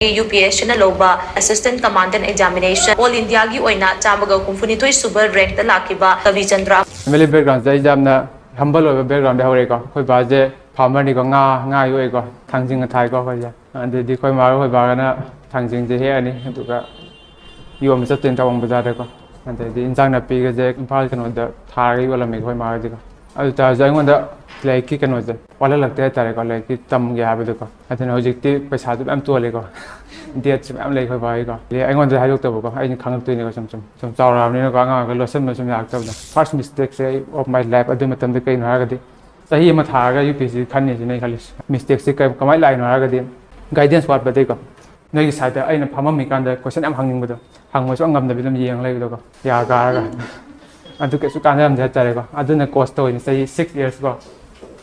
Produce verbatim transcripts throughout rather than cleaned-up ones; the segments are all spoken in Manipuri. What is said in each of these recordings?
ꯌꯨ ꯄꯤ ꯑꯦꯁ ꯁꯤꯅ ꯂꯧꯕ ꯑꯦꯁꯤꯁꯇꯦꯟ ꯀꯃꯥꯟꯗꯦꯟ ꯑꯦꯛꯖꯥꯃꯤꯅꯦꯁꯟ ꯑꯣꯜ ꯏꯟꯗꯤꯌꯥꯒꯤ ꯑꯣꯏꯅ ꯆꯥꯝꯃꯒ ꯍꯨꯝꯐꯨꯅꯤꯊꯣꯏ ꯁꯨꯕ ꯔꯦꯡꯛꯇ ꯂꯥꯛꯈꯤꯕ ꯀꯕꯤꯆꯟꯗ꯭ꯔ꯫ ꯐꯦꯃꯤꯂꯤ ꯕꯦꯛꯒ꯭ꯔꯥꯎꯟꯁꯦ ꯑꯩꯁꯦ ꯌꯥꯝꯅ ꯍꯝꯕꯜ ꯑꯣꯏꯕ ꯕꯦꯛꯒ꯭ꯔꯥꯎꯟꯗ ꯍꯧꯔꯛꯑꯦꯀꯣ꯫ ꯑꯩꯈꯣꯏ ꯕꯥꯁꯦ ꯐꯥꯔꯃꯔꯅꯤꯀꯣ, ꯉꯥ ꯉꯥ ꯌꯣꯛꯑꯦꯀꯣ, ꯊꯥꯡꯖꯤꯡꯒ ꯊꯥꯏꯀꯣ ꯑꯩꯈꯣꯏꯁꯦ꯫ ꯑꯗꯩꯗꯤ ꯑꯩꯈꯣꯏ ꯃꯥꯒ ꯑꯩꯈꯣꯏ ꯕꯥꯒꯅ ꯊꯥꯡꯖꯤꯡꯁꯦ ꯍꯦꯛꯑꯅꯤ, ꯑꯗꯨꯒ ꯌꯣꯟꯕ ꯆꯠꯇꯣꯏꯅꯤ ꯊꯧꯕꯥꯜ ꯕꯖꯥꯔꯗꯀꯣ꯫ ꯑꯗꯩꯗꯤ ꯏꯟꯁꯥꯡ ꯅꯥꯄꯤꯒꯁꯦ ꯏꯝꯐꯥꯜ ꯀꯩꯅꯣꯗ ꯊꯥꯔꯒ ꯌꯣꯜꯂꯝꯃꯦ ꯑꯩꯈꯣꯏ ꯃꯥꯒꯗꯤꯀꯣ꯫ ꯑꯗꯨ ꯇꯥꯔꯁꯨ ꯑꯩꯉꯣꯟꯗ ꯂꯥꯏꯔꯤꯛꯀꯤ ꯀꯩꯅꯣꯁꯦ ꯋꯥꯠꯍꯜꯂꯛꯇꯦ ꯍꯥꯏꯇꯥꯔꯦꯀꯣ, ꯂꯥꯏꯔꯤꯛꯀꯤ ꯇꯝꯒꯦ ꯍꯥꯏꯕꯗꯣꯀꯣ꯫ ꯑꯗꯨꯅ ꯍꯧꯖꯤꯛꯇꯤ ꯄꯩꯁꯥꯁꯨ ꯃꯌꯥꯝ ꯇꯣꯜꯂꯦꯀꯣ, ꯗꯦꯠꯁꯨ ꯃꯌꯥꯝ ꯂꯩ ꯑꯩꯈꯣꯏ ꯕꯥꯒꯤꯀꯣ꯫ ꯑꯗꯩ ꯑꯩꯉꯣꯟꯗ ꯍꯥꯏꯗꯣꯛꯇꯕꯀꯣ, ꯑꯩꯅ ꯈꯪꯉꯛꯇꯣꯏꯅꯦꯀꯣ꯫ ꯁꯨꯝ ꯁꯨꯝ ꯁꯨꯝ ꯆꯥꯎꯔꯛꯑꯕꯅꯤꯅꯀꯣ, ꯑꯉꯥꯡ ꯑꯣꯏꯔꯒ ꯂꯣꯠꯁꯤꯟꯕ ꯁꯨꯝ ꯌꯥꯔꯛꯇꯕꯗꯣ꯫ ꯐꯥꯔꯁ ꯃꯤꯁꯇꯦꯛꯁꯦ ꯑꯩ ꯑꯣꯐ ꯃꯥꯏ ꯂꯥꯏꯐ ꯑꯗꯨ ꯃꯇꯝꯗ ꯀꯩꯅꯣ ꯍꯥꯏꯔꯒꯗꯤ, ꯆꯍꯤ ꯑꯃ ꯊꯥꯔꯒ ꯌꯨ ꯄꯤ ꯑꯦꯁ ꯁꯤ ꯈꯟꯅꯤꯁꯤꯅꯦ ꯑꯩ ꯈꯜꯂꯤꯁꯦ꯫ ꯃꯤꯁꯇꯦꯛꯁꯤ ꯀꯩ-, ꯀꯃꯥꯏꯅ ꯂꯥꯛꯏꯅꯣ ꯍꯥꯏꯔꯒꯗꯤ, ꯒꯥꯏꯗꯦꯟꯁ ꯋꯥꯠꯄꯗꯒꯤꯀꯣ꯫ ꯅꯣꯏꯒꯤ ꯁꯥꯏꯠꯇ ꯑꯩꯅ ꯐꯝꯃꯝꯃꯤꯀꯥꯟꯗ ꯀꯣꯏꯁꯟ ꯌꯥꯝ ꯍꯪꯅꯤꯡꯕꯗꯣ, ꯍꯪꯕ ꯁꯨꯡꯉꯝ ꯉꯝꯗꯕꯤ ꯑꯗꯨꯝ ꯌꯦꯡ ꯂꯩꯕꯗꯣꯀꯣ, ꯌꯥ ꯀꯥꯔꯒ꯫ ꯑꯗꯨ ꯀꯩꯁꯨ ꯀꯥꯟꯅꯔꯝꯗꯦ ꯍꯥꯏꯇꯥꯔꯦꯀꯣ꯫ ꯑꯗꯨꯅ ꯀꯣꯁ ꯇꯧꯔꯤꯅꯦ ꯆꯍꯤ ꯁꯤꯛꯁ ꯏꯌꯔꯁꯀꯣ꯫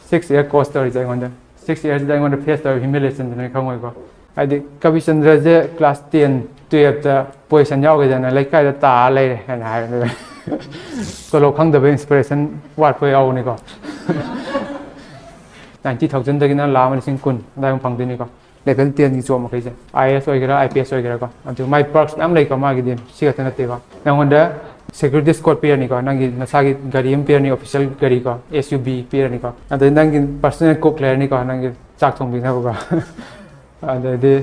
ꯁꯤꯛꯁ ꯏꯌꯔ ꯀꯣꯁ ꯇꯧꯔꯤꯁꯦ ꯑꯩꯉꯣꯟꯗ꯫ ꯁꯤꯛꯁ ꯏꯌꯔꯁꯤꯗ ꯑꯩꯉꯣꯟꯗ ꯐꯦꯁ ꯇꯧꯔꯤꯕ ꯍ꯭ꯌꯨꯃꯤꯂꯦꯁꯟꯗꯨ ꯅꯣꯏ ꯈꯪꯉꯣꯏꯀꯣ꯫ ꯍꯥꯏꯗꯤ ꯀꯕꯤꯆꯟꯗ꯭ꯔꯁꯦ ꯀ꯭ꯂꯥꯁ ꯇꯦꯟ, ꯇꯨꯌꯦꯜꯞꯇ ꯄꯣꯖꯤꯁꯟ ꯌꯥꯎꯈꯤꯗꯅ ꯂꯩꯀꯥꯏꯗ ꯇꯥꯔ ꯂꯩꯔꯦ ꯍꯥꯏꯅ ꯍꯥꯏꯕꯅꯦ꯫ ꯇꯣꯂꯣꯞ ꯈꯪꯗꯕ ꯏꯟꯁꯄꯤꯔꯦꯁꯟ ꯋꯥꯠꯄ ꯌꯥꯎꯕꯅꯤꯀꯣ꯫ ꯅꯥꯏꯟꯇꯤ ꯊꯥꯎꯖꯟꯗꯒꯤꯅ ꯂꯥꯛ ꯑꯃ ꯂꯤꯁꯤꯡ ꯀꯨꯟ ꯑꯗꯨꯋꯥꯏꯃꯨꯛ ꯐꯪꯗꯣꯏꯅꯤꯀꯣ꯫ ꯂꯦꯚꯦꯜ ꯇꯦꯟꯒꯤ ꯖꯣꯕ ꯃꯈꯩꯁꯦ, ꯑꯥꯏ ꯑꯦ ꯑꯦꯁ ꯑꯣꯏꯒꯦꯔꯥ, ꯑꯥꯏ ꯄꯤ ꯑꯦꯁ ꯑꯣꯏꯒꯦꯔꯥꯀꯣ꯫ ꯑꯗꯨ ꯃꯥꯏ ꯄꯔꯛꯁ ꯃꯌꯥꯝ ꯂꯩꯀꯣ꯫ ꯃꯥꯒꯤꯗꯤ ꯁꯤ ꯈꯛꯇ ꯅꯠꯇꯦꯀꯣ꯫ ꯅꯪꯉꯣꯟꯗ ꯁꯦꯀ꯭ꯌꯨꯔꯤꯇꯤ ꯏꯁꯀꯣꯔꯠ ꯄꯤꯔꯅꯤꯀꯣ, ꯅꯪꯒꯤ ꯅꯁꯥꯒꯤ ꯒꯥꯔꯤ ꯑꯃ ꯄꯤꯔꯅꯤ, ꯑꯣꯐꯤꯁꯤꯌꯦꯜ ꯒꯥꯔꯤꯀꯣ, ꯑꯦꯁ ꯌꯨ ꯚꯤ ꯄꯤꯔꯅꯤꯀꯣ꯫ ꯑꯗꯩ ꯅꯪꯒꯤ ꯄꯔꯁꯣꯅꯦꯜ ꯀꯨꯛ ꯂꯩꯔꯅꯤꯀꯣ, ꯅꯪꯒꯤ ꯆꯥꯛ ꯊꯣꯡꯕꯤꯅꯕꯀꯣ꯫ ꯑꯗꯩꯗꯤ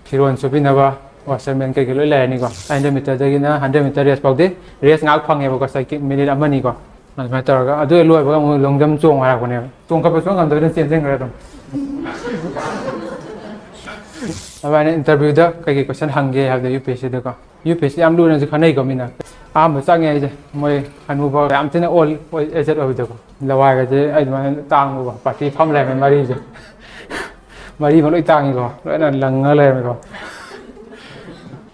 ꯐꯤꯔꯣꯜ ꯁꯨꯕꯤꯅꯕ ꯋꯥꯁꯔꯃꯦꯟ ꯀꯩꯀꯩ ꯂꯣꯏ ꯂꯩꯔꯅꯤꯀꯣ꯫ ꯍꯟꯗ꯭ꯔꯦꯠ ꯃꯤꯇꯔꯗꯒꯤꯅ ꯍꯟꯗ꯭ꯔꯦꯠ ꯃꯤꯇꯔ ꯔꯦꯁ ꯐꯥꯎꯗꯤ, ꯔꯦꯁ ꯉꯥꯏꯍꯥꯛ ꯐꯪꯉꯦꯕꯀꯣ, ꯁꯥꯏꯀꯤꯛ ꯃꯤꯅꯤꯠ ꯑꯃꯅꯤꯀꯣ꯫ ꯑꯗꯨꯃꯥꯏꯅ ꯇꯧꯔꯒ ꯑꯗꯨ ꯍꯦꯛ ꯂꯣꯏꯕꯒ ꯑꯃꯨꯛ ꯂꯣꯡ ꯖꯝ ꯆꯣꯡꯉꯣ ꯍꯥꯏꯔꯛꯄꯅꯦꯕ꯫ ꯆꯣꯡꯈꯠꯄ ꯁꯨꯡꯉꯝ ꯉꯝꯗꯕꯅꯤꯅ ꯆꯦꯟꯁꯤꯟꯈ꯭ꯔꯦ ꯑꯗꯨꯝ꯫ ꯑꯗꯨꯃꯥꯏꯅ ꯏꯟꯇꯔꯚꯤꯌꯨꯗ ꯀꯩꯀꯩ ꯀꯣꯏꯁꯟ ꯍꯪꯒꯦ ꯍꯥꯏꯕꯗ U P S ꯁꯤꯗꯀꯣ꯫ U P S C ꯌꯥꯝ ꯂꯨꯅꯁꯨ ꯈꯟꯅꯩꯀꯣ ꯃꯤꯅ꯫ ꯑꯍꯥꯟꯕ ꯆꯪꯉꯦ ꯑꯩꯁꯦ, ꯃꯣꯏ ꯍꯅꯨꯕ ꯌꯥꯝ ꯊꯤꯅ ꯑꯣꯜ ꯑꯦꯖꯦꯠ ꯑꯣꯏꯕꯗꯀꯣ꯫ ꯂꯋꯥꯏꯒꯁꯦ ꯑꯩ ꯑꯗꯨꯃꯥꯏꯅ ꯇꯥꯡꯕꯀꯣ, ꯄꯥꯔꯇꯤ ꯐꯝ ꯂꯩꯔꯝꯃꯦ ꯃꯔꯤꯁꯦ꯫ ꯃꯔꯤꯃꯛ ꯂꯣꯏ ꯇꯥꯡꯉꯤꯀꯣ, ꯂꯣꯏꯅ ꯂꯪꯉ ꯂꯩꯔꯝꯃꯦꯀꯣ꯫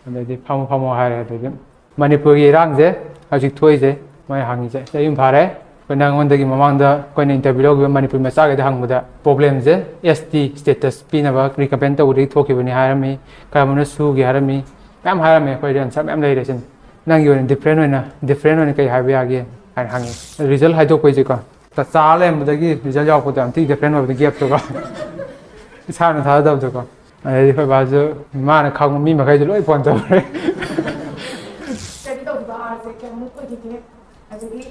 ꯑꯗꯩꯗꯤ ꯐꯝꯃꯣ ꯐꯝꯃꯣ ꯍꯥꯏꯔꯦ꯫ ꯑꯗꯩꯗꯤ ꯃꯅꯤꯄꯨꯔꯒꯤ ꯏꯔꯥꯡꯁꯦ ꯍꯧꯖꯤꯛ ꯊꯣꯛꯏꯁꯦ, ꯃꯣꯏ ꯍꯪꯉꯤꯁꯦ ꯆꯍꯤ ꯑꯃ ꯐꯥꯔꯦ꯫ ꯑꯩꯈꯣꯏ ꯅꯉꯣꯟꯗꯒꯤ ꯃꯃꯥꯡꯗ ꯑꯩꯈꯣꯏꯅ ꯏꯟꯇꯔꯚꯤꯌꯨ ꯂꯧꯈꯤꯕ ꯃꯅꯤꯄꯨꯔ ꯃꯆꯥꯈꯩꯗ ꯍꯪꯕꯗ, ꯄ꯭ꯔꯣꯕ꯭ꯂꯦꯝꯁꯦ ꯑꯦꯁ ꯇꯤ ꯁ꯭ꯇꯦꯇꯁ ꯄꯤꯅꯕ ꯔꯤꯀꯃꯦꯟ ꯇꯧꯕꯗꯒꯤ ꯊꯣꯛꯈꯤꯕꯅꯤ ꯍꯥꯏꯔꯝꯃꯤ, ꯀꯔꯝꯕꯅ ꯁꯨꯒꯦ ꯍꯥꯏꯔꯝꯃꯤ, ꯃꯌꯥꯝ ꯍꯥꯏꯔꯝꯃꯦ꯫ ꯑꯩꯈꯣꯏꯗꯤ ꯑꯟꯁꯔ ꯃꯌꯥꯝ ꯂꯩꯔꯦ ꯁꯤꯅꯤ꯫ ꯅꯪꯒꯤ ꯑꯣꯏꯅ ꯗꯤꯐ꯭ꯔꯦꯟ ꯑꯣꯏꯅ, ꯗꯤꯐ꯭ꯔꯦꯟ ꯑꯣꯏꯅ ꯀꯩ ꯍꯥꯏꯕ ꯌꯥꯒꯦ ꯍꯥꯏꯅ ꯍꯪꯉꯤ꯫ ꯔꯤꯖꯜ ꯍꯥꯏꯗꯣꯛꯄꯩꯁꯦꯀꯣ, ꯆꯥ ꯂꯩꯔꯝꯕꯗꯒꯤ ꯔꯤꯖꯜ ꯌꯥꯎꯔꯛꯄꯗꯣ ꯌꯥꯝ ꯊꯤ ꯗꯤꯐ꯭ꯔꯦꯟ ꯑꯣꯏꯕꯗꯣ, ꯒꯦꯞꯇꯨꯀꯣ꯫ ꯏꯁꯥꯅ ꯊꯥꯖꯗꯕꯗꯣꯀꯣ꯫ ꯑꯗꯩꯗꯤ ꯑꯩꯈꯣꯏ ꯕꯥꯁꯨ ꯃꯥꯅ ꯈꯪꯕ ꯃꯤ ꯃꯈꯩꯁꯨ ꯂꯣꯏ ꯐꯣꯟ ꯇꯧꯔꯦ꯫ ꯁ꯭ꯇꯗꯤ ꯇꯧꯈꯤꯕ ꯑꯥꯔꯁꯦ ꯀꯌꯥꯃꯨꯛ ꯑꯣꯏꯈꯤꯒꯦ? ꯑꯗꯒꯤ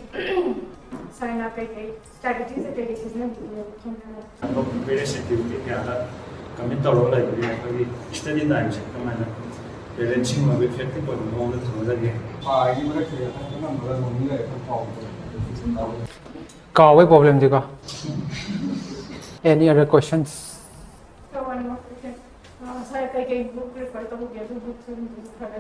ꯁꯥꯔꯅ ꯀꯩꯀꯩ ꯁ꯭ꯇ꯭ꯔꯦꯇꯦꯖꯤꯁꯦ ꯀꯩꯀꯩ ꯁꯤꯖꯤꯟꯅꯈꯤꯒꯦ ꯈꯪꯗꯅ? ꯑꯇꯣꯞꯄ ꯄꯦꯔꯦꯟꯁ ꯑꯦꯛꯇꯤꯚꯤꯇꯤ ꯀꯌꯥꯗ ꯀꯃꯤꯠ ꯇꯧꯔꯒ ꯂꯩꯕꯒꯦ? ꯑꯩꯈꯣꯏꯒꯤ ꯁ꯭ꯇꯗꯤ ꯇꯥꯏꯝꯁꯦ ꯀꯃꯥꯏꯅ ꯄꯦꯔꯦꯟꯁꯤꯡ ꯑꯣꯏꯕ ꯏꯐꯦꯛꯇꯤꯚ ꯑꯣꯏꯕ ꯃꯑꯣꯡꯗ ꯊꯝꯒꯗꯒꯦ? ꯊꯥꯒꯤ ꯃꯔꯛꯁꯤꯗ ꯑꯅꯝꯕꯗ ꯅꯣꯡꯅꯤ ꯂꯩꯔꯛꯄ ꯄꯥꯎ ꯀꯥꯎꯕꯒꯤ ꯄ꯭ꯔꯣꯕ꯭ꯂꯦꯝꯗꯤꯀꯣ꯫ Any other questions? ꯁꯥꯔ ꯀꯩꯀꯩ ꯕꯨꯛ ꯔꯤꯐꯔ ꯇꯧꯒꯦ? ꯑꯗꯨ ꯕꯨꯛꯁꯨ ꯑꯗꯨꯝ ꯈꯔ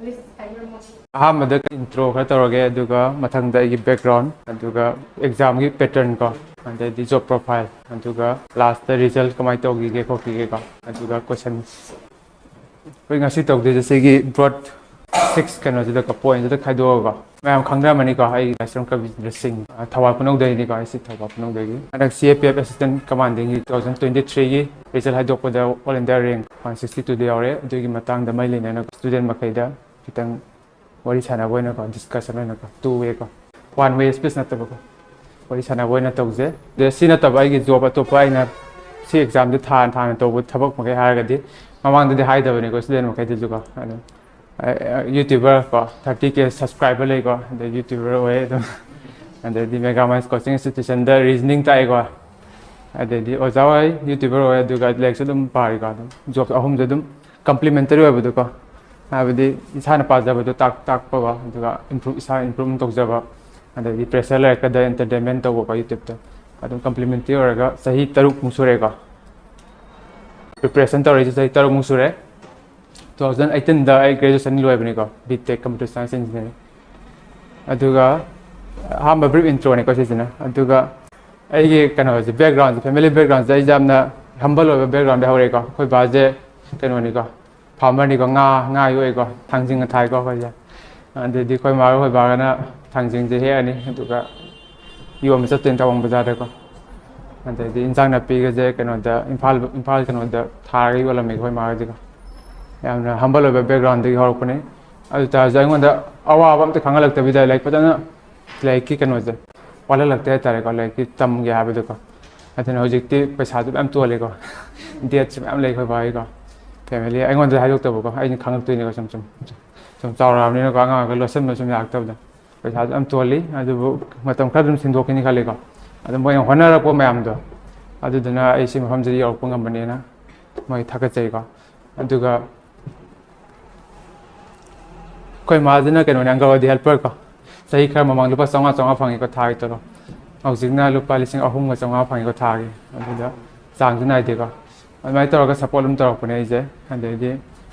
ꯂꯤꯁ ꯍꯥꯏꯕꯤꯔꯝꯃꯣ꯫ ꯑꯍꯥꯟꯕꯗ ꯏꯟꯇ꯭ꯔꯣ ꯈꯔ ꯇꯧꯔꯒꯦ, ꯑꯗꯨꯒ ꯃꯊꯪꯗ ꯑꯩꯒꯤ ꯕꯦꯛꯒ꯭ꯔꯥꯎꯟ, ꯑꯗꯨꯒ ꯑꯦꯛꯖꯥꯝꯒꯤ ꯄꯦꯇꯔꯟ ꯀꯣ, ꯑꯗꯩꯗꯤ ꯖꯣꯕ ꯄ꯭ꯔꯣꯐꯥꯏꯜ, ꯑꯗꯨꯒ ꯂꯥꯁꯇ ꯔꯤꯖꯜ ꯀꯃꯥꯏꯅ ꯇꯧꯈꯤꯒꯦ ꯈꯣꯠꯈꯤꯒꯦꯀꯣ, ꯑꯗꯨꯒ ꯀꯣꯏꯁꯟꯁ꯫ ꯑꯩꯈꯣꯏ ꯉꯁꯤ ꯇꯧꯗꯣꯏꯁꯦ ꯁꯤꯒꯤ ꯕ꯭ꯔꯣꯗ ꯁꯤꯛꯁ ꯀꯩꯅꯣꯁꯤꯗꯀꯣ, ꯄꯣꯏꯟꯁꯤꯗ ꯈꯥꯏꯗꯣꯛꯑꯒ꯫ ꯃꯌꯥꯝ ꯈꯪꯅꯔꯝꯃꯅꯤꯀꯣ, ꯑꯩ ꯂꯥꯏꯁ꯭ꯔꯝ ꯀꯕꯤꯟꯗ꯭ꯔ ꯁꯤꯡ, ꯑ, ꯊꯧꯕꯥꯜ ꯄꯨꯅꯧꯗꯩꯅꯤꯀꯣ, ꯑꯩꯁꯤ ꯊꯧꯕꯥꯜ ꯄꯨꯅꯧꯗꯒꯤ꯫ ꯍꯟꯗꯛ C A P F assistant ꯀꯃꯥꯟꯗꯤꯡꯒꯤ ꯇꯨ ꯊꯥꯎꯖꯟ ꯇ꯭ꯋꯦꯟꯇꯤ ꯊ꯭ꯔꯤꯒꯤ ꯔꯤꯖꯜ ꯍꯥꯏꯗꯣꯛꯄꯗ all India rank one sixty ꯇꯨꯗ ꯌꯥꯎꯔꯦ꯫ ꯑꯗꯨꯒꯤ ꯃꯇꯥꯡꯗ ꯃꯔꯤ ꯂꯩꯅꯅ ꯁ꯭ꯇꯨꯗꯦꯟ ꯃꯈꯩꯗ ꯈꯤꯇꯪ ꯋꯥꯔꯤ ꯁꯥꯟꯅꯕ ꯑꯣꯏꯅꯀꯣ, ꯗꯤꯁꯀꯁꯟ ꯑꯣꯏꯅꯀꯣ, ꯇꯨ ꯋꯦ ꯀꯣ, ꯋꯥꯟ ꯋꯦ ꯁ꯭ꯄꯤꯆ ꯅꯠꯇꯕꯀꯣ, ꯋꯥꯔꯤ ꯁꯥꯟꯅꯕ ꯑꯣꯏꯅ ꯇꯧꯖꯩ꯫ ꯑꯗ ꯁꯤ ꯅꯠꯇꯕ ꯑꯩꯒꯤ ꯖꯣꯕ ꯑꯇꯣꯞꯄ ꯑꯩꯅ ꯁꯤ ꯑꯦꯛꯖꯥꯝꯁꯦ ꯊꯥꯅ ꯊꯥꯅ ꯇꯧꯕ ꯊꯕꯛ ꯃꯈꯩ ꯍꯥꯏꯔꯒꯗꯤ, ꯃꯃꯥꯡꯗꯗꯤ ꯍꯥꯏꯗꯕꯅꯤꯀꯣ ꯁ꯭ꯇꯨꯗꯦꯟ ꯃꯈꯩꯗꯁꯨꯀꯣ, ꯑꯗꯨꯝ, ꯑ, ꯑ, ꯌꯨꯇ꯭ꯌꯨꯕꯔ ꯀꯣ, ꯊꯥꯔꯇꯤ ꯀꯦ ꯁꯕꯁꯀ꯭ꯔꯥꯏꯕꯔ ꯂꯩꯀꯣ, ꯑꯗꯩ ꯌꯨꯇ꯭ꯌꯨꯕꯔ ꯑꯣꯏ ꯑꯗꯨꯝ, ꯑꯗꯩꯗꯤ ꯃꯦꯒꯥ ꯃꯥꯏꯟꯁ ꯀꯣꯆꯤꯡ ꯏꯟꯁꯇꯤꯇ꯭ꯌꯨꯁꯟꯗ ꯔꯤꯖꯅꯤꯡ ꯇꯥꯛꯑꯦꯀꯣ, ꯑꯗꯩꯗꯤ ꯑꯣꯖꯥ ꯑꯣꯏ, ꯌꯨꯇ꯭ꯌꯨꯕꯔ ꯑꯣꯏ, ꯑꯗꯨꯒ ꯂꯥꯏꯔꯤꯛꯁꯨ ꯑꯗꯨꯝ ꯄꯥꯔꯤꯀꯣ, ꯑꯗꯨꯝ ꯖꯣꯕ ꯑꯍꯨꯝꯁꯦ ꯑꯗꯨꯝ ꯀꯝꯄ꯭ꯂꯤꯃꯦꯟꯇꯔꯤ ꯑꯣꯏꯕꯗꯣꯀꯣ, ꯍꯥꯏꯕꯗꯤ ꯏꯁꯥꯅ ꯄꯥꯖꯕꯗꯣ ꯇꯥꯛ-, ꯇꯥꯛꯄꯀꯣ, ꯑꯗꯨꯒ ꯏꯝꯄ꯭ꯔꯨꯞ, ꯏꯁꯥ ꯏꯝꯄ꯭ꯔꯨꯞ ꯇꯧꯖꯕ, ꯑꯗꯩꯗꯤ ꯄ꯭ꯔꯦꯁꯔ ꯂꯩꯔꯛꯀꯗ ꯑꯦꯟꯇꯔꯇꯦꯟꯃꯦꯟ ꯇꯧꯕꯀꯣ ꯌꯨꯇ꯭ꯌꯨꯕꯇ꯫ ꯑꯗꯨꯝ ꯀꯝꯄ꯭ꯂꯤꯃꯦꯟꯇꯔꯤ ꯑꯣꯏꯔꯒ ꯆꯍꯤ ꯇꯔꯨꯛꯃꯨꯛ ꯁꯨꯔꯦꯀꯣ꯫ ꯄ꯭ꯔꯤꯄꯦꯔꯦꯁꯟ ꯇꯧꯔꯛꯏꯁꯦ ꯆꯍꯤ ꯇꯔꯨꯛꯃꯨꯛ ꯁꯨꯔꯦ꯫ ꯇꯨ ꯊꯥꯎꯖꯟ ꯑꯩꯠꯇꯤꯟꯗ ꯑꯩ ꯒ꯭ꯔꯦꯖꯨꯑꯦꯁꯟ ꯂꯣꯏꯕꯅꯤꯀꯣ, ꯕꯤ ꯇꯦꯛ ꯀꯝꯄ꯭ꯌꯨꯇꯔ ꯁꯥꯏꯟꯁ ꯏꯟꯖꯤꯅꯤꯌꯥꯔꯤꯡ꯫ ꯑꯗꯨꯒ ꯑꯍꯥꯟꯕ ꯕ꯭ꯔꯤꯐ ꯏꯟꯇ꯭ꯔꯣꯅꯤꯀꯣ ꯁꯤꯁꯤꯅ꯫ ꯑꯗꯨꯒ ꯑꯩꯒꯤ ꯀꯩꯅꯣꯁꯦ, ꯕꯦꯛꯒ꯭ꯔꯥꯎꯟꯁꯦ, ꯐꯦꯃꯤꯂꯤ ꯕꯦꯛꯒ꯭ꯔꯥꯎꯟꯁꯦ ꯑꯩꯁꯦ ꯌꯥꯝꯅ ꯍꯝꯕꯜ ꯑꯣꯏꯕ ꯕꯦꯛꯒ꯭ꯔꯥꯎꯟꯗꯒꯤ ꯍꯧꯔꯛꯑꯦꯀꯣ꯫ ꯑꯩꯈꯣꯏ ꯕꯥꯁꯦ ꯀꯩꯅꯣꯅꯤꯀꯣ, ꯐꯥꯔꯃꯔꯅꯤꯀꯣ, ꯉꯥ, ꯉꯥ ꯌꯣꯛꯑꯦꯀꯣ, ꯊꯥꯡꯖꯤꯡꯒ ꯊꯥꯏꯀꯣ ꯑꯩꯈꯣꯏꯁꯦ꯫ ꯑꯗꯩꯗꯤ ꯑꯩꯈꯣꯏ ꯃꯥꯒ ꯑꯩꯈꯣꯏ ꯕꯥꯒꯅ ꯊꯥꯡꯖꯤꯡꯁꯦ ꯍꯦꯛꯑꯅꯤ, ꯑꯗꯨꯒ ꯌꯣꯟꯕ ꯆꯠꯇꯣꯏꯅꯤ ꯊꯧꯕꯥꯜ ꯕꯖꯥꯔꯗꯀꯣ꯫ ꯑꯗꯩꯗꯤ ꯏꯟꯁꯥꯡ ꯅꯥꯄꯤꯒꯁꯦ ꯀꯩꯅꯣꯗ, ꯏꯝꯐꯥꯜ, ꯏꯝꯐꯥꯜ ꯀꯩꯅꯣꯗ ꯊꯥꯔꯒ ꯌꯣꯜꯂꯝꯃꯦ ꯑꯩꯈꯣꯏ ꯃꯥꯒꯁꯦꯀꯣ꯫ ꯌꯥꯝꯅ ꯍꯝꯕꯜ ꯑꯣꯏꯕ ꯕꯦꯛꯒ꯭ꯔꯥꯎꯟꯗꯒꯤ ꯍꯧꯔꯛꯄꯅꯦ꯫ ꯑꯗꯨ ꯇꯥꯔꯁꯨ ꯑꯩꯉꯣꯟꯗ ꯑꯋꯥꯕ ꯑꯝꯇ ꯈꯪꯍꯜꯂꯛꯇꯕꯤꯗ, ꯂꯥꯏꯔꯤꯛ ꯐꯖꯅ, ꯂꯥꯏꯔꯤꯛꯀꯤ ꯀꯩꯅꯣꯁꯦ ꯋꯥꯠꯍꯜꯂꯛꯇꯦ ꯍꯥꯏꯇꯥꯔꯦꯀꯣ, ꯂꯥꯏꯔꯤꯛꯀꯤ ꯇꯝꯒꯦ ꯍꯥꯏꯕꯗꯀꯣ꯫ ꯑꯗꯨꯅ ꯍꯧꯖꯤꯛꯇꯤ ꯄꯩꯁꯥꯁꯨ ꯃꯌꯥꯝ ꯇꯣꯜꯂꯦꯀꯣ꯫ ꯗꯦꯠꯁꯨ ꯃꯌꯥꯝ ꯂꯩ ꯑꯩꯈꯣꯏ ꯕꯥꯒꯤꯀꯣ꯫ ꯐꯦꯃꯤꯂꯤ ꯑꯩꯉꯣꯟꯗ ꯍꯥꯏꯗꯣꯛꯇꯕꯀꯣ, ꯑꯩꯅ ꯈꯪꯉꯛꯇꯣꯏꯅꯦꯀꯣ꯫ ꯁꯨꯝ ꯁꯨꯝ ꯁꯨꯝ ꯆꯥꯎꯔꯛꯑꯕꯅꯤꯅꯀꯣ, ꯑꯉꯥꯡꯒ ꯂꯣꯠꯁꯤꯟꯕ ꯁꯨꯝ ꯌꯥꯔꯛꯇꯕꯗ꯫ ꯄꯩꯁꯥꯁꯨ ꯌꯥꯝ ꯇꯣꯜꯂꯤ, ꯑꯗꯨꯕꯨ ꯃꯇꯝ ꯈꯔ ꯑꯗꯨꯝ ꯁꯤꯟꯗꯣꯛꯈꯤꯅꯤ ꯈꯜꯂꯤꯀꯣ꯫ ꯑꯗꯨ ꯃꯣꯏꯅ ꯍꯣꯠꯅꯔꯛꯄ ꯃꯌꯥꯝꯗꯣ, ꯑꯗꯨꯗꯨꯅ ꯑꯩ ꯁꯤ ꯃꯐꯝꯁꯤꯗ ꯌꯧꯔꯛꯄ ꯉꯝꯕꯅꯦꯅ ꯃꯣꯏ ꯊꯥꯒꯠꯆꯩꯀꯣ꯫ ꯑꯗꯨꯒ ꯑꯩꯈꯣꯏ ꯃꯥꯁꯤꯅ ꯀꯩꯅꯣꯅꯦ, ꯑꯪꯒꯜꯋꯥꯗꯤ ꯍꯦꯜꯄꯔ ꯀꯣ꯫ ꯆꯍꯤ ꯈꯔ ꯃꯃꯥꯡ ꯂꯨꯄꯥ ꯆꯥꯝꯃꯉꯥ ꯆꯥꯝꯃꯉꯥ ꯐꯪꯉꯤꯀꯣ ꯊꯥꯒꯤ ꯇꯣꯂꯣꯞ꯫ ꯍꯧꯖꯤꯛꯅ ꯂꯨꯄꯥ ꯂꯤꯁꯤꯡ ꯑꯍꯨꯝꯒ ꯆꯥꯝꯃꯉꯥ ꯐꯪꯉꯤꯀꯣ ꯊꯥꯒꯤ꯫ ꯑꯗꯨꯗ ꯆꯥꯡꯁꯨ ꯅꯥꯏꯗꯦꯀꯣ꯫ ꯑꯗꯨꯃꯥꯏꯅ ꯇꯧꯔꯒ ꯁꯞꯄꯣꯔꯠ ꯑꯗꯨꯝ ꯇꯧꯔꯛꯄꯅꯦ ꯑꯩꯁꯦ꯫ ꯑꯗꯩꯗꯤ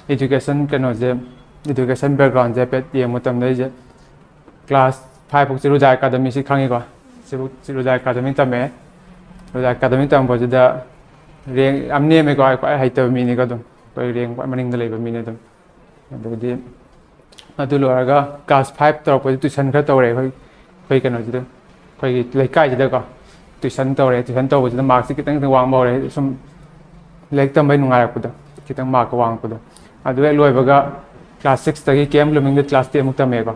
ꯏꯗꯨꯀꯦꯁꯟ ꯀꯩꯅꯣꯁꯦ, ꯏꯗꯨꯀꯦꯁꯟ ꯕꯦꯛꯒ꯭ꯔꯥꯎꯟꯁꯦ ꯍꯥꯏꯐꯦꯠ ꯌꯦꯡꯕ ꯃꯇꯝꯗ ꯑꯩꯁꯦ ꯀ꯭ꯂꯥꯁ ꯐꯥꯏꯚ ꯐꯥꯎ ꯆꯤꯔꯨꯖꯥ ꯑꯦꯀꯥꯗꯃꯤꯁꯤ ꯈꯪꯉꯤꯀꯣ꯫ ꯆꯤꯔꯨ-, ꯆꯤꯔꯨꯖꯥ ꯑꯦꯀꯥꯗꯃꯤ ꯇꯝꯃꯛꯑꯦ꯫ ꯆꯤꯔꯨꯖꯥ ꯑꯦꯀꯥꯗꯃꯤ ꯇꯝꯕꯁꯤꯗ ꯔꯦꯡ ꯌꯥꯝ ꯅꯦꯝꯃꯦꯀꯣ, ꯑꯩ ꯈ꯭ꯋꯥꯏ ꯍꯩꯇꯕ ꯃꯤꯅꯤꯀꯣ꯫ ꯑꯗꯨꯝ ꯑꯩꯈꯣꯏ ꯔꯦꯡ ꯈ꯭ꯋꯥꯏ ꯃꯅꯤꯡꯗ ꯂꯩꯕ ꯃꯤꯅꯦ ꯑꯗꯨꯝ꯫ ꯑꯗꯨꯗꯤ ꯑꯗꯨ ꯂꯣꯏꯔꯒ ꯀ꯭ꯂꯥꯁ ꯐꯥꯏꯚ ꯇꯧꯔꯛꯄꯗ ꯇ꯭ꯌꯨꯁꯟ ꯈꯔ ꯇꯧꯔꯦ ꯑꯩꯈꯣꯏ, ꯑꯩꯈꯣꯏ ꯀꯩꯅꯣꯁꯤꯗ, ꯑꯩꯈꯣꯏꯒꯤ ꯂꯩꯀꯥꯏꯁꯤꯗꯀꯣ꯫ ꯇ꯭ꯌꯨꯁꯟ ꯇꯧꯔꯦ꯫ ꯇ꯭ꯌꯨꯁꯟ ꯇꯧꯕꯁꯤꯗ ꯃꯥꯔꯛꯁꯦ ꯈꯤꯇꯪ ꯈꯤꯇꯪ ꯋꯥꯡꯕ ꯍꯧꯔꯦ꯫ ꯁꯨꯝ ꯂꯥꯏꯔꯤꯛ ꯇꯝꯕꯩ ꯅꯨꯡꯉꯥꯏꯔꯛꯄꯗꯣ, ꯈꯤꯇꯪ ꯃꯥꯔꯛꯀ ꯋꯥꯡꯉꯛꯄꯗꯣ꯫ ꯑꯗꯨ ꯍꯦꯛ ꯂꯣꯏꯕꯒ ꯀ꯭ꯂꯥꯁ ꯁꯤꯛꯁꯇꯒꯤ ꯀꯦ ꯑꯦꯝ ꯕ꯭ꯂꯨꯃꯤꯡꯗ ꯀ꯭ꯂꯥꯁ ꯇꯦꯟꯃꯨꯛ ꯇꯝꯃꯦꯀꯣ꯫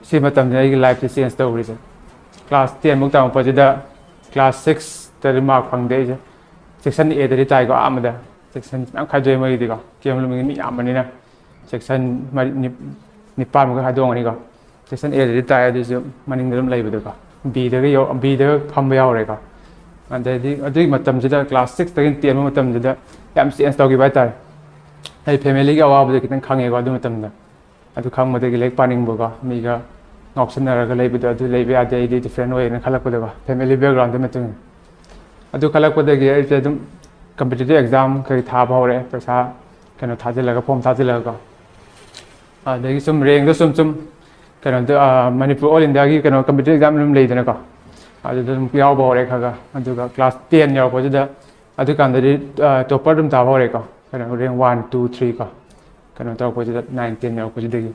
ꯁꯤ ꯃꯇꯝꯁꯤꯗ ꯑꯩꯒꯤ ꯂꯥꯏꯐꯁꯦ ꯆꯦꯟꯖ ꯇꯧꯈ꯭ꯔꯤꯁꯦ꯫ ꯀ꯭ꯂꯥꯁ ꯇꯦꯟꯃꯨꯛ ꯇꯝꯃꯛꯄꯁꯤꯗ ꯀ꯭ꯂꯥꯁ ꯁꯤꯛꯁꯇꯗꯤ ꯃꯥꯔꯛ ꯐꯪꯗꯦ ꯑꯩꯁꯦ꯫ ꯁꯦꯛꯁꯟ ꯑꯦꯗꯗꯤ ꯇꯥꯏꯀꯣ ꯑꯍꯥꯟꯕꯗ꯫ ꯁꯦꯛꯁꯟ ꯃꯌꯥꯝ ꯈꯥꯏꯗꯣꯛꯑꯦ ꯃꯣꯏꯒꯤꯗꯤꯀꯣ꯫ ꯀꯦ ꯑꯦꯝ ꯕ꯭ꯂꯨꯃꯤꯡꯒꯤ ꯃꯤ ꯌꯥꯝꯕꯅꯤꯅ ꯁꯦꯛꯁꯟ ꯃꯔꯤ-, ꯅꯤꯞ-, ꯅꯤꯄꯥꯟꯃꯨꯛꯀ ꯈꯥꯏꯗꯣꯛꯑꯝꯒꯅꯤꯀꯣ꯫ ꯁꯦꯛꯁꯟ ꯑꯦꯗꯗꯤ ꯇꯥꯏ, ꯑꯗꯨꯁꯨ ꯃꯅꯤꯡꯗ ꯑꯗꯨꯝ ꯂꯩꯕꯗꯣꯀꯣ꯫ ꯕꯤꯗꯒ ꯌꯧ-, ꯕꯤꯗꯒ ꯐꯝꯕ ꯌꯥꯎꯔꯦꯀꯣ꯫ ꯑꯗꯩꯗꯤ ꯑꯗꯨꯒꯤ ꯃꯇꯝꯁꯤꯗ ꯀ꯭ꯂꯥꯁ ꯁꯤꯛꯁꯇꯒꯤ ꯇꯦꯟꯕ ꯃꯇꯝꯁꯤꯗ ꯌꯥꯝ ꯆꯦꯟꯖ ꯇꯧꯈꯤꯕ ꯍꯥꯏꯇꯥꯔꯦ꯫ ꯑꯩ ꯐꯦꯃꯤꯂꯤꯒꯤ ꯑꯋꯥꯕꯗꯤ ꯈꯤꯇꯪ ꯈꯪꯉꯦꯀꯣ ꯑꯗꯨ ꯃꯇꯝꯗ꯫ ꯑꯗꯨ ꯈꯪꯕꯗꯒꯤ ꯂꯥꯏꯔꯤꯛ ꯄꯥꯅꯤꯡꯕꯀꯣ, ꯃꯤꯒ ꯉꯥꯎꯁꯟꯅꯔꯒ ꯂꯩꯕꯗꯣ ꯑꯗꯨ ꯂꯩꯕ ꯌꯥꯗꯦ, ꯑꯩꯗꯤ ꯗꯤꯐ꯭ꯔꯦꯟ ꯑꯣꯏꯌꯦꯅ ꯈꯜꯂꯛꯄꯗꯀꯣ, ꯐꯦꯃꯤꯂꯤ ꯕꯦꯛꯒ꯭ꯔꯥꯎꯟꯗꯨꯒꯤ ꯃꯇꯨꯡ ꯏꯟꯅ꯫ ꯑꯗꯨ ꯈꯜꯂꯛꯄꯗꯒꯤ ꯑꯩꯁꯦ ꯑꯗꯨꯝ ꯀꯝꯄꯤꯇꯤꯇꯤꯚ ꯑꯦꯛꯖꯥꯝ ꯀꯩ ꯊꯥꯕ ꯍꯧꯔꯦ꯫ ꯄꯩꯁꯥ ꯀꯩꯅꯣ ꯊꯥꯖꯤꯜꯂꯒ, ꯐꯣꯝ ꯊꯥꯖꯤꯜꯂꯒꯀꯣ꯫ ꯑꯗꯒꯤ ꯁꯨꯝ ꯔꯦꯡꯗꯣ ꯁꯨꯝ ꯁꯨꯝ ꯀꯩꯅꯣꯗ, ꯑ, ꯃꯅꯤꯄꯨꯔ ꯑꯣꯜ ꯏꯟꯗꯤꯌꯥꯒꯤ ꯀꯩꯅꯣ ꯀꯝꯄꯤꯇꯤꯇꯤꯚ ꯑꯦꯛꯖꯥꯝ ꯑꯗꯨꯝ ꯂꯩꯗꯅꯀꯣ, ꯑꯗꯨꯗ ꯑꯗꯨꯝ ꯌꯥꯎꯕ ꯍꯧꯔꯦ ꯈꯔ ꯈꯔ꯫ ꯑꯗꯨꯒ ꯀ꯭ꯂꯥꯁ ꯇꯦꯟ ꯌꯧꯔꯛꯄꯁꯤꯗ, ꯑꯗꯨꯀꯥꯟꯗꯗꯤ, ꯑ, ꯇꯣꯞꯄꯔ ꯑꯗꯨꯝ ꯇꯥꯕ ꯍꯧꯔꯦꯀꯣ, ꯀꯩꯅꯣ ꯔꯦꯡ ꯋꯥꯟ, ꯇꯨ, ꯊ꯭ꯔꯤ ꯀꯣ꯫ ꯀꯩꯅꯣ ꯇꯧꯔꯛꯄꯁꯤꯗ, ꯅꯥꯏꯟ ꯇꯦꯟ ꯌꯧꯔꯛꯄꯁꯤꯗꯒꯤ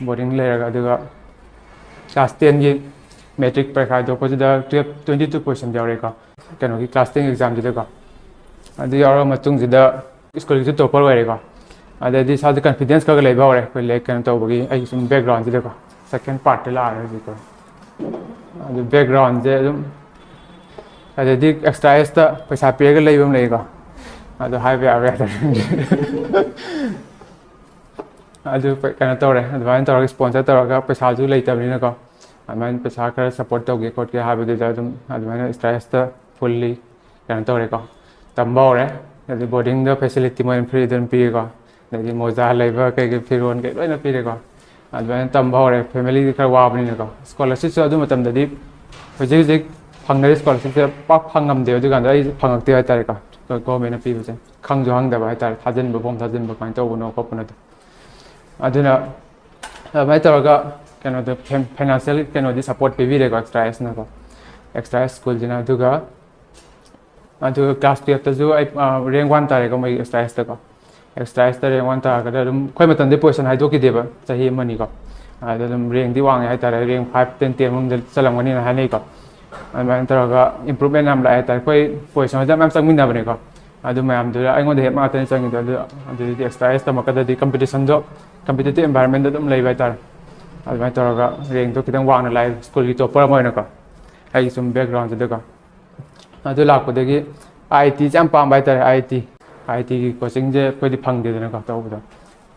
ꯕꯣꯔꯗꯤꯡ ꯂꯩꯔꯒ꯫ ꯑꯗꯨꯒ ꯀ꯭ꯂꯥꯁ ꯇꯦꯟꯒꯤ ꯃꯦꯇ꯭ꯔꯤꯛ ꯄꯔꯤꯈꯥ ꯍꯥꯏꯗꯣꯛꯄꯁꯤꯗ ꯇꯨꯌꯦꯜꯞ, ꯇ꯭ꯋꯦꯟꯇꯤ ꯇꯨ ꯄꯣꯏꯟꯠ ꯌꯥꯎꯔꯦꯀꯣ, ꯀꯩꯅꯣꯒꯤ ꯀ꯭ꯂꯥꯁ ꯇꯦꯟ ꯑꯦꯛꯖꯥꯝꯁꯤꯗꯀꯣ꯫ ꯑꯗꯨ ꯌꯥꯎꯔꯕ ꯃꯇꯨꯡꯁꯤꯗ ꯁ꯭ꯀꯨꯜꯒꯤꯁꯨ ꯇꯣꯞꯄꯔ ꯑꯣꯏꯔꯦꯀꯣ꯫ ꯑꯗꯩꯗꯤ ꯏꯁꯥꯗ ꯀꯟꯐꯤꯗꯦꯟꯁ ꯈꯔ ꯈꯔ ꯂꯩꯕ ꯍꯧꯔꯦ, ꯑꯩꯈꯣꯏ ꯂꯥꯏꯔꯤꯛ ꯀꯩꯅꯣ ꯇꯧꯕꯒꯤ꯫ ꯑꯩ ꯁꯨꯝ ꯕꯦꯛꯒ꯭ꯔꯥꯎꯟꯁꯤꯗꯀꯣ, ꯁꯦꯀꯦꯟ ꯄꯥꯔꯠꯇ ꯂꯥꯛꯑꯒꯦ ꯍꯧꯖꯤꯛꯀꯣ꯫ ꯑꯗꯨ ꯕꯦꯛꯒ꯭ꯔꯥꯎꯟꯁꯦ ꯑꯗꯨꯝ ꯑꯗꯩꯗꯤ ꯑꯦꯛꯁꯇ꯭ꯔꯥ ꯑꯦꯁꯇ ꯄꯩꯁꯥ ꯄꯤꯔꯒ ꯂꯩꯕ ꯑꯃ ꯂꯩꯀꯣ, ꯑꯗꯨ ꯍꯥꯏꯕ ꯌꯥꯕ꯭ꯔꯥ ꯌꯥꯗꯕ꯭ꯔꯥ? ꯑꯗꯨ ꯀꯩꯅꯣ ꯇꯧꯔꯦ, ꯑꯗꯨꯃꯥꯏꯅ ꯇꯧꯔꯒ ꯁ꯭ꯄꯣꯟꯁꯔ ꯇꯧꯔꯒ, ꯄꯩꯁꯥꯁꯨ ꯂꯩꯇꯕꯅꯤꯅꯀꯣ, ꯑꯗꯨꯃꯥꯏꯅ ꯄꯩꯁꯥ ꯈꯔ ꯁꯞꯄꯣꯔꯠ ꯇꯧꯒꯦ ꯈꯣꯠꯀꯦ ꯍꯥꯏꯕꯗꯨꯗ ꯑꯗꯨꯝ ꯑꯗꯨꯃꯥꯏꯅ ꯑꯦꯛꯁꯇ꯭ꯔꯥ ꯑꯦꯁꯇ ꯐꯨꯜꯂꯤ ꯀꯩꯅꯣ ꯇꯧꯔꯦꯀꯣ, ꯇꯝꯕ ꯍꯧꯔꯦ꯫ ꯑꯗꯨ ꯕꯣꯔꯗꯤꯡꯗ ꯐꯦꯁꯤꯂꯤꯇꯤ ꯃꯣꯏꯅ ꯐ꯭ꯔꯤ ꯑꯗꯨꯝ ꯄꯤꯔꯦꯀꯣ, ꯑꯗꯩꯗꯤ ꯃꯣꯖꯥ ꯂꯩꯕ ꯀꯩꯀꯩ ꯐꯤꯔꯣꯟ ꯀꯩ ꯂꯣꯏꯅ ꯄꯤꯔꯦꯀꯣ꯫ ꯑꯗꯨꯃꯥꯏꯅ ꯇꯝꯕ ꯍꯧꯔꯦ꯫ ꯐꯦꯃꯤꯂꯤꯗꯤ ꯈꯔ ꯋꯥꯕꯅꯤꯅꯀꯣ, ꯁ꯭ꯀꯣꯂꯔꯁꯤꯞꯁꯨ ꯑꯗꯨ ꯃꯇꯝꯗꯗꯤ ꯍꯧꯖꯤꯛ ꯍꯧꯖꯤꯛ ꯐꯪꯅꯔꯤ ꯁ꯭ꯀꯣꯂꯔꯁꯤꯞꯁꯦ ꯄꯥꯛ ꯐꯪꯉꯝꯗꯦ꯫ ꯑꯗꯨꯀꯥꯟꯗ ꯑꯩꯁꯨ ꯐꯪꯉꯛꯇꯦ ꯍꯥꯏꯇꯥꯔꯦꯀꯣ, ꯒꯣꯔꯃꯦꯟꯅ ꯄꯤꯕꯁꯦ ꯈꯪꯁꯨ ꯈꯪꯗꯕ ꯍꯥꯏꯇꯥꯔꯦ, ꯊꯥꯖꯤꯟꯕ, ꯐꯣꯝ ꯊꯥꯖꯤꯟꯕ ꯀꯃꯥꯏꯅ ꯇꯧꯕꯅꯣ ꯈꯣꯠꯄꯅꯣꯗꯣ꯫ ꯑꯗꯨꯅ ꯑꯗꯨꯃꯥꯏꯅ ꯇꯧꯔꯒ ꯀꯩꯅꯣꯗꯣ, ꯐꯥꯏꯅꯥꯟꯁꯤꯌꯦꯜ ꯀꯩꯅꯣꯗꯤ ꯁꯞꯄꯣꯔꯠ ꯄꯤꯕꯤꯔꯦꯀꯣ ꯑꯦꯛꯁꯇ꯭ꯔꯥ ꯑꯦꯁꯅꯀꯣ, ꯑꯦꯛꯁꯇ꯭ꯔꯥ ꯑꯦꯁ ꯁ꯭ꯀꯨꯜꯁꯤꯅ꯫ ꯑꯗꯨꯒ ꯑꯗꯨꯒ ꯀ꯭ꯂꯥꯁ ꯇꯨꯌꯦꯜꯞꯇꯁꯨ ꯑꯩ ꯔꯦꯡ ꯋꯥꯟ ꯇꯥꯔꯦꯀꯣ ꯃꯣꯏꯒꯤ ꯑꯦꯛꯁꯇ꯭ꯔꯥ ꯑꯦꯁꯇꯀꯣ꯫ ꯑꯦꯛꯁꯇ꯭ꯔꯥ ꯑꯦꯁꯇ ꯔꯦꯡ ꯋꯥꯟ ꯇꯥꯔꯒꯗꯤ ꯑꯗꯨꯝ ꯑꯩꯈꯣꯏ ꯃꯇꯝꯗꯤ ꯄꯣꯖꯤꯁꯟ ꯍꯥꯏꯗꯣꯛꯈꯤꯗꯦꯕ, ꯆꯍꯤ ꯑꯃꯅꯤꯀꯣ꯫ ꯑꯗ ꯑꯗꯨꯝ ꯔꯦꯡꯗꯤ ꯋꯥꯡꯉꯦ ꯍꯥꯏꯇꯥꯔꯦ, ꯔꯦꯡ ꯐꯥꯏꯚ, ꯇꯦꯟ, ꯇꯦꯟ ꯃꯅꯨꯡꯗ ꯆꯜꯂꯝꯒꯅꯤꯅ ꯍꯥꯏꯅꯩꯀꯣ꯫ ꯑꯗꯨꯃꯥꯏꯅ ꯇꯧꯔꯒ ꯏꯝꯄ꯭ꯔꯨꯞꯃꯦꯟ ꯌꯥꯝ ꯂꯥꯛꯑꯦ ꯍꯥꯏꯇꯥꯔꯦ꯫ ꯑꯩꯈꯣꯏ ꯄꯣꯖꯤꯁꯟ ꯍꯣꯏꯗ ꯃꯌꯥꯝ ꯆꯪꯃꯤꯟꯅꯕꯅꯦꯀꯣ꯫ ꯑꯗꯨ ꯃꯌꯥꯝꯗꯨꯗ ꯑꯩꯉꯣꯟꯗ ꯍꯦꯛ ꯉꯥꯛꯇꯅꯤ ꯆꯪꯉꯤꯗꯣ꯫ ꯑꯗꯨ ꯑꯗꯨꯗꯤ ꯑꯦꯛꯁꯇ꯭ꯔꯥ ꯑꯦꯁ ꯇꯝꯃꯛꯀꯗꯗꯤ ꯀꯝꯄꯤꯇꯤꯁꯟꯗꯣ, ꯀꯝꯄꯤꯇꯤꯇꯤꯞ ꯑꯦꯟꯚꯥꯏꯔꯣꯟꯃꯦꯟꯗꯣ ꯑꯗꯨꯝ ꯂꯩꯕ ꯍꯥꯏꯇꯥꯔꯦ꯫ ꯑꯗꯨꯃꯥꯏꯅ ꯇꯧꯔꯒ ꯔꯦꯡꯗꯣ ꯈꯤꯇꯪ ꯋꯥꯡꯅ ꯂꯥꯛꯑꯦ, ꯁ꯭ꯀꯨꯜꯒꯤ ꯇꯣꯞꯄꯔ ꯑꯃ ꯑꯣꯏꯅꯀꯣ꯫ ꯑꯩꯒꯤ ꯁꯨꯝ ꯕꯦꯛꯒ꯭ꯔꯥꯎꯟꯁꯤꯗꯀꯣ꯫ ꯑꯗꯨ ꯂꯥꯛꯄꯗꯒꯤ ꯑꯥꯏ ꯇꯤꯁꯦ ꯌꯥꯝ ꯄꯥꯝꯕ ꯍꯥꯏꯇꯥꯔꯦ, ꯑꯥꯏ ꯇꯤ꯫ ꯑꯥꯏ ꯇꯤꯒꯤ ꯀꯣꯆꯤꯡꯁꯦ ꯑꯩꯈꯣꯏꯗꯤ ꯐꯪꯗꯦꯗꯅꯀꯣ ꯇꯧꯕꯗꯣ꯫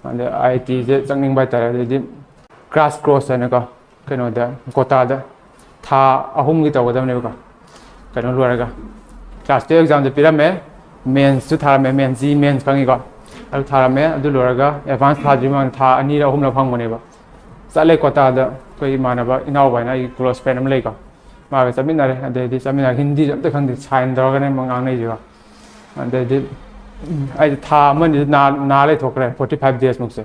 ꯑꯗ ꯑꯥꯏ ꯇꯤꯁꯦ ꯆꯪꯅꯤꯡꯕ ꯍꯥꯏꯇꯥꯔꯦ꯫ ꯑꯗꯩꯗꯤ ꯀ꯭ꯔꯥꯁ ꯀꯣꯔꯁ ꯍꯥꯏꯅꯀꯣ, ꯀꯩꯅꯣꯗ, ꯀꯣꯇꯥꯗ ꯊꯥ ꯑꯍꯨꯝꯒꯤ ꯇꯧꯒꯗꯕꯅꯦꯕꯀꯣ꯫ ꯀꯩꯅꯣ ꯂꯣꯏꯔꯒ ꯀ꯭ꯂꯥꯁ ꯇꯨꯌꯦꯜꯞ ꯑꯦꯛꯖꯥꯝꯁꯦ ꯄꯤꯔꯝꯃꯦ, ꯃꯦꯟꯁꯁꯨ ꯊꯥꯔꯝꯃꯦ, ꯃꯦꯟꯁ, ꯖꯤ ꯃꯦꯟꯁ ꯈꯪꯉꯤꯀꯣ? ꯑꯗꯨ ꯊꯥꯔꯝꯃꯦ꯫ ꯑꯗꯨ ꯂꯣꯏꯔꯒ ꯑꯦꯗꯚꯥꯟꯁ ꯊꯥꯗ꯭ꯔꯤ ꯃꯃꯥꯡꯗ ꯊꯥ ꯑꯅꯤꯔ ꯑꯍꯨꯝꯂ ꯐꯪꯕꯅꯦꯕ꯫ ꯆꯠꯂꯦ ꯀꯣꯇꯥꯗ, ꯑꯩꯈꯣꯏ ꯏꯃꯥꯟꯅꯕ ꯏꯅꯥꯎꯕ ꯍꯥꯏꯅ ꯑꯩꯒꯤ ꯀ꯭ꯂꯣꯁ ꯐ꯭ꯔꯦꯟ ꯑꯃ ꯂꯩꯀꯣ, ꯃꯥꯒ ꯆꯠꯃꯤꯟꯅꯔꯦ꯫ ꯑꯗꯩꯗꯤ ꯆꯠꯃꯤꯟꯅꯔꯒ ꯍꯤꯟꯗꯤꯁꯨ ꯑꯝꯇ ꯈꯪꯗꯦ, ꯁꯥꯏꯟ ꯇꯧꯔꯒꯅꯦ ꯃ-, ꯉꯥꯡꯅꯩꯁꯦꯀꯣ꯫ ꯑꯗꯩꯗꯤ, ꯎꯝ, ꯑꯩꯁꯦ ꯊꯥ ꯑꯃꯅꯤ ꯅꯥ-, ꯅꯥ ꯂꯩꯊꯣꯛꯈ꯭ꯔꯦ, ꯐꯣꯔꯇꯤ ꯐꯥꯏꯚ ꯗꯦꯖꯃꯨꯛꯁꯦ꯫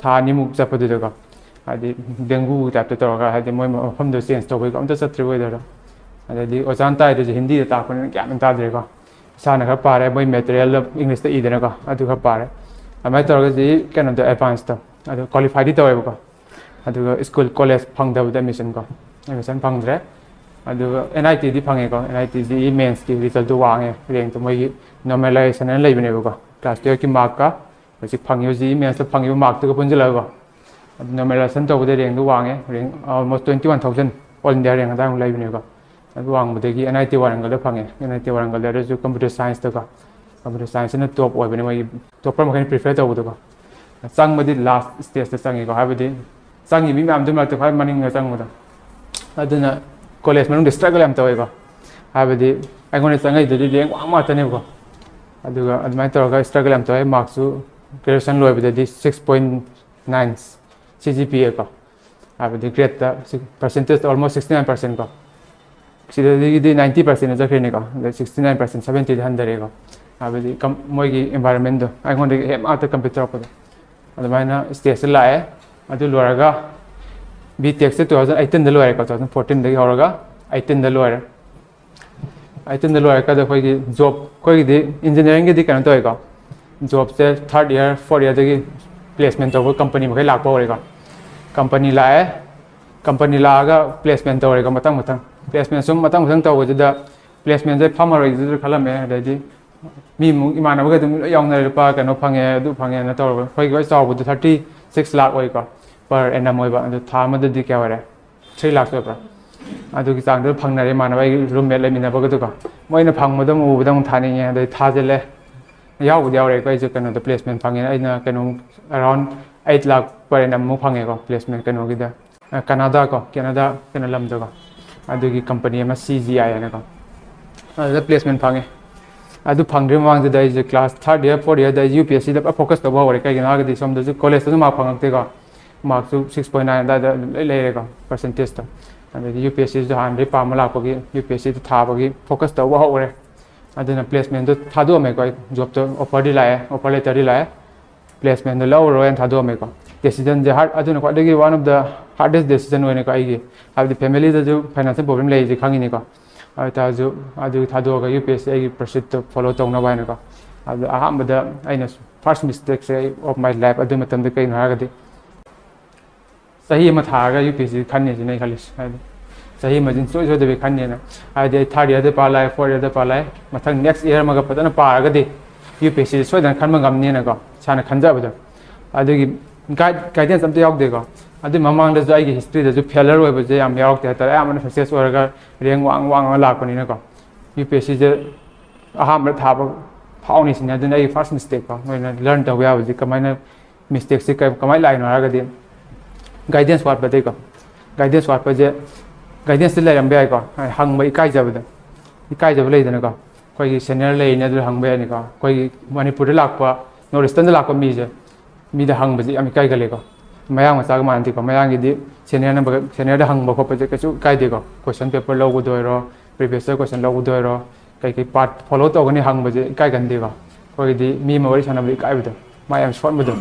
ꯊꯥ ꯑꯅꯤꯃꯨꯛ ꯆꯠꯄꯗꯨꯗꯀꯣ, ꯍꯥꯏꯗꯤ ꯗꯦꯡꯒꯨꯒꯤ ꯇꯥꯏꯞꯇ ꯇꯧꯔꯒ, ꯍꯥꯏꯗꯤ ꯃꯣꯏ ꯃꯐꯝꯗꯣ ꯆꯦꯟꯖ ꯇꯧꯕꯩꯀꯣ, ꯑꯝꯇ ꯆꯠꯇ꯭ꯔꯤ ꯑꯣꯏꯗꯣꯏꯔꯣ꯫ ꯑꯗꯩꯗꯤ ꯑꯣꯖꯥꯅ ꯇꯥꯏꯗꯨꯁꯨ ꯍꯤꯟꯗꯤꯗ ꯇꯥꯛꯄꯅꯤꯅ ꯒ꯭ꯌꯥꯟ ꯑꯃ ꯇꯥꯗ꯭ꯔꯦꯀꯣ꯫ ꯏꯁꯥꯅ ꯈꯔ ꯄꯥꯔꯦ, ꯃꯣꯏ ꯃꯦꯇꯔꯤꯌꯦꯜꯗꯣ ꯏꯪꯂꯤꯁꯇ ꯏꯗꯅꯀꯣ, ꯑꯗꯨ ꯈꯔ ꯄꯥꯔꯦ꯫ ꯑꯗꯨꯃꯥꯏꯅ ꯇꯧꯔꯒꯗꯤ ꯀꯩꯅꯣꯗꯣ, ꯑꯦꯗꯚꯥꯟꯁꯇꯣ ꯑꯗꯨ ꯀ꯭ꯋꯥꯂꯤꯐꯥꯏꯗꯤ ꯇꯧꯋꯦꯕꯀꯣ꯫ ꯑꯗꯨꯒ ꯁ꯭ꯀꯨꯜ, ꯀꯣꯂꯦꯖ ꯐꯪꯗꯕꯗ ꯑꯦꯗꯃꯤꯁꯟ ꯀꯣ, ꯑꯦꯗꯃꯤꯁꯟ ꯐꯪꯗ꯭ꯔꯦ꯫ ꯑꯗꯨꯒ ꯑꯦꯟ ꯑꯥꯏ ꯇꯤꯗꯤ ꯐꯪꯉꯦꯀꯣ, ꯑꯦꯟ ꯑꯥꯏ ꯇꯤꯁꯤ ꯃꯦꯟꯁꯀꯤ ꯔꯤꯖꯜꯇꯨ ꯋꯥꯡꯉꯦ, ꯔꯦꯡꯇꯣ ꯃꯣꯏꯒꯤ ꯅꯣꯔꯃꯦꯂꯥꯏꯖꯦꯁꯟ ꯍꯥꯏꯅ ꯂꯩꯕꯅꯦꯕꯀꯣ, ꯀ꯭ꯂꯥꯁ ꯇꯨꯌꯦꯜꯞꯀꯤ ꯃꯥꯔꯛꯀ ꯍꯧꯖꯤꯛ ꯐꯪꯉꯤꯕ ꯖꯤ ꯏ ꯃꯦꯟꯁꯇ ꯐꯪꯉꯤꯕ ꯃꯥꯔꯛꯇꯨꯒ ꯄꯨꯟꯁꯤꯜꯂꯒꯀꯣ꯫ ꯑꯗꯨ ꯅꯣꯔꯃꯦꯂꯥꯏꯖꯦꯁꯟ ꯇꯧꯕꯗ ꯔꯦꯡꯗꯣ ꯋꯥꯡꯉꯦ, rank almost twenty one thousand, all India rank ꯑꯗꯥꯏꯃꯨꯛ ꯂꯩꯕꯅꯦꯕꯀꯣ꯫ ꯑꯗꯨ ꯋꯥꯡꯕꯗꯒꯤ ꯑꯦꯟ ꯑꯥꯏ ꯇꯤ ꯋꯥꯔꯪꯒꯜꯗ ꯐꯪꯉꯦ꯫ ꯑꯦꯟ ꯑꯥꯏ ꯇꯤ ꯋꯥꯔꯪꯒꯜꯗ ꯑꯗꯨꯁꯨ ꯀꯝꯄ꯭ꯌꯨꯇꯔ ꯁꯥꯏꯟꯁꯇꯀꯣ, ꯀꯝꯄ꯭ꯌꯨꯇꯔ ꯁꯥꯏꯟꯁꯁꯤꯅ ꯇꯣꯞ ꯑꯣꯏꯕꯅꯦ, ꯃꯣꯏꯒꯤ ꯇꯣꯞꯄꯔ ꯃꯈꯩꯅ ꯄ꯭ꯔꯤꯐꯔ ꯇꯧꯕꯗꯀꯣ꯫ ꯆꯪꯕꯗꯤ ꯂꯥꯁ ꯁ꯭ꯇꯦꯖꯇ ꯆꯪꯉꯤꯀꯣ, ꯍꯥꯏꯕꯗꯤ ꯆꯪꯉꯤ ꯃꯤ ꯃꯌꯥꯝꯗꯨ ꯃꯔꯛꯇ ꯈ꯭ꯋꯥꯏ ꯃꯅꯤꯡꯗ ꯆꯪꯕꯗꯣ꯫ ꯑꯗꯨꯅ ꯀꯣꯂꯦꯖ ꯃꯅꯨꯡꯗ ꯁ꯭ꯇ꯭ꯔꯒꯜ ꯌꯥꯝ ꯇꯧꯋꯦꯀꯣ, ꯍꯥꯏꯕꯗꯤ ꯑꯩꯉꯣꯟꯗ ꯆꯪꯉꯛꯏꯗꯨꯗꯤ ꯔꯦꯡ ꯋꯥꯡ ꯉꯥꯛꯇꯅꯦꯕꯀꯣ꯫ ꯑꯗꯨꯒ ꯑꯗꯨꯃꯥꯏꯅ ꯇꯧꯔꯒ ꯁ꯭ꯇ꯭ꯔꯒꯜ ꯌꯥꯝ ꯇꯧꯋꯦ꯫ ꯃꯥꯔꯛꯁꯨ ꯒ꯭ꯔꯦꯖꯨꯑꯦꯁꯟ ꯂꯣꯏꯕꯗꯗꯤ six point nine C G P A ꯀꯣ, ꯍꯥꯏꯕꯗꯤ ꯒ꯭ꯔꯦꯗꯇ ꯄꯔꯁꯦꯟꯇꯦꯖꯇ ꯑꯣꯜꯃꯣꯁ ꯁꯤꯛꯁꯇꯤ ꯅꯥꯏꯟ ꯄꯔꯁꯦꯟ ꯀꯣ꯫ ꯁꯤꯗꯒꯤꯗꯤ ꯅꯥꯏꯟꯇꯤ ꯄꯔꯁꯦꯟ ꯆꯠꯈ꯭ꯔꯤꯅꯤꯀꯣ, ꯑꯗꯩ ꯁꯤꯛꯁꯇꯤ ꯅꯥꯏꯟ ꯄꯔꯁꯦꯟ, ꯁꯕꯦꯟꯇꯤꯗ ꯍꯟꯊꯔꯛꯑꯦꯀꯣ꯫ ꯍꯥꯏꯕꯗꯤ ꯀꯝ-, ꯃꯣꯏꯒꯤ ꯏꯟꯚꯥꯏꯔꯣꯟꯃꯦꯟꯗꯣ ꯑꯩꯉꯣꯟꯗꯒꯤ ꯍꯦꯛ ꯉꯥꯛꯇ ꯀꯝꯄꯤꯠ ꯇꯧꯔꯛꯄꯗꯣ꯫ ꯑꯗꯨꯃꯥꯏꯅ ꯁ꯭ꯇꯦꯖꯇ ꯂꯥꯛꯑꯦ꯫ ꯑꯗꯨ ꯂꯣꯏꯔꯒ ꯕꯤ ꯇꯦꯛꯁꯦ ꯇꯨ ꯊꯥꯎꯖꯟ ꯑꯩꯠꯇꯤꯟꯗ ꯂꯣꯏꯔꯦꯀꯣ, ꯇꯨ ꯊꯥꯎꯖꯟ ꯐꯣꯔꯇꯤꯟꯗꯒꯤ ꯍꯧꯔꯒ ꯑꯩꯠꯇꯤꯟꯗ ꯂꯣꯏꯔꯦ꯫ ꯑꯩꯠꯇꯤꯟꯗ ꯂꯣꯏꯔꯀꯥꯟꯗ ꯑꯩꯈꯣꯏꯒꯤ ꯖꯣꯕ, ꯑꯩꯈꯣꯏꯒꯤꯗꯤ ꯏꯟꯖꯤꯅꯤꯌꯥꯔꯤꯡꯒꯤꯗꯤ ꯀꯩꯅꯣ ꯇꯧꯋꯦꯀꯣ, ꯖꯣꯕꯁꯦ ꯊꯥꯔꯠ ꯏꯌꯥꯔ, ꯐꯣꯔꯠ ꯏꯌꯥꯔꯗꯒꯤ ꯄ꯭ꯂꯦꯁꯃꯦꯟ ꯇꯧꯕ ꯀꯝꯄꯅꯤ ꯃꯈꯩ ꯂꯥꯛꯄ ꯍꯧꯔꯦꯀꯣ꯫ ꯀꯝꯄꯅꯤ ꯂꯥꯛꯑꯦ, ꯀꯝꯄꯅꯤ ꯂꯥꯛꯑꯒ ꯄ꯭ꯂꯦꯁꯃꯦꯟ ꯇꯧꯔꯦꯀꯣ, ꯃꯊꯪ ꯃꯊꯪ꯫ ꯄ꯭ꯂꯦꯁꯃꯦꯟ ꯁꯨꯝ ꯃꯊꯪ ꯃꯊꯪ ꯇꯧꯕꯁꯤꯗ ꯄ꯭ꯂꯦꯁꯃꯦꯟꯁꯦ ꯐꯝꯃꯔꯣꯏꯗ꯭ꯔꯁꯨ ꯈꯜꯂꯝꯃꯦ꯫ ꯑꯗꯩꯗꯤ ꯃꯤ ꯑꯃꯨꯛ ꯏꯃꯥꯟꯅꯕꯒꯩ ꯑꯗꯨꯝ ꯂꯣꯏ ꯌꯥꯎꯅꯔꯦ, ꯂꯨꯄꯥ ꯀꯩꯅꯣ ꯐꯪꯉꯦ, ꯑꯗꯨ ꯐꯪꯉꯦꯅ ꯇꯧꯔꯒ꯫ ꯑꯩꯈꯣꯏꯒꯤ ꯈ꯭ꯋꯥꯏ ꯆꯥꯎꯕꯗꯣ ꯊꯥꯔꯇꯤ ꯁꯤꯛꯁ ꯂꯥꯛ ꯑꯣꯏꯀꯣ, ꯄꯔ ꯑꯦꯅꯝ ꯑꯣꯏꯕ꯫ ꯑꯗꯨ ꯊꯥ ꯑꯃꯗꯗꯤ ꯀꯌꯥ ꯑꯣꯏꯔꯦ? ꯊ꯭ꯔꯤ ꯂꯥꯛꯁ ꯑꯣꯏꯕ꯭ꯔꯥ? ꯑꯗꯨꯒꯤ ꯆꯥꯡꯗꯨꯗ ꯐꯪꯅꯔꯦ ꯏꯃꯥꯟꯅꯕ ꯑꯩꯒꯤ ꯔꯨꯝꯃꯦꯠ ꯂꯩꯃꯤꯟꯅꯕꯒꯗꯨꯀꯣ꯫ ꯃꯣꯏꯅ ꯐꯪꯕꯗꯣ ꯑꯃꯨꯛ ꯎꯕꯗ ꯑꯃꯨꯛ ꯊꯥꯅꯤꯡꯉꯦ, ꯑꯗꯩ ꯊꯥꯖꯤꯜꯂꯦ꯫ ꯌꯥꯎꯕꯨꯗꯤ ꯌꯥꯎꯔꯦꯀꯣ, ꯑꯩꯁꯨ ꯀꯩꯅꯣꯗ ꯄ꯭ꯂꯦꯁꯃꯦꯟ ꯐꯪꯉꯦ꯫ ꯑꯩꯅ ꯀꯩꯅꯣ ꯑꯦꯔꯥꯎꯟ ꯑꯩꯠ ꯂꯥꯛ ꯄꯔ ꯑꯦꯅꯝ ꯑꯃꯨꯛ ꯐꯪꯉꯦꯀꯣ, ꯄ꯭ꯂꯦꯁꯃꯦꯟ ꯀꯩꯅꯣꯒꯤꯗ꯫ ꯑ, ꯀꯅꯥꯗꯥ ꯀꯣ, ꯀꯦꯅꯥꯗꯥ ꯀꯩꯅꯣ ꯂꯝꯗꯀꯣ, ꯑꯗꯨꯒꯤ ꯀꯝꯄꯅꯤ ꯑꯃ, ꯁꯤ ꯖꯤ ꯑꯥꯏ ꯍꯥꯏꯅꯀꯣ, ꯑꯗꯨꯗ ꯄ꯭ꯂꯦꯁꯃꯦꯟ ꯐꯪꯉꯦ꯫ ꯑꯗꯨ ꯐꯪꯗ꯭ꯔꯤꯕ ꯃꯃꯥꯡꯗꯨꯗ ꯑꯩꯁꯦ ꯀ꯭ꯂꯥꯁ ꯊꯥꯔꯠ ꯏꯌꯥꯔ, ꯐꯣꯔꯠ ꯏꯌꯥꯔꯗ ꯑꯩ ꯌꯨ ꯄꯤ ꯑꯦꯁ ꯁꯤꯗ ꯐꯣꯀꯁ ꯇꯧꯕ ꯍꯧꯔꯦ꯫ ꯀꯩꯒꯤꯅꯣ ꯍꯥꯏꯔꯒꯗꯤ ꯁꯣꯝꯗꯁꯨ ꯀꯣꯂꯦꯖꯇꯁꯨ ꯃꯥꯔꯛ ꯐꯪꯉꯛꯇꯦꯀꯣ, ꯃꯥꯔꯛꯁꯨ ꯁꯤꯛꯁ ꯄꯣꯏꯟ ꯅꯥꯏꯟ ꯑꯗꯨꯋꯥꯏꯗ ꯑꯗꯨꯝ ꯂꯣꯏ ꯂꯩꯔꯦꯀꯣ, ꯄꯔꯁꯦꯟꯇꯦꯖꯇꯣ꯫ ꯑꯗꯩꯗꯤ ꯌꯨ ꯄꯤ ꯑꯦꯁ ꯁꯤꯁꯨ ꯍꯥꯟꯅꯗꯒꯤ ꯄꯥꯝꯕ ꯂꯥꯛꯄꯒꯤ ꯌꯨ ꯄꯤ ꯑꯦꯁ ꯁꯤꯗ ꯊꯥꯕꯒꯤ ꯐꯣꯀꯁ ꯇꯧꯕ ꯍꯧꯔꯦ꯫ ꯑꯗꯨꯅ ꯄ꯭ꯂꯦꯁꯃꯦꯟꯗꯣ ꯊꯥꯗꯣꯛꯑꯝꯃꯦꯀꯣ, ꯑꯩ ꯖꯣꯕꯇꯣ ꯑꯣꯐꯔꯗꯤ ꯂꯥꯛꯑꯦ, ꯑꯣꯐꯔ ꯂꯦꯇꯔꯗꯤ ꯂꯥꯛꯑꯦ꯫ ꯄ꯭ꯂꯦꯁꯃꯦꯟꯗꯣ ꯂꯧꯔꯔꯣꯏꯅ ꯊꯥꯗꯣꯛꯑꯝꯃꯦꯀꯣ꯫ ꯗꯦꯁꯤꯖꯟꯁꯦ ꯍꯥꯔꯠ, ꯑꯗꯨꯅ ꯈ꯭ꯋꯥꯏꯗꯒꯤ one of the hardest decision ꯑꯣꯏꯅꯀꯣ ꯑꯩꯒꯤ, ꯍꯥꯏꯕꯗꯤ ꯐꯦꯃꯤꯂꯤꯗꯁꯨ ꯐꯥꯏꯅꯥꯟꯁꯤꯌꯦꯜ ꯄ꯭ꯔꯣꯕ꯭ꯂꯦꯝ ꯂꯩꯔꯤꯁꯦ ꯈꯪꯉꯤꯅꯤꯀꯣ꯫ ꯑꯗꯨ ꯑꯣꯏꯇꯥꯔꯁꯨ ꯑꯗꯨ ꯊꯥꯗꯣꯛꯑꯒ ꯌꯨ ꯄꯤ ꯑꯦꯁ ꯁꯤ ꯑꯩꯒꯤ ꯄꯔꯁꯨꯠꯇꯣ ꯐꯣꯂꯣ ꯇꯧꯅꯕ ꯍꯥꯏꯅꯀꯣ꯫ ꯑꯗꯣ ꯑꯍꯥꯟꯕꯗ ꯑꯩꯅ ꯐꯥꯔꯁ ꯃꯤꯁꯇꯦꯛꯁꯦ ꯑꯩ of my life ꯑꯗꯨ ꯃꯇꯝꯗ ꯀꯩꯅꯣ ꯍꯥꯏꯔꯒꯗꯤ ꯆꯍꯤ ꯑꯃ ꯊꯥꯔꯒ ꯌꯨ ꯄꯤ ꯑꯦꯁ ꯁꯤ ꯈꯟꯅꯤ ꯁꯤꯅꯦ ꯑꯩ ꯈꯜꯂꯤꯁꯦ꯫ ꯍꯥꯏꯗꯤ ꯆꯍꯤ ꯑꯃꯁꯤ ꯁꯨꯡꯁꯣꯏ ꯁꯣꯏꯗꯕꯤ ꯈꯟꯅꯤꯅ꯫ ꯍꯥꯏꯗꯤ ꯑꯩ ꯊꯥꯔꯠ ꯏꯌꯥꯔꯗ ꯄꯥ ꯂꯥꯛꯑꯦ, ꯐꯣꯔꯠ ꯏꯌꯥꯔꯗ ꯄꯥ ꯂꯥꯛꯑꯦ, ꯃꯊꯪ ꯅꯦꯛꯁ ꯏꯌꯥꯔ ꯑꯃꯒ ꯐꯖꯅ ꯄꯥꯔꯒꯗꯤ ꯌꯨ ꯄꯤ ꯑꯦꯁ ꯁꯤ ꯁꯣꯏꯗꯅ ꯈꯟꯕ ꯉꯝꯅꯤꯅꯀꯣ ꯏꯁꯥꯅ ꯈꯟꯖꯕꯗꯣ꯫ ꯑꯗꯨꯒꯤ ꯒꯥꯏꯗ ꯒꯥꯏꯗꯦꯟꯁ ꯑꯝꯇ ꯌꯥꯎꯗꯦꯀꯣ꯫ ꯑꯗꯨꯏ ꯃꯃꯥꯡꯗꯁꯨ ꯑꯩꯒꯤ ꯍꯤꯁꯇ꯭ꯔꯤꯗꯁꯨ ꯐꯦꯂꯔ ꯑꯣꯏꯕꯁꯦ ꯌꯥꯝ ꯌꯥꯎꯔꯛꯇꯦ ꯍꯥꯏꯇꯥꯔꯦ꯫ ꯑꯌꯥꯝꯕꯅ ꯁꯛꯁꯦꯁ ꯑꯣꯏꯔꯒ ꯔꯦꯡ ꯋꯥꯡ ꯋꯥꯡꯉ ꯂꯥꯛꯄꯅꯤꯅꯀꯣ꯫ ꯌꯨ ꯄꯤ ꯑꯦꯁ ꯁꯤꯁꯦ ꯑꯍꯥꯟꯕꯗ ꯊꯥꯕ ꯐꯥꯎꯅꯤ ꯁꯤꯅꯤ꯫ ꯑꯗꯨꯅ ꯑꯩꯒꯤ ꯐꯥꯔꯁ ꯃꯤꯁꯇꯦꯛꯀꯣ, ꯅꯣꯏꯅ ꯂꯔꯟ ꯇꯧꯕ ꯌꯥꯕꯁꯤ ꯀꯃꯥꯏꯅ, ꯃꯤꯁꯇꯦꯛꯁꯤ ꯀ- ꯀꯃꯥꯏꯅ ꯂꯥꯛꯏꯅꯣ ꯍꯥꯏꯔꯒꯗꯤ, ꯒꯥꯏꯗꯦꯟꯁ ꯋꯥꯠꯄꯗꯒꯤꯀꯣ꯫ ꯒꯥꯏꯗꯦꯟꯁ ꯋꯥꯠꯄꯁꯦ, ꯒꯥꯏꯗꯦꯟꯁꯇꯤ ꯂꯩꯔꯝꯕ ꯌꯥꯏꯀꯣ, ꯍꯪꯕ ꯏꯀꯥꯏꯖꯕꯗꯣ, ꯏꯀꯥꯏꯖꯕ ꯂꯩꯗꯅꯀꯣ꯫ ꯑꯩꯈꯣꯏꯒꯤ ꯁꯦꯅꯤꯌꯔ ꯂꯩꯔꯤꯅꯦ ꯑꯗꯨ ꯍꯪꯕ ꯌꯥꯏꯅꯤꯀꯣ꯫ ꯑꯩꯈꯣꯏꯒꯤ ꯃꯅꯤꯄꯨꯔꯗ ꯂꯥꯛꯄ, ꯅꯣꯔꯠ ꯏꯁꯇꯔꯟꯗ ꯂꯥꯛꯄ ꯃꯤꯁꯦ, ꯃꯤꯗ ꯍꯪꯕꯁꯦ ꯌꯥꯝ ꯏꯀꯥꯏꯒꯜꯂꯦꯀꯣ꯫ ꯃꯌꯥꯡ ꯃꯆꯥꯒ ꯃꯥꯟꯅꯗꯦꯀꯣ꯫ ꯃꯌꯥꯡꯒꯤꯗꯤ ꯁꯦꯅꯤꯌꯔꯅ ꯁꯦꯅꯤꯌꯔꯗ ꯍꯪꯕ ꯈꯣꯠꯄꯁꯦ ꯀꯩꯁꯨ ꯏꯀꯥꯏꯗꯦꯀꯣ꯫ ꯀꯣꯏꯁꯟ ꯄꯦꯄꯔ ꯂꯧꯕꯗ ꯑꯣꯏꯔꯣ, ꯄ꯭ꯔꯤꯚꯤꯌꯁ ꯏꯌꯔ ꯀꯣꯏꯁꯟ ꯂꯧꯕꯗ ꯑꯣꯏꯔꯣ, ꯀꯩꯀꯩ ꯄꯥꯔꯠ ꯐꯣꯂꯣ ꯇꯧꯒꯅꯤ ꯍꯪꯕꯁꯦ ꯏꯀꯥꯏꯒꯟꯗꯦꯀꯣ꯫ ꯑꯩꯈꯣꯏꯒꯤꯗꯤ ꯃꯤ ꯑꯃ ꯋꯥꯔꯤ ꯁꯥꯟꯅꯕꯗ ꯏꯀꯥꯏꯕꯗꯣ, ꯃꯥ ꯌꯥꯝ ꯁꯣꯟꯕꯗꯣ,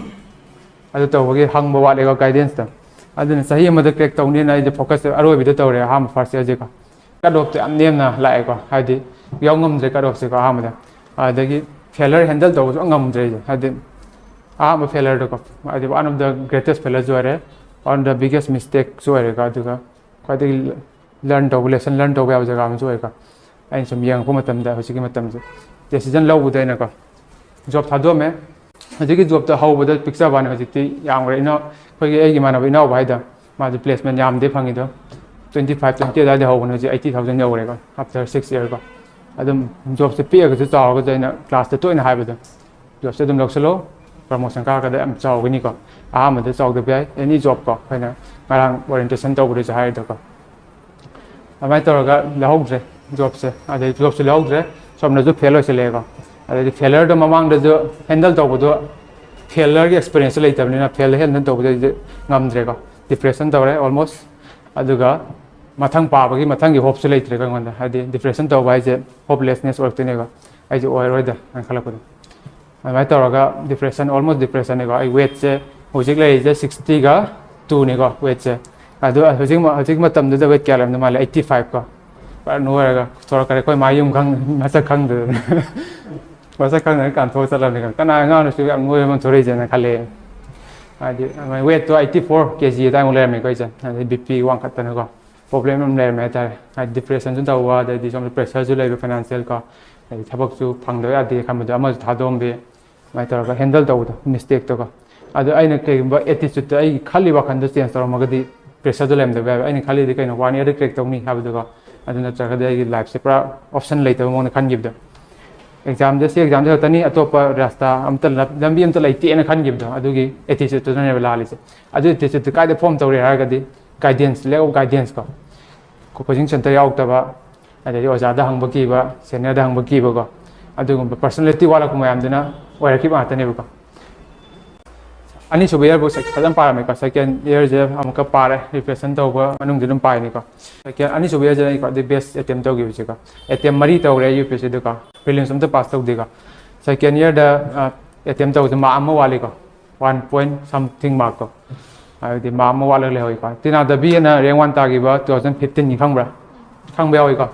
ꯑꯗꯨ ꯇꯧꯕꯒꯤ ꯍꯪꯕ ꯋꯥꯠꯂꯦꯀꯣ ꯒꯥꯏꯗꯦꯟꯁꯇ꯫ ꯑꯗꯨꯅ ꯆꯍꯤ ꯑꯃꯗ ꯀ꯭ꯔꯦꯛ ꯇꯧꯅꯤꯅ ꯑꯩꯁꯦ ꯐꯣꯀꯁ ꯑꯔꯣꯏꯕꯤꯗ ꯇꯧꯔꯦ, ꯑꯍꯥꯟꯕ ꯐꯥꯔꯁ ꯏꯌꯔꯁꯦꯀꯣ꯫ ꯀꯠ ꯑꯣꯐꯇꯣ ꯌꯥꯝ ꯅꯦꯝꯅ ꯂꯥꯛꯑꯦꯀꯣ, ꯍꯥꯏꯗꯤ ꯌꯥꯎ ꯉꯝꯗ꯭ꯔꯦ ꯀꯠ ꯑꯣꯐꯁꯦꯀꯣ ꯑꯍꯥꯟꯕꯗ꯫ ꯑꯗꯒꯤ ꯐꯦꯂꯔ ꯍꯦꯟꯗꯜ ꯇꯧꯕꯁꯨ ꯉꯝꯗ꯭ꯔꯦ ꯑꯩꯁꯦ, ꯍꯥꯏꯗꯤ ꯑꯍꯥꯟꯕ ꯐꯦꯂꯔꯗꯀꯣ, ꯍꯥꯏꯗꯤ one of the greatest failure ꯁꯨ ꯑꯣꯏꯔꯦ, one of the biggest mistake ꯁꯨ ꯑꯣꯏꯔꯦꯀꯣ꯫ ꯑꯗꯨꯒ ꯈ꯭ꯋꯥꯏꯗꯒꯤ ꯂꯔꯟ ꯇꯧꯕ, ꯂꯦꯁꯟ ꯂꯔꯟ ꯇꯧꯕ ꯌꯥꯕ ꯖꯒꯥ ꯑꯃꯁꯨ ꯑꯣꯏꯀꯣ꯫ ꯑꯩꯅ ꯁꯨꯝ ꯌꯦꯡꯉꯛꯄ ꯃꯇꯝꯗ ꯍꯧꯖꯤꯛꯀꯤ ꯃꯇꯝꯁꯦ ꯗꯦꯁꯤꯖꯟ ꯂꯧꯕꯗ ꯑꯩꯅꯀꯣ ꯖꯣꯕ ꯊꯥꯗꯣꯛꯑꯝꯃꯦ꯫ ꯍꯧꯖꯤꯛꯀꯤ ꯖꯣꯕꯇ ꯍꯧꯕꯗ ꯄꯤꯛꯆꯕ ꯋꯥꯅꯤ, ꯍꯧꯖꯤꯛꯇꯤ ꯌꯥꯝꯈ꯭ꯔꯦ꯫ ꯏꯅꯥꯎ ꯑꯩꯈꯣꯏꯒꯤ, ꯑꯩꯒꯤ ꯏꯃꯥꯟꯅꯕ ꯏꯅꯥꯎꯕ ꯍꯥꯏꯗꯣ, ꯃꯥꯁꯨ ꯄ꯭ꯂꯦꯁꯃꯦꯟ ꯌꯥꯝꯗꯦ ꯐꯪꯉꯤꯗꯣ, twenty five twenty ꯑꯗꯨꯋꯥꯏꯗ ꯍꯧꯕꯅꯦ, ꯍꯧꯖꯤꯛ eighty thousand ꯌꯧꯔꯦꯀꯣ, after six year ꯀꯣ꯫ ꯑꯗꯨꯝ ꯖꯣꯕꯁꯦ ꯄꯤꯛꯑꯒꯁꯨ ꯆꯥꯎꯔꯒꯁꯨ ꯑꯩꯅ ꯀ꯭ꯂꯥꯁꯇ ꯇꯣꯏꯅ ꯍꯥꯏꯕꯗꯣ, ꯖꯣꯕꯁꯦ ꯑꯗꯨꯝ ꯂꯧꯁꯤꯜꯂꯣ, ꯄ꯭ꯔꯃꯣꯁꯟ ꯀꯥꯔꯛꯀꯗ ꯌꯥꯝ ꯆꯥꯎꯒꯅꯤꯀꯣ꯫ ꯑꯍꯥꯟꯕꯗ ꯆꯥꯎꯗꯕ ꯌꯥꯏ, ꯑꯦꯅꯤ ꯖꯣꯕ ꯀꯣ, ꯑꯩꯈꯣꯏꯅ ꯉꯔꯥꯡ ꯑꯣꯔꯤꯌꯦꯟꯇꯦꯁꯟ ꯇꯧꯕꯗꯁꯨ ꯍꯥꯏꯔꯤꯗꯣꯀꯣ꯫ ꯑꯗꯨꯃꯥꯏꯅ ꯇꯧꯔꯒ ꯂꯧꯍꯧꯗ꯭ꯔꯦ ꯖꯣꯕꯁꯦ, ꯑꯗꯩ ꯖꯣꯕꯁꯨ ꯂꯧꯍꯧꯗ꯭ꯔꯦ, ꯁꯣꯝꯗꯁꯨ ꯐꯦꯜ ꯑꯣꯏꯁꯜꯂꯛꯑꯦꯀꯣ꯫ ꯑꯗꯩꯗꯤ ꯐꯦꯂꯔꯗꯣ ꯃꯃꯥꯡꯗꯁꯨ ꯍꯦꯟꯗꯜ ꯇꯧꯕꯗꯣ, ꯐꯦꯂꯔꯒꯤ ꯑꯦꯛꯁꯄꯤꯔꯤꯌꯦꯟꯁꯁꯨ ꯂꯩꯇꯕꯅꯤꯅ ꯐꯦꯜ ꯍꯦꯟꯗꯜ ꯇꯧꯕꯗꯩꯗꯤ ꯉꯝꯗ꯭ꯔꯦꯀꯣ, ꯗꯤꯄ꯭ꯔꯦꯁꯟ ꯇꯧꯔꯦ ꯑꯣꯜꯃꯣꯁ꯫ ꯑꯗꯨꯒ ꯃꯊꯪ ꯄꯥꯕꯒꯤ ꯃꯊꯪꯒꯤ ꯍꯣꯞꯁꯨ ꯂꯩꯇ꯭ꯔꯦꯀꯣ ꯑꯩꯉꯣꯟꯗ, ꯍꯥꯏꯗꯤ ꯗꯤꯄ꯭ꯔꯦꯁꯟ ꯇꯧꯕ ꯍꯥꯏꯁꯦ ꯍꯣꯞꯂꯦꯁꯅꯦꯁ ꯑꯣꯏꯔꯛꯇꯣꯏꯅꯦꯀꯣ, ꯑꯩꯁꯦ ꯑꯣꯏꯔꯔꯣꯏꯗ ꯍꯥꯏꯅ ꯈꯜꯂꯛꯄꯗꯣ꯫ ꯑꯗꯨꯃꯥꯏꯅ ꯇꯧꯔꯒ ꯗꯤꯄ꯭ꯔꯦꯁꯟ, ꯑꯣꯜꯃꯣꯁ ꯗꯤꯄ꯭ꯔꯦꯁꯟꯅꯦꯀꯣ꯫ ꯑꯩ ꯋꯦꯠꯁꯦ ꯍꯧꯖꯤꯛ ꯂꯩꯔꯤꯁꯦ ꯁꯤꯛꯁꯇꯤꯒ ꯇꯨꯅꯤꯀꯣ ꯋꯦꯠꯁꯦ꯫ ꯑꯗꯨ ꯍꯧꯖꯤꯛ ꯍꯧꯖꯤꯛ ꯃꯇꯝꯗꯨꯗ ꯋꯦꯠ ꯀꯌꯥ ꯂꯩꯔꯝꯗꯧ ꯃꯥꯜꯂꯦ? ꯑꯩꯠꯇꯤ ꯐꯥꯏꯚ ꯀꯣ꯫ ꯄꯨꯔꯥ ꯅꯣꯏꯔꯒ ꯊꯣꯔꯛꯈ꯭ꯔꯦ꯫ ꯑꯩꯈꯣꯏ ꯃꯥ ꯌꯨꯝ ꯈꯪ ꯃꯁꯛ ꯈꯪꯗꯗꯅ ꯃꯁꯛ ꯈꯪꯗꯅ ꯀꯥꯟꯊꯣꯛꯑ ꯆꯠꯂꯕꯅꯤ꯫ ꯀꯅꯥ ꯑꯉꯥꯡꯅꯁꯨ ꯌꯥꯝ ꯅꯣꯏꯕ ꯑꯃ ꯊꯣꯔꯛꯏꯁꯦꯅ ꯈꯜꯂꯦ꯫ ꯍꯥꯏꯗꯤ ꯋꯦꯠꯇꯣ ꯑꯩꯠꯇꯤ ꯐꯣꯔ ꯀꯦ ꯖꯤ ꯑꯗꯨꯋꯥꯏꯃꯨꯛ ꯂꯩꯔꯝꯃꯦꯀꯣ ꯑꯩꯁꯦ꯫ ꯑꯗꯩ ꯕꯤ ꯄꯤ ꯋꯥꯡꯈꯠꯇꯅꯀꯣ, ꯄ꯭ꯔꯣꯕ꯭ꯂꯦꯝ ꯑꯃ ꯂꯩꯔꯝꯃꯦ ꯍꯥꯏꯇꯥꯔꯦ꯫ ꯍꯥꯏꯗꯤ ꯗꯤꯄ꯭ꯔꯦꯁꯟꯁꯨ ꯇꯧꯕ, ꯑꯗꯩꯗꯤ ꯁꯣꯝꯗ ꯄ꯭ꯔꯦꯁꯔꯁꯨ ꯂꯩꯕ ꯐꯥꯏꯅꯥꯟꯁꯤꯌꯦꯜ ꯀꯣ, ꯑꯗꯩ ꯊꯕꯛꯁꯨ ꯐꯪꯗꯕ ꯌꯥꯗꯦ ꯈꯟꯕꯗꯣ ꯑꯃꯁꯨ ꯊꯥꯗꯣꯛꯑꯝꯕꯤ, ꯑꯗꯨꯃꯥꯏꯅ ꯇꯧꯔꯒ ꯍꯦꯟꯗꯜ ꯇꯧꯕꯗꯣ, ꯃꯤꯁꯇꯦꯛꯇꯣꯀꯣ꯫ ꯑꯗꯣ ꯑꯩꯅ ꯀꯩꯒꯨꯝꯕ attitudeꯇꯣ, ꯑꯩꯒꯤ ꯈꯜꯂꯤ ꯋꯥꯈꯜꯗꯣ change ꯇꯧꯔꯝꯃꯒꯗꯤ pressureꯗꯣ ꯂꯩꯔꯝꯗꯕ ꯌꯥꯏꯕ꯫ ꯑꯩꯅ ꯈꯜꯂꯤꯗꯤ ꯀꯩꯅꯣ, one yearꯗ crack ꯇꯧꯅꯤ ꯍꯥꯏꯕꯗꯨꯒ, ꯑꯗꯨ ꯅꯠꯇ꯭ꯔꯒꯗꯤ ꯑꯩꯒꯤ lifeꯁꯦ ꯄꯨꯔꯥ option ꯂꯩꯇꯕ ꯃꯑꯣꯡꯗ ꯈꯟꯈꯤꯕꯗꯣ꯫ Examꯁꯦ, ꯁꯤ examꯁꯦ ꯈꯛꯇꯅꯤ, ꯑꯇꯣꯞꯄ ꯔꯥꯁꯇꯥ ꯑꯝꯇ ꯂꯝ-, ꯂꯝꯕꯤ ꯑꯝꯇ ꯂꯩꯇꯦꯅ ꯈꯟꯈꯤꯕꯗꯣ, ꯑꯗꯨꯒꯤ attitudeꯇꯨꯅꯅꯦꯕ ꯂꯥꯜꯂꯤꯁꯦ꯫ ꯑꯗꯨ attitudeꯇꯨ ꯀꯥꯏꯗ form ꯇꯧꯔꯦ ꯍꯥꯏꯔꯒꯗꯤ guidance, lack of guidanceꯀꯣ꯫ Coaching centre ꯌꯥꯎꯔꯛꯇꯕ, ꯑꯗꯩꯗꯤ ꯑꯣꯖꯥꯗ ꯍꯪꯕ ꯀꯤꯕ, seniorꯗ ꯍꯪꯕ ꯀꯤꯕꯀꯣ, ꯑꯗꯨꯒꯨꯝꯕ personality ꯋꯥꯠꯂꯛꯄ ꯃꯌꯥꯝꯗꯨꯅ ꯑꯣꯏꯔꯛꯈꯤꯕ ꯉꯥꯛꯇꯅꯦꯕꯀꯣ꯫ ꯑꯅꯤꯁꯨꯕ yearꯕꯨ ꯁꯦ-, ꯐꯖꯅ ꯄꯥꯔꯝꯃꯦꯀꯣ꯫ Second yearꯁꯦ ꯑꯃꯨꯛꯀ ꯄꯥꯔꯦ, revision ꯇꯧꯕ ꯃꯅꯨꯡꯗ ꯑꯗꯨꯝ ꯄꯥꯏꯅꯤꯀꯣ꯫ Second, ꯑꯅꯤꯁꯨꯕ yearꯁꯦ ꯑꯩ ꯈ꯭ꯋꯥꯏꯗꯩ best attempt ꯇꯧꯈꯤꯕꯁꯦꯀꯣ꯫ Attempt ꯃꯔꯤ ꯇꯧꯔꯦ UPSCꯗꯀꯣ, prelims ꯑꯝꯇ pass ꯇꯧꯗꯦꯀꯣ꯫ Second yearꯗ, ꯑ, attempt ꯇꯧꯕꯁꯦ mark ꯑꯃ ꯋꯥꯠꯂꯤꯀꯣ, one point something markꯇꯣ, ꯍꯥꯏꯕꯗꯤ mark ꯑꯃ ꯋꯥꯠꯂꯒ ꯂꯩꯍꯧꯋꯤꯀꯣ꯫ ꯇꯤꯅꯥꯗꯕꯤꯅ rank one ꯇꯥꯈꯤꯕ two thousand fifteenꯒꯤ ꯈꯪꯕ꯭ꯔꯥ? ꯈꯪꯕ ꯌꯥꯎꯋꯤꯀꯣ꯫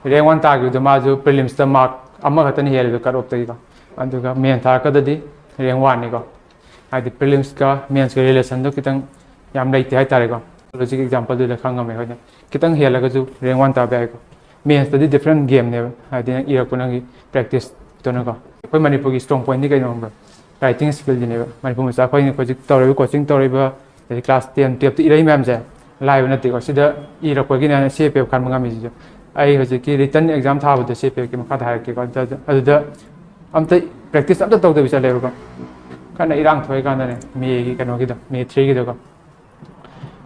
Rank one ꯇꯥꯈꯤꯕꯗꯣ ꯃꯥꯁꯨ prelimsꯇ mark ꯑꯃꯈꯛꯇꯅ ꯍꯦꯜꯂꯦꯕ cut offꯇꯒꯤꯀꯣ꯫ ꯑꯗꯨꯒ main ꯊꯥꯔꯛꯀꯗꯗꯤ rank oneꯅꯤꯀꯣ꯫ ꯍꯥꯏꯗꯤ prelimsꯀ mainsꯀ relationꯗꯣ ꯈꯤꯇꯪ ꯌꯥꯝ ꯂꯩꯇꯦ ꯍꯥꯏꯇꯥꯔꯦꯀꯣ꯫ Hꯧꯖꯤꯛ exampleꯗꯨꯗ ꯈꯪꯉꯝꯃꯦ ꯑꯩꯈꯣꯏꯅ꯫ ꯈꯤꯇꯪ ꯍꯦꯜꯂꯒꯁꯨ rank one ꯇꯥꯕ ꯌꯥꯏꯀꯣ꯫ Mainsꯇꯗꯤ different gameꯅꯦꯕ, ꯍꯥꯏꯗꯤ ꯅꯪ ꯏꯔꯛꯄ ꯅꯪꯒꯤ practiceꯇꯨꯅꯀꯣ꯫ ꯑꯩꯈꯣꯏ ꯃꯅꯤꯄꯨꯔꯒꯤ strong pointꯗꯤ ꯀꯩꯅꯣ ꯈꯪꯕ꯭ꯔꯥ? Writing skillꯁꯤꯅꯦꯕ꯫ ꯃꯅꯤꯄꯨꯔ ꯃꯆꯥ ꯑꯩꯈꯣꯏꯅ ꯍꯧꯖꯤꯛ ꯇꯧꯔꯤꯕ, coaching ꯇꯧꯔꯤꯕ, ꯑꯗꯩ class ten, twelveꯇ ꯏꯔꯛꯏ ꯃꯌꯥꯝꯁꯦ ꯂꯥꯏꯕ ꯅꯠꯇꯦꯀꯣ꯫ ꯁꯤꯗ ꯏꯔꯛꯄꯒꯤꯅꯦ CAPF ꯈꯟꯕ ꯉꯝꯃꯤꯁꯤꯁꯨ꯫ ꯑꯩ ꯍꯧꯖꯤꯛꯀꯤ written exam ꯊꯥꯕꯗꯣ CAPFꯀꯤ ꯃꯈꯥꯗ ꯍꯥꯏꯔꯛꯀꯦꯀꯣ꯫ ꯑꯗꯨꯗ, ꯑꯗꯨꯗ ꯑꯝꯇ practice ꯑꯝꯇ ꯇꯧꯗꯕꯤ ꯆꯠꯂꯦꯕꯀꯣ꯫ ꯀꯟꯅ ꯏꯔꯥꯡ ꯊꯣꯛꯏꯀꯥꯟꯗꯅꯦ, Mayꯒꯤ ꯀꯩꯅꯣꯒꯤꯗꯣ, May threeꯒꯤꯗꯣꯀꯣ꯫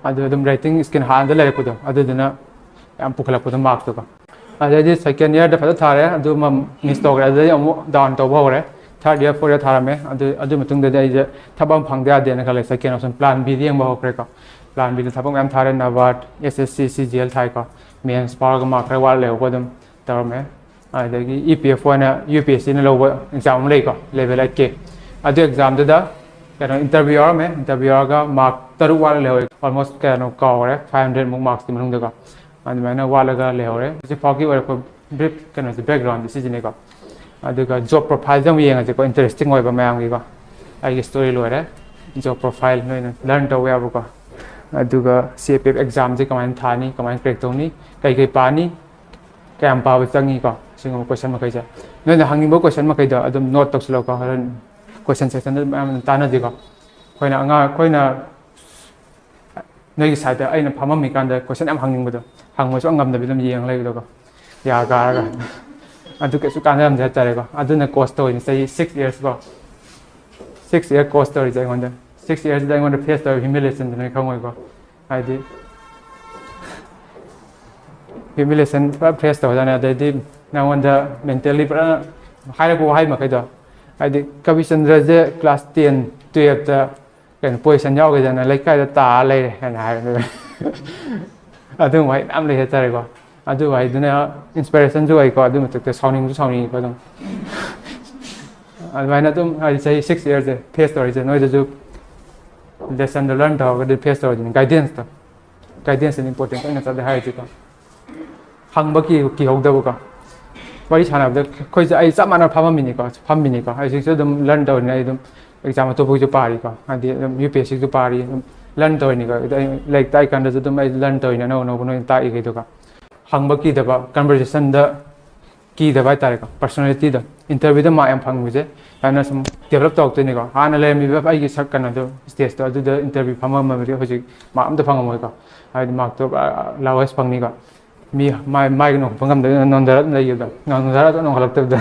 ꯑꯗꯨ ꯑꯗꯨꯝ writing skill ꯍꯥꯟꯅꯗ ꯂꯩꯔꯛꯄꯗꯣ, ꯑꯗꯨꯗꯨꯅ ꯌꯥꯝ ꯄꯨꯈꯠꯂꯛꯄꯗꯣ markꯇꯣꯀꯣ꯫ ꯑꯗꯩꯗꯤ second yearꯗ ꯐꯖꯅ ꯊꯥꯔꯦ, ꯑꯗꯨꯃ miss ꯇꯧꯈ꯭ꯔꯦ꯫ ꯑꯗꯨꯗꯩ ꯑꯃꯨꯛ down ꯇꯧꯕ ꯍꯧꯔꯦ꯫ Third year, fourth year ꯊꯥꯔꯝꯃꯦ꯫ ꯑꯗꯨ, ꯑꯗꯨ ꯃꯇꯨꯡꯗꯗꯤ ꯑꯩꯁꯦ ꯊꯕꯛ ꯑꯃ ꯐꯪꯗ ꯌꯥꯗꯦꯅ ꯈꯜꯂꯦ꯫ Second option plan Bꯗ ꯌꯦꯡꯕ ꯍꯧꯈ꯭ꯔꯦꯀꯣ꯫ Plan Bꯗ ꯊꯕꯛ ꯃꯌꯥꯝ ꯊꯥꯔꯦ, NABARD, SSC, CGL ꯊꯥꯏꯀꯣ꯫ Mains ꯐꯥꯎꯔꯒ mark ꯈꯔ ꯋꯥꯠꯂ ꯂꯩꯍꯧꯕ ꯑꯗꯨꯝ ꯇꯧꯔꯝꯃꯦ꯫ ꯑꯗꯒꯤ EPF ꯑꯣꯏꯅ UPSCꯅ ꯂꯧꯕ exam ꯑꯃ ꯂꯩꯀꯣ, level eightꯀꯤ꯫ ꯑꯗꯨ examꯗꯨꯗ ꯀꯩꯅꯣ interview ꯌꯥꯎꯔꯝꯃꯦ꯫ Interview ꯌꯥꯎꯔꯒ mark ꯇꯔꯨꯛ ꯋꯥꯠꯂ ꯂꯩꯍꯧꯋꯦ꯫ Almost ꯀꯩꯅꯣ ꯀꯥꯎꯔꯦ, five hundred ꯃꯨꯛ marksꯀꯤ ꯃꯅꯨꯡꯗꯀꯣ꯫ ꯑꯗꯨꯃꯥꯏꯅ ꯋꯥꯠꯂꯒ ꯂꯩꯍꯧꯔꯦ꯫ ꯍꯧꯖꯤꯛ ꯐꯥꯎꯒꯤ ꯑꯣꯏꯔꯛꯄ brief ꯀꯩꯅꯣꯁꯦ, backgroundꯁꯦ ꯁꯤꯁꯤꯅꯦꯀꯣ꯫ ꯑꯗꯨꯒ job profileꯁꯦ ꯑꯃꯨꯛ ꯌꯦꯡꯉꯁꯤꯀꯣ, interesting ꯑꯣꯏꯕ ꯃꯌꯥꯝꯒꯤꯀꯣ꯫ ꯑꯩꯒꯤ story ꯂꯣꯏꯔꯦ꯫ Job profile ꯅꯣꯏꯅ learn ꯇꯧꯕ ꯌꯥꯕꯀꯣ꯫ ꯑꯗꯨꯒ CAPF examꯁꯦ ꯀꯃꯥꯏꯅ ꯊꯥꯅꯤ, ꯀꯃꯥꯏꯅ crack ꯇꯧꯅꯤ, ꯀꯩ ꯀꯩ ꯄꯥꯅꯤ, ꯀꯌꯥꯝ ꯄꯥꯕ ꯆꯪꯉꯤꯀꯣ, ꯁꯤꯒꯨꯝꯕ question ꯃꯈꯩꯁꯦ꯫ ꯅꯣꯏꯅ ꯍꯪꯅꯤꯡꯕ question ꯃꯈꯩꯗꯣ ꯑꯗꯨꯝ note ꯇꯧꯁꯤꯜꯂꯣꯀꯣ, ꯍꯣꯔꯦꯟ comment sectionꯗ ꯃꯌꯥꯝ ꯑꯗꯨꯝ ꯇꯥꯟꯅꯁꯤꯀꯣ꯫ ꯑꯩꯈꯣꯏꯅ ꯑꯉꯥꯡ ꯑꯩꯈꯣꯏꯅ ꯅꯣꯏꯒꯤ ꯁꯥꯏꯠꯇ ꯑꯩꯅ ꯐꯝꯃꯝꯃꯤꯀꯥꯟꯗ ꯀꯣꯏꯁꯟ ꯌꯥꯝ ꯍꯪꯅꯤꯡꯕꯗꯣ, ꯍꯪꯕꯁꯨ ꯉꯝꯗꯕꯤꯗ ꯑꯗꯨꯝ ꯌꯦꯡ ꯂꯩꯕꯗꯣꯀꯣ, ꯌꯥ ꯀꯥꯔꯒ꯫ ꯑꯗꯨ ꯀꯩꯁꯨ ꯀꯥꯟꯅꯔꯝꯗꯦ ꯍꯥꯏꯇꯥꯔꯦꯀꯣ꯫ ꯑꯗꯨꯅ ꯀꯣꯁ ꯇꯧꯔꯤꯅꯤ ꯆꯍꯤ ꯁꯤꯛꯁ ꯏꯌꯔꯁ ꯀꯣ, ꯁꯤꯛꯁ ꯏꯌꯔ ꯀꯣꯁ ꯇꯧꯔꯤꯁꯦ ꯑꯩꯉꯣꯟꯗ꯫ ꯁꯤꯛꯁ ꯏꯌꯔꯁꯤꯗ ꯑꯩꯉꯣꯟꯗ ꯐꯦꯁ ꯇꯧꯔꯤꯕ ꯍ꯭ꯌꯨꯃꯤꯂꯦꯁꯟꯗꯨ ꯅꯣꯏ ꯈꯪꯉꯣꯏꯀꯣ꯫ ꯍꯥꯏꯗꯤ ꯍ꯭ꯌꯨꯃꯤꯂꯦꯁꯟ ꯄꯨꯔꯥ ꯐꯦꯁ ꯇꯧꯔꯖꯥꯠꯅꯤ꯫ ꯑꯗꯩꯗꯤ ꯅꯉꯣꯟꯗ ꯃꯦꯟꯇꯦꯜꯂꯤ ꯄꯨꯔꯥ ꯍꯥꯏꯔꯛꯄ ꯋꯥꯍꯩ ꯃꯈꯩꯗꯣ, ꯍꯥꯏꯗꯤ ꯀꯕꯤꯆꯟꯗ꯭ꯔꯁꯦ ꯀ꯭ꯂꯥꯁ ꯇꯦꯟ ꯇꯨꯌꯦꯜꯞꯇ ꯀꯩꯅꯣ ꯄꯣꯖꯤꯁꯟ ꯌꯥꯎꯈꯤꯗꯅ ꯂꯩꯀꯥꯏꯗ ꯇꯥꯔ ꯂꯩꯔꯦ ꯍꯥꯏꯅ ꯍꯥꯏꯕꯅꯦꯕ꯫ ꯑꯗꯨꯒꯨꯝꯕ ꯃꯌꯥꯝ ꯂꯩ ꯍꯥꯏꯇꯥꯔꯦꯀꯣ꯫ ꯑꯗꯨ ꯋꯥꯍꯩꯗꯨꯅ ꯏꯟꯁꯄꯤꯔꯦꯁꯟꯁꯨ ꯑꯣꯏꯀꯣ꯫ ꯑꯗꯨ ꯃꯊꯛꯇ ꯁꯥꯎꯅꯤꯡꯁꯨ ꯁꯥꯎꯅꯤꯡꯉꯤꯀꯣ ꯑꯗꯨꯝ꯫ ꯑꯗꯨꯃꯥꯏꯅ ꯑꯗꯨꯝ ꯍꯥꯏꯗꯤ ꯆꯍꯤ ꯁꯤꯛꯁ ꯏꯌꯔꯁꯦ ꯐꯦꯁ ꯇꯧꯔꯤꯁꯦ ꯅꯣꯏꯗꯁꯨ ꯂꯦꯁꯟꯗꯣ ꯂꯔꯟ ꯇꯧꯔꯒꯗꯤ ꯐꯦꯁ ꯇꯧꯔꯗꯤ ꯒꯥꯏꯗꯦꯟꯁꯇꯣ, ꯒꯥꯏꯗꯦꯟꯁꯁꯤꯅ ꯏꯝꯄꯣꯔꯇꯦꯟ ꯑꯣꯏꯅ ꯆꯠꯂꯦ ꯍꯥꯏꯔꯤꯁꯦꯀꯣ꯫ ꯍꯪꯕ ꯀꯤ ꯀꯤꯍꯧꯗꯕꯀꯣ꯫ ꯋꯥꯔꯤ ꯁꯥꯟꯅꯕꯗ ꯑꯩꯈꯣꯏꯁꯦ ꯑꯩ ꯆꯞ ꯃꯥꯟꯅ ꯐꯝꯃꯝꯃꯤꯅꯤꯀꯣ, ꯐꯝꯃꯤꯅꯤꯀꯣ꯫ ꯍꯧꯖꯤꯛꯁꯨ ꯑꯗꯨꯝ ꯂꯔꯟ ꯇꯧꯔꯤꯅꯦ꯫ ꯑꯩ ꯑꯗꯨꯝ ꯑꯦꯛꯖꯥꯝ ꯑꯇꯣꯞꯄꯒꯤꯁꯨ ꯄꯥꯔꯤꯀꯣ, ꯍꯥꯏꯗꯤ ꯑꯗꯨꯝ ꯌꯨ ꯄꯤ ꯑꯦꯁ ꯁꯤꯁꯨ ꯄꯥꯔꯤ, ꯑꯗꯨꯝ ꯂꯔꯟ ꯇꯧꯔꯤꯅꯤꯀꯣ꯫ ꯑꯗꯨ ꯑꯩ ꯂꯥꯏꯔꯤꯛ ꯇꯥꯛꯏ ꯀꯥꯟꯗꯁꯨ ꯑꯗꯨꯝ ꯑꯩ ꯂꯔꯟ ꯇꯧꯔꯤꯅꯦ, ꯑꯅꯧ ꯑꯅꯧꯕ ꯅꯣꯏꯅ ꯇꯥꯛꯏꯈꯩꯗꯨꯒ꯫ ꯍꯪꯕ ꯀꯤꯗꯕ, ꯀꯟꯚꯔꯖꯦꯁꯟꯗ ꯀꯤꯗꯕ ꯍꯥꯏꯇꯥꯔꯦꯀꯣ, ꯄꯔꯁꯣꯅꯦꯂꯤꯇꯤꯗꯣ꯫ ꯏꯟꯇꯔꯚ꯭ꯌꯨꯗ ꯃꯥꯔꯛ ꯌꯥꯝ ꯐꯪꯕꯁꯦ ꯍꯥꯏꯅ ꯁꯨꯝ ꯗꯦꯕꯂꯞ ꯇꯧꯔꯛꯇꯣꯏꯅꯤꯀꯣ꯫ ꯍꯥꯟꯅ ꯂꯩꯔꯝꯃꯤꯕ ꯑꯩꯒꯤ ꯁꯛ ꯀꯩꯅꯣꯗꯣ, ꯁ꯭ꯇꯦꯖꯇꯣ, ꯑꯗꯨꯗ ꯏꯟꯇꯔꯚ꯭ꯌꯨ ꯐꯝꯃꯝꯃꯕꯗꯤ ꯍꯧꯖꯤꯛ ꯃꯥꯔꯛ ꯑꯝꯇ ꯐꯪꯉꯝꯃꯣꯏꯀꯣ꯫ ꯍꯥꯏꯗꯤ ꯃꯥꯔꯛꯇꯣ ꯂꯥꯋꯦꯁ ꯐꯪꯅꯤꯀꯣ꯫ ꯃꯤ ꯃꯥꯏ ꯃꯥꯏꯒ ꯅꯣꯡꯈꯠꯄ ꯉꯝꯗꯕ, ꯅꯣꯟꯊꯔ ꯑꯗꯨꯝ ꯂꯩꯈꯤꯕꯗꯣ, ꯅꯣꯟꯊꯔ ꯑꯗꯨꯝ ꯅꯣꯡꯈꯠꯂꯛꯇꯕꯗꯣ꯫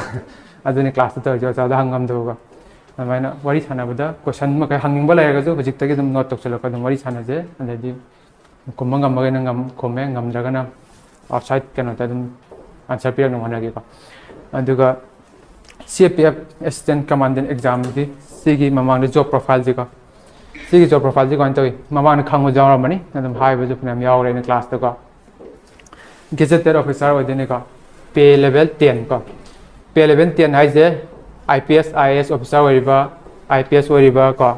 ꯑꯗꯨꯅꯤ ꯀ꯭ꯂꯥꯁꯇ ꯇꯧꯔꯤꯁꯦ, ꯑꯣꯖꯥꯗ ꯍꯪ ꯉꯝꯗꯕꯀꯣ꯫ ꯑꯗꯨꯃꯥꯏꯅ ꯋꯥꯔꯤ ꯁꯥꯟꯅꯕꯗ ꯀꯣꯏꯁꯟ ꯃꯈꯩ ꯍꯪꯅꯤꯡꯕ ꯂꯩꯔꯒꯁꯨ ꯍꯧꯖꯤꯛꯇꯒꯤ ꯑꯗꯨꯝ ꯅꯣꯠ ꯇꯧꯁꯜꯂꯒ ꯑꯗꯨꯝ ꯋꯥꯔꯤ ꯁꯥꯟꯅꯁꯦ꯫ ꯑꯗꯩꯗꯤ ꯈꯨꯝꯕ ꯉꯝꯃꯒꯅ ꯉꯝ-, ꯈꯨꯝꯃꯦ, ꯉꯝꯗ꯭ꯔꯒꯅ ꯑꯥꯎꯠꯁꯥꯏꯠ ꯀꯩꯅꯣꯗ ꯑꯗꯨꯝ ꯑꯟꯁꯔ ꯄꯤꯔꯛꯅꯕ ꯍꯣꯠꯅꯒꯦꯀꯣ꯫ ꯑꯗꯨꯒ ꯁꯤ A P F assistant commandant ꯑꯦꯛꯖꯥꯝꯒꯤ ꯁꯤꯒꯤ ꯃꯃꯥꯡꯗ ꯖꯣꯕ ꯄ꯭ꯔꯣꯐꯥꯏꯜꯁꯤꯀꯣ, ꯁꯤꯒꯤ ꯖꯣꯕ ꯄ꯭ꯔꯣꯐꯥꯏꯜꯁꯤ ꯀꯃꯥꯏꯅ ꯇꯧꯏ? ꯃꯃꯥꯡꯗ ꯈꯪꯕꯁꯨ ꯌꯥꯎꯔꯝꯃꯅꯤ, ꯑꯗꯨꯝ ꯍꯥꯏꯕꯁꯨ ꯐꯅꯌꯥꯝ ꯌꯥꯎꯔꯦ ꯑꯩꯅ ꯀ꯭ꯂꯥꯁꯇꯀꯣ꯫ ꯒꯦꯖꯦꯇꯦꯠ ꯑꯣꯐꯤꯁꯥꯔ ꯑꯣꯏꯗꯣꯏꯅꯤꯀꯣ꯫ ꯄꯦ ꯂꯦꯚꯦꯜ ꯇꯦꯟ ꯀꯣ꯫ ꯄꯦ ꯂꯦꯚꯦꯜ ꯇꯦꯟ ꯍꯥꯏꯁꯦ I P S, I A S officer ꯑꯣꯏꯔꯤꯕ, ꯑꯥꯏ ꯄꯤ ꯑꯦꯁ ꯑꯣꯏꯔꯤꯕ ꯀꯣ,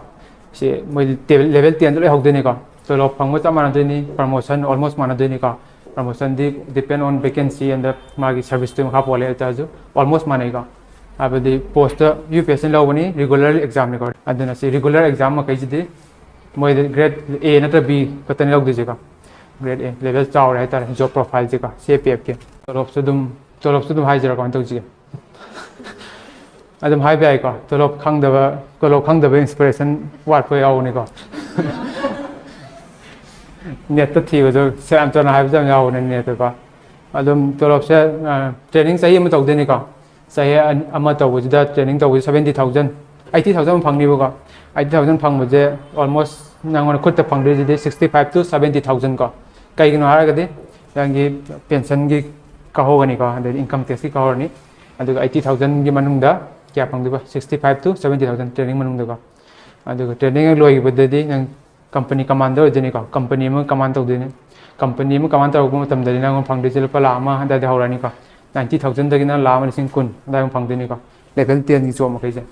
ꯁꯤ ꯃꯣꯏ ꯂꯦꯚꯦꯜ ꯇꯦꯟꯗ ꯂꯣꯏ ꯍꯧꯗꯣꯏꯅꯤꯀꯣ꯫ ꯇꯣꯂꯣꯞ ꯐꯪꯕ ꯆꯞ ꯃꯥꯟꯅꯗꯣꯏꯅꯤ, ꯄ꯭ꯔꯃꯣꯁꯟ ꯑꯣꯜꯃꯣꯁ ꯃꯥꯟꯅꯗꯣꯏꯅꯤꯀꯣ꯫ ꯄ꯭ꯔꯃꯣꯁꯟꯗꯤ ꯗꯤꯄꯦꯟ ꯑꯣꯟ ꯚꯦꯀꯦꯟꯁꯤ ꯑꯦꯟꯗ ꯃꯥꯒꯤ ꯁꯔꯚꯤꯁꯇꯨꯒꯤ ꯃꯈꯥ ꯄꯣꯜꯂꯦ, ꯑꯗꯨ ꯑꯣꯏꯇꯥꯔꯁꯨ ꯑꯣꯜꯃꯣꯁ ꯃꯥꯟꯅꯩꯀꯣ꯫ ꯍꯥꯏꯕꯗꯤ ꯄꯣꯁꯇ ꯌꯨ ꯄꯤ ꯑꯦꯁ ꯁꯤꯅ ꯂꯧꯕꯅꯤ, ꯔꯤꯒꯨꯂꯔ ꯑꯦꯛꯖꯥꯝꯅꯤꯀꯣ꯫ ꯑꯗꯨꯅ ꯁꯤ ꯔꯤꯒꯨꯂꯔ ꯑꯦꯛꯖꯥꯝ ꯃꯈꯩꯁꯤꯗꯤ ꯃꯣꯏꯗ ꯒ꯭ꯔꯦꯗ ꯑꯦ ꯅꯠꯇ꯭ꯔ ꯕꯤ ꯈꯛꯇꯅꯤ ꯂꯧꯗꯣꯏꯁꯦꯀꯣ꯫ ꯒ꯭ꯔꯦꯗ ꯑꯦ ꯂꯦꯚꯦꯜ ꯆꯥꯎꯔꯦ ꯍꯥꯏꯇꯥꯔꯦ ꯖꯣꯕ ꯄ꯭ꯔꯣꯐꯥꯏꯜꯁꯦꯀꯣ, ꯁꯤ ꯑꯦ ꯄꯤ ꯑꯦꯐꯀꯤ꯫ ꯇꯣꯂꯣꯞꯁꯨ ꯑꯗꯨꯝ, ꯇꯣꯂꯣꯞꯁꯨ ꯑꯗꯨꯝ ꯍꯥꯏꯖꯔꯣ, ꯀꯃꯥꯏꯅ ꯇꯧꯁꯤꯒꯦ? ꯑꯗꯨꯝ ꯍꯥꯏꯕ ꯌꯥꯏꯀꯣ, ꯇꯣꯂꯣꯞ ꯈꯪꯗꯕ ꯇꯣꯂꯣꯞ ꯈꯪꯗꯕ ꯏꯟꯁꯄꯤꯔꯦꯁꯟ ꯋꯥꯠꯄ ꯌꯥꯎꯕꯅꯤꯀꯣ꯫ ꯅꯦꯠꯇ ꯊꯤꯕꯗꯣ ꯁꯦꯔꯥꯟ ꯇꯨꯔꯥꯟ ꯍꯥꯏꯕꯁꯨ ꯌꯥꯝ ꯌꯥꯎꯕꯅꯦ ꯅꯦꯠꯇꯀꯣ꯫ ꯑꯗꯨꯝ ꯇꯣꯂꯣꯞꯁꯦ, ꯇ꯭ꯔꯦꯅꯤꯡ ꯆꯍꯤ ꯑꯃ ꯇꯧꯗꯣꯏꯅꯤꯀꯣ꯫ ꯆꯍꯤ ꯑꯃ ꯇꯧꯕꯁꯤꯗ ꯇ꯭ꯔꯦꯅꯤꯡ ꯇꯧꯕꯁꯤ seventy thousand, eighty thousand ꯐꯪꯅꯤꯕꯀꯣ꯫ Eighty thousand ꯐꯪꯕꯁꯦ almost ꯅꯪꯉꯣꯟꯗ ꯈꯨꯠꯇ ꯐꯪꯗꯣꯏꯁꯤꯗꯤ sixty five to seventy thousand ꯀꯣ꯫ ꯀꯩꯒꯤꯅꯣ ꯍꯥꯏꯔꯒꯗꯤ ꯅꯪꯒꯤ ꯄꯦꯟꯁꯟꯒꯤ ꯀꯥꯍꯧꯒꯅꯤꯀꯣ, ꯑꯗꯩꯗꯤ ꯏꯟꯀꯝ ꯇꯦꯛꯁꯀꯤ ꯀꯥꯍꯧꯔꯅꯤ꯫ ꯑꯗꯨꯒ eighty thousandꯒꯤ ꯃꯅꯨꯡꯗ ꯀꯌꯥ ꯐꯪꯗꯣꯏꯕ? Sixty five to seventy thousand training ꯃꯅꯨꯡꯗꯀꯣ꯫ ꯑꯗꯨꯒ ꯇ꯭ꯔꯦꯅꯤꯡ ꯍꯦꯛ ꯂꯣꯏꯈꯤꯕꯗꯗꯤ ꯅꯪ ꯀꯝꯄꯅꯤ ꯀꯃꯥꯟꯗꯔ ꯑꯣꯏꯗꯣꯏꯅꯤꯀꯣ꯫ ꯀꯝꯄꯅꯤ ꯑꯃ ꯀꯃꯥꯟ ꯇꯧꯗꯣꯏꯅꯤ꯫ ꯀꯝꯄꯅꯤ ꯑꯃ ꯀꯃꯥꯟ ꯇꯧꯔꯛꯄ ꯃꯇꯝꯗꯗꯤ ꯅꯪꯉꯣꯟꯗ ꯐꯪꯗꯣꯏꯁꯦ ꯂꯨꯄꯥ ꯂꯥꯈ ꯑꯃ ꯑꯗꯨꯋꯥꯏꯗ ꯍꯧꯔꯅꯤꯀꯣ꯫ Ninety thousandꯗꯒꯤꯅ ꯂꯥꯈ ꯑꯃ ꯂꯤꯁꯤꯡ ꯀꯨꯟ ꯑꯗꯨꯋꯥꯏꯃꯨꯛ ꯐꯪꯗꯣꯏꯅꯤꯀꯣ꯫ Level tenꯒꯤ job ꯃꯈꯩꯁꯦ,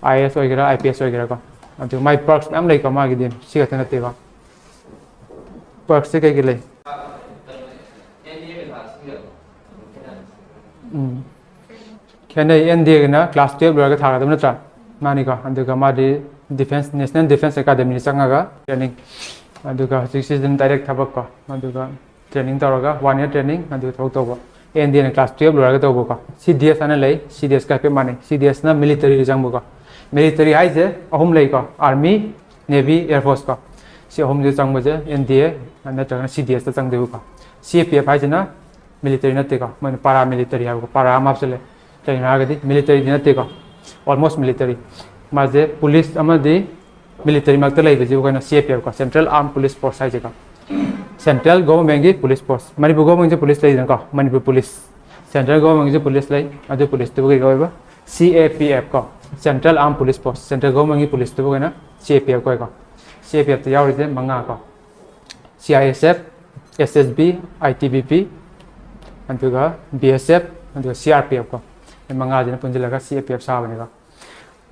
IAS ꯑꯣꯏꯒꯦꯔꯥ, IPS ꯑꯣꯏꯒꯦꯔꯥꯀꯣ꯫ ꯑꯗꯨ ꯃꯥꯏ perks ꯃꯌꯥꯝ ꯂꯩꯀꯣ ꯃꯥꯒꯤꯗꯤ, ꯁꯤ ꯈꯛꯇ ꯅꯠꯇꯦꯀꯣ꯫ Perksꯁꯦ ꯀꯩ ꯀꯩ ꯂꯩ? ꯎꯝ꯫ ꯈꯦꯠꯅꯩ, NDAꯒꯤꯅ class twelve ꯂꯣꯏꯔꯒ ꯊꯥꯒꯗꯕ ꯅꯠꯇ꯭ꯔꯥ? ꯃꯥꯅꯤꯀꯣ꯫ ꯑꯗꯨꯒ ꯃꯥꯗꯤ Defence, National Defence Academyꯗ ꯆꯪꯉꯒ training, ꯑꯗꯨꯒ ꯍꯧꯖꯤꯛ ꯁꯤꯖꯟ direct ꯊꯕꯛꯀꯣ꯫ ꯑꯗꯨꯒ training ꯇꯧꯔꯒ one year training, ꯑꯗꯨꯒ ꯊꯕꯛ ꯇꯧꯕ꯫ NDAꯅ class twelve ꯂꯣꯏꯔꯒ ꯇꯧꯕꯀꯣ꯫ CDS ꯍꯥꯏꯅ ꯂꯩ, CDSꯀ ꯍꯥꯏꯐꯦꯠ ꯃꯥꯟꯅꯩ꯫ CDSꯅ militaryꯗ ꯆꯪꯕꯀꯣ꯫ Military ꯍꯥꯏꯁꯦ ꯑꯍꯨꯝ ꯂꯩꯀꯣ, Army, Navy, Air Forceꯀꯣ꯫ ꯁꯤ ꯑꯍꯨꯝꯁꯦ ꯆꯪꯕꯁꯦ NDA ꯅꯠꯇ꯭ꯔꯒꯅ CDSꯇ ꯆꯪꯗꯣꯏꯕꯀꯣ꯫ CAPF ꯍꯥꯏꯁꯤꯅ military ꯅꯠꯇꯦꯀꯣ, ꯃꯣꯏꯅ paramilitary ꯍꯥꯏꯕꯀꯣ, para ꯑꯃ ꯍꯥꯞꯆꯤꯜꯂꯦ꯫ ꯀꯩꯒꯤꯅꯣ ꯍꯥꯏꯔꯒꯗꯤ militaryꯗꯤ ꯅꯠꯇꯦꯀꯣ, almost military꯫ ꯃꯥꯁꯦ police ꯑꯃꯗꯤ military ꯃꯔꯛꯇ ꯂꯩꯕꯁꯤꯕꯨ ꯑꯩꯈꯣꯏꯅ CAPF ꯀꯣ, Central Armed Police Force ꯍꯥꯏꯁꯦꯀꯣ꯫ Central governmentꯀꯤ police force, Manipur governmentꯁꯦ police ꯂꯩꯗꯅꯀꯣ, ꯃꯅꯤꯄꯨꯔ police꯫ Central governmentꯀꯤꯁꯨ police ꯂꯩ, ꯑꯗꯨ policeꯇꯨꯕꯨ ꯀꯩ ꯀꯧꯋꯦꯕ? CAPF ꯀꯣ, Central Armed Police Force, Central governmentꯀꯤ policeꯇꯨꯕꯨ ꯑꯩꯈꯣꯏꯅ CAPF ꯀꯧꯋꯦꯀꯣ꯫ CAPFꯇ ꯌꯥꯎꯔꯤꯁꯦ ꯃꯉꯥ ꯀꯣ, CISF, SSB, ITBP, ꯑꯗꯨꯒ BSF, ꯑꯗꯨꯒ CRPF ꯀꯣ꯫ ꯃꯉꯥꯁꯤꯅ ꯄꯨꯟꯁꯤꯜꯂꯒ CAPF ꯁꯥꯕꯅꯦꯕ꯫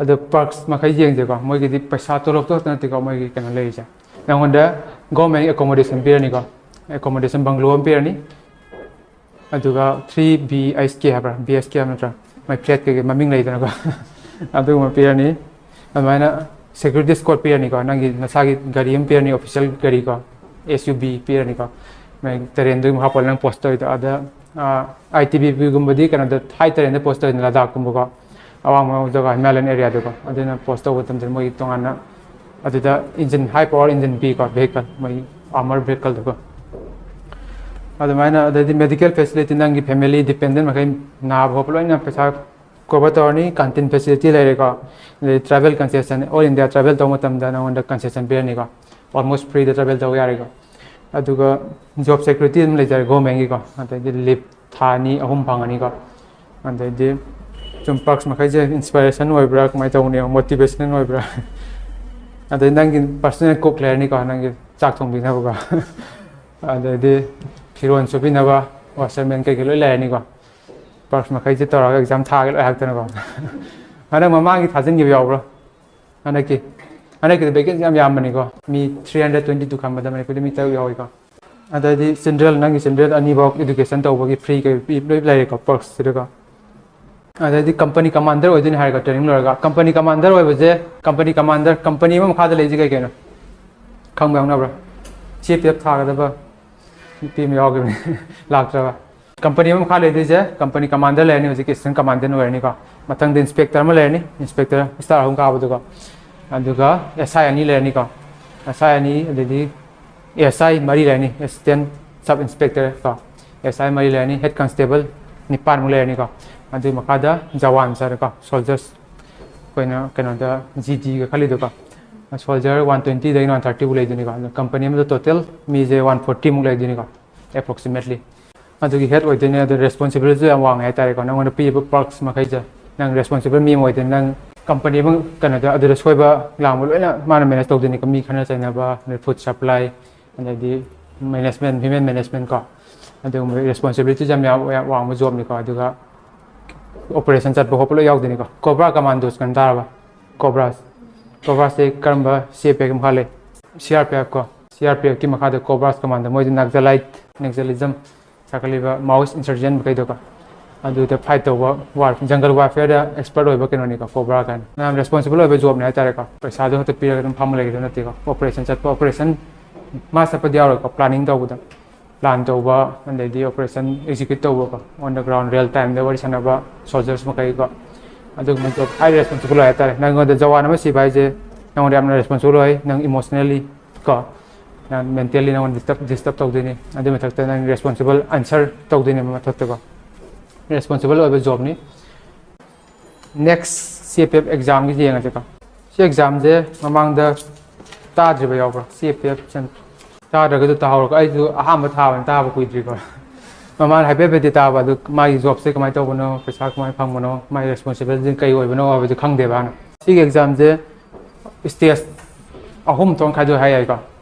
ꯑꯗꯣ perks ꯃꯈꯩ ꯌꯦꯡꯁꯦꯀꯣ, ꯃꯣꯏꯒꯤꯗꯤ ꯄꯩꯁꯥ ꯇꯣꯂꯣꯞꯇꯣ ꯈꯛꯇ ꯅꯠꯇꯦꯀꯣ ꯃꯣꯏꯒꯤ ꯀꯩꯅꯣ ꯂꯩꯔꯤꯁꯦ꯫ ꯅꯉꯣꯟꯗ government accommodation ꯄꯤꯔꯅꯤꯀꯣ, accommodation bungalow ꯑꯃ ꯄꯤꯔꯅꯤ, ꯑꯗꯨꯒ three BHK ꯍꯥꯏꯕ꯭ꯔꯥ, BHK ꯍꯥꯏꯕ ꯅꯠꯇ꯭ꯔꯥ, ꯃꯣꯏ flat ꯀꯩꯀꯩ ꯃꯃꯤꯡ ꯂꯩꯗꯅꯀꯣ꯫ ꯑꯗꯨꯒꯨꯝꯕ ꯄꯤꯔꯅꯤ꯫ ꯑꯗꯨꯃꯥꯏꯅ security escort ꯄꯤꯔꯅꯤꯀꯣ, ꯅꯪꯒꯤ ꯅꯁꯥꯒꯤ ꯒꯥꯔꯤ ꯑꯃ ꯄꯤꯔꯅꯤ, official ꯒꯥꯔꯤꯀꯣ, SUV ꯄꯤꯔꯅꯤꯀꯣ꯫ ꯃꯣꯏ terrainꯗꯨꯒꯤ ꯃꯈꯥ ꯄꯣꯜꯂꯦ ꯅꯪ post ꯇꯧꯔꯤꯗꯣ꯫ ꯑꯗ ITBPꯒꯨꯝꯕꯗꯤ ꯀꯩꯅꯣꯗ, high terrainꯗ post ꯇꯧꯔꯤꯗꯅ, ꯂꯗꯥꯛꯀꯨꯝꯕꯀꯣ꯫ ꯑꯋꯥꯡꯕ ꯖꯒꯥ ꯍꯤꯃꯥꯂꯌꯟ ꯑꯦꯔꯤꯌꯥꯗꯀꯣ꯫ ꯑꯗꯨꯅ ꯄꯣꯁ ꯇꯧꯕ ꯃꯇꯝꯗ ꯃꯣꯏꯒꯤ ꯇꯣꯉꯥꯟꯅ ꯑꯗꯨꯗ ꯏꯟꯖꯤꯟ, ꯍꯥꯏ ꯄꯋꯥꯔ ꯏꯟꯖꯤꯟ ꯄꯤꯀꯣ, ꯚꯦꯍꯤꯀꯜ, ꯃꯣꯏ ꯑꯥꯔꯃꯔ ꯚꯦꯍꯤꯀꯜꯗꯀꯣ꯫ ꯑꯗꯨꯃꯥꯏꯅ ꯑꯗꯩꯗꯤ ꯃꯦꯗꯤꯀꯦꯜ ꯐꯦꯁꯤꯂꯤꯇꯤ, ꯅꯪꯒꯤ ꯐꯦꯃꯤꯂꯤ ꯗꯤꯄꯦꯟꯗꯦꯟ ꯃꯈꯩ ꯅꯥꯕ ꯈꯣꯠꯄ ꯂꯣꯏꯅ ꯄꯩꯁꯥ ꯀꯣꯚꯔ ꯇꯧꯔꯅꯤ꯫ ꯀꯥꯟꯇꯤꯟ ꯐꯦꯁꯤꯂꯤꯇꯤ ꯂꯩꯔꯦꯀꯣ꯫ ꯑꯗꯩ travel concession, all India travel ꯇꯧꯕ ꯃꯇꯝꯗ ꯅꯉꯣꯟꯗ ꯀꯟꯁꯦꯁꯟ ꯄꯤꯔꯅꯤꯀꯣ꯫ ꯑꯣꯜꯃꯣꯁ ꯐ꯭ꯔꯤꯗ ꯇ꯭ꯔꯥꯚꯦꯜ ꯇꯧꯕ ꯌꯥꯔꯦꯀꯣ꯫ ꯑꯗꯨꯒ ꯖꯣꯕ ꯁꯦꯀ꯭ꯌꯨꯔꯤꯇꯤ ꯑꯗꯨꯝ ꯂꯩꯖꯔꯦ ꯒꯣꯔꯃꯦꯟꯒꯤꯀꯣ꯫ ꯑꯗꯩꯗꯤ ꯂꯤꯞ ꯊꯥ ꯑꯅꯤ ꯑꯍꯨꯝ ꯐꯪꯉꯅꯤꯀꯣ꯫ ꯑꯗꯩꯗꯤ ꯁꯨꯝ ꯄꯔꯛꯁ ꯃꯈꯩꯁꯦ ꯏꯟꯁꯄꯤꯔꯦꯁꯟ ꯑꯣꯏꯕ꯭ꯔꯥ, ꯀꯃꯥꯏꯅ ꯇꯧꯕꯅꯣ, ꯃꯣꯇꯤꯚꯦꯁꯅꯦꯜ ꯑꯣꯏꯕ꯭ꯔꯥ? ꯑꯗꯩ ꯅꯪꯒꯤ ꯄꯔꯁꯣꯅꯦꯜ ꯀꯨꯛ ꯂꯩꯔꯅꯤꯀꯣ, ꯅꯪꯒꯤ ꯆꯥꯛ ꯊꯣꯡꯕꯤꯅꯕꯀꯣ꯫ ꯑꯗꯩꯗꯤ ꯐꯤꯔꯣꯜ ꯁꯨꯕꯤꯅꯕ ꯋꯥꯁꯔꯃꯦꯟ ꯀꯩꯀꯩ ꯂꯣꯏ ꯂꯩꯔꯅꯤꯀꯣ꯫ ꯄꯔꯛꯁ ꯃꯈꯩꯁꯦ ꯇꯧꯔꯒ ꯑꯦꯛꯖꯥꯝ ꯊꯥꯒꯦ ꯂꯣꯏ ꯍꯥꯏꯔꯛꯇꯅꯀꯣ꯫ ꯍꯟꯗꯛ ꯃꯃꯥꯡꯒꯤ ꯊꯥꯖꯤꯟꯈꯤꯕ ꯌꯥꯎꯕ꯭ꯔꯣ? ꯍꯟꯗꯛꯀꯤ, ꯍꯟꯗꯛꯀꯤꯗꯤ ꯚꯦꯀꯦꯟꯁꯤ ꯌꯥꯝ ꯌꯥꯝꯕꯅꯤꯀꯣ꯫ ꯃꯤ ꯊ꯭ꯔꯤ ꯍꯟꯗ꯭ꯔꯦꯠ ꯇ꯭ꯋꯦꯟꯇꯤ ꯇꯨ ꯈꯟꯕꯗ ꯃꯅꯤꯄꯨꯔꯗ ꯃꯤ ꯇꯔꯨꯛ ꯌꯥꯎꯏꯀꯣ꯫ ꯑꯗꯩꯗꯤ ꯆꯤꯜꯗ꯭ꯔꯦꯟ, ꯅꯪꯒꯤ ꯆꯤꯜꯗ꯭ꯔꯦꯟ ꯑꯅꯤꯐꯥꯎ ꯏꯗꯨꯀꯦꯁꯟ ꯇꯧꯕꯒꯤ ꯐ꯭ꯔꯤ ꯀꯩ ꯄꯤ-, ꯂꯣꯏ ꯂꯩꯔꯦꯀꯣ, ꯄꯔꯛꯁꯁꯤꯗꯀꯣ꯫ ꯑꯗꯩꯗꯤ ꯀꯝꯄꯅꯤ ꯀꯃꯥꯟꯗꯔ ꯑꯣꯏꯗꯣꯏꯅꯤ ꯍꯥꯏꯔꯒ, ꯇ꯭ꯔꯦꯅꯤꯡ ꯂꯣꯏꯔꯒ꯫ ꯀꯝꯄꯅꯤ ꯀꯃꯥꯟꯗꯔ ꯑꯣꯏꯕꯁꯦ, ꯀꯝꯄꯅꯤ ꯀꯃꯥꯟꯗꯔ, ꯀꯝꯄꯅꯤ ꯑꯃ ꯃꯈꯥꯗ ꯂꯩꯁꯦ ꯀꯩ ꯀꯩꯅꯣ? ꯈꯪꯕ ꯌꯥꯎꯅꯕ꯭ꯔꯥ? ꯁꯤ ꯄꯤ ꯑꯦꯐ ꯊꯥꯒꯗꯕ ꯅꯨꯄꯤ ꯑꯃ ꯌꯥꯎꯈꯤꯕꯅꯤ, ꯂꯥꯛꯇ꯭ꯔꯕ꯫ ꯀꯝꯄꯅꯤ ꯑꯃ ꯃꯈꯥ ꯂꯩꯗꯣꯏꯁꯦ, ꯀꯝꯄꯅꯤ ꯀꯃꯥꯟꯗꯔ ꯂꯩꯔꯅꯤ, ꯍꯧꯖꯤꯛꯀꯤ ꯑꯦꯁꯤꯁꯇꯦꯟ ꯀꯃꯥꯟꯗꯦꯟ ꯑꯣꯏꯔꯅꯤꯀꯣ꯫ ꯃꯊꯪꯗ ꯏꯟꯁꯄꯦꯛꯇꯔ ꯑꯃ ꯂꯩꯔꯅꯤ, ꯏꯟꯁꯄꯦꯛꯇꯔ ꯁ꯭ꯇꯥꯔ ꯑꯍꯨꯝ ꯀꯥꯕꯗꯨꯀꯣ꯫ ꯑꯗꯨꯒ ꯑꯦꯁ ꯑꯥꯏ ꯑꯅꯤ ꯂꯩꯔꯅꯤꯀꯣ꯫ ꯑꯦꯁ ꯑꯥꯏ ꯑꯅꯤ, ꯑꯗꯩꯗꯤ ꯑꯦꯁ ꯑꯥꯏ ꯃꯔꯤ ꯂꯩꯔꯅꯤ, ꯑꯦꯁꯤꯁꯇꯦꯟ ꯁꯕ ꯏꯟꯁꯄꯦꯛꯇꯔ ꯀꯣ꯫ ꯑꯦꯁ ꯑꯥꯏ ꯃꯔꯤ ꯂꯩꯔꯅꯤ, ꯍꯦꯗ ꯀꯟꯁꯇꯦꯕꯜ ꯅꯤꯄꯥꯟꯃꯨꯛ ꯂꯩꯔꯅꯤꯀꯣ꯫ ꯑꯗꯨꯒꯤ ꯃꯈꯥꯗ ꯖꯋꯥꯟ ꯁꯥꯔꯀꯣ, ꯁꯣꯜꯖꯔꯁ, ꯑꯩꯈꯣꯏꯅ ꯀꯩꯅꯣꯗ ꯖꯤ ꯗꯤꯒ ꯈꯜꯂꯤꯗꯣꯀꯣ꯫ ꯁꯣꯜꯖꯔ ꯋꯥꯟ ꯇ꯭ꯋꯦꯟꯇꯤꯗꯒꯤꯅ ꯋꯥꯟ ꯊꯥꯔꯇꯤꯕꯨ ꯂꯩꯗꯣꯏꯅꯤꯀꯣ꯫ ꯑꯗꯣ ꯀꯝꯄꯅꯤ ꯑꯃꯗ ꯇꯣꯇꯦꯜ ꯃꯤꯁꯦ ꯋꯥꯟ ꯐꯣꯔꯇꯤꯃꯨꯛ ꯂꯩꯗꯣꯏꯅꯤꯀꯣ, ꯑꯦꯄ꯭ꯔꯣꯛꯁꯤꯃꯦꯠꯂꯤ꯫ ꯑꯗꯨꯒꯤ ꯍꯦꯗ ꯑꯣꯏꯗꯣꯏꯅꯦ꯫ ꯑꯗꯨ ꯔꯦꯁꯄꯣꯟꯁꯤꯕꯤꯂꯤꯇꯤꯁꯨ ꯌꯥꯝ ꯋꯥꯡꯉꯦ ꯍꯥꯏꯇꯥꯔꯦꯀꯣ꯫ ꯅꯪꯉꯣꯟꯗ ꯄꯤꯔꯤꯕ ꯄꯔꯛꯁ ꯃꯈꯩꯁꯦ, ꯅꯪ ꯔꯦꯁꯄꯣꯟꯁꯤꯕꯜ ꯃꯤ ꯑꯃ ꯑꯣꯏꯗꯣꯏꯅꯦ꯫ ꯅꯪ ꯀꯝꯄꯅꯤ ꯑꯃ, ꯀꯩꯅꯣꯗ, ꯑꯗꯨꯗ ꯁꯣꯏꯕ ꯂꯥꯡꯕ ꯂꯣꯏꯅ ꯃꯥꯅ ꯃꯦꯅꯦꯖ ꯇꯧꯗꯣꯏꯅꯤꯀꯣ꯫ ꯃꯤ ꯈꯠꯅ ꯆꯩꯅꯕ, ꯑꯗꯩ ꯐꯨꯗ ꯁꯄ꯭ꯂꯥꯏ, ꯑꯗꯩꯗꯤ ꯃꯦꯅꯦꯖꯃꯦꯟ, ꯍ꯭ꯌꯨꯃꯦꯟ ꯃꯦꯅꯦꯖꯃꯦꯟ ꯀꯣ꯫ ꯑꯗꯨꯒꯨꯝꯕ ꯔꯦꯁꯄꯣꯟꯁꯤꯕꯤꯂꯤꯇꯤꯁ ꯌꯥꯝ ꯌꯥꯎ-, ꯌꯥꯝ ꯋꯥꯡꯕ ꯖꯣꯕꯅꯤꯀꯣ꯫ ꯑꯗꯨꯒ ꯑꯣꯄꯔꯦꯁꯟ ꯆꯠꯄ ꯈꯣꯠꯄ ꯂꯣꯏ ꯌꯥꯎꯗꯣꯏꯅꯤꯀꯣ꯫ ꯀꯣꯕ꯭ꯔꯥ ꯀꯃꯥꯟꯗꯣꯁ ꯀꯟ ꯇꯥꯔꯕ? ꯀꯣꯕ꯭ꯔꯥꯁ꯫ ꯀꯣꯕ꯭ꯔꯥꯁꯁꯦ ꯀꯔꯝꯕ ꯁꯤ ꯑꯥꯔ ꯄꯤ ꯑꯦꯐ ꯃꯈꯥ ꯂꯩ? ꯁꯤ ꯑꯥꯔ ꯄꯤ ꯑꯦꯐꯀꯤ ꯃꯈꯥꯗ ꯀꯣꯕ꯭ꯔꯥꯁ ꯀꯃꯥꯟꯗꯣ, ꯃꯣꯏꯗꯤ ꯅꯛꯖꯂꯥꯏꯠ, ꯅꯦꯛꯖꯂꯤꯖꯝ ꯆꯥꯈꯠꯂꯤꯕ ꯃꯥꯑꯣꯏꯁ ꯏꯟꯁꯔꯖꯦꯟ ꯃꯈꯩꯗꯣꯀꯣ꯫ ꯑꯗꯨꯗ ꯐꯥꯏꯠ ꯇꯧꯕ, ꯋꯥꯔ, ꯖꯪꯒꯜ ꯋꯥꯔꯐꯤꯌꯔꯗ ꯑꯦꯛꯁꯄꯔꯠ ꯑꯣꯏꯕ ꯀꯩꯅꯣꯅꯤꯀꯣ, ꯀꯣꯕ꯭ꯔꯥ ꯀꯥꯏꯅ꯫ ꯌꯥꯝ ꯔꯦꯁꯄꯣꯟꯁꯤꯕꯜ ꯑꯣꯏꯕ ꯖꯣꯕꯅꯦ ꯍꯥꯏꯇꯥꯔꯦꯀꯣ꯫ ꯄꯩꯁꯥꯗꯣ ꯈꯛꯇ ꯄꯤꯔꯒ ꯑꯗꯨꯝ ꯐꯝꯃ ꯂꯩꯒꯗꯕ ꯅꯠꯇꯦꯀꯣ꯫ ꯑꯣꯄꯔꯦꯁꯟ ꯆꯠꯄ, ꯑꯣꯄꯔꯦꯁꯟ ꯃꯥ ꯆꯠꯄꯗꯤ ꯌꯥꯎꯔꯣꯏꯀꯣ, ꯄ꯭ꯂꯥꯅꯤꯡ ꯇꯧꯕꯗ꯫ ꯄ꯭ꯂꯥꯟ ꯇꯧꯕ, ꯑꯗꯩꯗꯤ ꯑꯣꯄꯔꯦꯁꯟ ꯑꯦꯛꯖꯤꯀ꯭ꯌꯨꯠ ꯇꯧꯕꯀꯣ, on the ground real time ꯗ ꯋꯥꯔꯤ ꯁꯥꯟꯅꯕ ꯁꯣꯜꯖꯔꯁ ꯃꯈꯩꯀꯣ꯫ ꯑꯗꯨꯒꯨꯝꯕ ꯖꯣꯕ ꯍꯥꯏ ꯔꯦꯁꯄꯣꯟꯁꯤꯕꯜ ꯑꯣꯏ ꯍꯥꯏꯇꯥꯔꯦ꯫ ꯅꯪꯉꯣꯟꯗ ꯖꯋꯥꯟ ꯑꯃ ꯁꯤꯕ ꯍꯥꯏꯁꯦ ꯅꯪꯉꯣꯟꯗ ꯌꯥꯝꯅ ꯔꯦꯁꯄꯣꯟꯁꯤꯕꯜ ꯑꯣꯏ, ꯅꯪ ꯏꯃꯣꯁꯅꯦꯜꯂꯤ ꯀꯣ, ꯅꯪ ꯃꯦꯟꯇꯦꯜꯂꯤ ꯅꯪꯉꯣꯟꯗ ꯗꯤꯁꯇꯔꯕ ꯗꯤꯁꯇꯔꯕ ꯇꯧꯗꯣꯏꯅꯤ꯫ ꯑꯗꯨꯏ ꯃꯊꯛꯇ ꯅꯪ ꯔꯦꯁꯄꯣꯟꯁꯤꯕꯜ ꯑꯟꯁꯔ ꯇꯧꯗꯣꯏꯅꯦꯕ ꯃꯊꯛꯇꯀꯣ꯫ ꯔꯦꯁꯄꯣꯟꯁꯤꯕꯜ ꯑꯣꯏꯕ ꯖꯣꯕꯅꯤ꯫ ꯅꯦꯛꯁ ꯁꯤ ꯑꯦꯐ ꯑꯦꯐ ꯑꯦꯛꯖꯥꯝꯒꯤꯁꯤ ꯌꯦꯡꯉꯁꯤꯀꯣ꯫ ꯁꯤ ꯑꯦꯛꯖꯥꯝꯁꯦ ꯃꯃꯥꯡꯗ ꯇꯥꯗ꯭ꯔꯤꯕ ꯌꯥꯎꯕ꯭ꯔꯣ? ꯁꯤ ꯑꯦꯐ ꯑꯦꯐ ꯇꯥꯗ꯭ꯔꯒꯁꯨ ꯇꯥꯍꯧꯔꯒ, ꯑꯩꯁꯨ ꯑꯍꯥꯟꯕ ꯊꯥꯕꯅꯤ, ꯇꯥꯕ ꯀꯨꯏꯗ꯭ꯔꯤꯀꯣ꯫ ꯃꯃꯥꯡ ꯍꯥꯏꯐꯦꯠ ꯍꯥꯏꯐꯦꯠꯇꯤ ꯇꯥꯕ, ꯑꯗꯨ ꯃꯥꯒꯤ ꯖꯣꯕꯁꯦ ꯀꯃꯥꯏꯅ ꯇꯧꯕꯅꯣ, ꯄꯩꯁꯥ ꯀꯃꯥꯏꯅ ꯐꯪꯕꯅꯣ, ꯃꯥꯒꯤ ꯔꯦꯁꯄꯣꯟꯁꯤꯕꯤꯂꯤꯇꯤ ꯀꯩ ꯑꯣꯏꯕꯅꯣ ꯍꯥꯏꯕꯗꯤ ꯈꯪꯗꯦꯕ ꯍꯥꯟꯅ꯫ ꯁꯤꯒꯤ ꯑꯦꯛꯖꯥꯝꯁꯦ ꯁ꯭ꯇꯦꯖ ꯑꯍꯨꯝ ꯊꯣꯛꯅ ꯈꯥꯏꯗꯣꯛꯑꯦ ꯍꯥꯏ ꯌꯥꯏꯀꯣ꯫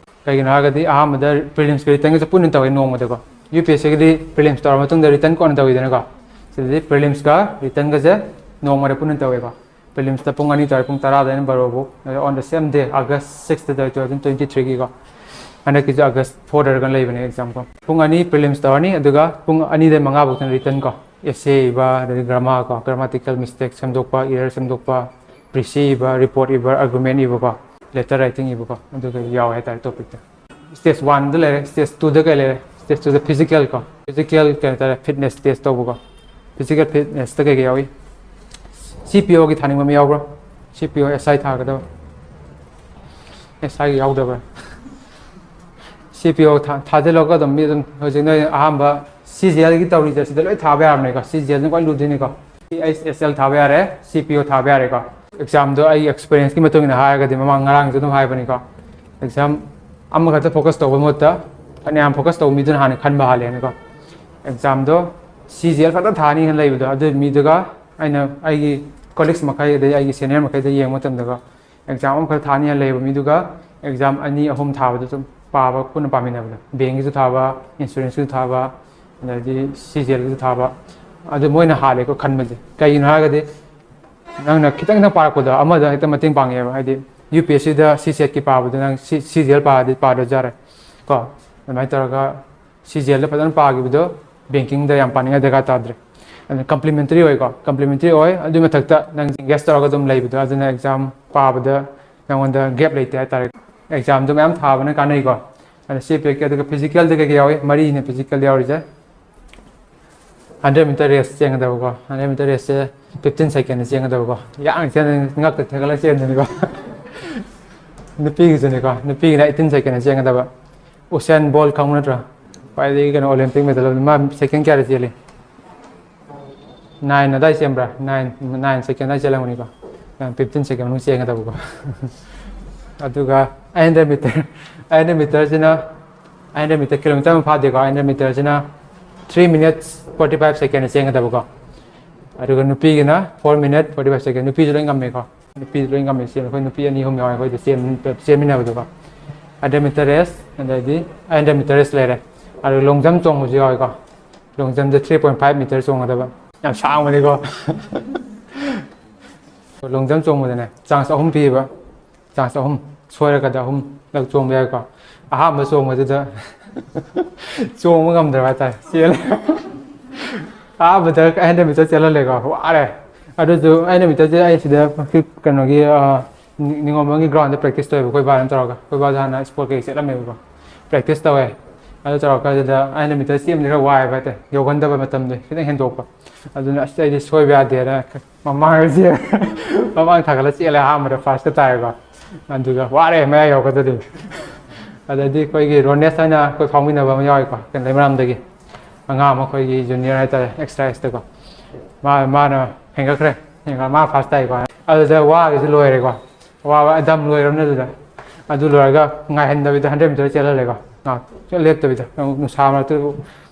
ꯀꯩꯒꯤꯅꯣ ꯍꯥꯏꯔꯒꯗꯤ ꯑꯍꯥꯟꯕꯗ ꯄ꯭ꯔꯤꯂꯤꯝꯁꯀ ꯔꯤꯇꯟꯒꯁꯦ ꯄꯨꯟꯅ ꯇꯧꯋꯦ ꯅꯣꯡꯃꯗꯀꯣ꯫ ꯌꯨ ꯄꯤ ꯑꯦꯁ ꯁꯤꯒꯤꯗꯤ ꯄ꯭ꯔꯤꯂꯤꯝꯁ ꯇꯧꯔ ꯃꯇꯨꯡꯗ ꯔꯤꯇꯟ ꯀꯣꯟꯅ ꯇꯧꯋꯤꯗꯅꯀꯣ꯫ ꯁꯤꯗꯗꯤ ꯄ꯭ꯔꯤꯂꯤꯝꯁꯀ ꯔꯤꯇꯟꯒꯁꯦ ꯅꯣꯡꯃꯗ ꯄꯨꯟꯅ ꯇꯧꯋꯦꯀꯣ꯫ ꯄ꯭ꯔꯤꯂꯤꯝꯁꯇ ꯄꯨꯡ ꯑꯅꯤ ꯇꯧꯔꯦ, ꯄꯨꯡ ꯇꯔꯥꯗꯩꯅ ꯕꯥꯔꯣ ꯐꯥꯎ꯫ ꯑꯗ on the same day, August sixth ꯇ ꯇꯧꯋꯦ, two thousand twenty three ꯒꯤꯀꯣ꯫ ꯍꯟꯗꯛꯀꯤꯁꯨ August four ꯗꯔꯒ ꯂꯩꯕꯅꯦ ꯑꯦꯛꯖꯥꯝ ꯀꯣ꯫ ꯄꯨꯡ ꯑꯅꯤ ꯄ꯭ꯔꯤꯂꯤꯝꯁ ꯇꯧꯔꯅꯤ, ꯑꯗꯨꯒ ꯄꯨꯡ ꯑꯅꯤꯗꯩ ꯃꯉꯥ ꯐꯥꯎꯇꯅ ꯔꯤꯇꯟ ꯀꯣ꯫ ꯑꯦꯁꯦ ꯏꯕ, ꯑꯗꯩ ꯒ꯭ꯔꯥꯃꯥꯔ ꯀꯣ, ꯒ꯭ꯔꯥꯃꯥꯇꯤꯀꯦꯜ ꯃꯤꯁꯇꯦꯛ ꯁꯦꯝꯗꯣꯛꯄ, ꯏꯔꯔ ꯁꯦꯝꯗꯣꯛꯄ, ꯄ꯭ꯔꯤꯁꯤ ꯏꯕ, ꯔꯤꯄꯣꯔꯠ ꯏꯕ, ꯑꯥꯔꯒꯨꯃꯦꯟ ꯏꯕꯀꯣ, ꯂꯦꯇꯔ ꯔꯥꯏꯇꯤꯡ ꯏꯕꯀꯣ, ꯑꯗꯨꯒ ꯌꯥꯎꯋꯦ ꯍꯥꯏꯇꯥꯔꯦ ꯇꯣꯄꯤꯛꯇ꯫ ꯁ꯭ꯇꯦꯖ ꯋꯥꯟꯗ ꯂꯩꯔꯦ꯫ ꯁ꯭ꯇꯦꯖ ꯇꯨꯗ ꯀꯩ ꯂꯩꯔꯦ? ꯁ꯭ꯇꯦꯖ ꯇꯨꯗ ꯐꯤꯖꯤꯀꯦꯜ ꯀꯣ, ꯐꯤꯖꯤꯀꯦꯜ ꯀꯩ ꯍꯥꯏꯇꯥꯔꯦ, ꯐꯤꯠꯅꯦꯁ ꯇꯦꯁ ꯇꯧꯕꯀꯣ꯫ ꯐꯤꯖꯤꯀꯦꯜ ꯐꯤꯠꯅꯦꯁꯇ ꯀꯩ ꯀꯩ ꯌꯥꯎꯏ? ꯁꯤ ꯄꯤ ꯑꯣꯒꯤ ꯊꯥꯅꯤꯡꯕ ꯃꯤ ꯌꯥꯎꯕ꯭ꯔꯣ? ꯁꯤ ꯄꯤ ꯑꯣ ꯑꯦꯁ ꯑꯥꯏ ꯊꯥꯒꯗꯕ꯫ ꯑꯦꯁ ꯑꯥꯏꯒꯤ ꯌꯥꯎꯗꯕ꯭ꯔꯥ? ꯁꯤ ꯄꯤ ꯑꯣ ꯊꯥ-, ꯊꯥꯖꯤꯜꯂꯒ ꯑꯗꯨꯝ ꯃꯤ ꯑꯗꯨꯝ ꯍꯧꯖꯤꯛ ꯅꯣꯏ ꯑꯍꯥꯟꯕ ꯁꯤ ꯖꯤ ꯑꯦꯜꯒꯤ ꯇꯧꯔꯤꯁꯦ ꯁꯤꯗ ꯂꯣꯏ ꯊꯥꯕ ꯌꯥꯔꯕꯅꯤꯀꯣ꯫ ꯁꯤ ꯖꯤ ꯑꯦꯜꯅ ꯈ꯭ꯋꯥꯏ ꯂꯨꯗꯣꯏꯅꯤꯀꯣ꯫ ꯁꯤ ꯑꯩꯆ ꯑꯦꯁ ꯑꯦꯜ ꯊꯥꯕ ꯌꯥꯔꯦ, ꯁꯤ ꯄꯤ ꯑꯣ ꯊꯥꯕ ꯌꯥꯔꯦꯀꯣ꯫ ꯑꯦꯛꯖꯥꯝꯗꯣ ꯑꯩꯒꯤ ꯑꯦꯛꯁꯄꯤꯔꯤꯌꯦꯟꯁꯀꯤ ꯃꯇꯨꯡ ꯏꯟꯅ ꯍꯥꯏꯔꯒꯗꯤ, ꯃꯃꯥꯡ ꯉꯔꯥꯡꯁꯨ ꯑꯗꯨꯝ ꯍꯥꯏꯕꯅꯤꯀꯣ, ꯑꯦꯛꯖꯥꯝ ꯑꯃꯈꯛꯇ ꯐꯣꯀꯁ ꯇꯧꯕ ꯃꯍꯨꯠꯇ ꯐꯅꯌꯥꯝ ꯐꯣꯀꯁ ꯇꯧꯕ ꯃꯤꯗꯨꯅ ꯍꯥꯟꯅ ꯈꯟꯕ ꯍꯥꯜꯂꯦꯅꯀꯣ꯫ ꯑꯦꯛꯖꯥꯝꯗꯣ ꯁꯤ ꯖꯤ ꯑꯦꯜ ꯈꯛꯇ ꯊꯥꯅꯤꯅ ꯂꯩꯕꯗꯣ, ꯑꯗꯨ ꯃꯤꯗꯨꯒ ꯑꯩꯅ ꯑꯩꯒꯤ ꯀꯣꯂꯤꯛꯁ ꯃꯈꯩ, ꯑꯗꯩ ꯑꯩꯒꯤ ꯁꯦꯅꯤꯌꯔ ꯃꯈꯩꯗ ꯌꯦꯡꯕ ꯃꯇꯝꯗꯀꯣ, ꯑꯦꯛꯖꯥꯝ ꯑꯃꯈꯛ ꯊꯥꯅꯤꯅ ꯂꯩꯕ ꯃꯤꯗꯨꯒ ꯑꯦꯛꯖꯥꯝ ꯑꯅꯤ ꯑꯍꯨꯝ ꯊꯥꯕꯗ ꯁꯨꯝ ꯄꯥꯕ ꯄꯨꯟꯅ ꯄꯥꯃꯤꯟꯅꯕꯗꯣ, ꯕꯦꯡꯒꯤꯁꯨ ꯊꯥꯕ, ꯏꯟꯁꯨꯔꯦꯟꯁꯀꯤꯁꯨ ꯊꯥꯕ, ꯑꯗꯩꯗꯤ ꯁꯤ ꯖꯤ ꯑꯦꯜꯒꯤꯁꯨ ꯊꯥꯕ, ꯑꯗꯨ ꯃꯣꯏꯅ ꯍꯥꯜꯂꯦꯀꯣ ꯈꯟꯕꯁꯦ꯫ ꯀꯩꯒꯤꯅꯣ ꯍꯥꯏꯔꯒꯗꯤ, ꯅꯪꯅ ꯈꯤꯇꯪ ꯈꯤꯇꯪ ꯄꯥꯔꯛꯄꯗꯣ ꯑꯃꯗ ꯍꯦꯛꯇ ꯃꯇꯦꯡ ꯄꯥꯡꯉꯦꯕ꯫ ꯍꯥꯏꯗꯤ, ꯌꯨ ꯄꯤ ꯑꯦꯁ ꯁꯤꯗ ꯁꯤ ꯁꯦꯠꯀꯤ ꯄꯥꯕꯗꯣ ꯅꯪ ꯁꯤ, ꯁꯤ ꯖꯤ ꯑꯦꯜ ꯄꯥꯔꯗꯤ ꯄꯥꯗ꯭ꯔꯁꯨ ꯌꯥꯔꯦ ꯀꯣ꯫ ꯑꯗꯨꯃꯥꯏꯅ ꯇꯧꯔꯒ ꯁꯤ ꯖꯤ ꯑꯦꯜꯗ ꯐꯖꯅ ꯄꯥꯈꯤꯕꯗꯣ ꯕꯦꯡꯀꯤꯡꯗ ꯌꯥꯝ ꯄꯥꯅꯤꯡꯉꯥꯏ ꯗꯔꯀꯥꯔ ꯇꯥꯗ꯭ꯔꯦ꯫ ꯑꯗꯨꯅ ꯀꯝꯄ꯭ꯂꯤꯃꯦꯟꯇꯔꯤ ꯑꯣꯏꯀꯣ, ꯀꯝꯄ꯭ꯂꯤꯃꯦꯟꯇꯔꯤ ꯑꯣꯏ꯫ ꯑꯗꯨꯒꯤ ꯃꯊꯛꯇ ꯅꯪ ꯑꯦꯡꯒꯦꯖ ꯇꯧꯔꯒ ꯑꯗꯨꯝ ꯂꯩꯕꯗꯣ, ꯑꯗꯨꯅ ꯑꯦꯛꯖꯥꯝ ꯄꯥꯕꯗ ꯅꯉꯣꯟꯗ ꯒꯦꯞ ꯂꯩꯇꯦ ꯍꯥꯏꯇꯥꯔꯦ꯫ ꯑꯦꯛꯖꯥꯝꯗꯣ ꯃꯌꯥꯝ ꯊꯥꯕꯅ ꯀꯥꯟꯅꯩꯀꯣ꯫ ꯑꯗꯨꯅ ꯁꯤ ꯄꯦꯛꯀꯤ, ꯑꯗꯨꯒ ꯐꯤꯖꯤꯀꯦꯜꯗ ꯀꯩꯀꯩ ꯌꯥꯎꯏ? ꯃꯔꯤꯅꯦ ꯐꯤꯖꯤꯀꯦꯜ ꯌꯥꯎꯔꯤꯁꯦ꯫ ꯍꯟꯗ꯭ꯔꯦꯠ ꯃꯤꯇꯔ ꯔꯦꯁ ꯆꯦꯟꯒꯗꯕꯀꯣ, ꯍꯟꯗ꯭ꯔꯦꯠ ꯃꯤꯇꯔ ꯔꯦꯁꯁꯦ ꯐꯤꯐꯇꯤꯟ ꯁꯦꯀꯦꯟꯗ ꯆꯦꯟꯒꯗꯕꯀꯣ꯫ ꯌꯥꯝ ꯆꯦꯟ, ꯉꯛꯇ ꯊꯦꯛꯒꯠꯂꯒ ꯆꯦꯟꯗꯣꯏꯅꯤꯀꯣ꯫ ꯅꯨꯄꯤꯒꯤꯁꯨꯅꯤꯀꯣ, ꯅꯨꯄꯤꯒꯤꯅ ꯑꯩꯠꯇꯤꯟ ꯁꯦꯀꯦꯟꯗ ꯆꯦꯟꯒꯗꯕ꯫ ꯎꯁꯦꯟ ꯕꯣꯜ ꯈꯪꯕ ꯅꯠꯇ꯭ꯔꯣ? ꯈ꯭ꯋꯥꯏꯗꯒꯤ ꯀꯩꯅꯣ ꯑꯣꯂꯦꯝꯄꯤꯛ ꯃꯦꯗꯜ, ꯃꯥ ꯁꯦꯀꯦꯟ ꯀꯌꯥꯗ ꯆꯦꯜꯂꯤ? ꯅꯥꯏꯟ ꯑꯗꯥꯏ ꯆꯦꯟꯕ꯭ꯔꯥ? ꯅꯥꯏꯟ, ꯅꯥꯏꯟ ꯁꯦꯀꯦꯟ ꯑꯗꯥꯏ ꯆꯦꯜꯂꯝꯒꯅꯤꯀꯣ꯫ ꯅꯪ ꯐꯤꯐꯇꯤꯟ ꯁꯦꯀꯦꯟ ꯃꯅꯨꯡ ꯆꯦꯟꯒꯗꯕꯀꯣ꯫ ꯑꯗꯨꯒ eight hundred metre, eight hundred ꯃꯤꯇꯔꯁꯤꯅ, ꯑꯩꯠ ꯍꯟꯗ꯭ꯔꯦꯠ ꯃꯤꯇꯔ ꯀꯤꯂꯣꯃꯤꯇꯔ ꯑꯃ ꯐꯥꯗꯦꯀꯣ꯫ ꯑꯩꯠ ꯍꯟꯗ꯭ꯔꯦꯠ ꯃꯤꯇꯔꯁꯤꯅ three minutes forty five second ꯆꯦꯟꯒꯗꯕꯀꯣ꯫ ꯑꯗꯨꯒ ꯅꯨꯄꯤꯒꯤꯅ four minute forty five second. ꯅꯨꯄꯤꯁꯨ ꯂꯣꯏ ꯉꯝꯃꯦꯀꯣ꯫ ꯅꯨꯄꯤꯁꯨ ꯂꯣꯏ ꯉꯝꯃꯦ ꯆꯦꯟꯕ꯫ ꯑꯩꯈꯣꯏ ꯅꯨꯄꯤ ꯑꯅꯤ ꯑꯍꯨꯝ ꯌꯥꯎꯋꯦ ꯑꯩꯈꯣꯏꯗ ꯆꯦꯟ-, ꯆꯦꯟꯃꯤꯟꯅꯕꯗꯀꯣ꯫ ꯍꯟꯗ꯭ꯔꯦꯠ ꯃꯤꯇꯔ ꯔꯦꯁ, ꯑꯗꯩꯗꯤ ꯑꯩꯠ ꯍꯟꯗ꯭ꯔꯦꯠ ꯃꯤꯇꯔ ꯔꯦꯁ ꯂꯩꯔꯦ꯫ ꯑꯗꯨ ꯂꯣꯡ ꯖꯝ ꯆꯣꯡꯕꯁꯨ ꯌꯥꯎꯋꯦꯀꯣ꯫ ꯂꯣꯡ ꯖꯝꯗ ꯊ꯭ꯔꯤ ꯄꯣꯏꯟ ꯐꯥꯏꯚ ꯃꯤꯇꯔ ꯆꯣꯡꯒꯗꯕ꯫ ꯌꯥꯝ ꯁꯥꯡꯕꯅꯤꯀꯣ꯫ ꯂꯣꯡ ꯖꯝ ꯆꯣꯡꯕꯗꯅꯦ ꯆꯥꯟꯁ ꯑꯍꯨꯝ ꯄꯤꯌꯦꯕ꯫ ꯆꯥꯟꯁ ꯑꯍꯨꯝ, ꯁꯣꯏꯔꯒꯗ ꯑꯍꯨꯝꯂꯛ ꯆꯣꯡꯕ ꯌꯥꯏꯀꯣ꯫ ꯑꯍꯥꯟꯕ ꯆꯣꯡꯕꯗꯨꯗ ꯆꯣꯡꯕ ꯉꯝꯗ꯭ꯔꯕ ꯍꯥꯏꯇꯥꯔꯦ, ꯆꯦꯜꯂꯦ꯫ ꯑꯍꯥꯟꯕꯗ ꯑꯩꯠ ꯍꯟꯗ꯭ꯔꯦꯠ ꯃꯤꯇꯔ ꯆꯦꯜꯍꯜꯂꯦꯀꯣ, ꯋꯥꯔꯦ꯫ ꯑꯗꯨꯁꯨ ꯑꯩꯠ ꯍꯟꯗ꯭ꯔꯦꯠ ꯃꯤꯇꯔꯁꯦ ꯑꯩ ꯁꯤꯗ ꯀꯩꯅꯣꯒꯤ, ꯑ, ꯅꯤ-, ꯅꯤꯉꯣꯝꯕꯝꯒꯤ ꯒ꯭ꯔꯥꯎꯟꯗ ꯄ꯭ꯔꯦꯛꯇꯤꯁ ꯇꯧꯋꯦꯕ, ꯑꯩꯈꯣꯏ ꯕꯥꯅ ꯇꯧꯔꯒ꯫ ꯑꯩꯈꯣꯏ ꯕꯥꯁꯨ ꯍꯥꯟꯅ ꯁ꯭ꯄꯣꯔꯠ ꯀꯩꯀꯩ ꯆꯠꯂꯝꯃꯦꯕꯀꯣ꯫ ꯄ꯭ꯔꯦꯛꯇꯤꯁ ꯇꯧꯋꯦ꯫ ꯑꯗꯨ ꯇꯧꯔꯀꯥꯟꯁꯤꯗ ꯑꯩꯅ ꯃꯤꯇꯔ ꯆꯦꯟꯕꯗꯤ ꯈꯔ ꯋꯥꯏꯑꯦꯕ ꯍꯥꯏꯇꯥꯔꯦ, ꯌꯧꯒꯟꯗꯕ ꯃꯇꯝꯗꯣ ꯈꯤꯇꯪ ꯍꯦꯟꯗꯣꯛꯄ꯫ ꯑꯗꯨꯅ ꯑꯁ ꯑꯩꯗꯤ ꯁꯣꯏꯕ ꯌꯥꯗꯦꯅ ꯃꯃꯥꯡꯁꯦ ꯃꯃꯥꯡ ꯊꯥꯡꯒꯠꯂ ꯆꯦꯜꯂꯦ, ꯑꯍꯥꯟꯕꯗ ꯐꯥꯔꯁꯇ ꯇꯥꯏꯌꯦꯀꯣ꯫ ꯑꯗꯨꯒ ꯋꯥꯔꯦ ꯃꯌꯥ ꯌꯧꯔꯛꯄꯗꯗꯤ꯫ ꯑꯗꯩꯗꯤ ꯑꯩꯈꯣꯏꯒꯤ ꯔꯣꯅꯦꯁ ꯍꯥꯏꯅ ꯑꯩꯈꯣꯏ ꯐꯥꯎꯃꯤꯟꯅꯕ ꯑꯃ ꯌꯥꯎꯋꯦꯀꯣ, ꯀꯩꯅꯣ, ꯂꯩꯃꯔꯥꯝꯗꯒꯤ꯫ ꯑꯉꯥꯡ ꯑꯃ ꯑꯩꯈꯣꯏꯒꯤ ꯖꯨꯅꯤꯌꯔ ꯍꯥꯏꯇꯥꯔꯦ, ꯑꯦꯛꯁꯔꯁꯥꯏꯁꯇꯀꯣ꯫ ꯃꯥ, ꯃꯥꯅ ꯍꯦꯟꯒꯠꯈ꯭ꯔꯦ꯫ ꯍꯦꯟꯒꯠ-, ꯃꯥ ꯐꯥꯔꯁ ꯇꯥꯏꯀꯣ꯫ ꯑꯗꯨꯗ ꯋꯥꯒꯤꯁꯨ ꯂꯣꯏꯔꯦꯀꯣ꯫ ꯋꯥꯕ ꯑꯗꯨꯝ ꯂꯣꯏꯔꯕꯅꯦ ꯑꯗꯨꯗ꯫ ꯑꯗꯨ ꯂꯣꯏꯔꯒ ꯉꯥꯏꯍꯟꯗꯕꯤꯗ ꯍꯟꯗ꯭ꯔꯦꯠ ꯃꯤꯇꯔ ꯆꯦꯜꯍꯜꯂꯦꯀꯣ꯫ ꯉꯥꯏꯍꯥꯛ ꯁꯨꯝ ꯂꯦꯞꯇꯕꯤꯗ꯫ ꯅꯨꯡꯁꯥ ꯃꯔꯛꯇ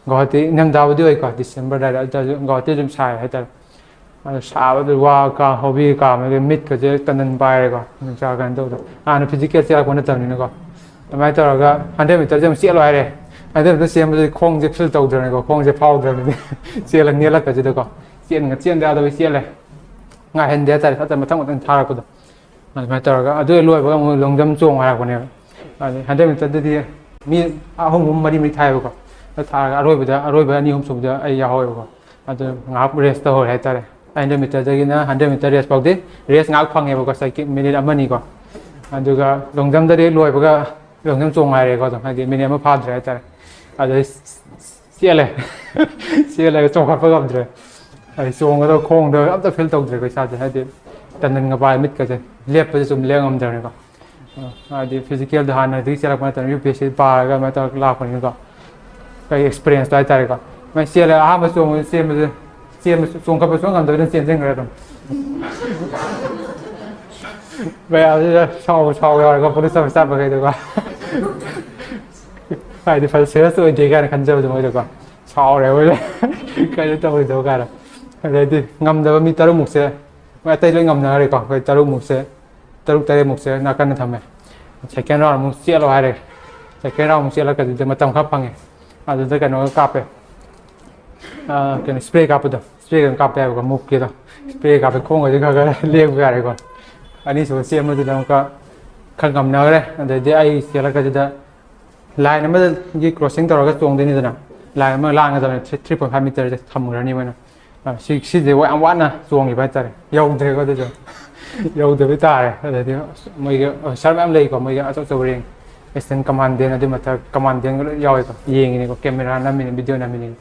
ꯒꯨꯍꯥꯇꯤ ꯏꯪꯊꯝꯊꯥꯕꯨꯗꯤ ꯑꯣꯏꯀꯣ, ꯗꯤꯁꯦꯝꯕꯔ ꯑꯗꯨꯋꯥꯏꯗ, ꯑꯗꯨ ꯑꯣꯏꯔꯁꯨ ꯒꯨꯍꯥꯇꯤ ꯑꯗꯨꯝ ꯁꯥꯏ ꯍꯥꯏꯇꯥꯔꯦ꯫ ꯑꯗꯨ ꯁꯥꯕꯗꯨ ꯋꯥ ꯀꯥ ꯍꯣꯕꯤ ꯀꯥꯝꯃꯒ ꯃꯤꯠꯀꯁꯦ ꯇꯟꯗꯟ ꯄꯥꯏꯔꯦꯀꯣ, ꯅꯨꯡꯁꯥ ꯀꯩꯅꯣ ꯇꯧꯕꯗꯣ꯫ ꯍꯥꯟꯅ ꯐꯤꯖꯤꯀꯦꯜ ꯆꯦꯜꯂꯛꯄ ꯅꯠꯇꯕꯅꯤꯅꯀꯣ꯫ ꯑꯗꯨꯃꯥꯏꯅ ꯇꯧꯔꯒ ꯍꯟꯗ꯭ꯔꯦꯠ ꯃꯤꯇꯔꯁꯦ ꯑꯃꯨꯛ ꯆꯦꯜꯂꯣ ꯍꯥꯏꯔꯦ꯫ ꯍꯟꯗ꯭ꯔꯦꯠ ꯃꯤꯇꯔ ꯆꯦꯟꯕꯗꯨꯗꯤ ꯈꯣꯡꯁꯦ ꯐꯤꯜ ꯇꯧꯗ꯭ꯔꯕꯅꯤꯀꯣ, ꯈꯣꯡꯁꯦ ꯐꯥꯎꯗ꯭ꯔꯕꯅꯤ꯫ ꯆꯦꯜꯂ ꯅꯦꯜꯂꯛꯄꯁꯤꯗꯀꯣ꯫ ꯆꯦꯟꯒ ꯆꯦꯟꯗ ꯌꯥꯗꯕꯩ ꯆꯦꯜꯂꯦ꯫ ꯉꯥꯏꯍꯟꯗꯦ ꯍꯥꯏꯇꯥꯔꯦ, ꯐꯖꯅ ꯃꯊꯪ ꯃꯊꯪ ꯊꯥꯔꯛꯄꯗꯣ꯫ ꯑꯗꯨꯃꯥꯏꯅ ꯇꯧꯔꯒ ꯑꯗꯨ ꯍꯦꯛ ꯂꯣꯏꯕꯒ ꯑꯃꯨꯛ ꯂꯣꯡ ꯖꯝ ꯆꯣꯡꯉꯣ ꯍꯥꯏꯔꯛꯄꯅꯦꯕ꯫ ꯑꯗꯩ ꯍꯟꯗ꯭ꯔꯦꯠ ꯃꯤꯇꯔꯗꯨꯗꯤ ꯃꯤ ꯑꯍꯨꯝ ꯑꯍꯨꯝ ꯃꯔꯤ ꯃꯔꯤ ꯊꯥꯏꯌꯦꯕꯀꯣ꯫ ꯑꯗꯨ ꯊꯥꯔꯒ ꯑꯔꯣꯏꯕꯗ, ꯑꯔꯣꯏꯕ ꯑꯅꯤ ꯑꯍꯨꯝ ꯁꯨꯕꯗ ꯑꯩ ꯌꯥꯎꯍꯧꯋꯦꯕꯀꯣ꯫ ꯑꯗꯨ ꯉꯥꯏꯍꯥꯛ ꯔꯦꯁ ꯇꯧꯍꯧꯔꯦ ꯍꯥꯏꯇꯥꯔꯦ꯫ ꯑꯩꯠ ꯍꯟꯗ꯭ꯔꯦꯠ ꯃꯤꯇꯔꯗꯒꯤꯅ ꯍꯟꯗ꯭ꯔꯦꯠ ꯃꯤꯇꯔ ꯔꯦꯁ ꯐꯥꯎꯗꯤ ꯔꯦꯁ ꯉꯥꯏꯍꯥꯛ ꯐꯪꯉꯦꯕꯀꯣ, ꯁꯥꯏꯀꯤꯛ ꯃꯤꯅꯤꯠ ꯑꯃꯅꯤꯀꯣ꯫ ꯑꯗꯨꯒ ꯂꯣꯡ ꯖꯝꯗꯗꯤ ꯂꯣꯏꯕꯒ ꯂꯣꯡ ꯖꯝ ꯆꯣꯡ ꯉꯥꯏꯔꯦꯀꯣ, ꯑꯗꯨꯝ ꯍꯥꯏꯗꯤ ꯃꯤꯅꯤꯠ ꯑꯃ ꯐꯥꯗ꯭ꯔꯦ ꯍꯥꯏꯇꯥꯔꯦ꯫ ꯑꯗꯩ ꯆꯦꯜꯂꯦ꯫ ꯆꯦꯜꯂꯒ ꯆꯣꯡꯈꯠꯄ ꯉꯝꯗ꯭ꯔꯦ꯫ ꯑꯩ ꯆꯣꯡꯒꯗꯕ ꯈꯣꯡꯗ ꯑꯝꯇ ꯐꯤꯜ ꯇꯧꯗ꯭ꯔꯦꯀꯣ ꯏꯁꯥꯁꯦ, ꯍꯥꯏꯗꯤ ꯇꯟꯗꯟꯒ ꯄꯥꯏ ꯃꯤꯠꯀꯁꯦ, ꯂꯦꯞꯄꯁꯦ ꯆꯨꯝ ꯂꯦꯡ ꯉꯝꯗ꯭ꯔꯦꯀꯣ꯫ ꯑ, ꯍꯥꯏꯗꯤ ꯐꯤꯖꯤꯀꯦꯜꯗ ꯍꯥꯟꯅꯗꯒꯤ ꯆꯦꯜꯂꯛꯄ ꯅꯠꯇꯕꯅꯤꯅ ꯌꯨ ꯄꯤ ꯑꯦꯁ ꯁꯤ ꯄꯥꯔꯒ ꯑꯗꯨꯃꯥꯏꯅ ꯇꯧꯔꯒ ꯂꯥꯛꯄꯅꯤꯅꯀꯣ꯫ ꯑꯩ ꯑꯦꯛꯁꯄꯤꯔꯤꯌꯦꯟꯁꯇꯣ ꯍꯥꯏꯇꯥꯔꯦꯀꯣ꯫ ꯃꯣꯏ ꯆꯦꯜꯂꯦ, ꯑꯍꯥꯟꯕ ꯆꯣꯡꯕꯗ ꯆꯦꯟꯕꯁꯦ, ꯆꯦꯟꯕꯁꯨ ꯆꯣꯡꯈꯠꯄ ꯁꯨꯡꯉꯝ ꯉꯝꯗꯕꯅꯤꯅ ꯆꯦꯟꯁꯤꯟꯈ꯭ꯔꯦ ꯑꯗꯨꯝ꯫ ꯃꯌꯥꯝꯁꯤꯗ ꯁꯥꯎꯕ ꯁꯥꯎ ꯌꯥꯎꯔꯒ ꯄꯨꯂꯤꯁ ꯑꯣꯐꯤꯁꯥꯔ ꯃꯈꯩꯗꯨꯀꯣ꯫ ꯍꯥꯏꯗꯤ ꯐꯖ ꯁꯦꯔꯤꯌꯁ ꯑꯣꯏꯗꯦ ꯀꯥꯏꯅ ꯈꯟꯖꯕꯗꯣ ꯃꯣꯏꯗꯀꯣ꯫ ꯁꯥꯎꯔꯦ ꯃꯣꯏꯗ꯫ ꯀꯩꯅꯣ ꯇꯧꯔꯤꯗꯣ ꯀꯥꯏꯅ꯫ ꯑꯗꯩꯗꯤ ꯉꯝꯗꯕ ꯃꯤ ꯇꯔꯨꯛꯃꯨꯛꯁꯦ, ꯃꯣꯏ ꯑꯇꯩ ꯂꯣꯏ ꯉꯝꯅꯈ꯭ꯔꯦꯀꯣ꯫ ꯑꯩꯈꯣꯏ ꯇꯔꯨꯛꯃꯨꯛꯁꯦ, ꯇꯔꯨꯛ ꯇꯔꯦꯠꯃꯨꯛꯁꯦ ꯅꯥꯀꯟꯗ ꯊꯝꯃꯦ꯫ ꯁꯦꯀꯦꯟ ꯔꯥꯎꯟ ꯑꯃꯨꯛ ꯆꯦꯜꯂꯣ ꯍꯥꯏꯔꯦ꯫ ꯁꯦꯀꯦꯟ ꯔꯥꯎꯟ ꯑꯃꯨꯛ ꯆꯦꯜꯂꯛꯀꯗꯨꯗ ꯃꯇꯝ ꯈꯔ ꯐꯪꯉꯦ꯫ ꯑꯗꯨꯗ ꯀꯩꯅꯣꯒ ꯀꯥꯞꯄꯦ꯫ ꯑ, ꯀꯩꯅꯣ, ꯁ꯭ꯄ꯭ꯔꯦ ꯀꯥꯞꯄꯗꯣ, ꯁ꯭ꯄ꯭ꯔꯦ ꯀꯩꯅꯣ ꯀꯥꯞꯄꯦ ꯍꯥꯏꯕꯀꯣ, ꯃꯨꯛꯀꯤꯗꯣ꯫ ꯁ꯭ꯄ꯭ꯔꯦ ꯀꯥꯞꯄꯦ, ꯈꯣꯡꯒꯁꯦ ꯈꯔ ꯈꯔ ꯂꯦꯡꯕ ꯌꯥꯔꯦꯀꯣ꯫ ꯑꯅꯤꯁꯨꯕ ꯆꯦꯟꯕꯗꯨꯗ ꯑꯃꯨꯛꯀ ꯈꯔ ꯉꯝꯅꯈ꯭ꯔꯦ꯫ ꯑꯗꯩꯗꯤ ꯑꯩ ꯆꯦꯜꯂꯛꯄꯁꯤꯗ ꯂꯥꯏꯟ ꯑꯃꯗꯒꯤ ꯀ꯭ꯔꯣꯁꯤꯡ ꯇꯧꯔꯒ ꯆꯣꯡꯗꯣꯏꯅꯤꯗꯅ, ꯂꯥꯏꯟ ꯑꯃ ꯂꯥꯟꯒꯗꯕꯅꯤ, three point five meterꯁꯦ ꯊꯝꯈ꯭ꯔꯅꯤ ꯃꯣꯏꯅ꯫ ꯑ, ꯁꯤ, ꯁꯤꯁꯦ ꯌꯥꯝ ꯋꯥꯅ ꯆꯣꯡꯈꯤꯕ ꯍꯥꯏꯇꯥꯔꯦ꯫ ꯌꯧꯗ꯭ꯔꯦꯀꯣ ꯑꯗꯨꯁꯨ꯫ ꯌꯧꯗꯕ ꯇꯥꯔꯦ꯫ ꯑꯗꯩꯗꯤ ꯃꯣꯏꯒꯤ ꯑꯣꯐꯤꯁꯥꯔ ꯃꯌꯥꯝ ꯂꯩꯀꯣ, ꯃꯣꯏꯒꯤ ꯑꯆꯧ ꯑꯆꯧꯕ ꯔꯦꯡ, ꯑꯦꯁꯤꯁꯇꯦꯟ ꯀꯃꯥꯟꯗꯦꯟ, ꯑꯗꯨ ꯃꯊꯛ ꯀꯃꯥꯟꯗꯦꯟꯒ ꯂꯣꯏ ꯌꯥꯎꯋꯦꯀꯣ꯫ ꯌꯦꯡꯉꯤꯅꯦꯀꯣ, ꯀꯦꯃꯦꯔꯥ ꯅꯝꯃꯤꯅꯦ, ꯚꯤꯗꯤꯑꯣ ꯅꯝꯃꯤꯅꯦ꯫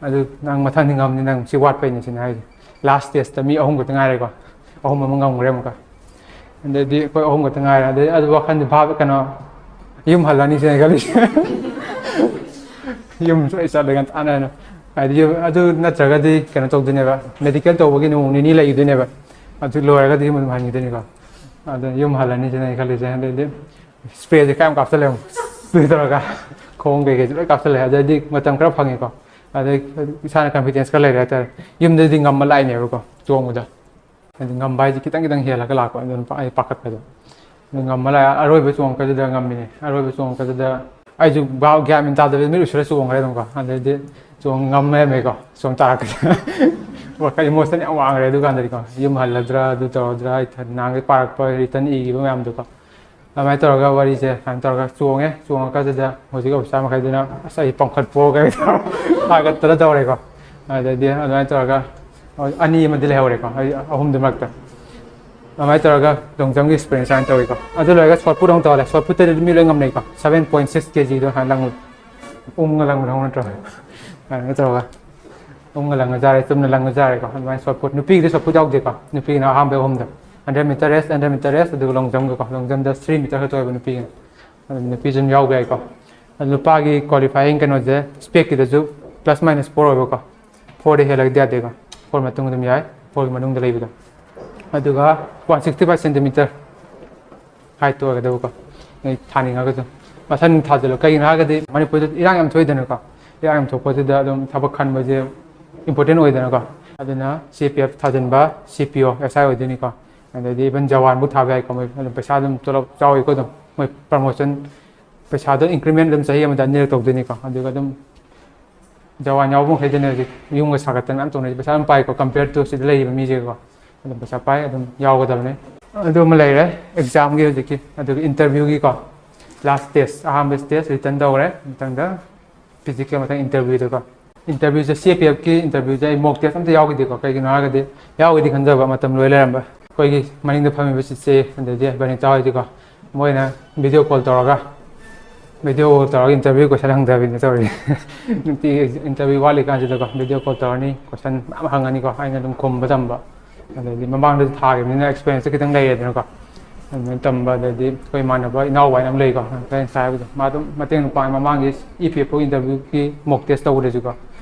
ꯑꯗꯨ ꯅꯪ ꯃꯊꯪꯗꯤ ꯉꯝꯅꯤ, ꯅꯪ ꯁꯤ ꯋꯥꯠꯄꯩꯅꯦ ꯁꯤꯅ ꯍꯥꯏꯁꯦ꯫ ꯂꯥꯁ ꯁ꯭ꯇꯦꯖꯇ ꯃꯤ ꯑꯍꯨꯝ ꯈꯛꯇ ꯉꯥꯏꯔꯦꯀꯣ꯫ ꯑꯍꯨꯝ ꯑꯃ ꯉꯝꯈ꯭ꯔꯦ ꯑꯃꯨꯛꯀ꯫ ꯑꯗꯩꯗꯤ ꯑꯩꯈꯣꯏ ꯑꯍꯨꯝ ꯈꯛꯇ ꯉꯥꯏꯔꯦ꯫ ꯑꯗꯩ ꯑꯗꯨ ꯋꯥꯈꯜꯗꯤ ꯚꯥꯕ ꯀꯩꯅꯣ, ꯌꯨꯝ ꯍꯜꯂꯅꯤ ꯁꯤꯅꯦ ꯈꯜꯂꯤꯁꯦ꯫ ꯌꯨꯝ ꯁꯣꯏ ꯆꯠꯂꯦ ꯉꯟꯇꯥꯅ ꯍꯥꯏꯅ꯫ ꯍꯥꯏꯗꯤ ꯌꯨꯝ ꯑꯗꯨ ꯅꯠꯇ꯭ꯔꯒꯗꯤ ꯀꯩꯅꯣ ꯇꯧꯗꯣꯏꯅꯦꯕ, ꯃꯦꯗꯤꯀꯦꯜ ꯇꯧꯕꯒꯤ ꯅꯣꯡ ꯅꯤꯅꯤ ꯂꯩꯈꯤꯗꯣꯏꯅꯦꯕ꯫ ꯑꯗꯨ ꯂꯣꯏꯔꯒꯗꯤ ꯌꯨꯝ ꯑꯗꯨꯝ ꯍꯟꯈꯤꯗꯣꯏꯅꯤꯀꯣ꯫ ꯑꯗꯨ ꯌꯨꯝ ꯍꯜꯂꯅꯤ ꯁꯤꯅꯦ ꯑꯩ ꯈꯜꯂꯤꯁꯦ꯫ ꯑꯗꯩꯗꯤ ꯁ꯭ꯄ꯭ꯔꯦꯁꯦ ꯀꯌꯥꯝ ꯀꯥꯞꯁꯤꯜꯂꯦ ꯑꯃꯨꯛ꯫ ꯁꯨꯃꯥꯏꯅ ꯇꯧꯔꯒ ꯈꯣꯡ ꯀꯩꯀꯩꯁꯦ ꯂꯣꯏ ꯀꯥꯞꯁꯤꯜꯂꯦ꯫ ꯑꯗꯩꯗꯤ ꯃꯇꯝ ꯈꯔ ꯐꯪꯉꯦꯀꯣ꯫ ꯑꯗꯩ ꯏꯁꯥꯅ ꯀꯟꯐꯤꯗꯦꯟꯁ ꯈꯔ ꯂꯩꯔꯦ ꯍꯥꯏꯇꯥꯔꯦ꯫ ꯌꯨꯝꯗꯗꯤ ꯉꯝꯃ ꯂꯥꯛꯏꯅꯦꯕꯀꯣ ꯆꯣꯡꯕꯗ꯫ ꯍꯥꯏꯗꯤ ꯉꯝꯕ ꯍꯥꯏꯁꯦ ꯈꯤꯇꯪ ꯈꯤꯇꯪ ꯍꯦꯜꯂꯒ ꯂꯥꯛꯄ, ꯑꯗꯨꯅ ꯑꯩ ꯄꯥꯈꯠꯄꯗꯣ꯫ ꯑꯗꯨ ꯉꯝꯃ ꯂꯥꯛꯑꯦ꯫ ꯑꯔꯣꯏꯕ ꯆꯣꯡꯉꯛꯄꯗꯨꯗ ꯉꯝꯃꯤꯅꯦ꯫ ꯑꯔꯣꯏꯕ ꯆꯣꯡꯉꯛꯄꯗꯨꯗ ꯑꯩꯁꯨ ꯚꯥꯕ ꯒ꯭ꯌꯥꯟ ꯃꯦꯟ ꯇꯥꯗꯕꯤꯗ ꯃꯤꯠ ꯎꯏꯁꯤꯜꯂ ꯆꯣꯡꯈ꯭ꯔꯦ ꯑꯗꯨꯝꯀꯣ꯫ ꯑꯗꯩꯗꯤ ꯆꯣꯡ ꯉꯝ ꯂꯩꯔꯝꯃꯦꯀꯣ꯫ ꯆꯣꯡ ꯇꯥꯔꯛꯄꯗ ꯋꯥꯈꯜ ꯏꯃꯣꯁꯟ ꯌꯥꯝ ꯋꯥꯡꯈ꯭ꯔꯦ ꯑꯗꯨꯀꯥꯟꯗꯗꯤꯀꯣ꯫ ꯌꯨꯝ ꯍꯜꯂꯗ꯭ꯔꯥ, ꯑꯗꯨ ꯇꯧꯔꯗ꯭ꯔꯥ, ꯑꯩ ꯅꯍꯥꯟꯈꯩ ꯄꯥꯔꯛꯄ ꯔꯤꯇꯟ ꯏꯈꯤꯕ ꯃꯌꯥꯝꯗꯣꯀꯣ꯫ ꯑꯗꯨꯃꯥꯏꯅ ꯇꯧꯔꯒ ꯋꯥꯔꯤꯁꯦ ꯑꯗꯨꯃꯥꯏꯅ ꯇꯧꯔꯒ ꯆꯣꯡꯉꯦ꯫ ꯆꯣꯡꯉꯀꯥꯟꯁꯤꯗ ꯍꯧꯖꯤꯛ ꯑꯣꯐꯤꯁꯥꯔ ꯃꯈꯩꯗꯨꯅ ꯑꯁ ꯑꯩ ꯄꯥꯡꯈꯠꯄꯣ ꯀꯩ ꯇꯧꯔ ꯊꯥꯒꯠꯇꯅ ꯇꯧꯔꯦꯀꯣ꯫ ꯑꯗꯩꯗꯤ ꯑꯗꯨꯃꯥꯏꯅ ꯇꯧꯔꯒ ꯑꯅꯤ ꯑꯃꯗꯤ ꯂꯩꯍꯧꯔꯦꯀꯣ, ꯑꯩ ꯑꯍꯨꯝꯗꯨ ꯃꯔꯛꯇ꯫ ꯑꯗꯨꯃꯥꯏꯅ ꯇꯧꯔꯒ ꯂꯣꯡ ꯖꯝꯒꯤ ꯑꯦꯛꯁꯄꯤꯔꯤꯌꯦꯟꯁ ꯍꯥꯏꯅ ꯇꯧꯋꯤꯀꯣ꯫ ꯑꯗꯨ ꯂꯣꯏꯔꯒ ꯁꯣꯠ ꯄꯨꯠ ꯑꯃꯨꯛ ꯇꯧꯍꯜꯂꯦ꯫ ꯁꯣꯠ ꯄꯨꯠꯇꯗꯤ ꯑꯗꯨꯝ ꯃꯤ ꯂꯣꯏ ꯉꯝꯅꯩꯀꯣ꯫ Seven point six kgꯗꯣ ꯍꯥꯟꯅ ꯂꯪꯉꯨ꯫ ꯎꯪꯉ ꯂꯪꯕꯗꯣ ꯅꯠꯇ꯭ꯔꯣ? ꯑꯗꯨꯃꯥꯏꯅ ꯇꯧꯔꯒ ꯎꯪꯉ ꯂꯪꯉ ꯖꯥꯔꯦ, ꯆꯨꯝꯅ ꯂꯪꯉ ꯖꯥꯔꯦꯀꯣ꯫ ꯑꯗꯨꯃꯥꯏꯅ ꯁꯣꯠ ꯄꯨꯠ, ꯅꯨꯄꯤꯒꯤꯗꯤ ꯁꯣꯠ ꯄꯨꯠ ꯌꯥꯎꯗꯦꯀꯣ꯫ ꯅꯨꯄꯤꯒꯤꯅ ꯑꯍꯥꯟꯕ ꯑꯍꯨꯝꯗ, hundred metre race, hundred metre race, ꯑꯗꯨꯒ ꯂꯣꯡ ꯖꯝꯒꯀꯣ꯫ ꯂꯣꯡ ꯖꯝꯗ ꯊ꯭ꯔꯤ ꯃꯤꯇꯔ ꯈꯛꯇ ꯑꯣꯏꯕ ꯅꯨꯄꯤꯒꯤꯅ꯫ ꯑꯗꯨ ꯅꯨꯄꯤꯁꯨ ꯑꯗꯨꯝ ꯌꯥꯎꯕ ꯌꯥꯏꯀꯣ꯫ ꯑꯗꯨ ꯅꯨꯄꯥꯒꯤ ꯀ꯭ꯋꯥꯂꯤꯐꯥꯏꯌꯤꯡ ꯀꯩꯅꯣꯁꯦ, ꯁ꯭ꯄꯦꯛꯀꯤꯗꯁꯨ ꯄ꯭ꯂꯁ ꯃꯥꯏꯅꯁ ꯐꯣꯔ ꯑꯣꯏꯕꯀꯣ꯫ ꯐꯣꯔꯗꯤ ꯍꯦꯜꯂꯒꯗꯤ ꯌꯥꯗꯦꯀꯣ꯫ ꯐꯣꯔ ꯃꯇꯨꯡ ꯑꯗꯨꯝ ꯌꯥꯏ, ꯐꯣꯔꯒꯤ ꯃꯅꯨꯡꯗ ꯂꯩꯕꯗꯣ꯫ ꯑꯗꯨꯒ ꯋꯥꯟ ꯁꯤꯛꯁꯇꯤ ꯐꯥꯏꯚ ꯁꯦꯟꯇꯤꯃꯤꯇꯔ ꯍꯥꯏꯠꯇ ꯑꯣꯏꯒꯗꯕꯀꯣ, ꯅꯣꯏ ꯊꯥꯅꯤꯡꯉꯒꯁꯨ꯫ ꯃꯁꯟ ꯊꯥꯖꯤꯜꯂꯣ꯫ ꯀꯩꯒꯤꯅꯣ ꯍꯥꯏꯔꯒꯗꯤ ꯃꯅꯤꯄꯨꯔꯗ ꯏꯔꯥꯡ ꯌꯥꯝ ꯊꯣꯛꯏꯗꯅꯀꯣ꯫ ꯏꯔꯥꯡ ꯌꯥꯝ ꯊꯣꯛꯄꯁꯤꯗ ꯑꯗꯨꯝ ꯊꯕꯛ ꯈꯟꯕꯁꯦ ꯏꯝꯄꯣꯔꯇꯦꯟ ꯑꯣꯏꯗꯅꯀꯣ꯫ ꯑꯗꯨꯅ ꯁꯤ ꯑꯦ ꯄꯤ ꯑꯦꯐ ꯊꯥꯖꯤꯟꯕ, ꯁꯤ ꯄꯤ ꯑꯣ, ꯑꯦꯁ ꯑꯥꯏ ꯑꯣꯏꯗꯣꯏꯅꯤꯀꯣ꯫ ꯑꯗꯩꯗꯤ ꯏꯚꯟ ꯖꯋꯥꯟꯕꯨ ꯊꯥꯕ ꯌꯥꯏꯀꯣ꯫ ꯃꯣꯏ ꯑꯗꯨꯝ ꯄꯩꯁꯥ ꯑꯗꯨꯝ ꯇꯣꯂꯣꯞ ꯆꯥꯎꯋꯤꯀꯣ꯫ ꯑꯗꯨꯝ ꯃꯣꯏ ꯄ꯭ꯔꯃꯣꯁꯟ, ꯄꯩꯁꯥꯗꯣ ꯏꯟꯀ꯭ꯔꯤꯃꯦꯟ ꯑꯗꯨꯝ ꯆꯍꯤ ꯑꯃꯗ ꯑꯅꯤꯔꯛ ꯇꯧꯗꯣꯏꯅꯤꯀꯣ꯫ ꯑꯗꯨꯒ ꯑꯗꯨꯝ ꯖꯋꯥꯟ ꯌꯥꯎꯕ ꯃꯈꯩꯗꯨꯅ ꯍꯧꯖꯤꯛ ꯌꯨꯝꯒ ꯁꯥꯒꯠꯇꯅ ꯃꯌꯥꯝ ꯇꯧꯅꯔꯤꯁꯦ꯫ ꯄꯩꯁꯥ ꯌꯥꯝ ꯄꯥꯏꯀꯣ, ꯀꯝꯄꯤꯌꯔ ꯇꯨ ꯁꯤꯗ ꯂꯩꯔꯤꯕ ꯃꯤꯁꯤꯒꯀꯣ꯫ ꯑꯗꯨꯝ ꯄꯩꯁꯥ ꯄꯥꯏ, ꯑꯗꯨꯝ ꯌꯥꯎꯒꯗꯕꯅꯤ꯫ ꯑꯗꯨ ꯑꯃ ꯂꯩꯔꯦ ꯑꯦꯛꯖꯥꯝꯒꯤ꯫ ꯍꯧꯖꯤꯛꯀꯤ ꯑꯗꯨꯒ ꯏꯟꯇꯔꯚ꯭ꯌꯨꯒꯤꯀꯣ, ꯂꯥꯁ ꯁ꯭ꯇꯦꯖ, ꯑꯍꯥꯟꯕ ꯁ꯭ꯇꯦꯖ ꯔꯤꯇꯟ ꯇꯧꯈ꯭ꯔꯦ꯫ ꯃꯊꯪꯗ ꯐꯤꯖꯤꯀꯦꯜ, ꯃꯊꯪ ꯏꯟꯇꯔꯚ꯭ꯌꯨꯗꯀꯣ꯫ ꯏꯟꯇꯔꯚ꯭ꯌꯨꯁꯦ, ꯁꯤ ꯑꯦ ꯄꯤ ꯑꯦꯐꯀꯤ ꯏꯟꯇꯔꯚ꯭ꯌꯨꯁꯦ ꯑꯩ ꯃꯣꯛ ꯇꯦꯁ ꯑꯝꯇ ꯌꯥꯎꯈꯤꯗꯦꯀꯣ꯫ ꯀꯩꯒꯤꯅꯣ ꯍꯥꯏꯔꯒꯗꯤ ꯌꯥꯎꯒꯦꯗꯤ ꯈꯟꯖꯕ, ꯃꯇꯝ ꯂꯣꯏ ꯂꯩꯔꯝꯕ꯫ ꯑꯩꯈꯣꯏꯒꯤ ꯃꯅꯤꯡꯗ ꯐꯝꯃꯤꯕ ꯆꯤꯆꯦ, ꯑꯗꯩꯗꯤ ꯕꯅꯤꯇꯥ ꯍꯣꯏꯗꯤꯀꯣ, ꯃꯣꯏꯅ ꯚꯤꯗꯤꯑꯣ ꯀꯣꯜ ꯇꯧꯔꯒ, ꯚꯤꯗꯤꯑꯣ ꯀꯣꯜ ꯇꯧꯔꯒ ꯏꯟꯇꯔꯚ꯭ꯌꯨ ꯀꯣꯏꯁꯟ ꯍꯪꯊꯕꯤꯅꯦ ꯇꯧꯔꯤꯁꯦ꯫ ꯅꯨꯡꯇꯤꯒꯤ ꯏꯟꯇꯔꯚ꯭ꯌꯨ ꯋꯥꯠꯂꯤꯀꯥꯟꯁꯤꯗꯀꯣ ꯚꯤꯗꯤꯑꯣ ꯀꯣꯜ ꯇꯧꯔꯅꯤ, ꯀꯣꯏꯁꯟ ꯃꯌꯥꯝ ꯍꯪꯉꯅꯤꯀꯣ, ꯑꯩꯅ ꯑꯗꯨꯝ ꯈꯨꯝꯕ ꯇꯝꯕ꯫ ꯑꯗꯩꯗꯤ ꯃꯃꯥꯡꯗꯁꯨ ꯊꯥꯈꯤꯕꯅꯤꯅ ꯑꯦꯛꯁꯄꯤꯔꯤꯌꯦꯟꯁꯁꯨ ꯈꯤꯇꯪ ꯂꯩꯔꯦꯗꯅꯀꯣ꯫ ꯑꯗꯨꯃꯥꯏꯅ ꯇꯝꯕ, ꯑꯗꯩꯗꯤ ꯑꯩꯈꯣꯏ ꯏꯃꯥꯟꯅꯕ ꯏꯅꯥꯎ ꯍꯥꯏꯅ ꯑꯃ ꯂꯩꯀꯣ, ꯉꯁꯥꯏ ꯍꯥꯏꯕꯗꯣ, ꯃꯥ ꯑꯗꯨꯝ ꯃꯇꯦꯡ ꯑꯗꯨꯝ ꯄꯥꯡꯉꯦ꯫ ꯃꯃꯥꯡꯒꯤ ꯏ ꯄꯤ ꯑꯦꯐ ꯑꯣ ꯏꯟꯇꯔꯚ꯭ꯌꯨꯒꯤ ꯃꯣꯛ ꯇꯦꯁ ꯇꯧꯕꯗꯁꯨꯀꯣ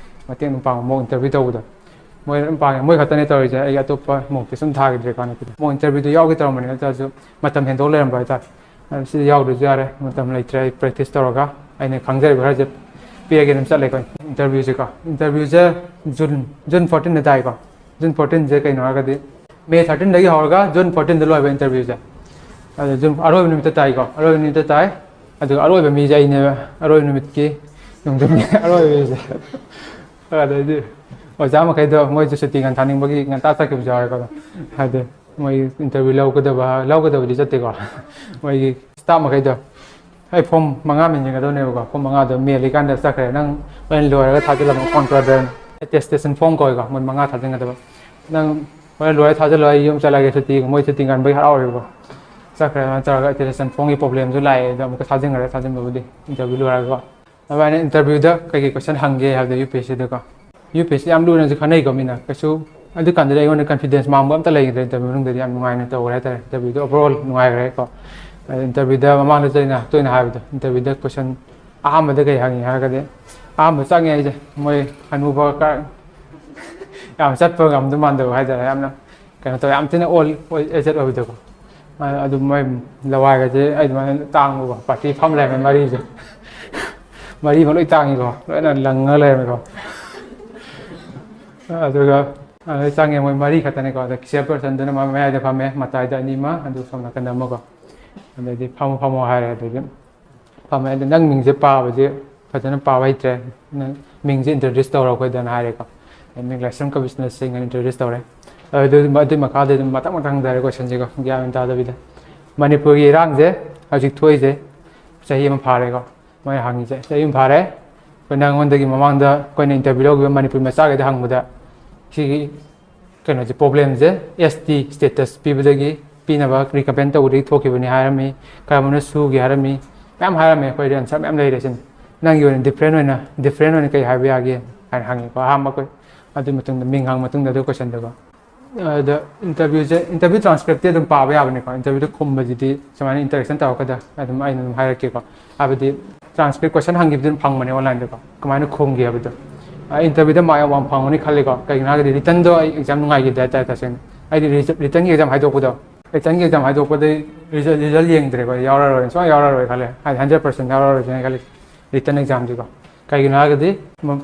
ꯃꯇꯦꯡ ꯑꯗꯨꯝ ꯄꯥꯡꯕ, ꯃꯣꯛ ꯏꯟꯇꯔꯚ꯭ꯌꯨ ꯇꯧꯕꯗꯣ꯫ ꯃꯣꯏ ꯑꯗꯨꯝ ꯄꯥꯡꯉꯦ꯫ ꯃꯣꯏ ꯈꯛꯇꯅꯦ ꯇꯧꯔꯤꯁꯦ, ꯑꯩ ꯑꯇꯣꯞꯄ ꯃꯣꯛ ꯇꯦꯁ ꯑꯗꯨꯝ ꯊꯥꯈꯤꯗ꯭ꯔꯦꯀꯣ꯫ ꯍꯟꯗꯛꯀꯤꯗꯤ ꯃꯣꯛ ꯏꯟꯇꯔꯚ꯭ꯌꯨꯗꯣ ꯌꯥꯎꯒꯦ ꯇꯧꯔꯝꯕꯅꯦ, ꯅꯠꯇ꯭ꯔꯁꯨ ꯃꯇꯝ ꯍꯦꯟꯗꯣꯛ ꯂꯩꯔꯝꯕ ꯍꯥꯏꯇꯥꯔꯦ꯫ ꯑꯗꯨ ꯁꯤꯗꯤ ꯌꯥꯎꯗ꯭ꯔꯁꯨ ꯌꯥꯔꯦ, ꯃꯇꯝ ꯂꯩꯇ꯭ꯔꯦ꯫ ꯑꯩ ꯄ꯭ꯔꯦꯛꯇꯤꯁ ꯇꯧꯔꯒ ꯑꯩꯅ ꯈꯪꯖꯔꯤꯕ ꯈꯔꯁꯦ ꯄꯤꯔꯒꯦ ꯑꯗꯨꯝ ꯆꯠꯂꯦꯀꯣ꯫ ꯏꯟꯇꯔꯚ꯭ꯌꯨꯁꯦꯀꯣ, ꯏꯟꯇꯔꯚ꯭ꯌꯨꯁꯦ ꯖꯨꯟ, ꯖꯨꯟ ꯐꯣꯔꯇꯤꯟꯗ ꯇꯥꯏꯀꯣ꯫ ꯖꯨꯟ ꯐꯣꯔꯇꯤꯟꯁꯦ ꯀꯩꯅꯣ ꯍꯥꯏꯔꯒꯗꯤ ꯃꯦ ꯊꯥꯔꯇꯤꯟꯗꯒꯤ ꯍꯧꯔꯒ ꯖꯨꯟ ꯐꯣꯔꯇꯤꯟꯗ ꯂꯣꯏꯕ ꯏꯟꯇꯔꯚ꯭ꯌꯨꯁꯦ꯫ ꯑꯗꯣ ꯖꯨꯟ ꯑꯔꯣꯏꯕ ꯅꯨꯃꯤꯠꯇ ꯇꯥꯏꯀꯣ꯫ ꯑꯔꯣꯏꯕ ꯅꯨꯃꯤꯠꯇ ꯇꯥꯏ꯫ ꯑꯗꯨꯒ ꯑꯔꯣꯏꯕ ꯃꯤꯁꯦ ꯑꯩꯅꯦꯕ, ꯑꯔꯣꯏꯕ ꯅꯨꯃꯤꯠꯀꯤ ꯅꯨꯡꯊꯤꯟꯒꯤ ꯑꯔꯣꯏꯕ ꯃꯤꯁꯦ꯫ ꯑꯗꯩꯗꯤ ꯑꯣꯖꯥ ꯃꯈꯩꯗꯣ ꯃꯣꯏꯁꯨ ꯁꯨꯇꯤ ꯉꯟ ꯊꯥꯅꯤꯡꯕꯒꯤ ꯉꯟꯇꯥ ꯆꯠꯈꯤꯕꯁꯨ ꯌꯥꯎꯔꯦꯀꯣ꯫ ꯍꯥꯏꯗꯤ ꯃꯣꯏ ꯏꯟꯇꯔꯚ꯭ꯌꯨ ꯂꯧꯒꯗꯕ, ꯂꯧꯒꯗꯕꯗꯤ ꯆꯠꯇꯦꯀꯣ꯫ ꯃꯣꯏꯒꯤ ꯁ꯭ꯇꯥꯐ ꯃꯈꯩꯗꯣ, ꯑꯩ ꯐꯣꯝ ꯃꯉꯥ ꯃꯦꯟꯁꯤꯟꯒꯗꯕꯅꯦꯕꯀꯣ꯫ ꯐꯣꯝ ꯃꯉꯥꯗꯣ ꯃꯦꯜꯂꯤꯀꯥꯟꯗ ꯆꯠꯈ꯭ꯔꯦ꯫ "ꯅꯪ ꯍꯣꯔꯦꯟ ꯂꯣꯏꯔꯒ ꯊꯥꯖꯤꯜꯂꯝꯃꯣ, ꯀꯥꯎꯟꯇꯔꯗ ꯑꯦꯇꯦꯁꯇꯦꯁꯟ ꯐꯣꯝ" ꯀꯧꯋꯦꯀꯣ꯫ ꯃꯣꯏ ꯃꯉꯥ ꯊꯥꯖꯤꯟꯒꯗꯕ꯫ "ꯅꯪ ꯍꯣꯔꯦꯟ ꯂꯣꯏꯔ ꯊꯥꯖꯤꯜꯂꯣ, ꯑꯩ ꯌꯨꯝ ꯆꯠꯂꯒꯦ ꯁꯨꯇꯤ"꯫ ꯃꯣꯏ ꯁꯨꯇꯤ ꯉꯟꯕꯒꯤ ꯍꯔꯥꯎꯔꯦꯕꯀꯣ꯫ ꯆꯠꯈ꯭ꯔꯦ꯫ ꯑꯗꯨꯃꯥꯏꯅ ꯇꯧꯔꯒ ꯑꯦꯇꯦꯁꯇꯦꯁꯟ ꯐꯣꯝꯒꯤ ꯄ꯭ꯔꯣꯕ꯭ꯂꯦꯝꯁꯨ ꯂꯥꯛꯑꯦ꯫ ꯑꯗꯣ ꯑꯃꯨꯛꯀ ꯊꯥꯖꯤꯟꯈ꯭ꯔꯦ, ꯊꯥꯖꯤꯟꯕꯕꯨꯗꯤ ꯏꯟꯇꯔꯚ꯭ꯌꯨ ꯂꯣꯏꯔꯒꯀꯣ꯫ ꯑꯗꯨꯃꯥꯏꯅ ꯏꯟꯇꯔꯚ꯭ꯌꯨꯗ ꯀꯩꯀꯩ ꯀꯣꯏꯁꯟ ꯍꯪꯒꯦ ꯍꯥꯏꯕꯗ U P S ꯁꯤꯗꯀꯣ, U P S C ꯌꯥꯝ ꯂꯨꯅꯁꯨ ꯈꯟꯅꯩꯀꯣ ꯃꯤꯅ꯫ ꯀꯩꯁꯨ ꯑꯗꯨꯀꯥꯟꯗꯗꯤ ꯑꯩꯉꯣꯟꯗ ꯀꯟꯐꯤꯗꯦꯟꯁ ꯃꯥꯡꯕ ꯑꯝꯇ ꯂꯩꯈꯤꯗ꯭ꯔꯦ꯫ ꯏꯟꯇꯔꯚ꯭ꯌꯨ ꯃꯅꯨꯡꯗꯗꯤ ꯌꯥꯝ ꯅꯨꯡꯉꯥꯏꯅ ꯇꯧꯈ꯭ꯔꯦ ꯍꯥꯏꯇꯥꯔꯦ꯫ ꯏꯟꯇꯔꯚ꯭ꯌꯨꯗꯣ ꯑꯣꯚꯔ ꯑꯣꯜ ꯅꯨꯡꯉꯥꯏꯈ꯭ꯔꯦꯀꯣ꯫ ꯏꯟꯇꯔꯚ꯭ꯌꯨꯗ ꯃꯃꯥꯡꯗꯁꯨ ꯑꯩꯅ ꯇꯣꯏꯅ ꯍꯥꯏꯕꯗꯣ, ꯏꯟꯇꯔꯚ꯭ꯌꯨꯗ ꯀꯣꯏꯁꯟ ꯑꯍꯥꯟꯕꯗ ꯀꯩ ꯍꯪꯉꯤ ꯍꯥꯏꯔꯒꯗꯤ, ꯑꯍꯥꯟꯕ ꯆꯪꯉꯦ ꯑꯩꯁꯦ, ꯃꯣꯏ ꯍꯅꯨꯕ ꯈꯔ ꯌꯥꯝ ꯆꯠꯄ ꯉꯝꯗꯧ ꯃꯥꯟꯗꯕ ꯍꯥꯏꯇꯥꯔꯦ, ꯌꯥꯝꯅ ꯀꯩꯅꯣ ꯇꯧꯋꯦ, ꯌꯥꯝ ꯊꯤꯅ ꯑꯣꯜ ꯑꯦꯖꯦꯠ ꯑꯣꯏꯕꯗꯣꯀꯣ꯫ ꯑꯗꯨ ꯃꯣꯏ ꯂꯋꯥꯏꯒꯁꯦ ꯑꯩ ꯑꯗꯨꯃꯥꯏꯅ ꯇꯥꯡꯕꯀꯣ, ꯄꯥꯔꯇꯤ ꯐꯝ ꯂꯩꯔꯝꯃꯦ ꯃꯔꯤꯁꯦ꯫ ꯃꯔꯤꯃꯛ ꯂꯣꯏ ꯇꯥꯡꯉꯤꯀꯣ, ꯂꯣꯏꯅ ꯂꯪꯉ ꯂꯩꯔꯝꯃꯦꯀꯣ꯫ ꯑꯗꯨꯒ ꯑꯗꯩ ꯆꯪꯉꯦ, ꯃꯣꯏ ꯃꯔꯤ ꯈꯛꯇꯅꯤꯀꯣ꯫ ꯑꯗ ꯆꯤꯌꯔ ꯄꯔꯁꯟꯗꯨꯅ ꯃꯥ ꯃꯌꯥꯏꯗ ꯐꯝꯃꯦ, ꯃꯇꯥꯏꯗ ꯑꯅꯤ ꯑꯃ, ꯑꯗꯨ ꯁꯣꯝ ꯅꯥꯀꯟꯗ ꯑꯃꯀꯣ꯫ ꯑꯗꯩꯗꯤ "ꯐꯝꯃꯣ, ꯐꯝꯃꯣ" ꯍꯥꯏꯔꯦ꯫ ꯑꯗꯩꯗꯤ ꯐꯝꯃꯦ꯫ ꯑꯗ "ꯅꯪ ꯃꯤꯡꯁꯦ ꯄꯥꯕꯁꯦ ꯐꯖꯅ ꯄꯥꯕ ꯍꯩꯇ꯭ꯔꯦ, ꯅꯪ ꯃꯤꯡꯁꯦ ꯏꯟꯇ꯭ꯔꯣꯗ꯭ꯌꯨꯁ ꯇꯧꯔꯣ ꯑꯩꯈꯣꯏꯗꯅ" ꯍꯥꯏꯔꯦꯀꯣ꯫ "ꯑꯩ ꯃꯤꯡ ꯂꯥꯏꯁ꯭ꯔꯝ ꯀꯕꯤꯁꯅ ꯁꯤꯡ" ꯍꯥꯏꯅ ꯏꯟꯇ꯭ꯔꯣꯗ꯭ꯌꯨꯁ ꯇꯧꯔꯦ꯫ ꯑꯗꯨ, ꯑꯗꯨꯒꯤ ꯃꯈꯥꯗ ꯑꯗꯨꯝ ꯃꯊꯪ ꯃꯊꯪ ꯍꯪꯊꯔꯦ ꯀꯣꯏꯁꯟꯁꯦꯀꯣ, ꯒ꯭ꯌꯥꯟ ꯃꯦꯟ ꯇꯥꯗꯕꯤꯗ꯫ ꯃꯅꯤꯄꯨꯔꯒꯤ ꯏꯔꯥꯡꯁꯦ ꯍꯧꯖꯤꯛ ꯊꯣꯛꯏꯁꯦ ꯆꯍꯤ ꯑꯃ ꯐꯥꯔꯦꯀꯣ, ꯃꯣꯏ ꯍꯪꯉꯤꯁꯦ ꯆꯍꯤ ꯑꯃ ꯐꯥꯔꯦ꯫ ꯑꯩꯈꯣꯏ ꯅꯉꯣꯟꯗꯒꯤ ꯃꯃꯥꯡꯗ ꯑꯩꯈꯣꯏꯅ ꯏꯟꯇꯔꯚ꯭ꯌꯨ ꯂꯧꯈꯤꯕ ꯃꯅꯤꯄꯨꯔ ꯃꯆꯥꯈꯩꯗ ꯍꯪꯕꯗ ꯁꯤꯒꯤ ꯀꯩꯅꯣꯁꯦ, ꯄ꯭ꯔꯣꯕ꯭ꯂꯦꯝꯁꯦ, ꯑꯦꯁ ꯇꯤ ꯁ꯭ꯇꯦꯇꯁ ꯄꯤꯕꯗꯒꯤ, ꯄꯤꯅꯕ ꯔꯤꯀꯃꯦꯟ ꯇꯧꯕꯗꯒꯤ ꯊꯣꯛꯈꯤꯕꯅꯤ ꯍꯥꯏꯔꯝꯃꯤ, ꯀꯔꯝꯕꯅ ꯁꯨꯒꯦ ꯍꯥꯏꯔꯝꯃꯤ, ꯃꯌꯥꯝ ꯍꯥꯏꯔꯝꯃꯤ꯫ ꯑꯩꯈꯣꯏꯗꯤ ꯑꯟꯁꯔ ꯃꯌꯥꯝ ꯂꯩꯔꯦ ꯁꯤꯅꯤ꯫ "ꯅꯪꯒꯤ ꯑꯣꯏꯅ ꯗꯤꯐ꯭ꯔꯦꯟ ꯑꯣꯏꯅ, ꯗꯤꯐ꯭ꯔꯦꯟ ꯑꯣꯏꯅ ꯀꯩ ꯍꯥꯏꯕ ꯌꯥꯒꯦ?" ꯍꯥꯏꯅ ꯍꯪꯉꯤꯀꯣ꯫ ꯑꯍꯥꯟꯕ ꯑꯩꯈꯣꯏ ꯑꯗꯨꯒꯤ ꯃꯇꯨꯡꯗ ꯃꯤꯡ ꯍꯪꯉ ꯃꯇꯨꯡꯗ ꯑꯗꯨ ꯀꯣꯏꯁꯟꯗꯨꯀꯣ꯫ ꯑꯗ ꯏꯟꯇꯔꯚ꯭ꯌꯨꯁꯦ, ꯏꯟꯇꯔꯚ꯭ꯌꯨ ꯇ꯭ꯔꯥꯟꯁꯀ꯭ꯔꯤꯞꯇꯤ ꯑꯗꯨꯝ ꯄꯥꯕ ꯌꯥꯕꯅꯤꯀꯣ꯫ ꯏꯟꯇꯔꯚ꯭ꯌꯨꯗ ꯈꯨꯝꯕꯁꯤꯗꯤ ꯁꯨꯃꯥꯏꯅ ꯏꯟꯇꯔꯦꯛꯁꯟ ꯇꯧꯔꯛꯀꯗ ꯑꯗꯨꯝ ꯑꯩꯅ ꯑꯗꯨꯝ ꯍꯥꯏꯔꯛꯀꯦꯀꯣ꯫ ꯍꯥꯏꯕꯗꯤ ꯇ꯭ꯔꯥꯟꯁꯀ꯭ꯔꯤꯞ ꯀꯣꯏꯁꯟ ꯍꯪꯈꯤꯕꯗꯤ ꯑꯗꯨꯝ ꯐꯪꯕꯅꯦ ꯑꯣꯟꯂꯥꯏꯟꯗꯀꯣ꯫ ꯀꯃꯥꯏꯅ ꯈꯨꯝꯒꯦ ꯍꯥꯏꯕꯗꯣ꯫ ꯑꯩ ꯏꯟꯇꯔꯚ꯭ꯌꯨꯗ ꯃꯥꯔꯛ ꯌꯥꯝ ꯋꯥꯡ ꯐꯪꯒꯅꯤ ꯈꯜꯂꯤꯀꯣ꯫ ꯀꯩꯒꯤꯅꯣ ꯍꯥꯏꯔꯒꯗꯤ ꯔꯤꯇꯟꯗꯣ ꯑꯩ ꯑꯦꯛꯖꯥꯝ ꯅꯨꯡꯉꯥꯏꯈꯤꯗꯦ ꯍꯥꯏꯇꯥꯔꯦ ꯇꯁꯦꯡꯅ꯫ ꯑꯩꯗꯤ ꯔꯤꯇꯟꯒꯤ ꯑꯦꯛꯖꯥꯝ ꯍꯥꯏꯗꯣꯛꯄꯗꯣ, ꯔꯤꯇꯟꯒꯤ ꯑꯦꯛꯖꯥꯝ ꯍꯥꯏꯗꯣꯛꯄꯗꯩ ꯔꯤꯖꯜ, ꯔꯤꯖꯜ ꯌꯦꯡꯗ꯭ꯔꯦꯀꯣ꯫ ꯌꯥꯎꯔꯔꯣꯏ, ꯁꯨꯡꯌꯥꯎ ꯌꯥꯎꯔꯔꯣꯏ ꯈꯜꯂꯦ꯫ ꯍꯥꯏꯗꯤ ꯍꯟꯗ꯭ꯔꯦꯠ ꯄꯥꯔꯁꯦꯟ ꯌꯥꯎꯔꯔꯣꯏ ꯁꯤꯅꯦ ꯑꯩꯅ ꯈꯜꯂꯤꯁꯦ꯫ ꯔꯤꯇꯟ ꯑꯦꯛꯖꯥꯝꯁꯤꯀꯣ꯫ ꯀꯩꯒꯤꯅꯣ ꯍꯥꯏꯔꯒꯗꯤ,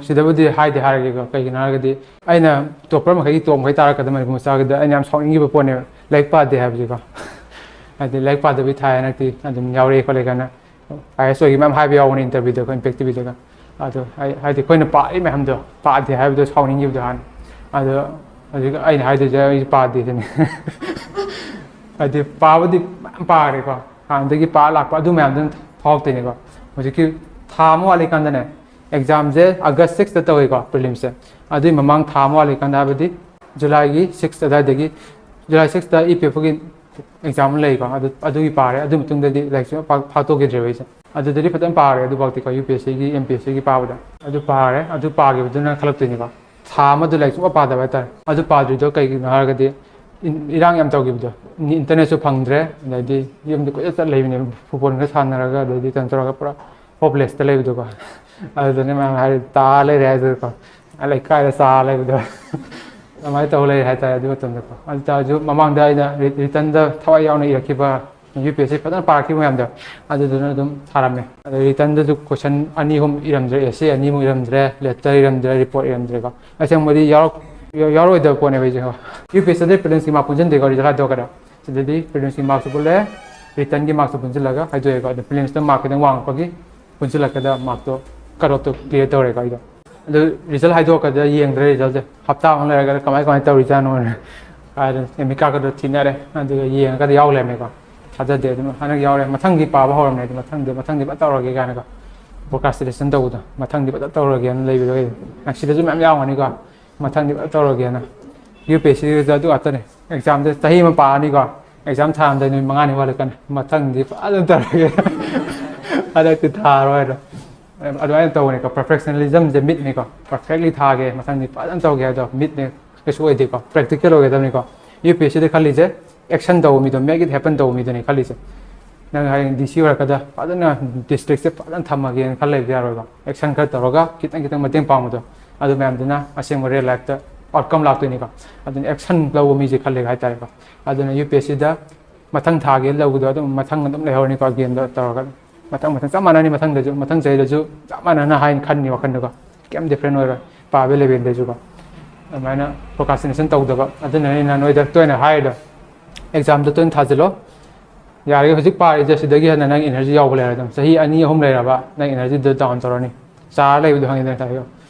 ꯁꯤꯗꯕꯨꯗꯤ ꯍꯥꯏꯗꯤ ꯍꯥꯏꯔꯒꯦꯀꯣ, ꯀꯩꯒꯤꯅꯣ ꯍꯥꯏꯔꯒꯗꯤ ꯑꯩꯅ ꯇꯣꯞꯄꯔ ꯃꯈꯩꯒꯤ ꯇꯣꯞ ꯃꯈꯩ ꯇꯥꯔꯛꯀꯗꯕ ꯃꯅꯤꯄꯨꯔ ꯃꯆꯥꯒꯤꯗ ꯑꯩꯅ ꯌꯥꯝ ꯁꯥꯎꯅꯤꯡꯈꯤꯕ ꯄꯣꯠꯅꯦꯕ, ꯂꯥꯏꯔꯤꯛ ꯄꯥꯗꯦ ꯍꯥꯏꯕꯁꯤꯀꯣ꯫ ꯍꯥꯏꯗꯤ ꯂꯥꯏꯔꯤꯛ ꯄꯥꯗꯕꯤ ꯊꯥꯏ ꯍꯟꯗꯛꯇꯤ ꯑꯗꯨꯝ ꯌꯥꯎꯔꯛꯑꯦ ꯈꯣꯠꯂꯦ ꯀꯥꯏꯅ꯫ ꯑꯥꯏ ꯑꯦꯁ ꯑꯣꯏꯒꯤ ꯃꯌꯥꯝ ꯍꯥꯏꯕ ꯌꯥꯎꯕꯅꯦ ꯏꯟꯇꯔꯚ꯭ꯌꯨꯗ, ꯑꯩꯈꯣꯏ ꯏꯝꯄꯦꯛ ꯇꯤ ꯚꯤꯗꯒ꯫ ꯑꯗꯣ ꯑꯩ, ꯍꯥꯏꯗꯤ ꯑꯩꯈꯣꯏꯅ ꯄꯥꯔꯤ ꯃꯌꯥꯝꯗꯣ ꯄꯥꯗꯦ ꯍꯥꯏꯕꯗꯣ ꯁꯥꯎꯅꯤꯡꯈꯤꯕꯗꯣ ꯍꯥꯟꯅ꯫ ꯑꯗꯣ ꯍꯧꯖꯤꯛ ꯑꯩꯅ ꯍꯥꯏꯗꯣꯏꯁꯦ ꯑꯩꯁꯨ ꯄꯥꯗꯦ ꯁꯤꯅꯤ꯫ ꯍꯥꯏꯗꯤ ꯄꯥꯕꯗꯤ ꯃꯌꯥꯝ ꯄꯥꯔꯦꯀꯣ, ꯍꯥꯟꯅꯗꯒꯤ ꯄꯥꯔ ꯂꯥꯛꯄ ꯑꯗꯨ ꯃꯌꯥꯝꯗꯨꯅ ꯐꯥꯎꯔꯛꯇꯣꯏꯅꯦꯀꯣ꯫ ꯍꯧꯖꯤꯛꯀꯤ ꯊꯥ ꯑꯃ ꯋꯥꯠꯂꯤꯀꯥꯟꯗꯅꯦ, ꯑꯦꯛꯖꯥꯝꯁꯦ ꯑꯥꯒꯁ ꯁꯤꯛꯁꯇ ꯇꯧꯋꯤꯀꯣ, ꯄ꯭ꯔꯤꯂꯤꯝꯁꯁꯦ꯫ ꯑꯗꯨꯏ ꯃꯃꯥꯡ ꯊꯥ ꯑꯃ ꯋꯥꯠꯂꯤꯀꯥꯟꯗ, ꯍꯥꯏꯕꯗꯤ ꯖꯨꯂꯥꯏꯒꯤ ꯁꯤꯛꯁ ꯑꯗꯨꯋꯥꯏꯗꯒꯤ, ꯖꯨꯂꯥꯏ ꯁꯤꯛꯁꯇ ꯏ ꯄꯤ ꯑꯦꯐ ꯑꯣꯒꯤ ꯑꯦꯛꯖꯥꯝ ꯂꯩꯀꯣ, ꯑꯗꯨ ꯑꯗꯨꯒꯤ ꯄꯥꯔꯦ꯫ ꯑꯗꯨ ꯃꯇꯨꯡꯗꯗꯤ ꯂꯥꯏꯔꯤꯛꯁꯨ ꯄꯥꯛ ꯐꯥꯗꯣꯛꯈꯤꯗ꯭ꯔꯦꯕ ꯑꯩꯁꯦ꯫ ꯑꯗꯨꯗꯗꯤ ꯐꯖꯅ ꯄꯥꯔꯦ, ꯑꯗꯨꯐꯥꯎꯗꯤꯀꯣ, ꯌꯨ ꯄꯤ ꯑꯦꯁ ꯁꯤꯒꯤ, ꯑꯦꯝ ꯄꯤ ꯑꯦꯁ ꯁꯤꯒꯤ ꯄꯥꯕꯗ꯫ ꯑꯗꯨ ꯄꯥꯔꯦ, ꯑꯗꯨ ꯄꯥꯈꯤꯕꯗꯨꯅ ꯈꯜꯂꯛꯇꯣꯏꯅꯤꯀꯣ꯫ ꯊꯥ ꯑꯃꯗꯨ ꯂꯥꯏꯔꯤꯛ ꯁꯨꯡꯄꯥ ꯄꯥꯗꯕ ꯍꯥꯏꯇꯥꯔꯦ꯫ ꯑꯗꯨ ꯄꯥꯗ꯭ꯔꯤꯗꯣ ꯀꯩꯒꯤꯅꯣ ꯍꯥꯏꯔꯒꯗꯤ, ꯏꯟ-, ꯏꯔꯥꯡ ꯌꯥꯝ ꯇꯧꯈꯤꯕꯗꯣ, ꯏꯟ-, ꯏꯟꯇꯔꯅꯦꯠꯁꯨ ꯐꯪꯗ꯭ꯔꯦ, ꯑꯗꯩꯗꯤ ꯌꯨꯝꯗ ꯀꯣꯏꯆꯠ ꯆꯠ ꯂꯩꯕꯅꯦꯕ, ꯐꯨꯠꯕꯣꯜꯒ ꯁꯥꯟꯅꯔꯒ, ꯑꯗꯩꯗꯤ ꯀꯩꯅꯣ ꯇꯧꯔꯒ ꯄꯨꯔꯥ ꯍꯣꯞꯂꯦꯁꯇ ꯂꯩꯕꯗꯣꯀꯣ꯫ ꯑꯗꯨꯗꯅꯦ ꯃꯌꯥꯝ ꯍꯥꯏ, "ꯇꯥ ꯂꯩꯔꯦ" ꯍꯥꯏꯗꯨꯀꯣ, ꯂꯩꯀꯥꯏꯗ ꯆꯥ ꯂꯩꯕꯗꯣ꯫ ꯑꯗꯨꯃꯥꯏꯅ ꯇꯧ ꯂꯩꯔꯦ ꯍꯥꯏꯇꯥꯔꯦ ꯑꯗꯨ ꯃꯇꯝꯗꯀꯣ꯫ ꯑꯗꯨ ꯇꯥꯔꯁꯨ ꯃꯃꯥꯡꯗ ꯑꯩꯅ ꯔꯤ-, ꯔꯤꯇꯟꯗ ꯊꯋꯥꯏ ꯌꯥꯎꯅ ꯏꯔꯛꯈꯤꯕ, ꯌꯨ ꯄꯤ ꯑꯦꯁ ꯁꯤ ꯐꯖꯅ ꯄꯥꯔꯛꯈꯤꯕ ꯃꯌꯥꯝꯗꯣ, ꯑꯗꯨꯗꯨꯅ ꯑꯗꯨꯝ ꯊꯥꯔꯝꯃꯦ꯫ ꯑꯗꯣ ꯔꯤꯇꯟꯗꯁꯨ ꯀꯣꯏꯁꯟ ꯑꯅꯤ ꯑꯍꯨꯝ ꯏꯔꯝꯗ꯭ꯔꯦ, ꯑꯦꯁꯦ ꯑꯅꯤꯃꯨꯛ ꯏꯔꯝꯗ꯭ꯔꯦ, ꯂꯦꯇꯔ ꯏꯔꯝꯗ꯭ꯔꯦ, ꯔꯤꯄꯣꯔꯠ ꯏꯔꯝꯗ꯭ꯔꯦꯀꯣ꯫ ꯑꯁꯦꯡꯕꯗꯤ ꯌꯥꯎꯔꯛ-, ꯌꯥꯎꯔꯛꯑꯣꯏꯗꯕ ꯄꯣꯠꯅꯦꯕ ꯑꯩꯁꯦ꯫ ꯌꯨ ꯄꯤ ꯑꯦꯁ ꯁꯤꯗꯗꯤ ꯄ꯭ꯔꯤꯂꯤꯝꯁꯀꯤ ꯃꯥꯔꯛ ꯄꯨꯟꯁꯤꯟꯗꯦꯀꯣ, ꯔꯤꯖꯜ ꯍꯥꯏꯗꯣꯛꯀꯗ꯫ ꯁꯤꯗꯗꯤ ꯄ꯭ꯔꯤꯂꯤꯝꯁꯀꯤ ꯃꯥꯔꯛꯁꯨ ꯄꯨꯜꯂꯦ, ꯔꯤꯇꯟꯒꯤ ꯃꯥꯔꯛꯁꯨ ꯄꯨꯟꯁꯤꯜꯂꯒ ꯍꯥꯏꯗꯣꯛꯑꯦꯀꯣ꯫ ꯑꯗꯣ ꯄ꯭ꯔꯤꯂꯤꯝꯁꯇ ꯃꯥꯔꯛ ꯈꯤꯇꯪ ꯋꯥꯡꯉꯛꯄꯒꯤ ꯄꯨꯟꯁꯤꯜꯂꯛꯀꯗ ꯃꯥꯔꯛꯇꯣ, ꯀꯠ ꯑꯣꯐꯇꯣ ꯀ꯭ꯂꯤꯌꯥꯔ ꯇꯧꯔꯦꯀꯣ ꯑꯩꯗꯣ꯫ ꯑꯗꯨ ꯔꯤꯖꯜ ꯍꯥꯏꯗꯣꯛꯀꯗ ꯌꯦꯡꯗ꯭ꯔꯦ, ꯔꯤꯖꯜꯁꯦ ꯍꯞꯇꯥ ꯑꯃ ꯂꯩꯔꯒ ꯀꯃꯥꯏ ꯀꯃꯥꯏꯅ ꯇꯧꯔꯤꯖꯥꯠꯅꯣꯅ꯫ ꯀꯥꯏꯗ ꯑꯦꯗꯃꯤꯠ ꯀꯥꯔꯠꯀꯗꯣ ꯊꯤꯅꯔꯦ, ꯑꯗꯨꯒ ꯌꯦꯡꯉꯒꯗꯤ ꯌꯥꯎ ꯂꯩꯔꯝꯃꯦꯀꯣ꯫ ꯊꯥꯖꯗꯦ, ꯑꯗꯨꯝ ꯍꯟꯗꯛ ꯌꯥꯎꯔꯦ, ꯃꯊꯪꯒꯤ ꯄꯥꯕ ꯍꯧꯔꯝꯃꯦ, ꯑꯗꯨ ꯃꯊꯪꯗꯤ, ꯃꯊꯪꯗꯤ ꯐꯖ ꯇꯧꯔꯒꯦ ꯀꯥꯏꯅꯀꯣ꯫ ꯄ꯭ꯔꯣꯀ꯭ꯔꯥꯁꯇꯤꯅꯦꯁꯟ ꯇꯧꯕꯗꯣ, ꯃꯊꯪꯗꯤ ꯐꯖ ꯇꯧꯔꯒꯦꯅ ꯂꯩꯕꯗꯣ ꯑꯩ꯫ ꯁꯤꯗꯁꯨ ꯃꯌꯥꯝ ꯌꯥꯎꯔꯝꯒꯅꯤꯀꯣ, ꯃꯊꯪꯗꯤ ꯐꯖ ꯇꯧꯔꯒꯦꯅ꯫ ꯌꯨ ꯄꯤ ꯑꯦꯁ ꯁꯤꯗ ꯑꯗꯨ ꯉꯥꯛꯇꯅꯦ꯫ ꯑꯦꯛꯖꯥꯝꯗ ꯆꯍꯤ ꯑꯃ ꯄꯥꯔꯅꯤꯀꯣ, ꯑꯦꯛꯖꯥꯝ ꯊꯥꯔꯝꯗꯥꯏ ꯅꯨꯃꯤꯠ ꯃꯉꯥꯅꯤ ꯋꯥꯠꯂꯛꯀꯅꯤ, "ꯃꯊꯪꯗꯤ ꯐꯖꯅ ꯇꯧꯔꯒꯦ, ꯍꯟꯗꯛꯇꯤ ꯊꯥꯔꯣꯏ" ꯍꯥꯏꯗꯣ꯫ ꯑꯗꯨꯃꯥꯏꯅ ꯇꯧꯕꯅꯤꯀꯣ, ꯄꯔꯐꯦꯛꯁꯅꯦꯂꯤꯖꯝꯁꯦ ꯃꯤꯠꯅꯤꯀꯣ, ꯄꯔꯐꯦꯛꯂꯤ ꯊꯥꯒꯦ, ꯃꯊꯪꯗꯤ ꯐꯖꯅ ꯇꯧꯒꯦ ꯍꯥꯏꯗꯣ ꯃꯤꯠꯅꯦ, ꯀꯩꯁꯨ ꯑꯣꯏꯗꯦꯀꯣ, ꯄ꯭ꯔꯦꯛꯇꯤꯀꯦꯜ ꯑꯣꯏꯒꯗꯕꯅꯤꯀꯣ꯫ ꯌꯨ ꯄꯤ ꯑꯦꯁ ꯁꯤꯗ ꯈꯜꯂꯤꯁꯦ ꯑꯦꯛꯁꯟ ꯇꯧꯕ ꯃꯤꯗꯣ, make it happen ꯇꯧꯕ ꯃꯤꯗꯨꯅꯦ ꯈꯜꯂꯤꯁꯦ꯫ ꯅꯪ ꯍꯌꯦꯡ ꯗꯤ ꯁꯤ ꯑꯣꯏꯔꯛꯀꯗ ꯐꯖꯅ ꯗꯤꯁꯇ꯭ꯔꯤꯛꯁꯦ ꯐꯖꯅ ꯊꯝꯃꯒꯦꯅ ꯈꯜ ꯂꯩꯕ ꯌꯥꯔꯣꯏꯕ꯫ ꯑꯦꯛꯁꯟ ꯈꯔ ꯇꯧꯔꯒ ꯈꯤꯇꯪ ꯈꯤꯇꯪ ꯃꯇꯦꯡ ꯄꯥꯡꯕꯗꯣ, ꯑꯗꯨ ꯃꯌꯥꯝꯗꯨꯅ ꯑꯁꯦꯡꯕ ꯔꯤꯌꯦꯜ ꯂꯥꯏꯐꯇ ꯑꯥꯎꯠꯀꯝ ꯂꯥꯛꯇꯣꯏꯅꯤꯀꯣ꯫ ꯑꯗꯨꯅ ꯑꯦꯛꯁꯟ ꯂꯧꯕ ꯃꯤꯁꯦ ꯈꯜꯂꯦ ꯍꯥꯏꯇꯥꯔꯦꯀꯣ꯫ ꯑꯗꯨꯅ ꯌꯨ ꯄꯤ ꯑꯦꯁ ꯁꯤꯗ ꯃꯊꯪ ꯊꯥꯒꯦ ꯂꯧꯕꯗꯣ ꯑꯗꯨꯝ ꯃꯊꯪ ꯑꯗꯨꯝ ꯂꯩꯍꯧꯔꯅꯤꯀꯣ, ꯒꯦꯝꯗꯣ ꯇꯧꯔꯒ꯫ ꯃꯊꯪ ꯃꯊꯪ ꯆꯞ ꯃꯥꯟꯅꯅꯤ, ꯃꯊꯪꯗꯁꯨ, ꯃꯊꯪ ꯆꯍꯤꯗꯁꯨ ꯆꯞ ꯃꯥꯟꯅꯅ ꯍꯥꯏꯅ ꯈꯟꯅꯤ ꯋꯥꯈꯜꯗꯀꯣ꯫ ꯀꯩꯝ ꯗꯤꯐ꯭ꯔꯦꯟ ꯑꯣꯏꯔꯣꯏ ꯄꯥꯕ ꯂꯦꯚꯦꯜꯗꯁꯨꯀꯣ꯫ ꯑꯗꯨꯃꯥꯏꯅ ꯄ꯭ꯔꯣꯀ꯭ꯔꯥꯁꯇꯤꯅꯦꯁꯟ ꯇꯧꯗꯕ, ꯑꯗꯨꯅꯅꯤ ꯑꯩꯅ ꯅꯣꯏꯗ ꯇꯣꯏꯅ ꯍꯥꯏꯔꯤꯗꯣ, ꯑꯦꯛꯖꯥꯝꯗꯣ ꯇꯣꯏꯅ ꯊꯥꯖꯤꯜꯂꯣ꯫ ꯌꯥꯔꯤꯈꯩ ꯍꯧꯖꯤꯛ ꯄꯥꯔꯤꯁꯦ ꯁꯤꯗꯒꯤ ꯍꯦꯟꯅ ꯅꯪ ꯏꯅꯔꯖꯤ ꯌꯥꯎꯕ ꯂꯩꯔꯣꯏ꯫ ꯑꯗꯨꯝ ꯆꯍꯤ ꯑꯅꯤ ꯑꯍꯨꯝ ꯂꯩꯔꯕ ꯅꯪ ꯏꯅꯔꯖꯤꯗꯣ ꯗꯥꯎꯟ ꯇꯧꯔꯅꯤ, ꯆꯥꯔ ꯂꯩꯕꯗꯣ ꯈꯪꯉꯤꯗꯅ ꯉꯁꯥꯏꯒꯤ꯫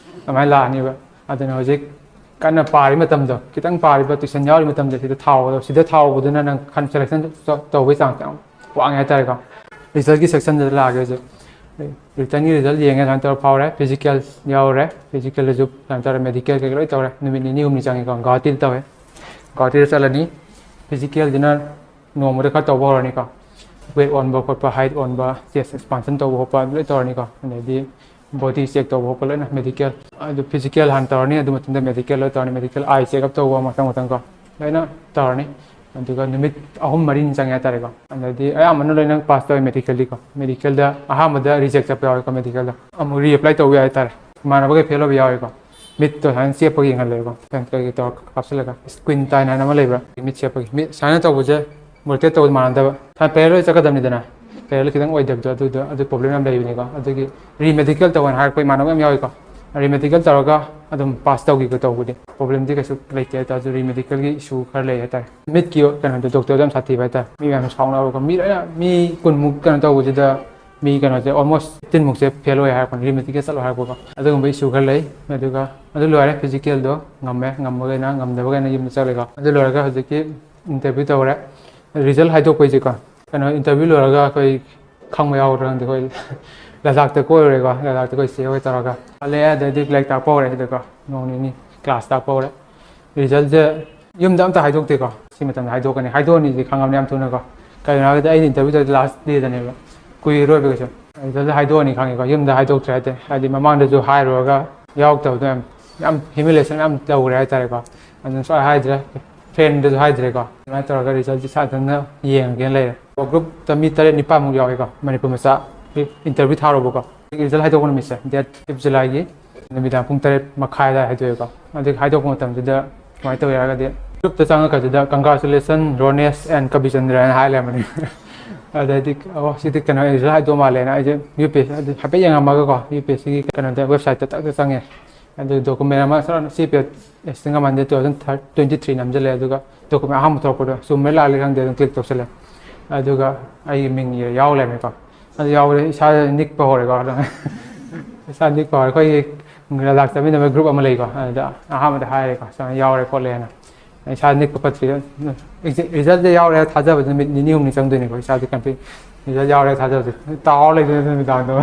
ꯑꯗꯨꯃꯥꯏꯅ ꯂꯥꯛꯑꯅꯤꯕ꯫ ꯑꯗꯨꯅ ꯍꯧꯖꯤꯛ ꯀꯟꯅ ꯄꯥꯔꯤ ꯃꯇꯝꯗꯣ, ꯈꯤꯇꯪ ꯄꯥꯔꯤꯕ, ꯇ꯭ꯌꯨꯁꯟ ꯌꯥꯎꯔꯤ ꯃꯇꯝꯗꯣ, ꯁꯤꯗ ꯊꯥꯎꯕꯗꯣ, ꯁꯤꯗ ꯊꯥꯎꯕꯗꯨꯅ ꯅꯪ ꯈꯟ-, ꯁꯦꯂꯦꯛꯁꯟ ꯇꯧꯕꯒꯤ ꯆꯥꯡꯁ ꯌꯥꯝ ꯋꯥꯡꯉꯦ ꯍꯥꯏꯇꯥꯔꯦꯀꯣ꯫ ꯔꯤꯖꯜꯀꯤ ꯁꯦꯛꯁꯟꯗ ꯂꯥꯛꯑꯒꯦ ꯍꯧꯖꯤꯛ꯫ ꯔꯤꯇꯟꯒꯤ ꯔꯤꯖꯜ ꯌꯦꯡꯉꯦ, ꯑꯗꯨꯃꯥꯏꯅ ꯇꯧꯔ ꯐꯥꯎꯔꯦ꯫ ꯐꯤꯖꯤꯀꯦꯜ ꯌꯥꯎꯔꯦ, ꯐꯤꯖꯤꯀꯦꯜꯗꯁꯨ ꯑꯗꯨꯃꯥꯏꯅ ꯇꯧꯔꯦ, ꯃꯦꯗꯤꯀꯦꯜ ꯀꯩꯀꯩ ꯂꯣꯏ ꯇꯧꯔꯦ꯫ ꯅꯨꯃꯤꯠ ꯅꯤꯅꯤ ꯍꯨꯝꯅꯤ ꯆꯪꯉꯦꯀꯣ, ꯒꯧꯍꯥꯇꯤꯗ ꯇꯧꯋꯦ꯫ ꯒꯧꯍꯥꯇꯤꯗ ꯆꯠꯂꯅꯤ꯫ ꯐꯤꯖꯤꯀꯦꯜꯗꯨꯅ ꯅꯣꯡꯃꯗ ꯈꯔ ꯇꯧꯕ ꯍꯧꯔꯅꯤꯀꯣ꯫ Weight ꯑꯣꯟꯕ ꯈꯣꯠꯄ, height ꯑꯣꯟꯕ, chest expansion ꯇꯧꯕ ꯈꯣꯠꯄ ꯂꯣꯏ ꯇꯧꯔꯅꯤꯀꯣ꯫ ꯑꯗꯩꯗꯤ body check ꯇꯧꯕ ꯈꯣꯠꯄ ꯂꯣꯏꯅ medical, ꯑꯗꯨ physical ꯍꯥꯟꯅ ꯇꯧꯔꯅꯤ, ꯑꯗꯨ ꯃꯇꯨꯡꯗ medical ꯂꯣꯏ ꯇꯧꯔꯅꯤ, medical eye check up ꯇꯧꯕ ꯃꯊꯪ ꯃꯊꯪ ꯀꯣ, ꯂꯣꯏꯅ ꯇꯧꯔꯅꯤ꯫ ꯑꯗꯨꯒ ꯅꯨꯃꯤꯠ ꯑꯍꯨꯝ ꯃꯔꯤꯅꯤ ꯆꯪꯉꯦ ꯍꯥꯏꯇꯥꯔꯦꯀꯣ꯫ ꯑꯗꯩꯗꯤ ꯑꯌꯥꯝꯕꯅ ꯂꯣꯏꯅ pass ꯇꯧꯋꯦ medically ꯀꯣ꯫ Medicalꯗ ꯑꯍꯥꯟꯕꯗ reject ꯆꯠꯄ ꯌꯥꯎꯋꯦꯀꯣ, medicalꯗ ꯑꯃꯨꯛ reapply ꯇꯧꯕ ꯌꯥꯏ ꯍꯥꯏꯇꯥꯔꯦ꯫ ꯏꯃꯥꯟꯅꯕꯈꯩ fail ꯑꯣꯏꯕ ꯌꯥꯎꯋꯦꯀꯣ꯫ ꯃꯤꯠꯇꯣ ꯁꯨꯃꯥꯏꯅ ꯆꯦꯞꯄꯒ ꯌꯦꯡꯍꯜꯂꯦꯕꯀꯣ, ꯀꯩꯅꯣ ꯀꯩꯀꯩ ꯇꯧꯔꯒ ꯀꯥꯞꯁꯤꯜꯂꯒ, screen time ꯍꯥꯏꯅ ꯑꯃ ꯂꯩꯕ꯭ꯔꯥ, ꯃꯤꯠ ꯆꯦꯞꯄꯒꯤ꯫ ꯃꯤꯠ ꯁꯨꯃꯥꯏꯅ ꯇꯧꯕꯁꯦ, rotate ꯇꯧꯕ ꯃꯥꯟꯅꯗꯕ꯫ ꯁꯨꯃꯥꯏꯅ parallel ꯆꯠꯀꯗꯕꯅꯤꯗꯅ, parallel ꯈꯤꯇꯪ ꯑꯣꯏꯗꯕꯗꯣ, ꯑꯗꯨꯗꯣ, ꯑꯗꯨ problem ꯌꯥꯝ ꯂꯩꯕꯅꯤꯀꯣ꯫ ꯑꯗꯨꯒꯤ remedical ꯇꯧꯋꯦꯅ ꯍꯥꯏꯔꯛꯄ ꯏꯃꯥꯟꯅꯕ ꯌꯥꯝ ꯌꯥꯎꯋꯤꯀꯣ꯫ Remedical ꯇꯧꯔꯒ ꯑꯗꯨꯝ pass ꯇꯧꯈꯤꯕ ꯇꯧꯕꯗꯤ꯫ Problemꯗꯤ ꯀꯩꯁꯨ ꯂꯩꯇꯦ ꯍꯥꯏꯇꯥꯔꯁꯨ, remedicalꯒꯤ issue ꯈꯔ ꯂꯩ ꯍꯥꯏꯇꯥꯔꯦ꯫ ꯃꯤꯠꯀꯤ ꯀꯩꯅꯣꯗꯣ, doctorꯗꯣ ꯌꯥꯝ ꯁꯥꯊꯤꯕ ꯍꯥꯏꯇꯥꯔꯦ꯫ ꯃꯤ ꯃꯌꯥꯝ ꯁꯥꯎꯅꯕꯀꯣ, ꯃꯤ ꯂꯣꯏꯅ, ꯃꯤ ꯀꯨꯟꯃꯨꯛ ꯀꯩꯅꯣ ꯇꯧꯕꯁꯤꯗ, ꯃꯤ ꯀꯩꯅꯣꯁꯦ almost fifteen ꯃꯨꯛꯁꯦ fail ꯑꯣꯏ ꯍꯥꯏꯔꯛꯄꯅꯤ, remedicalꯒꯤ ꯆꯠꯂꯣ ꯍꯥꯏꯔꯛꯄꯀꯣ꯫ ꯑꯗꯨꯒꯨꯝꯕ issue ꯈꯔ ꯂꯩ꯫ ꯑꯗꯨꯒ ꯑꯗꯨ ꯂꯣꯏꯔꯦ, physicalꯗꯣ ꯉꯝꯃꯦ, ꯉꯝꯃꯒꯩꯅ, ꯉꯝꯗꯕꯈꯩꯅ ꯌꯨꯝꯗ ꯆꯠꯂꯦꯀꯣ꯫ ꯑꯗꯨ ꯂꯣꯏꯔꯒ ꯍꯧꯖꯤꯛꯀꯤ interview ꯇꯧꯔꯦ꯫ Result ꯍꯥꯏꯗꯣꯛꯄꯩꯁꯦꯀꯣ, ꯀꯩꯅꯣ, interview ꯂꯣꯏꯔꯒ ꯑꯩꯈꯣꯏ ꯈꯪꯕ ꯌꯥꯎꯒꯗ꯭ꯔꯥ ꯈꯪꯗꯦ, ꯑꯩꯈꯣꯏ ꯂꯗꯥꯛꯇ ꯀꯣꯏꯔꯨꯔꯦꯀꯣ꯫ ꯂꯗꯥꯛꯇ ꯑꯩꯈꯣꯏ ꯆꯦ ꯍꯣꯏ ꯇꯧꯔꯒ ꯍꯜꯂꯛꯑꯦ꯫ ꯑꯗꯩꯗꯤ ꯂꯥꯏꯔꯤꯛ ꯇꯥꯛꯄ ꯍꯧꯔꯦ ꯁꯤꯗꯀꯣ, ꯅꯣꯡ ꯅꯤꯅꯤ class ꯇꯥꯛꯄ ꯍꯧꯔꯦ꯫ Resultꯁꯦ ꯌꯨꯝꯗ ꯑꯝꯇ ꯍꯥꯏꯗꯣꯛꯇꯦꯀꯣ꯫ ꯁꯤ ꯃꯇꯝꯗ ꯍꯥꯏꯗꯣꯛꯀꯅꯤ, ꯍꯥꯏꯗꯣꯛꯑꯅꯤꯗꯤ ꯈꯪꯉꯕꯅꯤ ꯌꯥꯝ ꯊꯨꯅꯀꯣ꯫ ꯀꯩꯒꯤꯅꯣ ꯍꯥꯏꯔꯒꯗꯤ ꯑꯩꯅ interview ꯇꯧꯔꯤꯗꯣ last dayꯗꯅꯦꯕ, ꯀꯨꯏꯔꯔꯣꯏꯕ ꯀꯩꯁꯨ꯫ Resultꯁꯦ ꯍꯥꯏꯗꯣꯛꯑꯅꯤ ꯈꯪꯉꯦꯀꯣ, ꯌꯨꯝꯗ ꯍꯥꯏꯗꯣꯛꯇ꯭ꯔꯦ ꯍꯥꯏꯇꯥꯔꯦ꯫ ꯍꯥꯏꯗꯤ ꯃꯃꯥꯡꯗꯁꯨ ꯍꯥꯏꯔꯨꯔꯒ ꯌꯥꯎꯔꯛꯇꯕꯗꯣ ꯌꯥꯝ, ꯌꯥꯝ humiliation ꯌꯥꯝ ꯇꯧꯈ꯭ꯔꯦ ꯍꯥꯏꯇꯥꯔꯦꯀꯣ꯫ ꯑꯗꯨꯅ ꯁꯨꯡꯍꯥꯏ ꯍꯥꯏꯗ꯭ꯔꯦ, friendꯗꯁꯨ ꯍꯥꯏꯗ꯭ꯔꯦꯀꯣ꯫ ꯑꯗꯨꯃꯥꯏꯅ ꯇꯧꯔꯒ resultꯁꯦ ꯏꯁꯥ ꯏꯊꯟꯇ ꯌꯦꯡꯉꯒꯦꯅ ꯂꯩꯔꯦ꯫ Groupꯇ ꯃꯤ ꯇꯔꯦꯠ ꯅꯤꯄꯥꯟꯃꯨꯛ ꯌꯥꯎꯋꯦꯀꯣ, ꯃꯅꯤꯄꯨꯔ ꯃꯆꯥ꯫ Result ꯍꯥꯏꯗꯣꯛꯄ ꯅꯨꯃꯤꯠꯁꯦ date fifth Julyꯒꯤ ꯅꯨꯃꯤꯗꯥꯡ ꯄꯨꯡ ꯇꯔꯦꯠ ꯃꯈꯥꯏ ꯑꯗꯨꯋꯥꯏ ꯍꯥꯏꯗꯣꯛꯑꯦꯀꯣ꯫ ꯑꯗꯨ ꯍꯥꯏꯗꯣꯛꯄ ꯃꯇꯝꯗꯨꯗ ꯀꯃꯥꯏꯅ ꯇꯧꯏ ꯍꯥꯏꯔꯒꯗꯤ, groupꯇ ꯆꯪꯉꯛꯄꯁꯤꯗ "Congratulations Ronesh and Kabichandra" ꯍꯥꯏꯅ ꯍꯥꯏ ꯂꯩꯔꯝꯕꯅꯤ꯫ ꯑꯗꯩꯗꯤ, "ꯑꯣ, ꯁꯤꯗꯤ ꯀꯩꯅꯣ result ꯍꯥꯏꯗꯣꯛ ꯃꯥꯜꯂꯦꯅ" ꯑꯩꯁꯦ UPSC ꯑꯗꯨ ꯍꯥꯏꯐꯦꯠ ꯌꯦꯡꯉꯝꯃꯒꯀꯣ, UPSCꯒꯤ ꯀꯩꯅꯣꯗ, websiteꯇ ꯇꯛ ꯇꯛ ꯆꯪꯉꯦ꯫ ꯑꯗꯨ document ꯑꯃ ꯁꯠ ꯁꯤ ꯄꯦ-, ꯁꯤꯡ ꯑꯃ ꯇꯨ ꯊꯥꯎꯖꯟ ꯇ꯭ꯋꯦꯟꯇꯤ ꯊ꯭ꯔꯤ ꯅꯝꯁꯤꯜꯂꯦ꯫ ꯑꯗꯨꯒ document ꯑꯍꯥꯟꯕ ꯊꯣꯛꯂꯛꯄꯗꯣ ꯆꯨꯝꯕ꯭ꯔꯥ ꯂꯥꯜꯂꯤ ꯈꯪꯗꯦ, ꯑꯗꯨꯝ click ꯇꯧꯁꯜꯂꯦ꯫ ꯑꯗꯨꯒ ꯑꯩꯒꯤ ꯃꯤꯡ ꯏꯔ ꯌꯥꯎ ꯂꯩꯔꯝꯃꯦꯀꯣ꯫ ꯑꯗꯨ ꯌꯥꯎꯕꯗ ꯏꯁꯥ ꯅꯤꯛꯄ ꯍꯧꯔꯦꯀꯣ꯫ ꯑꯗꯨꯝ ꯏꯁꯥ ꯅꯤꯛꯄ ꯍꯧꯔꯦ꯫ ꯑꯩꯈꯣꯏꯒꯤ ꯂꯗꯥꯛ ꯆꯠꯃꯤꯟꯅꯕ group ꯑꯃ ꯂꯩꯀꯣ, ꯑꯗꯨꯗ ꯑꯍꯥꯟꯕꯗ ꯍꯥꯏꯔꯦꯀꯣ, "ꯁꯨꯃꯥꯏꯅ ꯌꯥꯎꯔꯦ ꯈꯣꯠꯂꯦꯅ"꯫ ꯏꯁꯥ ꯅꯤꯛꯄ ꯈꯣꯠꯄ, resultꯁꯦ ꯌꯥꯎꯔꯦ ꯊꯥꯖꯕꯗ ꯅꯨꯃꯤꯠ ꯅꯤꯅꯤ ꯍꯨꯝꯅꯤ ꯆꯪꯗꯣꯏꯅꯤꯀꯣ꯫ ꯏꯁꯥꯁꯦ complete result ꯌꯥꯎꯔꯦ ꯊꯥꯖꯕꯁꯦ ꯇꯥꯍꯧꯔ ꯂꯩꯗꯣꯏꯅꯦ ꯅꯨꯃꯤꯗꯥꯡꯗꯣ꯫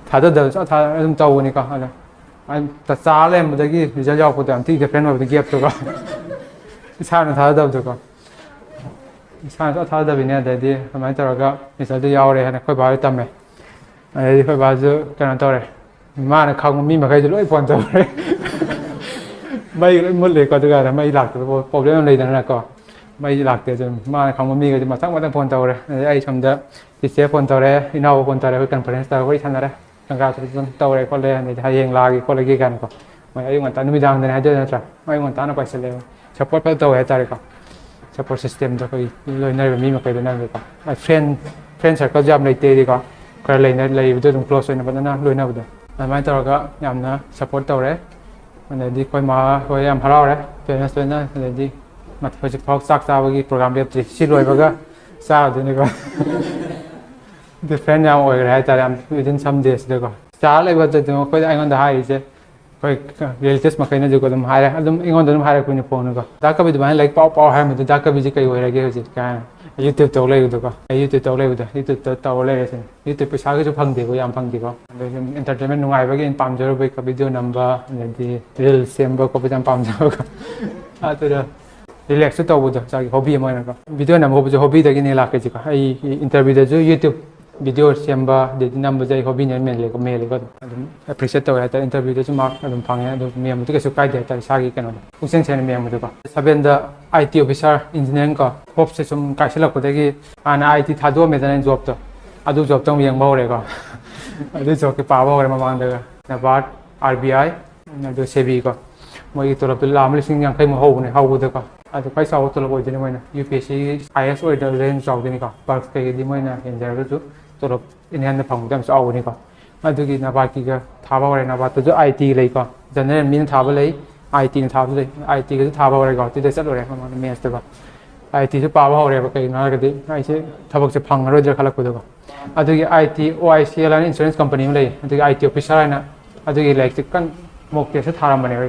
ꯊꯥꯖꯗꯕ ꯁꯨꯡꯊꯥ-, ꯊꯥ-, ꯑꯗꯨꯝ ꯇꯧꯕꯅꯤꯀꯣ꯫ ꯑꯗꯣ ꯑꯩ ꯇ-, ꯆꯥ ꯂꯩꯔꯝꯕꯗꯒꯤ result ꯌꯥꯎꯔꯛꯄꯗꯣ ꯌꯥꯝ ꯊꯤ different ꯑꯣꯏꯕꯗꯣ, gapꯇꯨꯀꯣ꯫ ꯏꯁꯥꯅ ꯊꯥꯖꯗꯕꯗꯣꯀꯣ꯫ ꯏꯁꯥꯅꯁꯨ ꯊꯥꯖꯗꯕꯤꯅꯦ꯫ ꯑꯗꯩꯗꯤ ꯑꯗꯨꯃꯥꯏꯅ ꯇꯧꯔꯒ ꯔꯤꯖꯜꯇꯨ ꯌꯥꯎꯔꯦ ꯍꯥꯏꯅ ꯑꯩꯈꯣꯏ ꯕꯥꯁꯨ ꯇꯝꯃꯦ꯫ ꯑꯗꯩꯗꯤ ꯑꯩꯈꯣꯏ ꯕꯥꯁꯨ ꯀꯩꯅꯣ ꯇꯧꯔꯦ, ꯃꯥꯅ ꯈꯪꯕ ꯃꯤ ꯃꯈꯩꯗꯨ ꯂꯣꯏ ꯐꯣꯟ ꯇꯧꯔꯦ꯫ ꯃꯩ ꯂꯣꯏ ꯃꯨꯠꯂꯦꯀꯣ, ꯑꯗꯨꯒ ꯃꯩ ꯂꯥꯛꯇꯕ ꯄ꯭ꯔꯣꯕ꯭ꯂꯦꯝ ꯑꯃ ꯂꯩꯗꯅꯀꯣ꯫ ꯃꯩꯁꯦ ꯂꯥꯛꯇꯦ, ꯑꯗꯨꯝ ꯃꯥꯅ ꯈꯪꯕ ꯃꯤꯒꯗꯤ ꯃꯊꯪ ꯃꯊꯪ ꯐꯣꯟ ꯇꯧꯔꯦ꯫ ꯑꯗꯩ ꯑꯩ ꯁꯣꯝꯗ ꯆꯤꯆꯦ ꯐꯣꯟ ꯇꯧꯔꯦ, ꯏꯅꯥꯎ ꯐꯣꯟ ꯇꯧꯔꯦ, ꯑꯩꯈꯣꯏ ꯀꯟꯐ꯭ꯔꯦꯟꯁ ꯇꯧꯔꯒ ꯋꯥꯔꯤ ꯁꯥꯟꯅꯔꯦ꯫ ꯀꯪꯒ꯭ꯔꯥꯆꯨꯂꯦꯁꯟ ꯇꯧꯔꯦ ꯈꯣꯠꯂꯦ, ꯑꯗꯩꯗꯤ ꯍꯌꯦꯡ ꯂꯥꯛꯑꯒꯦ ꯈꯣꯠꯂꯒꯦ ꯀꯥꯏꯅꯀꯣ꯫ ꯃꯣꯏ ꯑꯌꯨꯛ ꯉꯟꯇꯥ, ꯅꯨꯃꯤꯗꯥꯡꯗꯅꯦ ꯍꯥꯏꯗꯣꯏ ꯅꯠꯇ꯭ꯔꯥ, ꯑꯌꯨꯛ ꯉꯟꯇꯥꯅ ꯄꯥꯏꯁꯤꯜꯂꯦꯕ꯫ ꯁꯞꯄꯣꯔꯠ ꯐꯖꯅ ꯇꯧꯋꯦ ꯍꯥꯏꯇꯥꯔꯦꯀꯣ꯫ ꯁꯞꯄꯣꯔꯠ ꯁꯤꯁꯇꯦꯝꯗꯣ ꯑꯩꯈꯣꯏꯒꯤ ꯂꯣꯏꯅꯔꯤꯕ ꯃꯤ ꯃꯈꯩꯗꯨꯅꯀꯣ꯫ ꯐ꯭ꯔꯦꯟ, ꯐ꯭ꯔꯦꯟ ꯁꯔꯀꯜꯁꯨ ꯌꯥꯝ ꯂꯩꯇꯦ ꯑꯩꯗꯤꯀꯣ, ꯈꯔ ꯂꯩꯅ-, ꯂꯩꯕꯗꯣ ꯑꯗꯨꯝ ꯀ꯭ꯂꯣꯁ ꯑꯣꯏꯅ ꯐꯖꯅ ꯂꯣꯏꯅꯕꯗꯣ꯫ ꯑꯗꯨꯃꯥꯏꯅ ꯇꯧꯔꯒ ꯌꯥꯝꯅ ꯁꯞꯄꯣꯔꯠ ꯇꯧꯔꯦ꯫ ꯑꯗꯩꯗꯤ ꯑꯩꯈꯣꯏ ꯃꯥ ꯍꯣꯏ ꯌꯥꯝ ꯍꯔꯥꯎꯔꯦ, ꯄꯦꯔꯦꯟꯁ ꯂꯣꯏꯅ꯫ ꯑꯗꯩꯗꯤ ꯃꯊ-, ꯍꯧꯖꯤꯛꯐꯥꯎ ꯆꯥꯛ ꯆꯥꯕꯒꯤ ꯄ꯭ꯔꯣꯒ꯭ꯔꯥꯝ ꯂꯦꯞꯇ꯭ꯔꯤ, ꯁꯤ ꯂꯣꯏꯕꯒ ꯆꯥꯔꯗꯣꯏꯅꯤꯀꯣ꯫ ꯗꯤꯐ꯭ꯔꯦꯟ ꯌꯥꯝ ꯑꯣꯏꯈ꯭ꯔꯦ ꯍꯥꯏꯇꯥꯔꯦ, ꯌꯥꯝ within some days ꯁꯤꯗꯀꯣ꯫ ꯆꯥꯔ ꯂꯩꯕꯗ ꯑꯗꯨꯝ ꯑꯩꯈꯣꯏꯗ, ꯑꯩꯉꯣꯟꯗ ꯍꯥꯏꯔꯤꯁꯦ, ꯑꯩꯈꯣꯏ ꯔꯤꯂꯦꯇꯤꯚꯁ ꯃꯈꯩꯅꯁꯨ ꯑꯗꯨꯝ ꯍꯥꯏꯔꯦ, ꯑꯗꯨꯝ ꯑꯩꯉꯣꯟꯗ ꯑꯗꯨꯝ ꯍꯥꯏꯔꯛꯄꯅꯤ ꯐꯣꯟꯗꯀꯣ, "ꯗꯥ ꯀꯕꯤꯔ ꯑꯗꯨꯃꯥꯏꯅ ꯂꯥꯏꯔꯤꯛ ꯄꯥꯎ ꯄꯥꯎ ꯍꯥꯏꯔꯝꯕꯗꯣ ꯗꯥ ꯀꯕꯤꯔꯁꯤ ꯀꯩ ꯑꯣꯏꯔꯒꯦ ꯍꯧꯖꯤꯛ?" ꯀꯥꯏꯅ꯫ YouTube ꯇꯧ ꯂꯩꯕꯗꯣꯀꯣ, ꯑꯩ YouTube ꯇꯧ ꯂꯩꯕꯗꯣ, YouTube ꯇꯧꯔ ꯂꯩꯔꯦ ꯁꯤꯅꯤ꯫ YouTube ꯄꯩꯁꯥꯒꯤꯁꯨ ꯐꯪꯗꯦꯀꯣ, ꯌꯥꯝ ꯐꯪꯗꯦꯀꯣ꯫ ꯑꯗꯩ ꯁꯨꯝ entertainment ꯅꯨꯡꯉꯥꯏꯕꯒꯤ ꯑꯩꯅ ꯄꯥꯝꯖꯔꯨꯕꯒꯤ video ꯅꯝꯕ, ꯑꯗꯩꯗꯤ reels ꯁꯦꯝꯕ ꯈꯣꯠꯄꯁꯦ ꯌꯥꯝ ꯄꯥꯝꯖꯕꯀꯣ꯫ ꯑꯗꯨꯗ relaxꯁꯨ ꯇꯧꯕꯗꯣ, ꯏꯁꯥꯒꯤ hobby ꯑꯃ ꯑꯣꯏꯅꯀꯣ꯫ Video ꯅꯝꯕ ꯈꯣꯠꯄꯁꯦ hobbyꯗꯒꯤꯅꯦ ꯂꯥꯛꯀꯦꯁꯦꯀꯣ꯫ ꯑꯩ interviewꯗꯁꯨ YouTube video ꯁꯦꯝꯕ, ꯑꯗꯩꯗꯤ ꯅꯝꯕꯁꯦ ꯑꯩ hobbyꯅꯦ, ꯃꯦꯟꯂꯦꯀꯣ, ꯃꯦꯜꯂꯦꯀꯣ ꯑꯗꯨꯝ꯫ ꯑꯗꯨꯝ appreciate ꯇꯧꯋꯦ ꯍꯥꯏꯇꯥꯔꯦ, interviewꯗꯁꯨ mark ꯑꯗꯨꯝ ꯐꯪꯉꯦ, ꯑꯗꯨ ꯃꯦꯟꯕꯗꯤ ꯀꯩꯁꯨ ꯀꯥꯏꯗꯦ ꯍꯥꯏꯇꯥꯔꯦ, ꯏꯁꯥꯒꯤ ꯀꯩꯅꯣꯗꯣ꯫ ꯄꯨꯛꯆꯦꯜ ꯁꯦꯡꯅ ꯃꯦꯟꯕꯗꯣꯀꯣ꯫ Sevenꯗ I T officer engineering ꯀꯣ, hopeꯁꯦ ꯁꯨꯝ ꯀꯥꯏꯁꯤꯜꯂꯛꯄꯗꯒꯤ ꯍꯥꯟꯅ I T ꯊꯥꯗꯣꯛꯑꯝꯃꯦꯗꯅ ꯑꯩꯅ jobꯇꯣ, ꯑꯗꯨ jobꯇꯣ ꯑꯃꯨꯛ ꯌꯦꯡꯕ ꯍꯧꯔꯦꯀꯣ꯫ ꯑꯗꯨ jobꯀꯤ ꯄꯥꯕ ꯍꯧꯔꯦ ꯃꯃꯥꯡꯗꯒ꯫ NABARD, R B I, ꯑꯗꯨ SEBI ꯀꯣ, ꯃꯣꯏꯒꯤ ꯇꯣꯂꯣꯞꯇꯨ ꯂꯥꯛ ꯑꯃ ꯂꯤꯁꯤꯡ ꯌꯥꯡꯈꯩꯃꯨꯛ ꯍꯧꯕꯅꯦ ꯍꯧꯕꯗꯀꯣ꯫ ꯑꯗꯨ ꯈ꯭ꯋꯥꯏ ꯆꯥꯎꯕ ꯇꯣꯂꯣꯞ ꯑꯣꯏꯗꯣꯏꯅꯤ ꯃꯣꯏꯅ꯫ UPSCꯒꯤ highest ꯑꯣꯏꯗꯕꯗ ꯍꯦꯟꯅ ꯆꯥꯎꯗꯣꯏꯅꯤꯀꯣ꯫ Clerkꯀꯩꯒꯤꯗꯤ ꯃꯣꯏꯅ ꯍꯦꯟꯖꯔꯒꯁꯨ ꯇꯣꯂꯣꯞ in handꯗ ꯐꯪꯕꯗ ꯌꯥꯝ ꯆꯥꯎꯕꯅꯤꯀꯣ꯫ ꯑꯗꯨꯒꯤ NABARDꯀꯤꯒ ꯊꯥꯕ ꯍꯧꯔꯦ꯫ NABARDꯇꯁꯨ I T ꯂꯩꯀꯣ, general ꯃꯤꯅ ꯊꯥꯕ ꯂꯩ, I Tꯒ ꯊꯥꯕꯁꯨ ꯂꯩ꯫ I Tꯒꯁꯨ ꯊꯥꯕ ꯍꯧꯔꯦꯀꯣ, ꯑꯗꯨꯗ ꯆꯠꯂꯨꯔꯦ ꯃꯃꯥꯡꯗ ꯃꯦꯟꯁꯇꯀꯣ꯫ I Tꯁꯨ ꯄꯥꯕ ꯍꯧꯔꯦꯕ, ꯀꯩꯒꯤꯅꯣ ꯍꯥꯏꯔꯒꯗꯤ ꯑꯩꯁꯦ ꯊꯕꯛꯁꯦ ꯐꯪꯉꯔꯣꯏꯗ꯭ꯔꯥ ꯈꯜꯂꯛꯄꯗꯀꯣ꯫ ꯑꯗꯨꯒꯤ I T, OICL ꯍꯥꯏꯅ insurance company ꯑꯃ ꯂꯩ, ꯑꯗꯨꯒꯤ I T officer ꯍꯥꯏꯅ ꯑꯗꯨꯒꯤ ꯂꯥꯏꯔꯤꯛꯁꯦ ꯀꯟꯅ mock testꯁꯦ ꯊꯥꯔꯝꯕꯅꯦꯕ꯫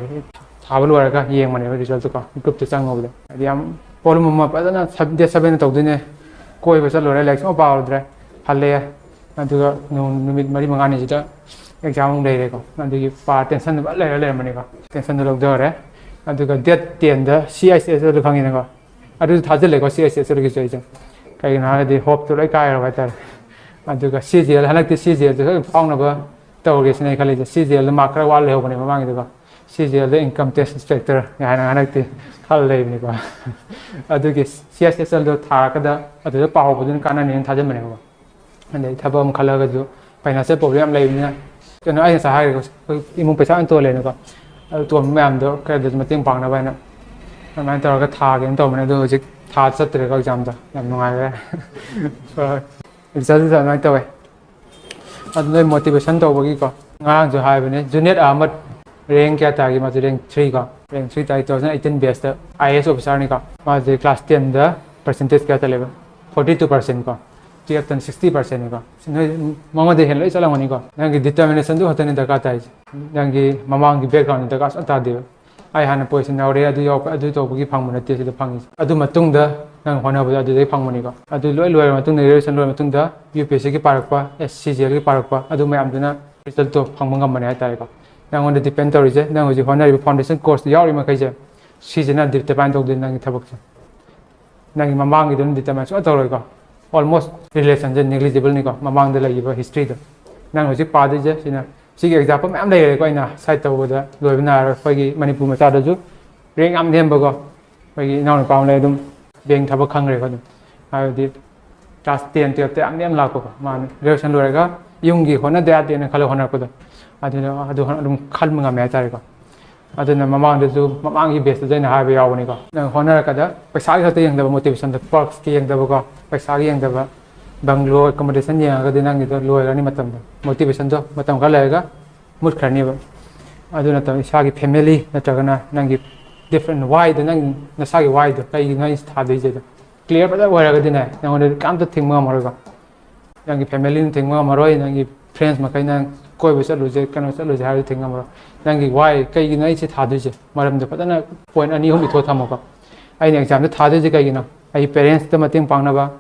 ꯊꯥꯕ ꯂꯣꯏꯔꯒ ꯌꯦꯡꯕꯅꯦꯕ resultꯇꯨꯀꯣ, groupꯇ ꯆꯪꯉꯨꯕꯗ꯫ ꯍꯥꯏꯗꯤ ꯌꯥꯝ ꯄꯣꯠꯂꯨꯝ ꯑꯃ ꯐꯖꯅ sub-, date sevenꯗ ꯇꯧꯗꯣꯏꯅꯦ, ꯀꯣꯏꯕ ꯆꯠꯂꯨꯔꯦ, ꯂꯥꯏꯔꯤꯛꯁꯨ ꯑꯃ ꯄꯥꯍꯧꯗ꯭ꯔꯦ, ꯍꯜꯂꯛꯑꯦ꯫ ꯑꯗꯨꯒ ꯅꯣꯡ-, ꯅꯨꯃꯤꯠ ꯃꯔꯤ ꯃꯉꯥꯅꯤꯁꯤꯗ exam ꯑꯃꯨꯛ ꯂꯩꯔꯦꯀꯣ꯫ ꯑꯗꯨꯒꯤ ꯄꯥ-, tensionꯗꯨ ꯐꯖꯅ ꯂꯩꯔ ꯂꯩꯔꯝꯕꯅꯦꯀꯣ꯫ Tensionꯗꯨ ꯂꯧꯊꯔꯦ꯫ ꯑꯗꯨꯒ date tenꯗ CICSꯗ ꯈꯪꯉꯤꯅꯀꯣ, ꯑꯗꯨꯁꯨ ꯊꯥꯖꯤꯜꯂꯦꯀꯣ ꯁꯤ ꯑꯦꯁ ꯑꯦꯁ ꯑꯦꯜꯒꯤꯁꯨ ꯑꯩꯁꯦ꯫ ꯀꯩꯒꯤꯅꯣ ꯍꯥꯏꯔꯗꯤ ꯍꯣꯞꯇꯨ ꯂꯣꯏ ꯀꯥꯏꯔꯕ ꯍꯥꯏꯇꯥꯔꯦ꯫ ꯑꯗꯨꯒ ꯁꯤ ꯖꯤ ꯑꯦꯜ, ꯍꯟꯗꯛꯇꯤ ꯁꯤ ꯖꯤ ꯑꯦꯜꯗꯨ ꯁꯣꯏ ꯐꯥꯎꯅꯕ ꯇꯧꯔꯒꯦ ꯁꯤꯅꯦ ꯑꯩ ꯈꯜꯂꯤꯁꯦ꯫ ꯁꯤ ꯖꯤ ꯑꯦꯜꯗ ꯃꯥꯔꯛ ꯈꯔ ꯋꯥꯠ ꯂꯩꯍꯧꯕꯅꯦ ꯃꯃꯥꯡꯒꯤꯗꯀꯣ꯫ ꯁꯤ ꯖꯤ ꯑꯦꯜꯗ ꯏꯟꯀꯝ ꯇꯦꯛꯁ ꯏꯟꯁꯄꯦꯛꯇꯔ ꯍꯥꯏꯅ ꯍꯟꯗꯛꯇꯤ ꯈꯜ ꯂꯩꯕꯅꯤꯀꯣ꯫ ꯑꯗꯨꯒꯤ ꯁꯤ ꯑꯦꯁ ꯑꯦꯁ ꯑꯦꯜꯗꯣ ꯊꯥꯔꯒꯗ ꯑꯗꯨꯗ ꯄꯥꯍꯧꯕꯗꯨꯅ ꯀꯥꯟꯅꯅꯤꯅ ꯊꯥꯖꯤꯟꯕꯅꯦꯕꯀꯣ꯫ ꯑꯗꯩ ꯊꯕꯛ ꯑꯃ ꯈꯜꯂꯒꯁꯨ ꯐꯥꯏꯅꯥꯟꯁꯤꯌꯦꯜ ꯄ꯭ꯔꯣꯕ꯭ꯂꯦꯝ ꯌꯥꯝ ꯂꯩꯕꯅꯤꯅ, ꯀꯩꯅꯣ ꯑꯩ ꯉꯁꯥꯏ ꯍꯥꯏꯔꯤꯕ ꯑꯩꯈꯣꯏ ꯏꯃꯨꯡ ꯄꯩꯁꯥ ꯌꯥꯝ ꯇꯣꯜꯂꯦꯅꯀꯣ꯫ ꯑꯗꯨ ꯇꯣꯟꯕ ꯃꯌꯥꯝꯗꯣ ꯈꯔꯗꯁꯨ ꯃꯇꯦꯡ ꯄꯥꯡꯅꯕ ꯍꯥꯏꯅ ꯑꯗꯨꯃꯥꯏꯅ ꯇꯧꯔꯒ ꯊꯥꯒꯦꯅ ꯇꯧꯕꯅꯦ꯫ ꯑꯗꯣ ꯍꯧꯖꯤꯛ ꯊꯥ ꯆꯠꯇ꯭ꯔꯦꯀꯣ ꯑꯦꯛꯖꯥꯝꯗꯣ꯫ ꯌꯥꯝ ꯅꯨꯡꯉꯥꯏꯔꯦ꯫ ꯔꯤꯖꯜꯁꯤꯁꯨ ꯑꯗꯨꯃꯥꯏꯅ ꯇꯧꯋꯦ꯫ ꯑꯗꯨ ꯅꯣꯏ ꯃꯣꯇꯤꯚꯦꯁꯟ ꯇꯧꯕꯒꯤꯀꯣ꯫ ꯉꯔꯥꯡꯁꯨ ꯍꯥꯏꯕꯅꯦ, ꯖꯨꯅꯦꯗ ꯑꯍꯃꯗ ꯔꯦꯡ ꯀꯌꯥ ꯇꯥꯒꯦ? ꯃꯥꯁꯦ ꯔꯦꯡ ꯊ꯭ꯔꯤ ꯀꯣ꯫ ꯔꯦꯡ ꯊ꯭ꯔꯤ ꯇꯥꯏ, ꯇꯨ ꯊꯥꯎꯖꯟ ꯑꯩꯠꯇꯤꯟ ꯕꯦꯁꯇ ꯑꯥꯏ ꯑꯦ ꯑꯦꯁ ꯑꯣꯐꯤꯁꯔꯅꯤꯀꯣ꯫ ꯃꯥꯁꯦ ꯀ꯭ꯂꯥꯁ ꯇꯦꯟꯗ ꯄꯥꯔꯁꯦꯟꯇꯦꯖ ꯀꯌꯥ ꯆꯠꯂꯦꯕ? ꯐꯣꯔꯇꯤ ꯇꯨ ꯄꯥꯔꯁꯦꯟ ꯀꯣ꯫ ꯇꯨꯌꯦꯜꯞꯇꯅ ꯁꯤꯛꯁꯇꯤ ꯄꯥꯔꯁꯦꯟꯅꯤꯀꯣ꯫ ꯁꯤ ꯅꯣꯏ ꯃꯉꯣꯟꯗ ꯍꯦꯟꯅ ꯂꯣꯏ ꯆꯠꯂꯝꯒꯅꯤꯀꯣ꯫ ꯅꯪꯒꯤ ꯗꯤꯇꯔꯃꯤꯅꯦꯁꯟꯗꯨ ꯈꯛꯇꯅꯤ ꯗꯔꯀꯥꯔ ꯇꯥꯏꯁꯦ꯫ ꯅꯪꯒꯤ ꯃꯃꯥꯡꯒꯤ ꯕꯦꯛꯒ꯭ꯔꯥꯎꯟꯗ ꯗꯔꯀꯥꯔ ꯁꯨꯡꯇꯥ ꯇꯥꯗꯦꯕ꯫ ꯑꯩ ꯍꯥꯟꯅ ꯄꯣꯖꯤꯁꯟ ꯌꯥꯎꯔꯦ, ꯑꯗꯨ ꯌꯥꯎ-, ꯑꯗꯨ ꯇꯧꯕꯒꯤ ꯐꯪꯕ ꯅꯠꯇꯦ ꯁꯤꯗ ꯐꯪꯉꯤꯁꯦ꯫ ꯑꯗꯨ ꯃꯇꯨꯡꯗ ꯅꯪ ꯍꯣꯠꯅꯕꯗꯣ ꯑꯗꯨꯗꯩ ꯐꯪꯕꯅꯤꯀꯣ꯫ ꯑꯗꯨ ꯂꯣꯏ ꯂꯣꯏꯔ ꯃꯇꯨꯡꯗ, ꯒ꯭ꯔꯦꯖꯨꯑꯦꯁꯟ ꯂꯣꯏꯔ ꯃꯇꯨꯡꯗ, ꯌꯨ ꯄꯤ ꯑꯦꯁ ꯁꯤꯒꯤ ꯄꯥꯔꯛꯄ, ꯑꯦꯁ ꯁꯤ ꯖꯤ ꯑꯦꯜꯒꯤ ꯄꯥꯔꯛꯄ, ꯑꯗꯨ ꯃꯌꯥꯝꯗꯨꯅ ꯔꯤꯖꯜꯇꯣ ꯐꯪꯕ ꯉꯝꯕꯅꯦ ꯍꯥꯏꯇꯥꯔꯦꯀꯣ꯫ ꯅꯪꯉꯣꯟꯗ ꯗꯤꯄꯦꯟ ꯇꯧꯔꯤꯁꯦ, ꯅꯪ ꯍꯧꯖꯤꯛ ꯍꯣꯠꯅꯔꯤꯕ ꯐꯥꯎꯟꯗꯦꯁꯟ ꯀꯣꯔꯁꯇ ꯌꯥꯎꯔꯤ ꯃꯈꯩꯁꯦ, ꯁꯤꯁꯤꯅ ꯗꯤꯇꯔꯃꯥꯏꯟ ꯇꯧꯗꯣꯏꯅꯦ ꯅꯪꯒꯤ ꯊꯕꯛꯁꯦ꯫ ꯅꯪꯒꯤ ꯃꯃꯥꯡꯒꯤꯗꯨꯅ ꯗꯤꯇꯔꯃꯥꯏꯟ ꯁꯨꯡꯇꯧ ꯇꯧꯔꯣꯏꯀꯣ꯫ ꯑꯣꯜꯃꯣꯁ ꯔꯤꯂꯦꯁꯟꯁꯦ ꯅꯦꯒ꯭ꯂꯤꯖꯤꯕꯜꯅꯤꯀꯣ, ꯃꯃꯥꯡꯗ ꯂꯩꯈꯤꯕ ꯍꯤꯁꯇ꯭ꯔꯤꯗꯣ꯫ ꯅꯪ ꯍꯧꯖꯤꯛ ꯄꯥꯗꯣꯏꯁꯦ ꯁꯤꯅ, ꯁꯤꯒꯤ ꯑꯦꯛꯖꯥꯝꯄꯜ ꯃꯌꯥꯝ ꯂꯩꯔꯦꯀꯣ꯫ ꯑꯩꯅ ꯁꯥꯏꯠ ꯇꯧꯕꯗ ꯂꯣꯏꯕ ꯅꯥꯏꯔꯣꯏ꯫ ꯑꯩꯈꯣꯏꯒꯤ ꯃꯅꯤꯄꯨꯔ ꯃꯆꯥꯗꯁꯨ ꯔꯦꯡ ꯌꯥꯝ ꯅꯦꯝꯕꯀꯣ, ꯑꯩꯈꯣꯏꯒꯤ ꯏꯅꯥꯎꯅꯨꯄꯥ ꯑꯃ ꯂꯩ, ꯑꯗꯨꯝ ꯕꯦꯡ ꯊꯕꯛ ꯈꯪꯈ꯭ꯔꯦꯀꯣ꯫ ꯑꯗꯨꯝ ꯍꯥꯏꯕꯗꯤ ꯀ꯭ꯂꯥꯁ ꯇꯦꯟ, ꯇꯨꯌꯦꯜꯞꯇ ꯌꯥꯝ ꯅꯦꯝ ꯂꯥꯛꯄꯀꯣ꯫ ꯃꯥꯅ ꯒ꯭ꯔꯦꯖꯨꯑꯦꯁꯟ ꯂꯣꯏꯔꯒ ꯌꯨꯝꯒꯤ ꯍꯣꯠꯅꯗ ꯌꯥꯗꯦꯅ ꯈꯜꯂ ꯍꯣꯠꯅꯔꯛꯄꯗꯣ, ꯑꯗꯨꯅ ꯑꯗꯨ ꯑꯗꯨꯝ ꯈꯟꯕ ꯉꯝꯃꯦ ꯍꯥꯏꯇꯥꯔꯦꯀꯣ꯫ ꯑꯗꯨꯅ ꯃꯃꯥꯡꯗꯁꯨ, ꯃꯃꯥꯡꯒꯤ ꯕꯦꯁꯇꯁꯨ ꯑꯩꯅ ꯍꯥꯏꯕ ꯌꯥꯎꯕꯅꯤꯀꯣ, ꯅꯪ ꯍꯣꯠꯅꯔꯛꯀꯗ ꯄꯩꯁꯥꯒꯤ ꯈꯛꯇ ꯌꯦꯡꯗꯕ, ꯃꯣꯇꯤꯚꯦꯁꯟꯗ, ꯄꯔꯛꯁꯀꯤ ꯌꯦꯡꯗꯕꯀꯣ, ꯄꯩꯁꯥꯒꯤ ꯌꯦꯡꯗꯕ, ꯕꯪꯒ꯭ꯂꯣ ꯑꯦꯀꯣꯃꯣꯗꯦꯁꯟ ꯌꯦꯡꯉꯒꯗꯤ ꯅꯪꯒꯤꯗꯣ ꯂꯣꯏꯔꯅꯤ ꯃꯇꯝꯗꯣ, ꯃꯣꯇꯤꯚꯦꯁꯟꯗꯣ ꯃꯇꯝ ꯈꯔ ꯂꯩꯔꯒ ꯃꯨꯠꯈ꯭ꯔꯅꯦꯕ꯫ ꯑꯗꯨ ꯅꯠꯇꯕ ꯏꯁꯥꯒꯤ ꯐꯦꯃꯤꯂꯤ ꯅꯠꯇ꯭ꯔꯒꯅ ꯅꯪꯒꯤ ꯗꯤꯐ꯭ꯔꯦꯟ ꯋꯥꯏꯗꯣ, ꯅꯪ ꯅꯁꯥꯒꯤ ꯋꯥꯏꯗꯣ, ꯀꯩꯒꯤꯅꯣ ꯑꯩ ꯊꯥꯗꯣꯏꯁꯦ? ꯑꯗꯣ ꯀ꯭ꯂꯤꯌꯥꯔ ꯐꯖꯅ ꯑꯣꯏꯔꯒꯗꯤꯅꯦ, ꯅꯪꯉꯣꯟꯗ ꯀꯅꯥꯝꯇ ꯊꯤꯡꯕ ꯉꯝꯃꯔꯣꯏꯀꯣ꯫ ꯅꯪꯒꯤ ꯐꯦꯃꯤꯂꯤꯅ ꯊꯤꯡꯕ ꯉꯝꯃꯔꯣꯏ, ꯅꯪꯒꯤ ꯐ꯭ꯔꯦꯟꯁ ꯃꯈꯩꯅ ꯀꯣꯏꯕ ꯆꯠꯂꯨꯁꯦ, ꯀꯩꯅꯣ ꯆꯠꯂꯨꯁꯦ ꯍꯥꯏꯔꯁꯨ ꯊꯤꯡꯕ ꯉꯝꯃꯔꯣꯏ꯫ ꯅꯪꯒꯤ ꯋꯥꯏ, ꯀꯩꯒꯤꯅꯣ ꯑꯩ ꯁꯤ ꯊꯥꯗꯣꯏꯁꯦ? ꯃꯔꯝꯗꯣ ꯐꯖꯅ ꯄꯣꯏꯟ ꯑꯅꯤ ꯑꯍꯨꯝ ꯏꯊꯣꯛ ꯊꯝꯃꯣꯀꯣ꯫ ꯑꯩꯅ ꯑꯦꯛꯖꯥꯝꯁꯦ ꯊꯥꯗꯣꯏꯁꯦ ꯀꯩꯒꯤꯅꯣ? ꯑꯩ ꯄꯦꯔꯦꯟꯁꯇ ꯃꯇꯦꯡ ꯄꯥꯡꯅꯕ,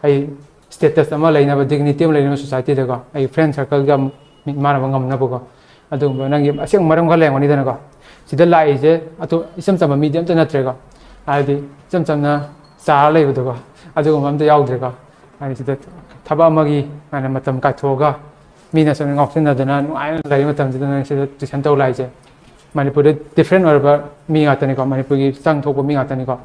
ꯑꯩ ꯁ꯭ꯇꯦꯇꯁ ꯑꯃ ꯂꯩꯅꯕ, ꯗꯤꯒꯅꯤꯇꯤ ꯑꯃ ꯂꯩꯅꯕ ꯁꯣꯁꯥꯏꯇꯤꯗꯀꯣ, ꯑꯩ ꯐ꯭ꯔꯦꯟ ꯁꯔꯀꯜꯒ ꯃꯤꯠ ꯃꯥꯟꯅꯕ ꯉꯝꯅꯕꯀꯣ꯫ ꯑꯗꯨꯒꯨꯝꯕ ꯅꯪꯒꯤ ꯑꯁꯦꯡꯕ ꯃꯔꯝ ꯈꯔ ꯂꯩꯔꯝꯒꯅꯤꯗꯅꯀꯣ꯫ ꯁꯤꯗ ꯂꯥꯛꯏꯁꯦ ꯑꯇꯣꯞ-, ꯏꯆꯝ ꯆꯝꯕ ꯃꯤꯗꯤ ꯑꯝꯇ ꯅꯠꯇ꯭ꯔꯦꯀꯣ꯫ ꯍꯥꯏꯗꯤ ꯏꯆꯝ ꯆꯝꯅ ꯆꯥꯔ ꯂꯩꯕꯗꯣꯀꯣ, ꯑꯗꯨꯒꯨꯝꯕ ꯑꯝꯇ ꯌꯥꯎꯗ꯭ꯔꯦꯀꯣ꯫ ꯍꯥꯏꯗꯤ ꯁꯤꯗ ꯊꯕꯛ ꯑꯃꯒꯤ ꯍꯥꯏꯅ ꯃꯇꯝ ꯀꯥꯏꯊꯣꯛꯑꯒ ꯃꯤꯅ ꯁꯨꯝ ꯉꯥꯎꯁꯤꯟꯅꯗꯅ ꯅꯨꯡꯉꯥꯏꯅ ꯂꯩꯕ ꯃꯇꯝꯁꯤꯗ ꯅꯪ ꯁꯤꯗ ꯇꯨꯏꯁꯟ ꯇꯧ ꯂꯥꯛꯏꯁꯦ꯫ ꯃꯅꯤꯄꯨꯔꯗ ꯗꯤꯐ꯭ꯔꯦꯟ ꯑꯣꯏꯔꯕ ꯃꯤ ꯉꯥꯛꯇꯅꯤꯀꯣ, ꯃꯅꯤꯄꯨꯔꯒꯤ ꯆꯪ ꯊꯣꯛꯄ ꯃꯤ ꯉꯥꯛꯇꯅꯤꯀꯣ꯫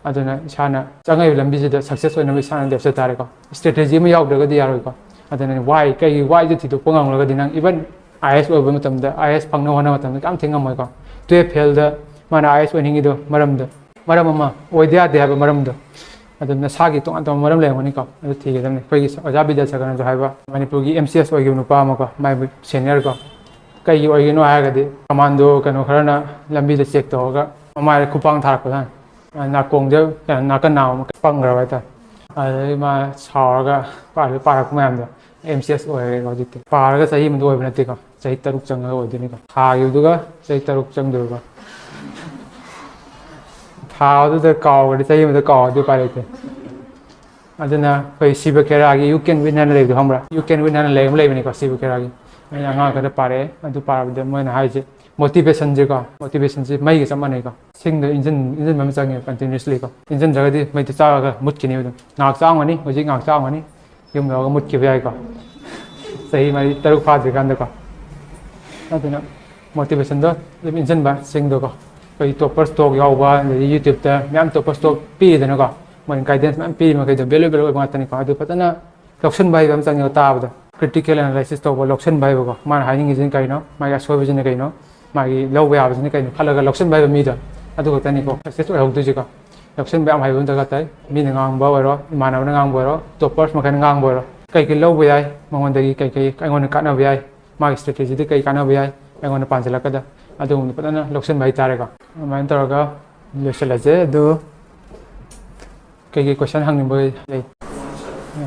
ꯑꯗꯨꯅ ꯏꯁꯥꯅ ꯆꯪꯉꯛꯏꯕ ꯂꯝꯕꯤꯁꯤꯗ ꯁꯛꯁꯦꯁ ꯑꯣꯏꯅꯕ ꯏꯁꯥꯅ ꯂꯦꯞꯆ ꯇꯥꯔꯦꯀꯣ꯫ ꯏꯁꯇ꯭ꯔꯦꯇꯦꯖꯤ ꯑꯃ ꯌꯥꯎꯗ꯭ꯔꯒꯗꯤ ꯌꯥꯔꯣꯏꯀꯣ꯫ ꯑꯗꯨꯅ ꯋꯥꯏ, ꯀꯩꯒꯤ ꯋꯥꯏꯗꯣ ꯊꯤꯗꯣꯛꯄ ꯉꯝꯂꯒꯗꯤ ꯅꯪ ꯏꯚꯟ ꯑꯥꯏ ꯑꯦꯁ ꯑꯣꯏꯕ ꯃꯇꯝꯗ, ꯑꯥꯏ ꯑꯦꯁ ꯐꯪꯅꯕ ꯍꯣꯠꯅꯕ ꯃꯇꯝꯗ ꯀꯌꯥꯝ ꯊꯦꯡ ꯉꯝꯃꯣꯏꯀꯣ꯫ ꯇꯨꯌꯦꯜꯐ ꯐꯦꯜꯗ ꯃꯥꯅ ꯑꯥꯏ ꯑꯦꯁ ꯑꯣꯏꯅꯤꯡꯉꯤꯗꯣ ꯃꯔꯝꯗꯣ, ꯃꯔꯝ ꯑꯃ ꯑꯣꯏꯗ ꯌꯥꯗꯦ ꯍꯥꯏꯕ ꯃꯔꯝꯗꯣ, ꯑꯗꯨꯝ ꯅꯁꯥꯒꯤ ꯇꯣꯉꯥꯟ ꯇꯣꯉꯥꯟꯕ ꯃꯔꯝ ꯂꯩꯔꯝꯒꯅꯤꯀꯣ꯫ ꯑꯗꯨ ꯊꯤꯒꯗꯕꯅꯤ꯫ ꯑꯩꯈꯣꯏꯒꯤ ꯑꯣꯖꯥ ꯕꯤꯗ꯭ꯌꯥꯁꯥꯒꯔꯅꯁꯨ ꯍꯥꯏꯕ, ꯃꯅꯤꯄꯨꯔꯒꯤ ꯑꯦꯝ ꯁꯤ ꯑꯦꯁ ꯑꯣꯏꯈꯤꯕ ꯅꯨꯄꯥ ꯑꯃꯀꯣ, ꯃꯥꯏꯕꯨ ꯁꯦꯅꯤꯌꯔ ꯀꯣ, ꯀꯩꯒꯤ ꯑꯣꯏꯒꯤꯅꯣ ꯍꯥꯏꯔꯒꯗꯤ ꯀꯃꯥꯟꯗꯣ ꯀꯩꯅꯣ ꯈꯔꯅ ꯂꯝꯕꯤꯗ ꯆꯦꯛ ꯇꯧꯔꯒ ꯃꯃꯥꯏꯗ ꯈꯨꯄꯥꯡ ꯊꯥꯔꯛꯄꯗ ꯅꯥꯀꯣꯡꯗ ꯀꯩꯅꯣ ꯅꯥꯀꯟ ꯅꯥꯝ ꯑꯃ ꯄꯪꯈ꯭ꯔꯕ ꯍꯥꯏꯇꯥꯔꯦ꯫ ꯑꯗꯨꯗꯒꯤ ꯃꯥ ꯁꯥꯎꯔꯒ ꯄꯥ-, ꯄꯥꯔꯛꯄ ꯃꯌꯥꯝꯗꯣ ꯑꯦꯝ ꯁꯤ ꯑꯦꯁ ꯑꯣꯏꯔꯦꯀꯣ ꯍꯧꯖꯤꯛꯇꯤ꯫ ꯄꯥꯔꯒ ꯆꯍꯤ ꯑꯃꯗ ꯑꯣꯏꯕ ꯅꯠꯇꯦꯀꯣ, ꯆꯍꯤ ꯇꯔꯨꯛ ꯆꯪꯉꯒ ꯑꯣꯏꯗꯣꯏꯅꯤꯀꯣ꯫ ꯊꯥꯈꯤꯕꯗꯨꯒ ꯆꯍꯤ ꯇꯔꯨꯛ ꯆꯪꯗꯣꯏꯕ꯫ ꯊꯥꯗꯨꯗ ꯀꯥꯎꯈ꯭ꯔꯗꯤ ꯆꯍꯤ ꯑꯃꯗ ꯀꯥꯎꯔꯗꯤ ꯎꯄꯥꯏ ꯂꯩꯇꯦ꯫ ꯑꯗꯨꯅ ꯑꯩꯈꯣꯏ ꯁꯤꯕ ꯈꯦꯔꯥꯒꯤ "You Can Win" ꯍꯥꯏꯅ ꯂꯩꯕꯗꯣ ꯈꯪꯕ꯭ꯔꯥ? "You Can Win" ꯍꯥꯏꯅ ꯂꯩ ꯑꯃ ꯂꯩꯕꯅꯤꯀꯣ ꯁꯤꯕ ꯈꯦꯔꯥꯒꯤ꯫ ꯑꯩꯅ ꯑꯉꯥꯡ ꯈꯔ ꯄꯥꯔꯛꯑꯦ, ꯑꯗꯨ ꯄꯥꯔꯕꯗ ꯃꯣꯏꯅ ꯍꯥꯏꯔꯤꯁꯦ ꯃꯣꯇꯤꯚꯦꯁꯟꯁꯦꯀꯣ, ꯃꯣꯇꯤꯚꯦꯁꯟꯁꯦ ꯃꯩꯒ ꯆꯞ ꯃꯥꯟꯅꯩꯀꯣ꯫ ꯁꯤꯡꯗ ꯏꯟꯖꯤꯟ, ꯏꯟꯖꯤꯟꯕ ꯑꯃ ꯆꯪꯉꯦ ꯀꯟꯇꯤꯅ꯭ꯌꯨꯁꯂꯤꯀꯣ꯫ ꯏꯟꯖꯤꯟꯗ꯭ꯔꯒꯗꯤ ꯃꯩꯗꯣ ꯆꯥꯛꯑꯒ ꯃꯨꯠꯈꯤꯅꯦꯕ ꯑꯗꯨꯝ꯫ ꯉꯥꯏꯍꯥꯛ ꯆꯥꯛꯑꯝꯒꯅꯤ, ꯍꯧꯖꯤꯛ ꯉꯥꯏꯍꯥꯛ ꯆꯥꯛꯑꯝꯒꯅꯤ, ꯌꯨꯝ ꯌꯧꯔꯒ ꯃꯨꯠꯈꯤꯕ ꯌꯥꯏꯀꯣ꯫ ꯆꯍꯤ ꯃꯔꯤ ꯇꯔꯨꯛ ꯐꯥꯗ꯭ꯔꯤꯀꯥꯟꯗꯀꯣ꯫ ꯑꯗꯨꯅ ꯃꯣꯇꯤꯚꯦꯁꯟꯗꯣ ꯑꯗꯨꯝ ꯏꯟꯁꯤꯟꯕ ꯁꯤꯡꯗꯣꯀꯣ꯫ ꯑꯩꯈꯣꯏ ꯇꯣꯞꯄꯔꯁ ꯇꯣꯛ ꯌꯥꯎꯕ, ꯑꯗꯩ ꯌꯨꯇ꯭ꯌꯨꯕꯇ ꯃꯌꯥꯝ ꯇꯣꯞꯄꯔꯁ ꯇꯣꯛ ꯄꯤꯗꯅꯀꯣ꯫ ꯃꯣꯏꯅ ꯒꯥꯏꯗꯦꯟꯁ ꯃꯌꯥꯝ ꯄꯤꯔꯤ ꯃꯈꯩꯗꯣ ꯚꯦꯂꯨꯑꯦꯕꯜ ꯑꯣꯏꯕ ꯉꯥꯛꯇꯅꯤꯀꯣ꯫ ꯑꯗꯨ ꯐꯖꯅ ꯂꯧꯁꯤꯟꯕ ꯍꯩꯕ ꯑꯃ ꯆꯪꯉꯦꯕ ꯇꯥꯕꯗ꯫ ꯀ꯭ꯔꯤꯇꯤꯀꯦꯜ ꯑꯦꯅꯥꯂꯥꯏꯁꯤꯁ ꯇꯧꯕ, ꯂꯧꯁꯤꯟꯕ ꯍꯩꯕꯀꯣ꯫ ꯃꯥꯅ ꯍꯥꯏꯅꯤꯡꯉꯤꯁꯤꯅ ꯀꯩꯅꯣ, ꯃꯥꯒꯤ ꯑꯁꯣꯏꯕꯁꯤꯅ ꯀꯩꯅꯣ, ꯃꯥꯒꯤ ꯂꯧꯕ ꯌꯥꯕꯁꯤꯅ ꯀꯩꯅꯣ ꯈꯜꯂꯒ ꯂꯧꯁꯤꯟꯕ ꯍꯩꯕ ꯃꯤꯗꯣ ꯑꯗꯨ ꯈꯛꯇꯅꯤꯀꯣ ꯁꯛꯁꯦꯁ ꯑꯣꯏꯍꯧꯗꯣꯏꯁꯤꯀꯣ꯫ ꯂꯧꯁꯤꯟꯕ ꯌꯥꯝ ꯍꯩꯕ ꯑꯃ ꯗꯔꯀꯥꯔ ꯇꯥꯏ꯫ ꯃꯤꯅ ꯉꯥꯡꯕ ꯑꯣꯏꯔꯣ, ꯏꯃꯥꯟꯅꯕꯅ ꯉꯥꯡꯕ ꯑꯣꯏꯔꯣ, ꯇꯣꯞꯄꯔꯁ ꯃꯈꯩꯅ ꯉꯥꯡꯕ ꯑꯣꯏꯔꯣ, ꯀꯩ ꯀꯩ ꯂꯧꯕ ꯌꯥꯏ, ꯃꯉꯣꯟꯗꯒꯤ ꯀꯩ ꯀꯩ ꯑꯩꯉꯣꯟꯗ ꯀꯥꯟꯅꯕ ꯌꯥꯏ, ꯃꯥꯒꯤ ꯏꯁꯇ꯭ꯔꯦꯇꯦꯖꯤꯗ ꯀꯩ ꯀꯥꯟꯅꯕ ꯌꯥꯏ, ꯑꯩꯉꯣꯟꯗ ꯄꯥꯟꯁꯤꯜꯂꯛꯀꯗ, ꯑꯗꯨꯒꯨꯝꯕꯗꯣ ꯐꯖꯅ ꯂꯧꯁꯤꯟꯕ ꯍꯩꯇꯥꯔꯦꯀꯣ꯫ ꯑꯗꯨꯃꯥꯏꯅ ꯇꯧꯔꯒ ꯂꯣꯏꯁꯤꯜꯂꯁꯦ꯫ ꯑꯗꯨ ꯀꯩꯀꯩ ꯀꯣꯏꯁꯟ ꯍꯪꯅꯤꯡꯕ ꯂꯩ?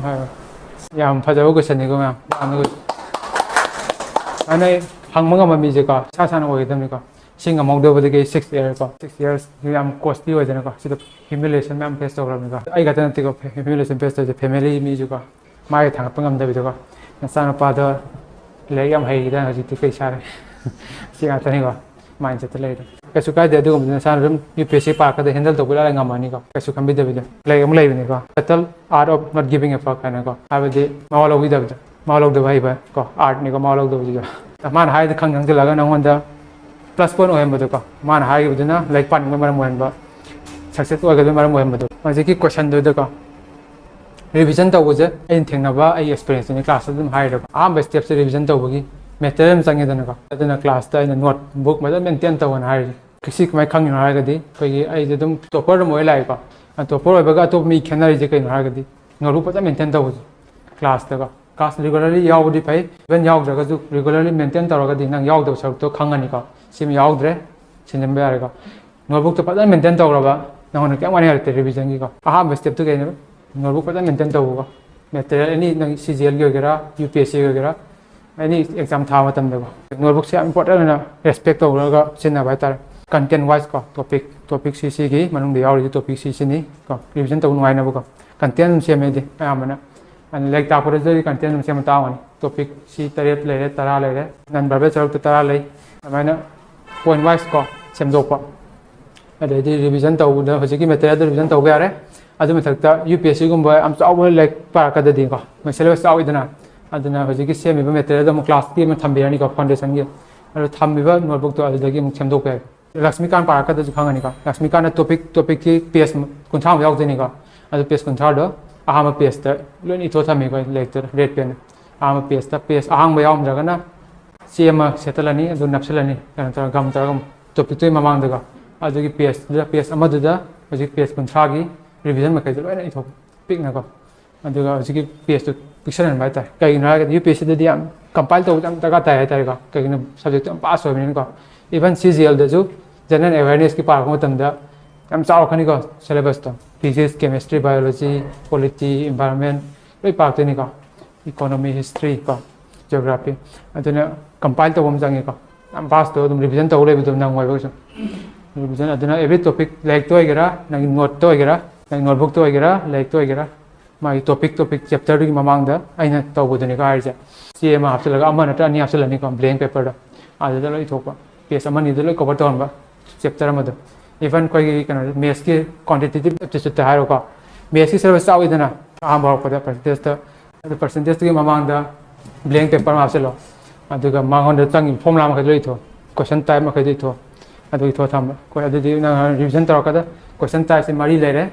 ꯍꯥꯏꯔꯣ꯫ ꯌꯥꯝ ꯐꯖꯕ ꯀꯣꯏꯁꯟꯅꯤꯀꯣ ꯃꯌꯥꯝ꯫ ꯌꯥꯝꯅ ꯀꯣꯏꯁꯟ꯫ ꯑꯗꯨꯅ ꯑꯩ ꯍꯪꯕ ꯉꯝꯕ ꯃꯤꯁꯦꯀꯣ ꯏꯁꯥ ꯏꯁꯥꯅ ꯑꯣꯏꯒꯗꯕꯅꯤꯀꯣ꯫ ꯁꯤ ꯉꯝꯍꯧꯗꯕꯗꯒꯤ ꯁꯤꯛꯁ ꯏꯌꯔ ꯀꯣ, ꯁꯤꯛꯁ ꯏꯌꯔꯁ ꯌꯥꯝ ꯀꯣꯁꯂꯤ ꯑꯣꯏꯗꯅꯀꯣ꯫ ꯁꯤꯗ ꯍ꯭ꯌꯨꯃꯤꯂꯦꯁꯟ ꯃꯌꯥꯝ ꯐꯦꯁ ꯇꯧꯈ꯭ꯔꯕꯅꯤꯀꯣ꯫ ꯑꯩ ꯈꯛꯇ ꯅꯠꯇꯦꯀꯣ ꯍ꯭ꯌꯨꯃꯤꯂꯦꯁꯟ ꯐꯦꯁ ꯇꯧꯔꯤꯁꯦ, ꯐꯦꯃꯤꯂꯤ ꯃꯤꯁꯨꯀꯣ꯫ ꯃꯥꯒꯤ ꯊꯥꯡꯒꯠꯄ ꯉꯝꯗꯕꯤꯗꯀꯣ꯫ ꯅꯆꯥꯅꯨꯄꯥꯗꯣ ꯂꯥꯏꯔꯤꯛ ꯌꯥꯝ ꯍꯩꯈꯤꯗꯅ ꯍꯧꯖꯤꯛꯇꯤ ꯀꯩ ꯁꯥꯔꯦ? ꯁꯤ ꯉꯥꯛꯇꯅꯤꯀꯣ꯫ ꯃꯥꯏꯟꯁꯦꯠꯇ ꯂꯩꯔꯦ꯫ ꯀꯩꯁꯨ ꯀꯥꯏꯗꯦ, ꯑꯗꯨꯒꯨꯝꯕꯗꯨ ꯅꯁꯥꯅ ꯑꯗꯨꯝ U P S C ꯄꯥꯔꯛꯀꯗ handle ꯇꯧꯕ ꯂꯣꯏꯅ ꯉꯝꯃꯅꯤꯀꯣ, ꯀꯩꯁꯨ ꯈꯟꯕꯤꯗꯕꯤꯗ꯫ ꯂꯥꯏꯔꯤꯛ ꯑꯃ ꯂꯩꯕꯅꯤꯀꯣ, Battle Art of Not Giving a Fuck ꯍꯥꯏꯅꯀꯣ, ꯍꯥꯏꯕꯗꯤ ꯃꯋꯥ ꯂꯧꯕꯤꯗꯕꯗ, ꯃꯋꯥ ꯂꯧꯗꯕ ꯍꯩꯕ ꯀꯣ, ꯑꯥꯔꯠꯅꯤꯀꯣ, ꯃꯋꯥ ꯂꯧꯗꯕꯁꯤꯗ꯫ ꯃꯥꯅ ꯍꯥꯏꯗ ꯈꯪ ꯈꯪꯖꯤꯜꯂꯒ ꯅꯪꯉꯣꯟꯗ ꯄ꯭ꯂꯁ ꯄꯣꯏꯟ ꯑꯣꯏꯍꯟꯕꯗꯣ ꯀꯣ, ꯃꯥꯅ ꯍꯥꯏꯈꯤꯕꯗꯨꯅ ꯂꯥꯏꯔꯤꯛ ꯄꯥꯅꯤꯡꯕ ꯃꯔꯝ ꯑꯣꯏꯍꯟꯕ, ꯁꯛꯁꯦꯁ ꯑꯣꯏꯒꯗꯕ ꯃꯔꯝ ꯑꯣꯏꯍꯟꯕꯗꯣ꯫ ꯍꯧꯖꯤꯛꯀꯤ ꯀꯣꯏꯁꯟꯗꯨꯗꯀꯣ, ꯔꯤꯚꯤꯖꯟ ꯇꯧꯕꯁꯦ ꯑꯩꯅ ꯊꯦꯡꯅꯕ ꯑꯩꯒꯤ ꯑꯦꯛꯁꯄꯤꯔꯤꯌꯦꯟꯁꯇꯅꯤ꯫ ꯀ꯭ꯂꯥꯁꯇ ꯑꯗꯨꯝ ꯍꯥꯏꯔꯦꯕ, ꯑꯍꯥꯟꯕ ꯁ꯭ꯇꯦꯞꯁꯦ ꯔꯤꯚꯤꯖꯟ ꯇꯧꯕꯒꯤ ꯃꯦꯇꯔꯤꯌꯦꯜ ꯑꯃ ꯆꯪꯉꯦꯗꯅꯀꯣ꯫ ꯑꯗꯨꯅ ꯀ꯭ꯂꯥꯁꯇ ꯑꯩꯅ ꯅꯣꯠ ꯕꯨꯛ ꯐꯖꯅ ꯃꯦꯟꯇꯦꯟ ꯇꯧꯑꯣꯅ ꯍꯥꯏꯔꯤꯁꯦ꯫ ꯁꯤ ꯀꯃꯥꯏꯅ ꯈꯪꯉꯤꯅꯣ ꯍꯥꯏꯔꯒꯗꯤ, ꯑꯩꯈꯣꯏꯒꯤ ꯑꯩꯁꯦ ꯑꯗꯨꯝ ꯇꯣꯄꯔ ꯑꯗꯨꯝ ꯑꯣꯏ ꯂꯥꯛꯑꯦꯀꯣ꯫ ꯇꯣꯄꯔ ꯑꯣꯏꯕꯒ ꯑꯇꯣꯞꯄ ꯃꯤ ꯈꯦꯠꯅꯔꯤꯁꯦ ꯀꯩꯅꯣ ꯍꯥꯏꯔꯒꯗꯤ, ꯅꯣꯠꯕꯨꯛ ꯐꯖꯅ ꯃꯦꯟꯇꯦꯟ ꯇꯧꯕꯁꯦ꯫ ꯀ꯭ꯂꯥꯁꯇꯀꯣ, ꯀ꯭ꯂꯥꯁ ꯔꯤꯒꯨꯂꯔꯂꯤ ꯌꯥꯎꯕꯗꯤ ꯐꯩ, ꯏꯚꯟ ꯌꯥꯎꯗ꯭ꯔꯒꯁꯨ ꯔꯤꯒꯨꯂꯔꯂꯤ ꯃꯦꯟꯇꯦꯟ ꯇꯧꯔꯒꯗꯤ ꯅꯪ ꯌꯥꯎꯗꯕ ꯁꯔꯨꯛꯇꯣ ꯈꯪꯉꯅꯤꯀꯣ, ꯁꯤꯃ ꯌꯥꯎꯗ꯭ꯔꯦ, ꯁꯤꯟꯖꯤꯟꯕ ꯌꯥꯔꯦꯀꯣ꯫ ꯅꯣꯠꯕꯨꯛꯇꯣ ꯐꯖꯅ ꯃꯦꯟꯇꯦꯟ ꯇꯧꯔꯕ, ꯅꯪꯉꯣꯟꯗ ꯀꯩꯝ ꯋꯥꯅꯤꯡꯉꯥꯏ ꯂꯩꯇꯦ ꯔꯤꯚꯤꯖꯟꯒꯤꯀꯣ꯫ ꯑꯍꯥꯟꯕ ꯁ꯭ꯇꯦꯞꯇꯨ ꯀꯩꯅꯣ? ꯅꯣꯠꯕꯨꯛ ꯐꯖꯅ ꯃꯦꯟꯇꯦꯟ ꯇꯧꯕꯀꯣ꯫ ꯃꯦꯇꯔꯤꯌꯦꯜ ꯑꯦꯅꯤ, ꯅꯪ ꯁꯤ ꯖꯤ ꯑꯦꯜꯒꯤ ꯑꯣꯏꯒꯦꯔꯥ, ꯌꯨ ꯄꯤ ꯑꯦꯁ ꯁꯤꯒꯤ ꯑꯣꯏꯒꯦꯔꯥ, ꯑꯦꯅꯤ ꯑꯦꯛꯖꯥꯝ ꯊꯥꯕ ꯃꯇꯝꯗꯀꯣ, ꯅꯣꯠꯕꯨꯛꯁꯦ ꯌꯥꯝ ꯏꯝꯄꯣꯔꯇꯦꯟ ꯑꯣꯏꯅ ꯔꯦꯁꯄꯦꯛ ꯇꯧꯔꯒ ꯁꯤꯖꯤꯟꯅꯕ ꯍꯥꯏꯇꯥꯔꯦ꯫ ꯀꯟꯇꯦꯟ ꯋꯥꯏꯁ ꯀꯣ, ꯇꯣꯄꯤꯛ, ꯇꯣꯄꯤꯛ ꯁꯤ ꯁꯤꯒꯤ ꯃꯅꯨꯡꯗ ꯌꯥꯎꯔꯤꯁꯦ, ꯇꯣꯄꯤꯛ ꯁꯤ ꯁꯤꯅꯤ ꯀꯣ, ꯔꯤꯚꯤꯖꯟ ꯇꯧꯕ ꯅꯨꯡꯉꯥꯏꯅꯕꯀꯣ꯫ ꯀꯟꯇꯦꯟ ꯑꯗꯨꯝ ꯁꯦꯝꯃꯦ ꯑꯩꯗꯤ ꯑꯌꯥꯝꯕꯅ꯫ ꯑꯗꯨꯅ ꯂꯥꯏꯔꯤꯛ ꯇꯥꯛꯄꯗꯁꯨ ꯑꯩꯗꯤ ꯀꯟꯇꯦꯟ ꯑꯗꯨꯝ ꯁꯦꯝꯕ ꯇꯥꯡꯕꯅꯤ꯫ ꯇꯣꯄꯤꯛ ꯁꯤ ꯇꯔꯦꯠ ꯂꯩꯔꯦ, ꯇꯔꯥ ꯂꯩꯔꯦ, ꯅꯟ ꯚꯔꯕꯦꯜ ꯁꯔꯨꯛꯇ ꯇꯔꯥ ꯂꯩ, ꯑꯗꯨꯃꯥꯏꯅ ꯄꯣꯏꯟꯠ ꯋꯥꯏꯁ ꯀꯣ ꯁꯦꯝꯗꯣꯛꯄ꯫ ꯑꯗꯩꯗꯤ ꯔꯤꯚꯤꯖꯟ ꯇꯧꯕꯗ ꯍꯧꯖꯤꯛꯀꯤ ꯃꯦꯇꯔꯤꯌꯦꯜꯗꯣ ꯔꯤꯚꯤꯖꯟ ꯇꯧꯕ ꯌꯥꯔꯦ꯫ ꯑꯗꯨ ꯃꯊꯛꯇ ꯌꯨ ꯄꯤ ꯑꯦꯁ ꯁꯤꯒꯨꯝꯕ ꯌꯥꯝ ꯆꯥꯎꯕ ꯂꯥꯏꯔꯤꯛ ꯄꯥꯔꯛꯀꯗꯗꯤꯀꯣ, ꯃꯣꯏ ꯁꯦꯂꯦꯕꯁ ꯆꯥꯎꯋꯤꯗꯅ, ꯑꯗꯨꯅ ꯍꯧꯖꯤꯛꯀꯤ ꯁꯦꯝꯃꯤꯕ ꯃꯦꯇꯔꯤꯌꯦꯜꯗꯣ ꯑꯃꯨꯛ ꯀ꯭ꯂꯥꯁꯀꯤ ꯑꯃ ꯊꯝꯕꯤꯔꯅꯤꯀꯣ, ꯐꯥꯎꯟꯗꯦꯁꯟꯒꯤ꯫ ꯑꯗꯨ ꯊꯝꯃꯤꯕ ꯅꯣꯠꯕꯨꯛꯇꯣ ꯑꯗꯨꯗꯒꯤ ꯑꯃꯨꯛ ꯁꯦꯝꯗꯣꯛꯄ ꯌꯥꯏ꯫ ꯂꯛꯁꯃꯤꯀꯥꯟ ꯄꯥꯔꯛꯀꯗꯁꯨ ꯈꯪꯉꯅꯤꯀꯣ, ꯂꯛꯁꯃꯤꯀꯥꯟꯗ ꯇꯣꯄꯤꯛ, ꯇꯣꯄꯤꯛꯀꯤ ꯄꯦꯖ ꯀꯨꯟꯊ꯭ꯔꯥꯃꯨꯛ ꯌꯥꯎꯗꯣꯏꯅꯤꯀꯣ꯫ ꯑꯗꯨ ꯄꯦꯖ ꯀꯨꯟꯊ꯭ꯔꯥꯗꯣ ꯑꯍꯥꯟꯕ ꯄꯦꯖꯇ ꯂꯣꯏꯅ ꯏꯊꯣꯛ ꯊꯝꯃꯤꯀꯣ, ꯂꯥꯏꯔꯤꯛꯇꯨꯗ ꯔꯦꯠ ꯄꯦꯟꯅ꯫ ꯑꯍꯥꯟꯕ ꯄꯦꯖꯇ, ꯄꯦꯖ ꯑꯍꯥꯡꯕ ꯌꯥꯎꯔꯝꯗ꯭ꯔꯒꯅ ꯆꯦ ꯑꯃ ꯁꯦꯠꯇꯠꯂꯅꯤ, ꯑꯗꯨ ꯅꯞꯁꯤꯜꯂꯅꯤ, ꯀꯩꯅꯣ ꯇꯧꯔꯒ, ꯒꯝ ꯇꯧꯔꯒ ꯑꯃꯨꯛ ꯇꯣꯄꯤꯛꯇꯨꯒꯤ ꯃꯃꯥꯡꯗꯒ꯫ ꯑꯗꯨꯒꯤ ꯄꯦꯖꯇꯨꯗ, ꯄꯦꯖ ꯑꯃꯗꯨꯗ ꯍꯧꯖꯤꯛ ꯄꯦꯖ ꯀꯨꯟꯊ꯭ꯔꯥꯒꯤ ꯔꯤꯚꯤꯖꯟ ꯃꯈꯩꯗꯣ ꯂꯣꯏꯅ ꯏꯊꯣꯛ ꯄꯤꯛꯅꯀꯣ꯫ ꯑꯗꯨꯒ ꯍꯧꯖꯤꯛꯀꯤ ꯄꯦꯖꯇꯨ ꯄꯤꯛꯁꯟꯍꯟꯕ ꯍꯥꯏꯇꯥꯔꯦ꯫ ꯀꯩꯒꯤꯅꯣ ꯍꯥꯏꯔꯒꯗꯤ ꯌꯨ ꯄꯤ ꯑꯦꯁ ꯁꯤꯗꯗꯤ ꯌꯥꯝ ꯀꯝꯄꯥꯏꯜ ꯇꯧꯕꯁꯦ ꯌꯥꯝ ꯗꯔꯀꯥꯔ ꯇꯥꯏ ꯍꯥꯏꯇꯥꯔꯦꯀꯣ꯫ ꯀꯩꯒꯤꯅꯣ, ꯁꯕꯖꯦꯛꯇꯣ ꯌꯥꯝ ꯚꯥꯁ ꯑꯣꯏꯕꯅꯤꯅꯀꯣ꯫ ꯏꯚꯟ ꯁꯤ ꯖꯤ ꯑꯦꯜꯗꯁꯨ ꯖꯦꯅꯔꯦꯜ ꯑꯦꯋꯦꯔꯅꯦꯁꯀꯤ ꯄꯥꯔꯛꯄ ꯃꯇꯝꯗ ꯌꯥꯝ ꯆꯥꯎꯔꯛꯀꯅꯤꯀꯣ ꯁꯦꯂꯦꯕꯁꯇꯣ꯫ Physics, chemistry, biology, polity, environment ꯂꯣꯏ ꯄꯥꯔꯛꯇꯣꯏꯅꯤꯀꯣ꯫ ꯏꯀꯣꯅꯣꯃꯤ, ꯍꯤꯁꯇ꯭ꯔꯤ ꯀꯣ, ꯖꯤꯑꯣꯒ꯭ꯔꯥꯐꯤ꯫ ꯑꯗꯨꯅ ꯀꯝꯄꯥꯏꯜ ꯇꯧꯕ ꯑꯃ ꯆꯪꯉꯤꯀꯣ꯫ ꯌꯥꯝ ꯚꯥꯁꯇꯣ ꯑꯗꯨꯝ ꯔꯤꯚꯤꯖꯟ ꯇꯧ ꯂꯩꯕꯗꯣ ꯅꯪꯉꯣꯏꯕ ꯀꯩꯁꯨ꯫ ꯔꯤꯚꯤꯖꯟ ꯑꯗꯨꯅ ꯑꯦꯚ꯭ꯔꯤ ꯇꯣꯄꯤꯛ, ꯂꯥꯏꯔꯤꯛꯇ ꯑꯣꯏꯒꯦꯔꯥ, ꯅꯪꯒꯤ ꯅꯣꯠꯇ ꯑꯣꯏꯒꯦꯔꯥ, ꯅꯪꯒꯤ ꯅꯣꯠꯕꯨꯛꯇ ꯑꯣꯏꯒꯦꯔꯥ, ꯂꯥꯏꯔꯤꯛꯇ ꯑꯣꯏꯒꯦꯔꯥ, ꯃꯥꯒꯤ ꯇꯣꯄꯤꯛ, ꯇꯣꯄꯤꯛ ꯆꯦꯞꯇꯔꯗꯨꯒꯤ ꯃꯃꯥꯡꯗ ꯑꯩꯅ ꯇꯧꯕꯗꯨꯅꯤꯀꯣ ꯍꯥꯏꯔꯤꯁꯦ꯫ ꯆꯦ ꯑꯃ ꯍꯥꯞꯆꯤꯜꯂꯒ ꯑꯃ ꯅꯠꯇ꯭ꯔ ꯑꯅꯤ ꯍꯥꯞꯆꯤꯜꯂꯅꯤꯀꯣ, ꯕ꯭ꯂꯦꯡ ꯄꯦꯄꯔꯗ, ꯑꯗꯨꯗ ꯂꯣꯏ ꯏꯊꯣꯛꯄ꯫ ꯄꯦꯖ ꯑꯃꯅꯤꯗ ꯂꯣꯏ ꯀꯣꯚꯔ ꯇꯧꯍꯟꯕ, ꯆꯦꯞꯇꯔ ꯑꯃꯗꯣ꯫ ꯏꯚꯟ ꯑꯩꯈꯣꯏꯒꯤ ꯀꯩꯅꯣ, ꯃꯦꯠꯁꯀꯤ ꯀ꯭ꯋꯥꯟꯇꯤꯇꯦꯇꯤꯞ ꯑꯦꯞꯇꯤꯆꯨꯠꯇ ꯍꯥꯏꯔꯣꯀꯣ, ꯃꯦꯠꯁꯀꯤ ꯁꯤꯂꯦꯕꯁ ꯆꯥꯎꯋꯤꯗꯅ ꯑꯍꯥꯟꯕ ꯍꯧꯔꯛꯄꯗ ꯄꯔꯁꯦꯟꯇꯦꯖꯇ, ꯑꯗꯨ ꯄꯔꯁꯦꯟꯇꯦꯖꯇꯨꯒꯤ ꯃꯃꯥꯡꯗ ꯕ꯭ꯂꯦꯡ ꯄꯦꯄꯔ ꯑꯃ ꯍꯥꯞꯆꯤꯜꯂꯣ꯫ ꯑꯗꯨꯒ ꯃꯉꯣꯟꯗ ꯆꯪꯉꯤꯕ ꯐꯣꯔꯃꯨꯂꯥ ꯃꯈꯩꯗꯣ ꯏꯊꯣ, ꯀꯣꯏꯁꯟ ꯇꯥꯏꯞ ꯃꯈꯩꯗꯣ ꯏꯊꯣ, ꯑꯗꯨ ꯏꯊꯣ ꯊꯝꯕ꯫ ꯑꯩꯈꯣꯏ ꯑꯗꯨꯗꯤ ꯅꯪ ꯔꯤꯚꯤꯖꯟ ꯇꯧꯔꯛꯀꯗ ꯀꯣꯏꯁꯟ ꯇꯥꯏꯞꯁꯦ ꯃꯔꯤ ꯂꯩꯔꯦ,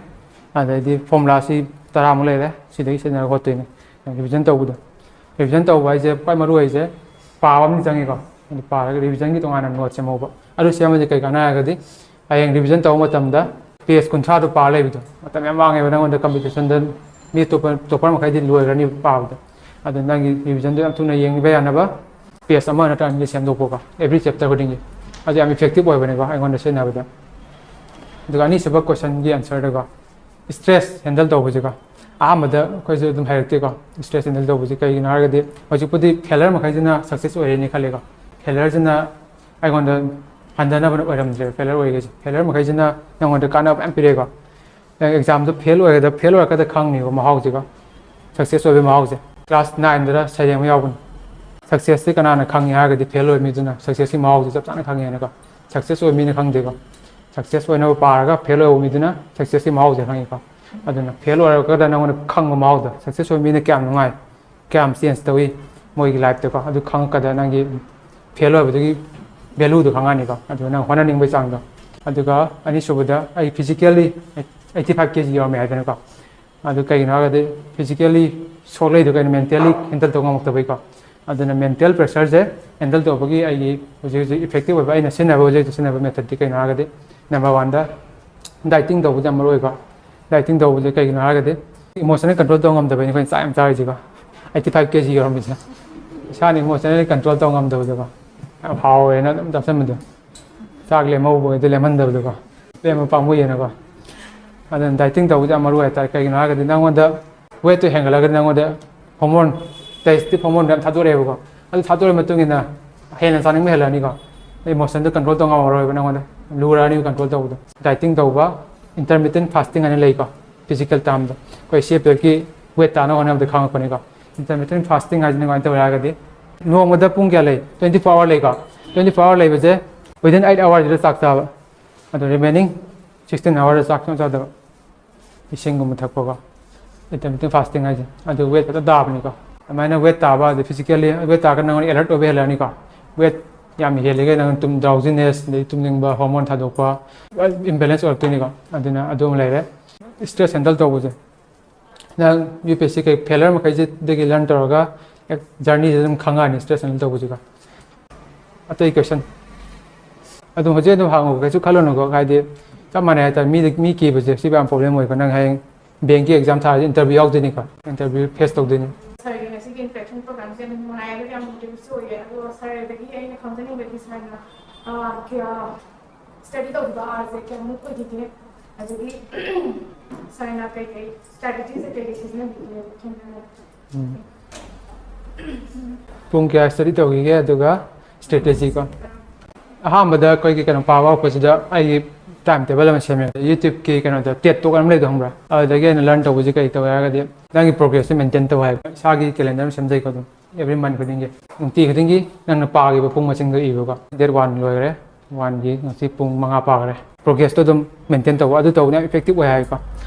ꯑꯗꯩꯗꯤ ꯐꯣꯔꯃꯨꯂꯥꯁꯤ ꯇꯔꯥꯃꯨꯛ ꯂꯩꯔꯦ, ꯁꯤꯗꯒꯤ ꯁꯤꯖꯤꯟꯅꯔꯒ ꯍꯣꯠꯇꯣꯏꯅꯦ ꯔꯤꯚꯤꯖꯟ ꯇꯧꯕꯗꯣ꯫ ꯔꯤꯚꯤꯖꯟ ꯇꯧꯕ ꯍꯥꯏꯁꯦ ꯈ꯭ꯋꯥꯏ ꯃꯔꯨ ꯑꯣꯏꯁꯦ ꯄꯥꯕ ꯑꯃꯗꯤ ꯆꯪꯉꯤꯀꯣ꯫ ꯑꯗꯨ ꯄꯥꯔꯒ ꯔꯤꯚꯤꯖꯟꯒꯤ ꯇꯣꯉꯥꯟꯅ ꯅꯣꯠ ꯁꯦꯝꯍꯧꯕ꯫ ꯑꯗꯨ ꯁꯦꯝꯕꯁꯦ ꯀꯩ ꯀꯥꯟꯅꯩ ꯍꯥꯏꯔꯒꯗꯤ, ꯍꯌꯦꯡ ꯔꯤꯚꯤꯖꯟ ꯇꯧꯕ ꯃꯇꯝꯗ ꯄꯦꯖ ꯀꯨꯟꯊ꯭ꯔꯥꯗꯣ ꯄꯥ ꯂꯩꯕꯗꯣ ꯃꯇꯝ ꯌꯥꯝ ꯃꯥꯡꯉꯦꯕ꯫ ꯅꯪꯉꯣꯟꯗ ꯀꯝꯄꯤꯇꯤꯁꯟꯗ ꯃꯤ ꯑꯇꯣꯞꯄ ꯇꯣꯄꯔ ꯃꯈꯩꯗꯤ ꯂꯣꯏꯈ꯭ꯔꯅꯤ ꯄꯥꯕꯗꯣ꯫ ꯑꯗꯨ ꯅꯪꯒꯤ ꯔꯤꯚꯤꯖꯟꯗꯣ ꯌꯥꯝ ꯊꯨꯅ ꯌꯦꯡꯕ ꯌꯥꯅꯕ ꯄꯦꯖ ꯑꯃ ꯅꯠꯇ꯭ꯔ ꯑꯅꯤꯗꯤ ꯁꯦꯝꯗꯣꯛꯄꯀꯣ, ꯑꯦꯚ꯭ꯔꯤ ꯆꯦꯞꯇꯔ ꯈꯨꯗꯤꯡꯒꯤ꯫ ꯑꯗꯨ ꯌꯥꯝ ꯏꯐꯦꯛꯇꯤꯞ ꯑꯣꯏꯕꯅꯦꯀꯣ ꯑꯩꯉꯣꯟꯗ ꯁꯤꯖꯤꯟꯅꯕꯗ꯫ ꯑꯗꯨꯒ ꯑꯅꯤꯁꯨꯕ ꯀꯣꯏꯁꯟꯒꯤ ꯑꯟꯁꯔꯗꯀꯣ, ꯁ꯭ꯇ꯭ꯔꯦꯁ ꯍꯦꯟꯗꯜ ꯇꯧꯕꯁꯦꯀꯣ꯫ ꯑꯍꯥꯟꯕꯗ ꯑꯩꯈꯣꯏꯁꯨ ꯑꯗꯨꯝ ꯍꯩꯔꯛꯇꯦꯀꯣ, ꯁ꯭ꯇ꯭ꯔꯦꯁ ꯍꯦꯟꯗꯜ ꯇꯧꯕꯁꯦ ꯀꯩꯒꯤꯅꯣ ꯍꯥꯏꯔꯒꯗꯤ, ꯍꯧꯖꯤꯛꯄꯨꯗꯤ ꯐꯦꯂꯔ ꯃꯈꯩꯁꯤꯅ ꯁꯛꯁꯦꯁ ꯑꯣꯏꯔꯦꯅꯦ ꯈꯜꯂꯦꯀꯣ꯫ ꯐꯦꯂꯔꯁꯤꯅ ꯑꯩꯉꯣꯟꯗ ꯍꯟꯊꯅꯕ ꯑꯣꯏꯔꯝꯗ꯭ꯔꯦꯕ, ꯐꯦꯂꯔ ꯑꯣꯏꯔꯤꯁꯦ꯫ ꯐꯦꯂꯔ ꯃꯈꯩꯁꯤꯅ ꯅꯪꯉꯣꯟꯗ ꯀꯥꯟꯅꯕ ꯌꯥꯝ ꯄꯤꯔꯛꯑꯦꯀꯣ꯫ ꯅꯪ ꯑꯦꯛꯖꯥꯝꯗꯣ ꯐꯦꯜ ꯑꯣꯏꯔꯒꯗ, ꯐꯦꯜ ꯑꯣꯏꯔꯒꯗ ꯈꯪꯅꯦꯕ ꯃꯍꯥꯎꯁꯤꯀꯣ, ꯁꯛꯁꯦꯁ ꯑꯣꯏꯕꯒꯤ ꯃꯍꯥꯎꯁꯦ꯫ ꯀ꯭ꯂꯥꯁ ꯅꯥꯏꯟꯗꯔ ꯁꯩꯔꯦꯡ ꯑꯃ ꯌꯥꯎꯕꯅꯤ, ꯁꯛꯁꯦꯁꯁꯤ ꯀꯅꯥꯅ ꯈꯪꯉꯤ ꯍꯥꯏꯔꯒꯗꯤ ꯐꯦꯜ ꯑꯣꯏꯕ ꯃꯤꯗꯨꯅ ꯁꯛꯁꯦꯁꯀꯤ ꯃꯍꯥꯎꯁꯦ ꯆꯞ ꯆꯥꯅ ꯈꯪꯉꯦꯅꯀꯣ꯫ ꯁꯛꯁꯦꯁ ꯑꯣꯏꯕ ꯃꯤꯅ ꯈꯪꯗꯦꯀꯣ, ꯁꯛꯁꯦꯁ ꯑꯣꯏꯅꯕ ꯄꯥꯔꯒ ꯐꯦꯜ ꯑꯣꯏꯕ ꯃꯤꯗꯨꯅ ꯁꯛꯁꯦꯁꯀꯤ ꯃꯍꯥꯎꯁꯦ ꯈꯪꯉꯤꯀꯣ꯫ ꯑꯗꯨꯅ ꯐꯦꯜ ꯑꯣꯏꯔꯒꯗ ꯅꯪꯉꯣꯟꯗ ꯈꯪꯕ ꯃꯍꯥꯎꯗꯣ, ꯁꯛꯁꯦꯁ ꯑꯣꯏꯕ ꯃꯤꯅ ꯀꯌꯥꯝ ꯅꯨꯡꯉꯥꯏ, ꯀꯌꯥꯝ ꯆꯦꯟꯖ ꯇꯧꯏ ꯃꯣꯏꯒꯤ ꯂꯥꯏꯐꯇꯀꯣ, ꯑꯗꯨ ꯈꯪꯉꯛꯀꯗ ꯅꯪꯒꯤ ꯐꯦꯜ ꯑꯣꯏꯕꯗꯨꯒꯤ ꯚꯦꯂꯨꯗꯣ ꯈꯪꯉꯛꯑꯅꯤꯀꯣ, ꯑꯗꯨꯒ ꯅꯪ ꯍꯣꯠꯅꯅꯤꯡꯕꯒꯤ ꯆꯥꯡꯗꯣ꯫ ꯑꯗꯨꯒ ꯑꯅꯤꯁꯨꯕꯗ ꯑꯩ ꯐꯤꯖꯤꯀꯦꯜꯂꯤ ꯑꯩꯠꯇꯤ ꯐꯥꯏꯚ ꯀꯦ ꯖꯤ ꯌꯧꯔꯝꯃꯦ ꯍꯥꯏꯗꯅꯀꯣ, ꯑꯗꯨ ꯀꯩꯒꯤꯅꯣ ꯍꯥꯏꯔꯒꯗꯤ ꯐꯤꯖꯤꯀꯦꯜꯂꯤ ꯁꯣꯛꯂꯛꯏꯗꯣ ꯀꯩꯅꯣ, ꯃꯦꯟꯇꯦꯜꯂꯤ ꯍꯦꯟꯗꯜ ꯇꯧꯕ ꯉꯝꯃꯛꯇꯕꯩꯀꯣ꯫ ꯑꯗꯨꯅ ꯃꯦꯟꯇꯦꯜ ꯄ꯭ꯔꯦꯁꯔꯁꯦ ꯍꯦꯟꯗꯜ ꯇꯧꯕꯒꯤ ꯑꯩꯒꯤ ꯍꯧꯖꯤꯛ ꯍꯧꯖꯤꯛ ꯏꯐꯦꯛꯇꯤꯞ ꯑꯣꯏꯕ, ꯑꯩꯅ ꯁꯤꯖꯤꯟꯅꯕ, ꯍꯧꯖꯤꯛ ꯍꯧꯖꯤꯛ ꯁꯤꯖꯤꯟꯅꯕ ꯃꯦꯊꯠꯇꯤ ꯀꯩꯅꯣ ꯍꯥꯏꯔꯒꯗꯤ, ꯅꯝꯕꯔ ꯋꯥꯟꯗ ꯗꯥꯏꯇꯤꯡ ꯇꯧꯕꯁꯦ ꯌꯥꯝ ꯃꯔꯨ ꯑꯣꯏꯀꯣ꯫ ꯗꯥꯏꯇꯤꯡ ꯇꯧꯕꯁꯦ ꯀꯩꯒꯤꯅꯣ ꯍꯥꯏꯔꯒꯗꯤ, ꯏꯃꯣꯁꯅꯦꯜ ꯀꯟꯇ꯭ꯔꯣꯜ ꯇꯧꯕ ꯉꯝꯗꯕꯩꯅꯤ ꯑꯩꯈꯣꯏꯅ ꯆꯥꯛ ꯌꯥꯝ ꯆꯥꯔꯤꯁꯤꯀꯣ꯫ ꯑꯩꯠꯇꯤ ꯐꯥꯏꯚ ꯀꯦ ꯖꯤ ꯌꯧꯔꯝꯃꯤꯁꯦ, ꯏꯁꯥꯅ ꯏꯃꯣꯁꯅꯦꯜꯂꯤ ꯀꯟꯇ꯭ꯔꯣꯜ ꯇꯧꯕ ꯉꯝꯗꯕꯗꯀꯣ, ꯌꯥꯝ ꯍꯥꯎꯋꯦꯅ ꯑꯗꯨꯝ ꯆꯥꯁꯤꯟꯕꯗꯣ, ꯆꯥꯛ ꯂꯦꯝꯍꯧꯕ ꯑꯗꯨ ꯂꯦꯝꯍꯟꯗꯕꯗꯀꯣ, ꯂꯦꯝꯕ ꯄꯥꯝꯃꯨꯏꯅꯀꯣ꯫ ꯑꯗꯨꯅ ꯗꯥꯏꯇꯤꯡ ꯇꯧꯕꯁꯦ ꯌꯥꯝ ꯃꯔꯨ ꯑꯣꯏ ꯍꯥꯏꯇꯥꯔꯦ꯫ ꯀꯩꯒꯤꯅꯣ ꯍꯥꯏꯔꯒꯗꯤ, ꯅꯪꯉꯣꯟꯗ ꯋꯦꯠꯇꯨ ꯍꯦꯟꯒꯠꯂꯒꯗꯤ ꯅꯪꯉꯣꯟꯗ ꯍꯣꯔꯃꯣꯟ, ꯗꯥꯏꯖꯦꯁꯇꯤꯞ ꯍꯣꯔꯃꯣꯟ ꯃꯌꯥꯝ ꯊꯥꯗꯣꯔꯛꯑꯦꯕꯀꯣ꯫ ꯑꯗꯨ ꯊꯥꯗꯣꯔꯛꯑ ꯃꯇꯨꯡ ꯏꯟꯅ ꯍꯦꯟꯅ ꯆꯥꯅꯤꯡꯕ ꯍꯦꯜꯂꯛꯑꯅꯤꯀꯣ, ꯏꯃꯣꯁꯟꯗꯣ ꯀꯟꯇ꯭ꯔꯣꯜ ꯇꯧ ꯉꯝꯃꯔꯣꯏꯕ, ꯅꯪꯉꯣꯟꯗ ꯂꯨꯔꯛꯑꯅꯤꯕ ꯀꯟꯇ꯭ꯔꯣꯜ ꯇꯧꯕꯗꯣ꯫ ꯗꯥꯏꯇꯤꯡ ꯇꯧꯕ, ꯏꯟꯇꯔꯃꯤꯇꯦꯟ ꯐꯥꯁꯇꯤꯡ ꯍꯥꯏꯅ ꯂꯩꯀꯣ, ꯐꯤꯖꯤꯀꯦꯜ ꯇꯥꯔꯝꯗ꯫ ꯑꯩꯈꯣꯏ ꯁꯤ ꯑꯦꯐ ꯑꯦꯜꯒꯤ ꯋꯦꯠ ꯇꯥꯅꯕ ꯍꯣꯠꯅꯕꯗ ꯈꯪꯉꯛꯄꯅꯤꯀꯣ꯫ ꯏꯟꯇꯔꯃꯤꯇꯦꯟ ꯐꯥꯁꯇꯤꯡ ꯍꯥꯏꯁꯤꯅ ꯀꯃꯥꯏꯅ ꯇꯧꯔꯦ ꯍꯥꯏꯔꯒꯗꯤ, ꯅꯣꯡꯃꯗ ꯄꯨꯡ ꯀꯌꯥ ꯂꯩ? ꯇ꯭ꯋꯦꯟꯇꯤ ꯐꯣꯔ ꯑꯋꯥꯔ ꯂꯩꯀꯣ꯫ Twenty four hour ꯂꯩꯕꯁꯦ within eight hour ꯁꯤꯗ ꯆꯥꯛ ꯆꯥꯕ, ꯑꯗꯣ remaining sixteen hour ꯗ ꯆꯥꯛ ꯁꯨꯡꯆꯥ ꯆꯥꯗꯕ, ꯏꯁꯤꯡꯒꯨꯝꯕ ꯊꯛꯄꯀꯣ, intermittent fasting ꯍꯥꯏꯁꯦ꯫ ꯑꯗꯨ weight ꯐꯖꯅ ꯇꯥꯕꯅꯤꯀꯣ꯫ ꯑꯗꯨꯃꯥꯏꯅ weight ꯇꯥꯕ ꯑꯗꯩ physically weight ꯇꯥꯔꯒ ꯅꯪꯉꯣꯟꯗ alert ꯑꯣꯏꯕ ꯍꯦꯜꯂꯛꯑꯅꯤꯀꯣ꯫ Weight ꯌꯥꯝ ꯍꯦꯜꯂꯤꯒꯩ ꯅꯪ ꯇꯨꯝ drowsiness ꯑꯗꯩ ꯇꯨꯝꯅꯤꯡꯕ, hormone ꯊꯥꯗꯣꯛꯄ, imbalance ꯑꯣꯏꯔꯛꯇꯣꯏꯅꯤꯀꯣ꯫ ꯑꯗꯨꯅ ꯑꯗꯨ ꯑꯃ ꯂꯩꯔꯦ꯫ Stress handle ꯇꯧꯕꯁꯦ, ꯅꯪ UPSC ꯀꯩ failure ꯃꯈꯩꯁꯤꯗꯒꯤ learn ꯇꯧꯔꯒ journey ꯁꯦ ꯑꯗꯨꯝ ꯈꯪꯉꯛꯑꯅꯤ stress handle ꯇꯧꯕꯁꯤꯀꯣ꯫ ꯑꯇꯩ question ꯑꯗꯨꯝ ꯍꯧꯖꯤꯛ ꯑꯗꯨꯝ ꯍꯪꯉꯣ, ꯀꯩꯁꯨ ꯈꯜꯂꯨꯅꯨꯀꯣ꯫ ꯍꯥꯏꯗꯤ ꯆꯞ ꯃꯥꯟꯅꯩ ꯍꯥꯏꯇꯥꯔꯦ, ꯃꯤꯗ, ꯃꯤ ꯀꯤꯕꯁꯦ ꯁꯤ ꯌꯥꯝ problem ꯑꯣꯏꯀꯣ꯫ ꯅꯪ ꯍꯌꯦꯡ bank ꯀꯤ exam ꯊꯥꯔꯗꯤ interview ꯌꯥꯎꯗꯣꯏꯅꯤꯀꯣ, interview face ꯇꯧꯗꯣꯏꯅꯤ꯫ Sir ꯒꯤ ꯉꯁꯤꯒꯤ interaction program ꯁꯦ ꯌꯥꯝ ꯅꯨꯡꯉꯥꯏ, ꯑꯗꯨꯒ ꯌꯥꯝ motivate ꯁꯨ ꯑꯣꯏꯌꯦ꯫ ꯑꯗꯣ sir ꯗꯒꯤ ꯑꯩꯅ ꯈꯪꯖꯅꯤꯡꯕꯗꯤ sir ꯅ, ꯑ, ꯀꯌꯥ study ꯇꯧꯈꯤꯕ hour ꯁꯦ ꯀꯌꯥꯃꯨꯛ ꯑꯣꯏꯈꯤꯒꯦ? ꯑꯗꯒꯤ sir ꯅ ꯀꯩꯀꯩ strategy ꯁꯦ ꯀꯩꯀꯩ ꯁꯤꯖꯤꯟꯅꯕꯤꯒꯦ ꯈꯪꯖꯅꯤꯡꯉꯦ꯫ ꯎꯝ꯫ ꯄꯨꯡ ꯀꯌꯥ study ꯇꯧꯈꯤꯒꯦ, ꯑꯗꯨꯒ strategy ꯀꯣ꯫ ꯑꯍꯥꯟꯕꯗ ꯑꯩꯈꯣꯏꯒꯤ ꯀꯩꯅꯣ ꯄꯥꯕ ꯍꯧꯔꯛꯄꯁꯤꯗ ꯑꯩꯒꯤ time table ꯑꯃ ꯁꯦꯝꯃꯦ꯫ YouTube ꯀꯤ ꯀꯩꯅꯣꯗ TED Talk ꯑꯃ ꯂꯩꯗꯣ ꯈꯪꯕ꯭ꯔꯥ? ꯑꯗꯨꯗꯒꯤ ꯑꯩꯅ learn ꯇꯧꯕꯁꯤ ꯀꯩ ꯇꯧꯋꯦ ꯍꯥꯏꯔꯒꯗꯤ, ꯅꯪꯒꯤ progress ꯁꯦ maintain ꯇꯧ ꯍꯥꯏꯕ꯫ ꯏꯁꯥꯒꯤ calendar ꯑꯃ ꯁꯦꯝꯖꯩꯀꯣ ꯑꯗꯨꯝ꯫ Every month ꯈꯨꯗꯤꯡꯒꯤ, ꯅꯨꯡꯇꯤ ꯈꯨꯗꯤꯡꯒꯤ ꯅꯪꯅ ꯄꯥꯈꯤꯕ ꯄꯨꯡ ꯃꯁꯤꯡꯗꯣ ꯏꯕꯀꯣ꯫ Date one ꯂꯣꯏꯈ꯭ꯔꯦ, one ꯒꯤ ꯉꯁꯤ ꯄꯨꯡ ꯃꯉꯥ ꯄꯥꯈ꯭ꯔꯦ꯫ Progress ꯇꯣ ꯑꯗꯨꯝ maintain ꯇꯧꯕ, ꯑꯗꯨ ꯇꯧꯕꯅ effective ꯑꯣꯏ ꯍꯥꯏꯀꯣ,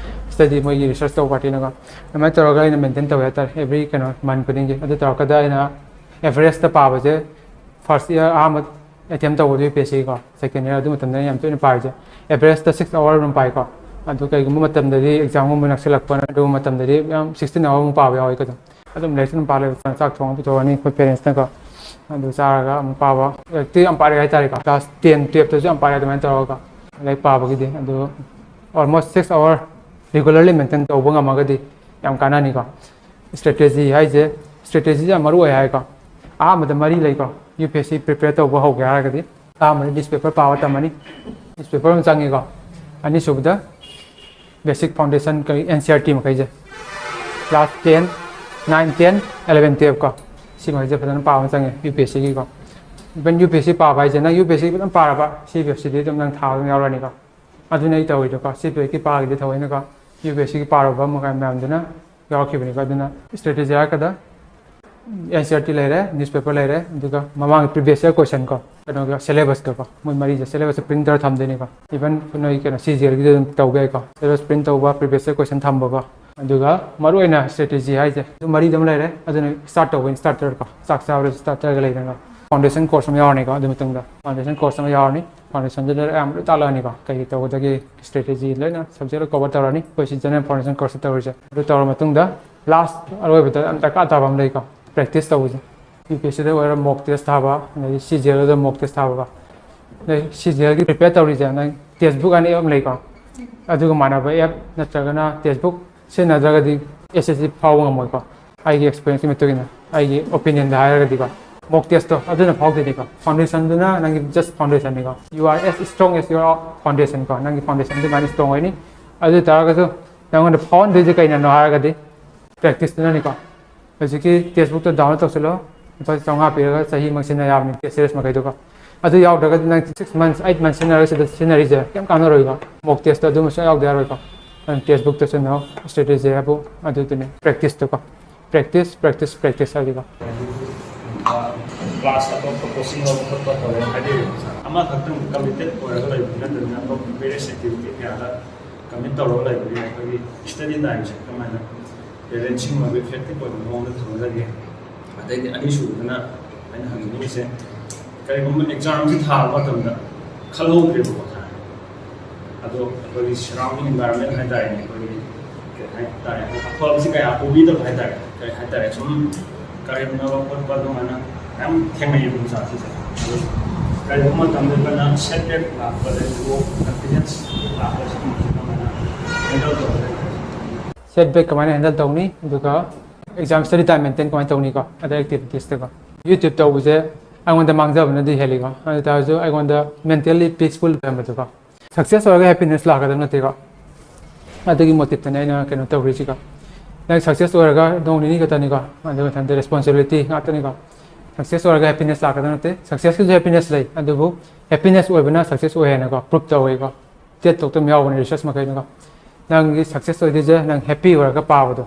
study ꯃꯣꯏꯒꯤ research ꯇꯧꯕ party ꯅꯀꯣ꯫ ꯑꯗꯨꯃꯥꯏꯅ ꯇꯧꯔꯒ ꯑꯩꯅ maintain ꯇꯧꯋꯦ ꯍꯥꯏꯇꯥꯔꯦ, every ꯀꯩꯅꯣ month ꯈꯨꯗꯤꯡꯒꯤ꯫ ꯑꯗꯨ ꯇꯧꯔꯛꯀꯗ ꯑꯩꯅ average ꯇ ꯄꯥꯕꯁꯦ, first year ꯑꯍꯥꯟꯕ attempt ꯇꯧꯕꯗꯨ UPSC ꯀꯣ, second year ꯑꯗꯨ ꯃꯇꯝꯗ ꯑꯩꯅ ꯌꯥꯝ ꯇꯣꯏꯅ ꯄꯥꯔꯤꯁꯦ, average ꯇ six hour ꯑꯗꯨꯝ ꯄꯥꯏꯀꯣ꯫ ꯑꯗꯨ ꯀꯩꯒꯨꯝꯕ ꯃꯇꯝꯗꯗꯤ exam ꯒꯨꯝꯕ ꯅꯛꯁꯤꯜꯂꯛꯄ, ꯑꯗꯨꯒꯨꯝꯕ ꯃꯇꯝꯗꯗꯤ ꯌꯥꯝ sixteen hour ꯃꯨꯛ ꯄꯥꯕ ꯌꯥꯎꯋꯦ ꯑꯗꯨꯝ꯫ ꯑꯗꯨꯝ ꯂꯥꯏꯔꯤꯛꯁꯨ ꯑꯗꯨꯝ ꯄꯥ ꯂꯩꯕ, ꯆꯥꯛ ꯊꯣꯡꯉ ꯄꯨꯊꯣꯛꯑꯅꯤ ꯑꯩꯈꯣꯏ parents ꯅꯀꯣ꯫ ꯑꯗꯨ ꯆꯥꯔꯒ ꯑꯃꯨꯛ ꯄꯥꯕ꯫ ꯂꯥꯏꯔꯤꯛꯇꯤ ꯌꯥꯝ ꯄꯥꯔꯛꯑꯦ ꯍꯥꯏꯇꯥꯔꯦꯀꯣ꯫ Class ten, twelve ꯇꯁꯨ ꯌꯥꯝ ꯄꯥꯔꯛꯑꯦ ꯑꯗꯨꯃꯥꯏꯅ ꯇꯧꯔꯒ ꯂꯥꯏꯔꯤꯛ ꯄꯥꯕꯒꯤꯗꯤ꯫ ꯑꯗꯨ almost six hour regularly maintain ꯇꯧꯕ ꯉꯝꯃꯒꯗꯤ ꯌꯥꯝ ꯀꯥꯟꯅꯅꯤꯀꯣ꯫ Strategy ꯍꯥꯏꯁꯦ, strategy ꯁꯦ ꯌꯥꯝ ꯃꯔꯨ ꯑꯣꯏ ꯍꯥꯏꯀꯣ꯫ ꯑꯍꯥꯟꯕꯗ ꯃꯔꯤ ꯂꯩꯀꯣ, UPSC prepare ꯇꯧꯕ ꯍꯧꯒꯦ ꯍꯥꯏꯔꯒꯗꯤ꯫ ꯑꯍꯥꯟꯕꯗ newspaper ꯄꯥꯕ ꯇꯝꯃꯅꯤ, newspaper ꯑꯃ ꯆꯪꯉꯤꯀꯣ꯫ ꯑꯅꯤꯁꯨꯕꯗ basic foundation ꯀꯔꯤ NCERT ꯃꯈꯩꯁꯦ, class ten, nine, ten, eleven, twelve ꯀꯣ, ꯁꯤ ꯃꯈꯩꯁꯦ ꯐꯖꯅ ꯄꯥꯕ ꯑꯃ ꯆꯪꯉꯦ UPSC ꯒꯤꯀꯣ꯫ Even UPSC ꯄꯥꯕ ꯍꯥꯏꯁꯦ ꯅꯪ UPSC ꯐꯖꯅ ꯄꯥꯔꯕ, CPSC ꯗꯤ ꯑꯗꯨꯝ ꯅꯪ ꯊꯥꯕ ꯑꯗꯨꯝ ꯌꯥꯎꯔꯅꯤꯀꯣ꯫ ꯑꯗꯨꯅ ꯑꯩ ꯇꯧꯔꯤꯗꯣꯀꯣ, CPSC ꯒꯤ ꯄꯥꯈꯤꯗꯦ ꯊꯑꯣꯏꯅꯀꯣ, UPSC ꯒꯤ ꯄꯥꯔꯨꯕ ꯃꯈꯩ ꯃꯌꯥꯝꯗꯨꯅ ꯌꯥꯎꯔꯛꯈꯤꯕꯅꯤꯀꯣ꯫ ꯑꯗꯨꯅ strategy ꯍꯥꯏꯔꯀꯗ ꯑꯦꯟ ꯁꯤ ꯑꯥꯔ ꯇꯤ ꯂꯩꯔꯦ, ꯅ꯭ꯌꯨꯁ ꯄꯦꯄꯔ ꯂꯩꯔꯦ, ꯑꯗꯨꯒ ꯃꯃꯥꯡꯒꯤ ꯄ꯭ꯔꯤꯚꯤꯌꯁ ꯌꯔ ꯀꯣꯏꯁꯟ ꯀꯣ, ꯀꯩꯅꯣꯒ ꯁꯦꯂꯦꯕꯁꯀ ꯀꯣ, ꯃꯣꯏ ꯃꯔꯤꯁꯦ ꯁꯦꯂꯦꯕꯁꯁꯦ ꯄ꯭ꯔꯤꯟ ꯇꯧꯔ ꯊꯝꯗꯣꯏꯅꯤꯀꯣ꯫ ꯏꯚꯟ ꯅꯣꯏ ꯀꯩꯅꯣ ꯁꯤ ꯖꯤ ꯑꯦꯜꯒꯤꯗ ꯑꯗꯨꯝ ꯇꯧꯕ ꯌꯥꯏꯀꯣ, ꯁꯦꯂꯦꯕꯁ ꯄ꯭ꯔꯤꯟ ꯇꯧꯕ, ꯄ꯭ꯔꯤꯚꯤꯌꯁ ꯌꯔ ꯀꯣꯏꯁꯟ ꯊꯝꯕꯀꯣ꯫ ꯑꯗꯨꯒ ꯃꯔꯨꯑꯣꯏꯅ ꯁ꯭ꯇ꯭ꯔꯦꯇꯦꯖꯤ ꯍꯥꯏꯁꯦ ꯑꯗꯨ ꯃꯔꯤꯗꯨ ꯑꯃ ꯂꯩꯔꯦ꯫ ꯑꯗꯨꯅ ꯁ꯭ꯇꯥꯔꯠ ꯇꯧꯕ ꯁ꯭ꯇꯥꯔꯇꯔ ꯀꯣ, ꯆꯥꯛ ꯆꯥꯕꯗ ꯁ꯭ꯇꯥꯔꯇꯔꯒ ꯂꯩꯗꯅ, ꯐꯥꯎꯟꯗꯦꯁꯟ ꯀꯣꯔꯁ ꯑꯃ ꯌꯥꯎꯔꯅꯤꯀꯣ꯫ ꯑꯗꯨ ꯃꯇꯨꯡꯗ ꯐꯥꯎꯟꯗꯦꯁꯟ ꯀꯣꯔꯁ ꯑꯃ ꯌꯥꯎꯔꯅꯤ꯫ ꯐꯥꯎꯟꯗꯦꯁꯟꯗꯨꯗ ꯑꯌꯥꯝꯕ ꯂꯣꯏ ꯇꯥꯛꯂꯛꯑꯅꯤꯀꯣ, ꯀꯩ ꯀꯩ ꯇꯧꯒꯗꯒꯦ, ꯁ꯭ꯇ꯭ꯔꯦꯇꯦꯖꯤ ꯂꯣꯏꯅ ꯁꯕꯖꯦꯛ ꯂꯣꯏ ꯀꯣꯚꯔ ꯇꯧꯔꯅꯤ ꯑꯩꯈꯣꯏ ꯁꯤ ꯖꯦꯅꯔꯦꯜ ꯐꯥꯎꯟꯗꯦꯁꯟ ꯀꯣꯔꯁꯇ ꯇꯧꯔꯤꯁꯦ꯫ ꯑꯗꯨ ꯇꯧꯔ ꯃꯇꯨꯡꯗ ꯂꯥꯁ ꯑꯔꯣꯏꯕꯗ ꯌꯥꯝ ꯗꯔꯀꯥꯔ ꯇꯥꯕ ꯑꯃ ꯂꯩꯀꯣ, ꯄ꯭ꯔꯦꯛꯇꯤꯁ ꯇꯧꯕꯁꯦ꯫ ꯌꯨ ꯄꯤ ꯑꯦꯁ ꯁꯤꯗ ꯑꯣꯏꯔꯣ ꯃꯣꯛ ꯇꯦꯁ ꯊꯥꯕ, ꯑꯗꯩ ꯁꯤ ꯖꯤ ꯑꯦꯜꯗ ꯃꯣꯛ ꯇꯦꯁ ꯊꯥꯕꯀꯣ꯫ ꯑꯗꯩ ꯁꯤ ꯖꯤ ꯑꯦꯜꯒꯤ ꯄ꯭ꯔꯤꯄꯦꯌꯔ ꯇꯧꯔꯤꯁꯦ ꯅꯪ ꯇꯦꯛꯁꯕꯨꯛ ꯍꯥꯏꯅ ꯑꯦꯞ ꯑꯃ ꯂꯩꯀꯣ, ꯑꯗꯨꯒ ꯃꯥꯟꯅꯕ ꯑꯦꯞ ꯅꯠꯇ꯭ꯔꯒꯅ ꯇꯦꯛꯁꯕꯨꯛ ꯁꯤꯖꯤꯟꯅꯗ꯭ꯔꯒꯗꯤ ꯑꯦꯁ ꯑꯦꯁ ꯁꯤ ꯐꯥꯎꯕ ꯉꯝꯃꯣꯏꯀꯣ꯫ ꯑꯩꯒꯤ ꯑꯦꯛꯁꯄꯤꯔꯤꯌꯦꯟꯁꯀꯤ ꯃꯇꯨꯡ ꯏꯟꯅ, ꯑꯩꯒꯤ ꯑꯣꯄꯤꯅꯤꯌꯟꯗ ꯍꯥꯏꯔꯒꯗꯤꯀꯣ, ꯃꯣꯛ ꯇꯦꯁꯇꯣ ꯑꯗꯨꯅ ꯐꯥꯎꯗꯣꯏꯅꯤꯀꯣ꯫ ꯐꯥꯎꯟꯗꯦꯁꯟꯗꯨꯅ ꯅꯪꯒꯤ just ꯐꯥꯎꯟꯗꯦꯁꯟꯅꯤꯀꯣ, you are as strong as your foundation ꯀꯣ, ꯅꯪꯒꯤ ꯐꯥꯎꯟꯗꯦꯁꯟ ꯑꯗꯨꯃꯥꯏꯅ ꯁ꯭ꯇ꯭ꯔꯣꯡ ꯑꯣꯏꯅꯤ꯫ ꯑꯗꯨ ꯑꯣꯏ ꯇꯥꯔꯒꯁꯨ ꯅꯪꯉꯣꯟꯗ ꯐꯥꯎꯍꯟꯗꯣꯏꯁꯦ ꯀꯩꯅꯅꯣ ꯍꯥꯏꯔꯒꯗꯤ ꯄ꯭ꯔꯦꯛꯇꯤꯁꯇꯨꯅꯅꯤꯀꯣ꯫ ꯍꯧꯖꯤꯛꯀꯤ ꯇꯦꯛꯁꯕꯨꯛꯇꯣ ꯗꯥꯎꯟꯂꯣꯗ ꯇꯧꯁꯤꯜꯂꯣ, ꯂꯨꯄꯥ ꯆꯥꯝꯃꯉꯥ ꯄꯤꯔꯒ ꯆꯍꯤ ꯑꯃ ꯁꯤꯖꯤꯟꯅ ꯌꯥꯕꯅꯤ ꯇꯦꯁ ꯁꯦꯔꯤꯁ ꯃꯈꯩꯗꯨꯀꯣ꯫ ꯑꯗꯨ ꯌꯥꯎꯗ꯭ꯔꯒꯗꯤ ꯅꯪ ꯁꯤꯛꯁ ꯃꯟꯁ ꯑꯩꯠ ꯃꯟꯁ ꯁꯤꯖꯤꯟꯅꯔꯒ ꯁꯤꯗ ꯁꯤꯖꯤꯟꯅꯔꯤꯁꯦ ꯀꯩꯝ ꯀꯥꯟꯅꯔꯣꯏꯀꯣ꯫ ꯃꯣꯛ ꯇꯦꯁꯇ ꯑꯗꯨꯃꯁꯨ ꯌꯥꯎꯗ ꯌꯥꯔꯣꯏꯀꯣ꯫ ꯅꯪ ꯇꯦꯛꯁꯕꯨꯛꯇ ꯁꯤꯖꯤꯟꯅꯧ, ꯁ꯭ꯇ꯭ꯔꯦꯇꯦꯖꯤ ꯍꯥꯏꯕꯨ ꯑꯗꯨꯗꯨꯅꯦ ꯄ꯭ꯔꯦꯛꯇꯤꯁꯇꯨꯀꯣ꯫ ꯄ꯭ꯔꯦꯛꯇꯤꯁ ꯄ꯭ꯔꯦꯛꯇꯤꯁ ꯄ꯭ꯔꯦꯛꯇꯤꯁ ꯍꯥꯏꯗꯤꯀꯣ꯫ ꯀ꯭ꯂꯥꯁ ꯑꯇꯣꯞꯄ ꯀꯣꯆꯤꯡ ꯂꯧꯕ ꯈꯣꯠꯄ ꯇꯧꯔꯦ ꯍꯥꯏꯗꯤ ꯑꯃꯈꯛꯇꯪ ꯀꯃꯤꯇꯦꯠ ꯑꯣꯏꯔꯒ ꯂꯩꯕꯗꯤ ꯅꯠꯇꯕꯅꯤꯅ ꯑꯇꯣꯞꯄ ꯚꯦꯔꯤꯌꯁ ꯑꯦꯛꯇꯤꯚꯤꯇꯤ ꯀꯌꯥꯗ ꯀꯃꯤꯠ ꯇꯧꯔꯒ ꯂꯩꯕꯅꯤꯅ ꯑꯩꯈꯣꯏꯒꯤ ꯁ꯭ꯇꯗꯤ ꯇꯥꯏꯝꯁꯦ ꯀꯃꯥꯏꯅ ꯕꯦꯂꯦꯟꯁꯤꯡ ꯑꯣꯏꯕ ꯏꯐꯦꯛꯇꯤꯚ ꯑꯣꯏꯕ ꯃꯑꯣꯡꯗ ꯊꯝꯒꯗꯒꯦ꯫ ꯑꯗꯩꯗꯤ ꯑꯅꯤꯁꯨꯕꯗꯅ ꯑꯩꯅ ꯍꯪꯅꯤꯡꯉꯤꯁꯦ, ꯀꯔꯤꯒꯨꯝꯕ ꯑꯦꯛꯖꯥꯝꯁꯤ ꯊꯥꯕ ꯃꯇꯝꯗ ꯈꯜꯍꯧꯗ꯭ꯔꯦꯕꯀꯣ, ꯑꯗꯣ ꯑꯩꯈꯣꯏꯒꯤ ꯁꯔꯥꯎꯟꯗꯤꯡ ꯑꯦꯟꯚꯥꯏꯔꯣꯟꯃꯦꯟ ꯍꯥꯏꯇꯥꯔꯦꯅꯦ, ꯑꯩꯈꯣꯏꯒꯤ ꯀꯩ ꯍꯥꯏꯇꯥꯔꯦ, ꯑꯐꯕꯁꯤ ꯀꯌꯥ ꯎꯕꯤꯗꯕ ꯍꯥꯏꯇꯥꯔꯦ, ꯀꯩ ꯍꯥꯏꯇꯥꯔꯦ, ꯁꯨꯝ ꯀꯔꯦꯝꯅꯕ ꯈꯣꯠꯄ ꯑꯗꯨꯃꯥꯏꯅ ꯃꯌꯥꯝ ꯊꯦꯡꯅꯩꯌꯦꯕ ꯑꯣꯖꯥꯁꯤꯡꯁꯦ꯫ ꯑꯗꯣ ꯀꯔꯤꯒꯨꯝꯕ ꯃꯇꯝꯗ ꯑꯩꯈꯣꯏꯅ ꯁꯦꯠꯕꯦꯛ ꯂꯥꯛꯄ, ꯑꯗꯩ ꯂꯣ ꯀꯟꯐꯤꯗꯦꯟꯁ ꯂꯥꯛꯄ, ꯁꯤꯒꯨꯝꯕꯁꯦ ꯀꯃꯥꯏꯅ ꯍꯦꯟꯗꯜ ꯇꯧꯒꯗꯒꯦ? ꯁꯦꯠꯕꯦꯛ ꯀꯃꯥꯏꯅ ꯍꯦꯟꯗꯜ ꯇꯧꯅꯤ, ꯑꯗꯨꯒ ꯑꯦꯛꯖꯥꯝ ꯁ꯭ꯇꯗꯤ ꯇꯥꯏꯝ ꯃꯦꯟꯇꯦꯟ ꯀꯃꯥꯏꯅ ꯇꯧꯅꯤꯀꯣ, ꯑꯗꯩ ꯑꯦꯛꯇꯤꯚꯤꯇꯤꯁꯇꯀꯣ꯫ ꯌꯨꯇ꯭ꯌꯨꯕ ꯇꯧꯕꯁꯦ ꯑꯩꯉꯣꯟꯗ ꯃꯥꯡꯖꯕꯅꯗꯤ ꯍꯦꯜꯂꯤꯀꯣ, ꯑꯗꯨ ꯑꯣꯏ ꯇꯥꯔꯁꯨ ꯑꯩꯉꯣꯟꯗ ꯃꯦꯟꯇꯦꯜꯂꯤ ꯄꯤꯁꯐꯨꯜ ꯑꯣꯏꯍꯟꯕꯗꯨꯀꯣ꯫ ꯁꯛꯁꯦꯁ ꯑꯣꯏꯔꯒ ꯍꯦꯄꯤꯅꯦꯁ ꯂꯥꯛꯀꯗꯕ ꯅꯠꯇꯦꯀꯣ, ꯑꯗꯨꯒꯤ ꯃꯣꯇꯤꯞꯇꯅꯦ ꯑꯩꯅ ꯀꯩꯅꯣ ꯇꯧꯔꯤꯁꯤꯀꯣ꯫ ꯅꯪ ꯁꯛꯁꯦꯁ ꯑꯣꯏꯔꯒ ꯅꯣꯡ ꯅꯤꯅꯤ ꯈꯛꯇꯅꯤꯀꯣ, ꯑꯗꯨ ꯃꯊꯟꯇ ꯔꯦꯁꯄꯣꯟꯁꯤꯕꯤꯂꯤꯇꯤ ꯉꯥꯛꯇꯅꯤꯀꯣ꯫ ꯁꯛꯁꯦꯁ ꯑꯣꯏꯔꯒ ꯍꯦꯄꯤꯅꯦꯁ ꯂꯥꯛꯀꯗꯕ ꯅꯠꯇꯦ, ꯁꯛꯁꯦꯁꯀꯤꯁꯨ ꯍꯦꯄꯤꯅꯦꯁ ꯂꯩ, ꯑꯗꯨꯕꯨ ꯍꯦꯄꯤꯅꯦꯁ ꯑꯣꯏꯕꯅ ꯁꯛꯁꯦꯁ ꯑꯣꯏ ꯍꯥꯏꯅꯀꯣ ꯄ꯭ꯔꯨꯞ ꯇꯧꯋꯦꯀꯣ꯫ ꯇꯦꯠ ꯇꯣꯛꯇ ꯑꯗꯨꯝ ꯌꯥꯎꯕꯅꯦ ꯔꯤꯁꯔꯁ ꯃꯈꯩꯅꯀꯣ꯫ ꯅꯪꯒꯤ ꯁꯛꯁꯦꯁ ꯑꯣꯏꯗꯣꯏꯁꯦ ꯅꯪ ꯍꯦꯄꯤ ꯑꯣꯏꯔꯒ ꯄꯥꯕꯗꯣ꯫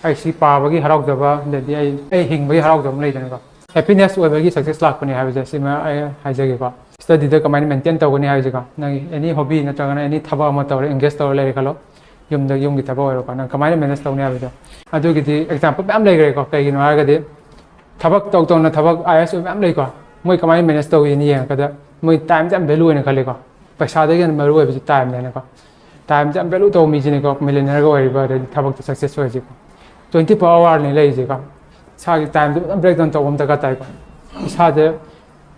ꯑꯩ ꯁꯤ ꯄꯥꯕꯒꯤ ꯍꯔꯥꯎꯖꯕ, ꯑꯗꯩꯗꯤ ꯑꯩ ꯑꯩ ꯍꯤꯡꯕꯒꯤ ꯍꯔꯥꯎꯖꯕ ꯑꯃ ꯂꯩꯗꯅꯀꯣ꯫ Happiness ꯑꯣꯏꯕꯒꯤ success ꯂꯥꯛꯄꯅꯦ ꯍꯥꯏꯕꯁꯦ ꯁꯤꯃ ꯑꯩ ꯍꯥꯏꯖꯒꯦꯀꯣ꯫ Studyꯗ ꯀꯃꯥꯏꯅ maintain ꯇꯧꯒꯅꯤ ꯍꯥꯏꯕꯁꯦꯀꯣ, ꯅꯪꯒꯤ any hobby ꯅꯠꯇ꯭ꯔꯒꯅ any ꯊꯕꯛ ꯑꯃ ꯇꯧꯔꯦ, engage ꯇꯧꯔ ꯂꯩꯔꯦ ꯈꯜꯂꯣ, ꯌꯨꯝꯗ, ꯌꯨꯝꯒꯤ ꯊꯕꯛ ꯑꯣꯏꯔꯣꯀꯣ, ꯅꯪ ꯀꯃꯥꯏꯅ manage ꯇꯧꯅꯤ ꯍꯥꯏꯕꯗꯣ꯫ ꯑꯗꯨꯒꯤꯗꯤ example ꯃꯌꯥꯝ ꯂꯩꯈ꯭ꯔꯦꯀꯣ꯫ ꯀꯩꯒꯤꯅꯣ ꯍꯥꯏꯔꯒꯗꯤ ꯊꯕꯛ ꯇꯧ ꯇꯧꯅ ꯊꯕꯛ I A S ꯑꯣꯏꯕ ꯃꯌꯥꯝ ꯂꯩꯀꯣ꯫ ꯃꯣꯏ ꯀꯃꯥꯏꯅ manage ꯇꯧꯒꯦꯅ ꯌꯦꯡꯉꯛꯄꯗ ꯃꯣꯏ timeꯁꯦ ꯌꯥꯝ value ꯑꯣꯏꯅ ꯈꯜꯂꯤꯀꯣ꯫ ꯄꯩꯁꯥꯗꯒꯤ ꯍꯦꯟꯅ ꯃꯔꯨ ꯑꯣꯏꯕꯁꯦ timeꯅꯦꯅꯀꯣ꯫ Timeꯁꯦ ꯌꯥꯝ value ꯇꯧꯕ ꯃꯤꯁꯤꯅꯦꯀꯣ millionaireꯒ ꯑꯣꯏꯔꯤꯕ, ꯑꯗꯩꯗꯤ ꯊꯕꯛꯇ success ꯑꯣꯏꯔꯤꯁꯦꯀꯣ꯫ Twenty four hourꯅꯦ ꯂꯩꯔꯤꯁꯦꯀꯣ꯫ ꯏꯁꯥꯒꯤ timeꯁꯦ ꯐꯖꯅ breakdown ꯇꯧꯕ ꯑꯃ ꯗꯔꯀꯥꯔ ꯇꯥꯏꯀꯣ꯫ ꯏꯁꯥꯁꯦ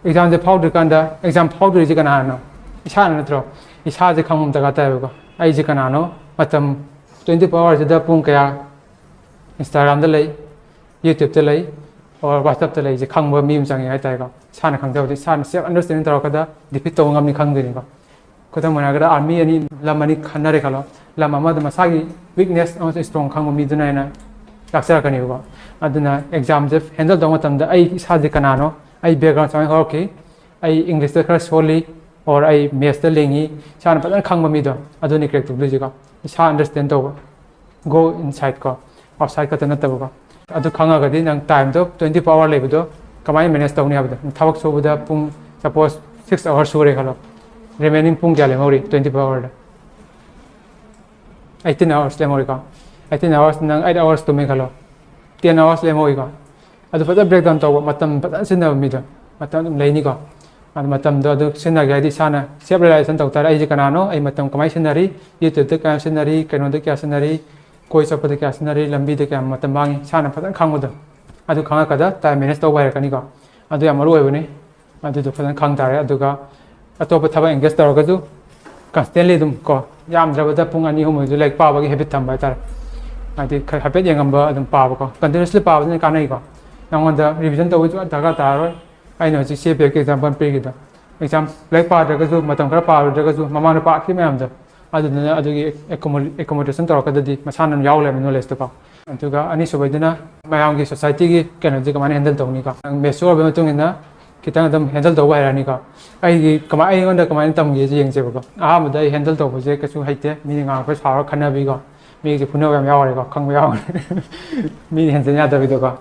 examꯁꯦ ꯐꯥꯎꯗ꯭ꯔꯤꯀꯥꯟꯗ, exam ꯐꯥꯎꯗꯣꯏꯁꯦ ꯀꯅꯥꯅꯣ? ꯏꯁꯥꯅ ꯅꯠꯇ꯭ꯔꯣ? ꯏꯁꯥꯁꯦ ꯈꯪꯕ ꯑꯃ ꯗꯔꯀꯥꯔ ꯇꯥꯏꯕꯀꯣ꯫ ꯑꯩꯁꯦ ꯀꯅꯥꯅꯣ? ꯃꯇꯝ twenty four hoursꯁꯤꯗ ꯄꯨꯡ ꯀꯌꯥ Instagramꯗ ꯂꯩ, YouTubeꯇ ꯂꯩ, or WhatsAppꯇ ꯂꯩꯁꯦ ꯈꯪꯕ ꯃꯤ ꯑꯃ ꯆꯪꯉꯦ ꯍꯥꯏꯇꯥꯔꯦꯀꯣ꯫ ꯏꯁꯥꯅ ꯈꯪꯖꯕꯗꯤ ꯏꯁꯥꯅ self understanding ꯇꯧꯔꯒꯗ defeat ꯇꯧꯕ ꯉꯝꯅꯤ ꯈꯪꯗꯣꯏꯅꯤꯀꯣ꯫ ꯈꯨꯗꯝ ꯑꯣꯏꯅ ꯍꯥꯏꯔꯒꯗ army ꯑꯅꯤ, ꯂꯝ ꯑꯅꯤ ꯈꯟꯅꯔꯦ ꯈꯜꯂꯣ꯫ ꯂꯝ ꯑꯃꯗ ꯃꯁꯥꯒꯤ weakness ꯑꯃꯁꯨꯡ strong ꯈꯪꯕ ꯃꯤꯗꯨꯅ ꯍꯦꯟꯅ ꯂꯥꯛꯆꯔꯛꯀꯅꯦꯕꯀꯣ꯫ ꯑꯗꯨꯅ examꯁꯦ handle ꯇꯧꯕ ꯃꯇꯝꯗ ꯑꯩ ꯏꯁꯥꯁꯦ ꯀꯅꯥꯅꯣ, ꯑꯩ background ꯁꯨꯃꯥꯏꯅ ꯍꯧꯔꯛꯈꯤ, ꯑꯩ Englishꯇ ꯈꯔ ꯁꯣꯜꯂꯤ, or ꯑꯩ mathsꯇ ꯂꯤꯡꯉꯤ, ꯏꯁꯥꯅ ꯐꯖꯅ ꯈꯪꯕ ꯃꯤꯗꯣ, ꯑꯗꯨꯅꯤ crack ꯇꯧꯗꯣꯏꯁꯦꯀꯣ꯫ ꯏꯁꯥ understand ꯇꯧꯕ, go inside ꯀꯣ, outside ꯈꯛꯇ ꯅꯠꯇꯕꯀꯣ꯫ ꯑꯗꯨ ꯈꯪꯉꯒꯗꯤ ꯅꯪ timeꯗꯣ twenty four hour ꯂꯩꯕꯗꯣ ꯀꯃꯥꯏꯅ manage ꯇꯧꯅꯤ ꯍꯥꯏꯕꯗꯣ꯫ ꯊꯕꯛ ꯁꯨꯕꯗ ꯄꯨꯡ, suppose six hours ꯁꯨꯔꯦ ꯈꯜꯂꯣ, remaining ꯄꯨꯡ ꯀꯌꯥ ꯂꯦꯝꯍꯧꯔꯤ twenty four hourꯗ? Eighteen hours ꯂꯦꯝꯍꯧꯔꯤꯀꯣ꯫ Eighteen hours ꯅꯪ eight hours ꯇꯨꯝꯃꯦ ꯈꯜꯂꯣ, ten hours ꯂꯦꯝꯍꯧꯔꯤꯀꯣ꯫ ꯑꯗꯨ ꯐꯖꯅ breakdown ꯇꯧꯕ, ꯃꯇꯝ ꯐꯖꯅ ꯁꯤꯖꯤꯟꯅꯕ ꯃꯤꯗꯣ, ꯃꯇꯝ ꯑꯗꯨꯝ ꯂꯩꯅꯤꯀꯣ꯫ ꯑꯗꯨ ꯃꯇꯝꯗꯣ ꯑꯗꯨ ꯁꯤꯖꯤꯟꯅꯒꯦ ꯍꯥꯏꯗꯤ ꯏꯁꯥꯅ self realization ꯇꯧ ꯇꯥꯔꯦ꯫ ꯑꯩꯁꯦ ꯀꯅꯥꯅꯣ, ꯑꯩ ꯃꯇꯝ ꯀꯃꯥꯏꯅ ꯁꯤꯖꯤꯟꯅꯔꯤ, YouTubeꯇ ꯀꯌꯥ ꯁꯤꯖꯤꯟꯅꯔꯤ, ꯀꯩꯅꯣꯗ ꯀꯌꯥ ꯁꯤꯖꯤꯟꯅꯔꯤ, ꯀꯣꯏ ꯆꯠꯄꯗ ꯀꯌꯥ ꯁꯤꯖꯤꯟꯅꯔꯤ, ꯂꯝꯕꯤꯗ ꯀꯌꯥꯝ ꯃꯇꯝ ꯃꯥꯡꯉꯤ, ꯏꯁꯥꯅ ꯐꯖꯅ ꯈꯪꯕꯗꯣ꯫ ꯑꯗꯨ ꯈꯪꯉꯛꯀꯗ time manage ꯇꯧꯕ ꯍꯩꯔꯛꯀꯅꯤꯀꯣ꯫ ꯑꯗꯨ ꯌꯥꯝ ꯃꯔꯨ ꯑꯣꯏꯕꯅꯤ꯫ ꯑꯗꯨꯗꯣ ꯐꯖꯅ ꯈꯪ ꯇꯥꯔꯦ꯫ ꯑꯗꯨꯒ ꯑꯇꯣꯞꯄ ꯊꯕꯛ engage ꯇꯧꯔꯒꯁꯨ constantly ꯑꯗꯨꯝ ꯀꯣ, ꯌꯥꯝꯗ꯭ꯔꯕꯗ ꯄꯨꯡ ꯑꯅꯤ ꯑꯍꯨꯝ ꯑꯣꯏꯔꯁꯨ ꯂꯥꯏꯔꯤꯛ ꯄꯥꯕꯒꯤ habit ꯊꯝꯕ ꯍꯥꯏꯇꯥꯔꯦ꯫ ꯍꯥꯏꯗꯤ ꯈꯔ ꯍꯥꯏꯐꯦꯠ ꯌꯦꯡꯉꯝꯕ ꯑꯗꯨꯝ ꯄꯥꯕꯀꯣ, continuously ꯄꯥꯕꯁꯤꯅ ꯀꯥꯟꯅꯩꯀꯣ꯫ ꯅꯉꯣꯟꯗ revision ꯇꯧꯕꯒꯤ ꯁꯨꯡꯗꯔꯀꯥꯔ ꯇꯥꯔꯔꯣꯏ꯫ ꯑꯩꯅ ꯍꯧꯖꯤꯛ CFFꯀꯤ example ꯄꯤꯈꯤꯗꯣ, exam ꯂꯥꯏꯔꯤꯛ ꯄꯥꯗ꯭ꯔꯒꯁꯨ, ꯃꯇꯝ ꯈꯔ ꯄꯥꯔꯨꯗ꯭ꯔꯒꯁꯨ, ꯃꯃꯥꯡꯗ ꯄꯥꯈꯤꯕ ꯃꯌꯥꯝꯗꯣ, ꯑꯗꯨꯗꯨꯅ ꯑꯗꯨꯒꯤ accumul-, accumulation ꯇꯧꯔꯛꯀꯗꯗꯤ ꯃꯁꯥꯅ ꯑꯗꯨꯝ ꯌꯥꯎ ꯂꯩꯔꯝꯃꯤ knowledgeꯇꯣꯀꯣ꯫ ꯑꯗꯨꯒ ꯑꯅꯤꯁꯨꯕꯩꯗꯨꯅ ꯃꯌꯥꯝꯒꯤ societyꯒꯤ ꯀꯩꯅꯣꯁꯦ ꯀꯃꯥꯏꯅ handle ꯇꯧꯅꯤꯀꯣ꯫ ꯅꯪ mature ꯑꯣꯏꯕ ꯃꯇꯨꯡ ꯏꯟꯅ ꯈꯤꯇꯪ ꯑꯗꯨꯝ handle ꯇꯧꯕ ꯍꯩꯔꯛꯑꯅꯤꯀꯣ꯫ ꯑꯩꯒꯤ ꯀꯃꯥꯏ-, ꯑꯩꯉꯣꯟꯗ ꯀꯃꯥꯏꯅ ꯇꯝꯒꯦꯁꯦ ꯌꯦꯡꯁꯦꯕꯀꯣ꯫ ꯑꯍꯥꯟꯕꯗ ꯑꯩ handle ꯇꯧꯕꯁꯦ ꯀꯩꯁꯨ ꯍꯩꯇꯦ, ꯃꯤꯅ ꯉꯥꯡꯉꯛꯄ ꯁꯥꯎꯔ ꯈꯠꯅꯕꯤꯀꯣ꯫ ꯃꯤꯁꯦ ꯐꯨꯅꯕ ꯌꯥꯝ ꯌꯥꯎꯔꯦꯀꯣ, ꯈꯪꯕ ꯌꯥꯎꯔꯦ꯫ ꯃꯤꯅ ꯍꯦꯟꯖꯤꯟ ꯌꯥꯗꯕꯤꯗꯣꯀꯣ꯫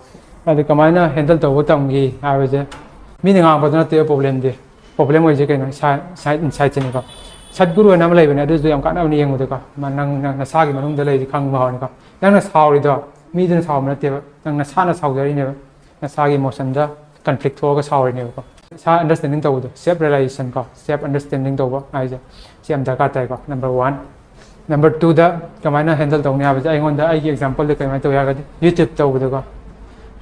ꯑꯗꯨ ꯀꯃꯥꯏꯅ ꯍꯦꯟꯗꯜ ꯇꯧꯕ ꯇꯝꯈꯤ ꯍꯥꯏꯕꯁꯦ, ꯃꯤꯅ ꯉꯥꯡꯕꯗꯨ ꯅꯠꯇꯦꯕ ꯄ꯭ꯔꯣꯕ꯭ꯂꯦꯝꯗꯤ꯫ ꯄ꯭ꯔꯣꯕ꯭ꯂꯦꯝ ꯑꯣꯏꯁꯦ ꯀꯩꯅꯣ? ꯏꯁꯥ ꯏꯟꯁꯥꯏꯠꯁꯤꯅꯤꯀꯣ꯫ ꯁꯠꯒꯨꯔꯨ ꯍꯥꯏꯅ ꯑꯃ ꯂꯩꯕꯅꯦ, ꯑꯗꯨꯁꯨ ꯌꯥꯝ ꯀꯥꯟꯅꯕꯅꯤ ꯌꯦꯡꯕꯗꯀꯣ꯫ ꯃꯥ ꯅꯪ ꯅꯪ ꯅꯁꯥꯒꯤ ꯃꯅꯨꯡꯗ ꯂꯩꯔꯤꯁꯦ ꯈꯪꯕ ꯍꯧꯔꯅꯤꯀꯣ꯫ ꯅꯪꯅ ꯁꯥꯎꯔꯤꯗꯣ ꯃꯤꯗꯨꯅ ꯁꯥꯎꯕ ꯅꯠꯇꯦꯕ, ꯅꯪ ꯅꯁꯥꯅ ꯁꯥꯎꯖꯔꯤꯅꯦꯕ꯫ ꯅꯁꯥꯒꯤ ꯏꯃꯣꯁꯟꯗ ꯀꯟꯐ꯭ꯂꯤꯛ ꯊꯣꯛꯑꯒ ꯁꯥꯎꯔꯤꯅꯦꯕꯀꯣ꯫ ꯏꯁꯥ ꯑꯟꯗꯔꯁꯇꯦꯟꯗꯤꯡ ꯇꯧꯕꯗꯣ, ꯁꯦꯜꯐ ꯔꯤꯌꯦꯂꯥꯏꯖꯦꯁꯟ ꯀꯣ, ꯁꯦꯜꯐ ꯑꯟꯗꯔꯁꯇꯦꯟꯗꯤꯡ ꯇꯧꯕ ꯍꯥꯏꯁꯦ ꯁꯤ ꯌꯥꯝ ꯗꯔꯀꯥꯔ ꯇꯥꯏꯀꯣ꯫ Number one. ꯅꯝꯕꯔ ꯇꯨꯗ ꯀꯃꯥꯏꯅ ꯍꯦꯟꯗꯜ ꯇꯧꯅꯤ ꯍꯥꯏꯕꯁꯦ, ꯑꯩꯉꯣꯟꯗ ꯑꯩꯒꯤ ꯑꯦꯛꯖꯥꯝꯄꯜꯗ ꯀꯃꯥꯏꯅ ꯇꯧꯏ ꯍꯥꯏꯔꯒꯗꯤ, ꯌꯨꯇ꯭ꯌꯨꯕ ꯇꯧꯕꯗꯀꯣ,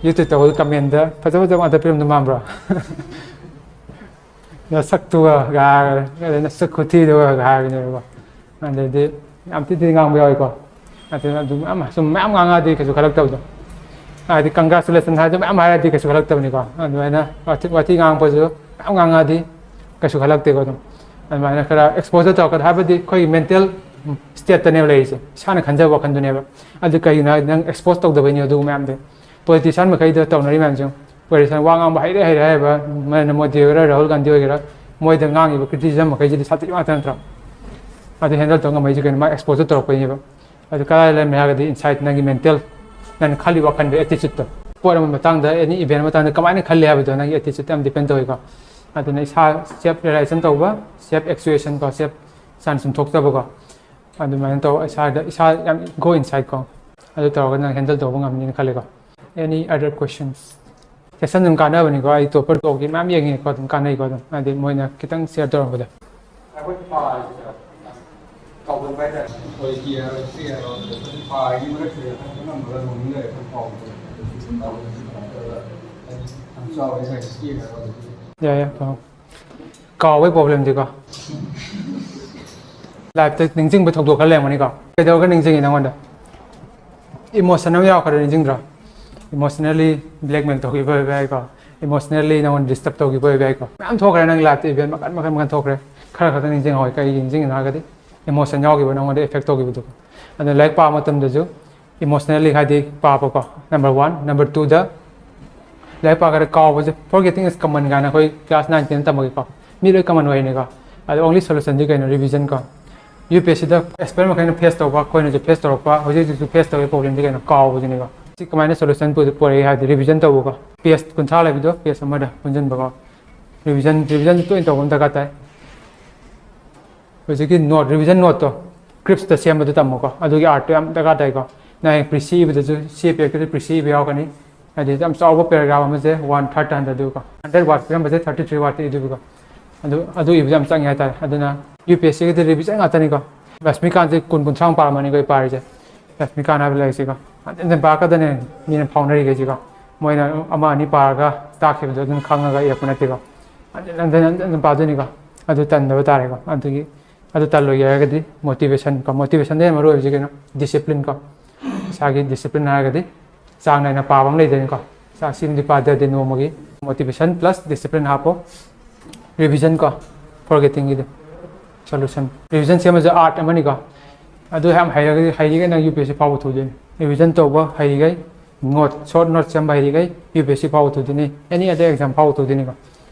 ꯌꯨꯇ꯭ꯌꯨꯕ ꯇꯧꯕꯗ ꯀꯃꯦꯟꯗ ꯐꯖ ꯐꯖꯕ ꯉꯥꯛꯇ ꯄꯤꯔꯝꯗꯧ ꯃꯥꯟꯕ꯭ꯔꯣ? "ꯅꯁꯛꯇꯨꯒ" ꯍꯥꯏꯔꯒ, "ꯅꯁꯛ ꯈꯨꯊꯤꯗꯨꯒ" ꯍꯥꯏꯕꯅꯦꯕꯀꯣ꯫ ꯑꯗꯩꯗꯤ ꯌꯥꯝ ꯊꯤ ꯊꯤꯅ ꯉꯥꯡꯕ ꯌꯥꯎꯋꯤꯀꯣ꯫ ꯑꯗꯨꯅ ꯑꯗꯨ ꯃꯌꯥꯝ, ꯁꯨꯝ ꯃꯌꯥꯝ ꯉꯥꯡꯉꯛꯑꯗꯤ ꯀꯩꯁꯨ ꯈꯜꯂꯛꯇꯕꯗꯣ꯫ ꯍꯥꯏꯗꯤ congratulation ꯍꯥꯏꯔꯁꯨ ꯃꯌꯥꯝ ꯍꯥꯏꯔꯗꯤ ꯀꯩꯁꯨ ꯈꯜꯂꯛꯇꯕꯅꯤꯀꯣ꯫ ꯑꯗꯨꯃꯥꯏꯅ ꯋꯥꯊꯤ, ꯋꯥꯊꯤ ꯉꯥꯡꯉꯛꯄꯁꯨ ꯃꯌꯥꯝ ꯉꯥꯡꯉꯛꯑꯗꯤ ꯀꯩꯁꯨ ꯈꯜꯂꯛꯇꯦꯀꯣ꯫ ꯑꯗꯨꯝ ꯑꯗꯨꯃꯥꯏꯅ ꯈꯔ ꯑꯦꯛꯁꯄꯣꯖꯔ ꯇꯧꯔꯛꯀꯗ, ꯍꯥꯏꯕꯗꯤ ꯑꯩꯈꯣꯏꯒꯤ ꯃꯦꯟꯇꯦꯜ ꯁ꯭ꯇꯦꯠꯇꯅꯦꯕ ꯂꯩꯔꯤꯁꯦ, ꯏꯁꯥꯅ ꯈꯟꯖꯕ ꯋꯥꯈꯟꯗꯨꯅꯦꯕ꯫ ꯑꯗꯨ ꯀꯩꯒꯤꯅꯣ ꯍꯥꯏꯗꯤ ꯅꯪ ꯑꯦꯛꯁꯄꯣꯖ ꯇꯧꯗꯕꯩꯅꯦ ꯑꯗꯨ ꯃꯌꯥꯝꯗꯣ꯫ ꯄꯣꯂꯤꯇꯤꯁꯤꯌꯥꯟ ꯃꯈꯩꯗ ꯇꯧꯅꯔꯤ ꯃꯌꯥꯝꯁꯦ꯫ ꯄꯣꯂꯤꯇꯤꯁꯤꯌꯥꯟ ꯋꯥ ꯉꯥꯡꯕ ꯍꯩꯔꯦ ꯍꯩꯔꯦ ꯍꯥꯏꯕ, ꯅꯔꯦꯟꯗ꯭ꯔ ꯃꯣꯗꯤ ꯑꯣꯏꯒꯦꯔꯥ, ꯔꯥꯍꯨꯜ ꯒꯥꯟꯙꯤ ꯑꯣꯏꯒꯦꯔꯥ, ꯃꯣꯏꯗ ꯉꯥꯡꯉꯤꯕ ꯀ꯭ꯔꯤꯇꯤꯁꯤꯖꯝ ꯃꯈꯩꯁꯤꯗꯤ ꯁꯥꯊꯤꯕ ꯉꯥꯛꯇ ꯅꯠꯇ꯭ꯔꯣ? ꯑꯗꯨ ꯍꯦꯟꯗꯜ ꯇꯧ ꯉꯝꯃꯛꯏꯁꯦ ꯀꯩꯅꯣ? ꯃꯥ ꯑꯦꯛꯁꯄꯣꯖꯔ ꯇꯧꯔꯛꯄꯩꯅꯦꯕ꯫ ꯑꯗꯨ ꯀꯗꯥꯏ ꯂꯩꯔꯝꯃꯦ ꯍꯥꯏꯔꯒꯗꯤ ꯏꯟꯁꯥꯏꯠ, ꯅꯪꯒꯤ ꯃꯦꯟꯇꯦꯜ, ꯅꯪꯅ ꯈꯜꯂꯤꯕ ꯋꯥꯈꯜꯗꯣ, ꯑꯦꯇꯤꯆꯨꯠꯇꯣ꯫ ꯄꯣꯠ ꯑꯃ ꯃꯇꯥꯡꯗ, ꯑꯦꯅꯤ ꯏꯚꯦꯟ ꯃꯇꯥꯡꯗ ꯀꯃꯥꯏꯅ ꯈꯜꯂꯤ ꯍꯥꯏꯕꯗꯣ ꯅꯪꯒꯤ ꯑꯦꯇꯤꯆꯨꯠꯇ ꯌꯥꯝ ꯗꯤꯄꯦꯟ ꯇꯧꯋꯤꯀꯣ꯫ ꯑꯗꯨꯅ ꯏꯁꯥ ꯁꯦꯜꯐ ꯔꯤꯌꯦꯂꯥꯏꯖꯦꯁꯟ ꯇꯧꯕ, ꯁꯦꯜꯐ ꯑꯦꯛꯆꯨꯌꯦꯁꯟ ꯀꯣ, ꯁꯦꯜꯐ ꯏꯁꯥꯅ ꯆꯨꯝꯊꯣꯛꯆꯕꯀꯣ꯫ ꯑꯗꯨꯃꯥꯏꯅ ꯇꯧ, ꯏꯁꯥꯗ, ꯏꯁꯥ ꯌꯥꯝ ꯒꯣ ꯏꯟꯁꯥꯏꯠ ꯀꯣ꯫ ꯑꯗꯨ ꯇꯧꯔꯒ ꯅꯪ ꯍꯦꯟꯗꯜ ꯇꯧꯕ ꯉꯝꯅꯤꯅ ꯈꯜꯂꯦꯀꯣ꯫ Any other questions? ꯁꯦꯁꯟ ꯑꯗꯨꯝ ꯀꯥꯟꯅꯕꯅꯤꯀꯣ, ꯑꯩ ꯇꯣꯄꯔ ꯇꯣꯛꯀꯤ ꯃꯌꯥꯝ ꯌꯦꯡꯉꯦꯀꯣ, ꯑꯗꯨꯝ ꯀꯥꯟꯅꯩꯀꯣ꯫ ꯑꯗꯨꯝ ꯍꯥꯏꯗꯤ ꯃꯣꯏꯅ ꯈꯤꯇꯪ ꯁꯤꯌꯔ ꯇꯧꯔꯝꯕꯗꯣ꯫ ꯑꯩꯈꯣꯏ ꯄꯥꯁꯤꯗ ꯀꯥꯎꯒꯟꯕ ꯍꯥꯏꯇꯥꯔꯦ꯫ ꯑꯩꯈꯣꯏ ꯌꯦꯡꯉꯒ ꯁꯤ ꯍꯥꯏꯔꯣ, ꯑꯩꯈꯣꯏ ꯄꯥꯒꯤ ꯃꯔꯛꯁꯤꯗ ꯈꯪꯉꯝꯃꯒ ꯅꯣꯡꯅꯤ ꯂꯩꯔꯦ, ꯑꯩꯈꯣꯏ ꯄꯥꯎꯗꯣ꯫ ꯌꯥꯝ ꯆꯥꯎꯋꯦ ꯉꯁꯥꯏ ꯁꯤ ꯍꯥꯏꯔꯣ꯫ ꯌꯥꯏ, ꯌꯥꯏ, ꯄꯥꯎ꯫ ꯀꯥꯎꯕꯩ ꯄ꯭ꯔꯣꯕ꯭ꯂꯦꯝꯗꯤꯀꯣ꯫ ꯂꯥꯏꯐꯇ ꯅꯤꯡꯁꯤꯡꯕ ꯊꯧꯗꯣꯛ ꯈꯔ ꯂꯩꯔꯝꯒꯅꯤꯀꯣ꯫ ꯀꯩꯗꯧꯔꯒ ꯅꯤꯡꯁꯤꯡꯉꯤ ꯅꯉꯣꯟꯗ? ꯏꯃꯣꯁꯟ ꯑꯃ ꯌꯥꯎꯔꯛꯄꯗ ꯅꯤꯡꯁꯤꯡꯗ꯭ꯔꯣ? ꯏꯃꯣꯁꯅꯦꯜꯂꯤ ꯕ꯭ꯂꯦꯛꯃꯦꯜ ꯇꯧꯈꯤꯕ ꯑꯣꯏꯕ ꯌꯥꯏꯀꯣ, ꯏꯃꯣꯁꯅꯦꯜꯂꯤ ꯅꯉꯣꯟꯗ ꯗꯤꯁꯇꯔꯕ ꯇꯧꯈꯤꯕ ꯑꯣꯏꯕ ꯌꯥꯏꯀꯣ꯫ ꯃꯌꯥꯝ ꯊꯣꯛꯈ꯭ꯔꯦ ꯅꯪ ꯂꯥꯏꯐꯇ, ꯏꯚꯦꯟ ꯃꯈꯜ ꯃꯈꯜ ꯃꯈꯜ ꯊꯣꯛꯈ꯭ꯔꯦ꯫ ꯈꯔ ꯈꯛꯇ ꯅꯤꯡꯁꯤꯡꯍꯧꯋꯦ꯫ ꯀꯩꯒꯤ ꯅꯤꯡꯁꯤꯡꯉꯤꯅꯣ ꯍꯥꯏꯔꯒꯗꯤ ꯏꯃꯣꯁꯟ ꯌꯥꯎꯈꯤꯕ ꯅꯉꯣꯟꯗ ꯑꯦꯐꯦꯛ ꯇꯧꯈꯤꯕꯗꯣ꯫ ꯑꯗꯨꯅ ꯂꯥꯏꯔꯤꯛ ꯄꯥꯕ ꯃꯇꯝꯗꯁꯨ ꯏꯃꯣꯁꯅꯦꯜꯂꯤ ꯍꯥꯏꯗꯤ ꯄꯥꯕꯀꯣ, ꯅꯝꯕꯔ ꯋꯥꯟ꯫ ꯅꯝꯕꯔ ꯇꯨꯗ ꯂꯥꯏꯔꯤꯛ ꯄꯥꯈ꯭ꯔꯦ ꯀꯥꯎꯕꯁꯦ, forgetting is common ꯀꯥꯏꯅ ꯑꯩꯈꯣꯏ ꯀ꯭ꯂꯥꯁ ꯅꯥꯏꯟ ꯇꯦꯟ ꯇꯝꯃꯒꯦꯀꯣ꯫ ꯃꯤ ꯂꯣꯏ ꯀꯃꯟ ꯑꯣꯏꯔꯤꯅꯤꯀꯣ꯫ ꯑꯗꯣ ꯑꯣꯡꯂꯤ ꯁꯣꯂꯨꯁꯟꯗꯤ ꯀꯩꯅꯣ? ꯔꯤꯚꯤꯖꯟ ꯀꯣ꯫ ꯌꯨ ꯄꯤ ꯑꯦꯁ ꯁꯤꯗ ꯑꯦꯛꯁꯄꯔꯠ ꯃꯈꯩꯅ ꯐꯦꯁ ꯇꯧꯕ, ꯑꯩꯈꯣꯏꯅꯁꯨ ꯐꯦꯁ ꯇꯧꯔꯛꯄ, ꯍꯧꯖꯤꯛ ꯍꯧꯖꯤꯛꯁꯨ ꯐꯦꯁ ꯇꯧꯔꯤꯕ ꯄ꯭ꯔꯣꯕ꯭ꯂꯦꯝꯁꯦ ꯀꯩꯅꯣ? ꯀꯥꯎꯕꯁꯤꯅꯦꯀꯣ꯫ ꯁꯤ ꯀꯃꯥꯏꯅ ꯁꯣꯂꯨꯁꯟ ꯄꯨꯔꯛꯏ ꯍꯥꯏꯕꯗꯤ ꯔꯤꯚꯤꯖꯟ ꯇꯧꯕꯀꯣ, ꯄꯦꯖ ꯀꯨꯟꯊ꯭ꯔꯥ ꯂꯩꯕꯗꯣ ꯄꯦꯖ ꯑꯃꯗ ꯄꯨꯟꯁꯤꯟꯕꯀꯣ꯫ ꯔꯤꯚꯤꯖꯟ ꯔꯤꯚꯤꯖꯟ ꯇꯣꯏꯅ ꯇꯧꯕ ꯑꯃ ꯗꯔꯀꯥꯔ ꯇꯥꯏ꯫ ꯍꯧꯖꯤꯛꯀꯤ ꯅꯣꯠ, ꯔꯤꯚꯤꯖꯟ ꯅꯣꯠꯇꯣ ꯀ꯭ꯔꯤꯞꯁꯇ ꯁꯦꯝꯕꯗꯣ ꯇꯝꯃꯣꯀꯣ꯫ ꯑꯗꯨꯒꯤ ꯑꯥꯔꯠꯇꯣ ꯌꯥꯝ ꯗꯔꯀꯥꯔ ꯇꯥꯏꯀꯣ꯫ ꯅꯪ ꯍꯌꯦꯡ ꯄ꯭ꯔꯤꯁꯤ ꯏꯕꯗꯁꯨ, ꯁꯤ ꯑꯦ ꯄꯤ ꯑꯦꯐꯀꯤꯗꯤ ꯄ꯭ꯔꯤꯁꯤ ꯏꯕ ꯌꯥꯎꯔꯛꯀꯅꯤ꯫ ꯍꯥꯏꯗꯤ ꯌꯥꯝ ꯆꯥꯎꯕ ꯄꯦꯔꯥꯒ꯭ꯔꯥꯐ ꯑꯃꯁꯦ ꯋꯥꯟ ꯊꯥꯔꯠꯇ ꯍꯟꯊꯗꯣꯏꯀꯣ꯫ ꯍꯟꯗ꯭ꯔꯦꯠ ꯋꯥꯔꯗ ꯄꯤꯔꯝꯕꯁꯦ ꯊꯥꯔꯇꯤ ꯊ꯭ꯔꯤ ꯋꯥꯔꯗꯇ ꯏꯗꯣꯏꯕꯀꯣ꯫ ꯑꯗꯨ ꯑꯗꯨ ꯏꯕꯗ ꯌꯥꯝ ꯆꯪꯉꯦ ꯍꯥꯏꯇꯥꯔꯦ꯫ ꯑꯗꯨꯅ ꯌꯨ ꯄꯤ ꯑꯦꯁ ꯁꯤꯒꯤꯗꯤ ꯔꯤꯚꯤꯖꯟ ꯉꯥꯛꯇꯅꯤꯀꯣ꯫ ꯂꯛꯁꯃꯤꯀꯥꯟꯁꯦ ꯀꯨꯟ ꯀꯨꯟꯊ꯭ꯔꯥꯃꯨꯛ ꯄꯥꯔꯝꯃꯅꯤꯀꯣ ꯑꯩ ꯄꯥꯔꯤꯁꯦ꯫ ꯂꯛꯁꯃꯤꯀꯥꯟ ꯍꯥꯏꯕ ꯂꯥꯏꯔꯤꯛꯁꯤꯀꯣ꯫ ꯍꯟꯖꯤꯟ ꯍꯟꯖꯤꯟ ꯄꯥꯔꯛꯀꯗꯣꯏꯅꯦ ꯃꯤꯅ ꯐꯥꯎꯅꯔꯤꯈꯩꯁꯤꯀꯣ꯫ ꯃꯣꯏꯅ ꯑꯃ ꯑꯅꯤ ꯄꯥꯔꯒ ꯇꯥꯛꯈꯤꯕꯗꯣ ꯑꯗꯨꯝ ꯈꯪꯉꯒ ꯏꯔꯛꯄ ꯅꯠꯇꯦꯀꯣ꯫ ꯍꯟꯖꯤꯟ ꯍꯟꯖꯤꯟ ꯍꯟꯖꯤꯟ ꯍꯟꯖꯤꯟ ꯄꯥꯗꯣꯏꯅꯤꯀꯣ꯫ ꯑꯗꯨ ꯇꯟꯗꯕ ꯇꯥꯔꯦꯀꯣ꯫ ꯑꯗꯨꯒꯤ ꯑꯗꯨ ꯇꯜꯂꯣꯏꯒꯦ ꯍꯥꯏꯔꯒꯗꯤ ꯃꯣꯇꯤꯚꯦꯁꯟ ꯀꯣ꯫ ꯃꯣꯇꯤꯚꯦꯁꯟꯗ ꯍꯦꯟꯅ ꯃꯔꯨ ꯑꯣꯏꯕꯁꯤ ꯀꯩꯅꯣ? ꯗꯤꯁꯤꯄ꯭ꯂꯤꯟ ꯀꯣ꯫ ꯏꯁꯥꯒꯤ ꯗꯤꯁꯤꯄ꯭ꯂꯤꯟ ꯍꯥꯏꯔꯒꯗꯤ ꯆꯥꯡ ꯅꯥꯏꯅ ꯄꯥꯕ ꯑꯃ ꯂꯩꯗꯣꯏꯅꯤꯀꯣ꯫ ꯆꯥꯛ ꯁꯤꯃꯗꯤ ꯄꯥꯗ꯭ꯔꯗꯤ ꯅꯣꯡꯃꯒꯤ ꯃꯣꯇꯤꯚꯦꯁꯟ ꯄ꯭ꯂꯁ ꯗꯤꯁꯤꯄ꯭ꯂꯤꯟ ꯍꯥꯞꯄꯣ꯫ ꯔꯤꯚꯤꯖꯟ ꯀꯣ, ꯐꯣꯔꯒꯦꯇꯤꯡꯒꯤꯗꯤ ꯁꯣꯂꯨꯁꯟ꯫ ꯔꯤꯚꯤꯖꯟ ꯁꯦꯝꯕꯁꯦ ꯑꯥꯔꯠ ꯑꯃꯅꯤꯀꯣ꯫ ꯑꯗꯨ ꯌꯥꯝ ꯍꯩꯔꯒꯗꯤ, ꯍꯩꯔꯤꯈꯩ ꯅꯪ ꯌꯨ ꯄꯤ ꯑꯦꯁ ꯁꯤ ꯐꯥꯎꯕ ꯊꯨꯗꯣꯏꯅꯤ꯫ ꯔꯤꯚꯤꯖꯟ ꯇꯧꯕ ꯍꯩꯔꯤꯈꯩ, ꯅꯣꯠ, ꯁꯣꯔꯠ ꯅꯣꯠ ꯁꯦꯝꯕ ꯍꯩꯔꯤꯈꯩ ꯌꯨ ꯄꯤ ꯑꯦꯁ ꯁꯤ ꯐꯥꯎꯕ ꯊꯨꯗꯣꯏꯅꯤ, ꯑꯦꯅꯤ ꯑꯗꯔ ꯑꯦꯛꯖꯥꯝ ꯐꯥꯎꯕ ꯊꯨꯗꯣꯏꯅꯤꯀꯣ꯫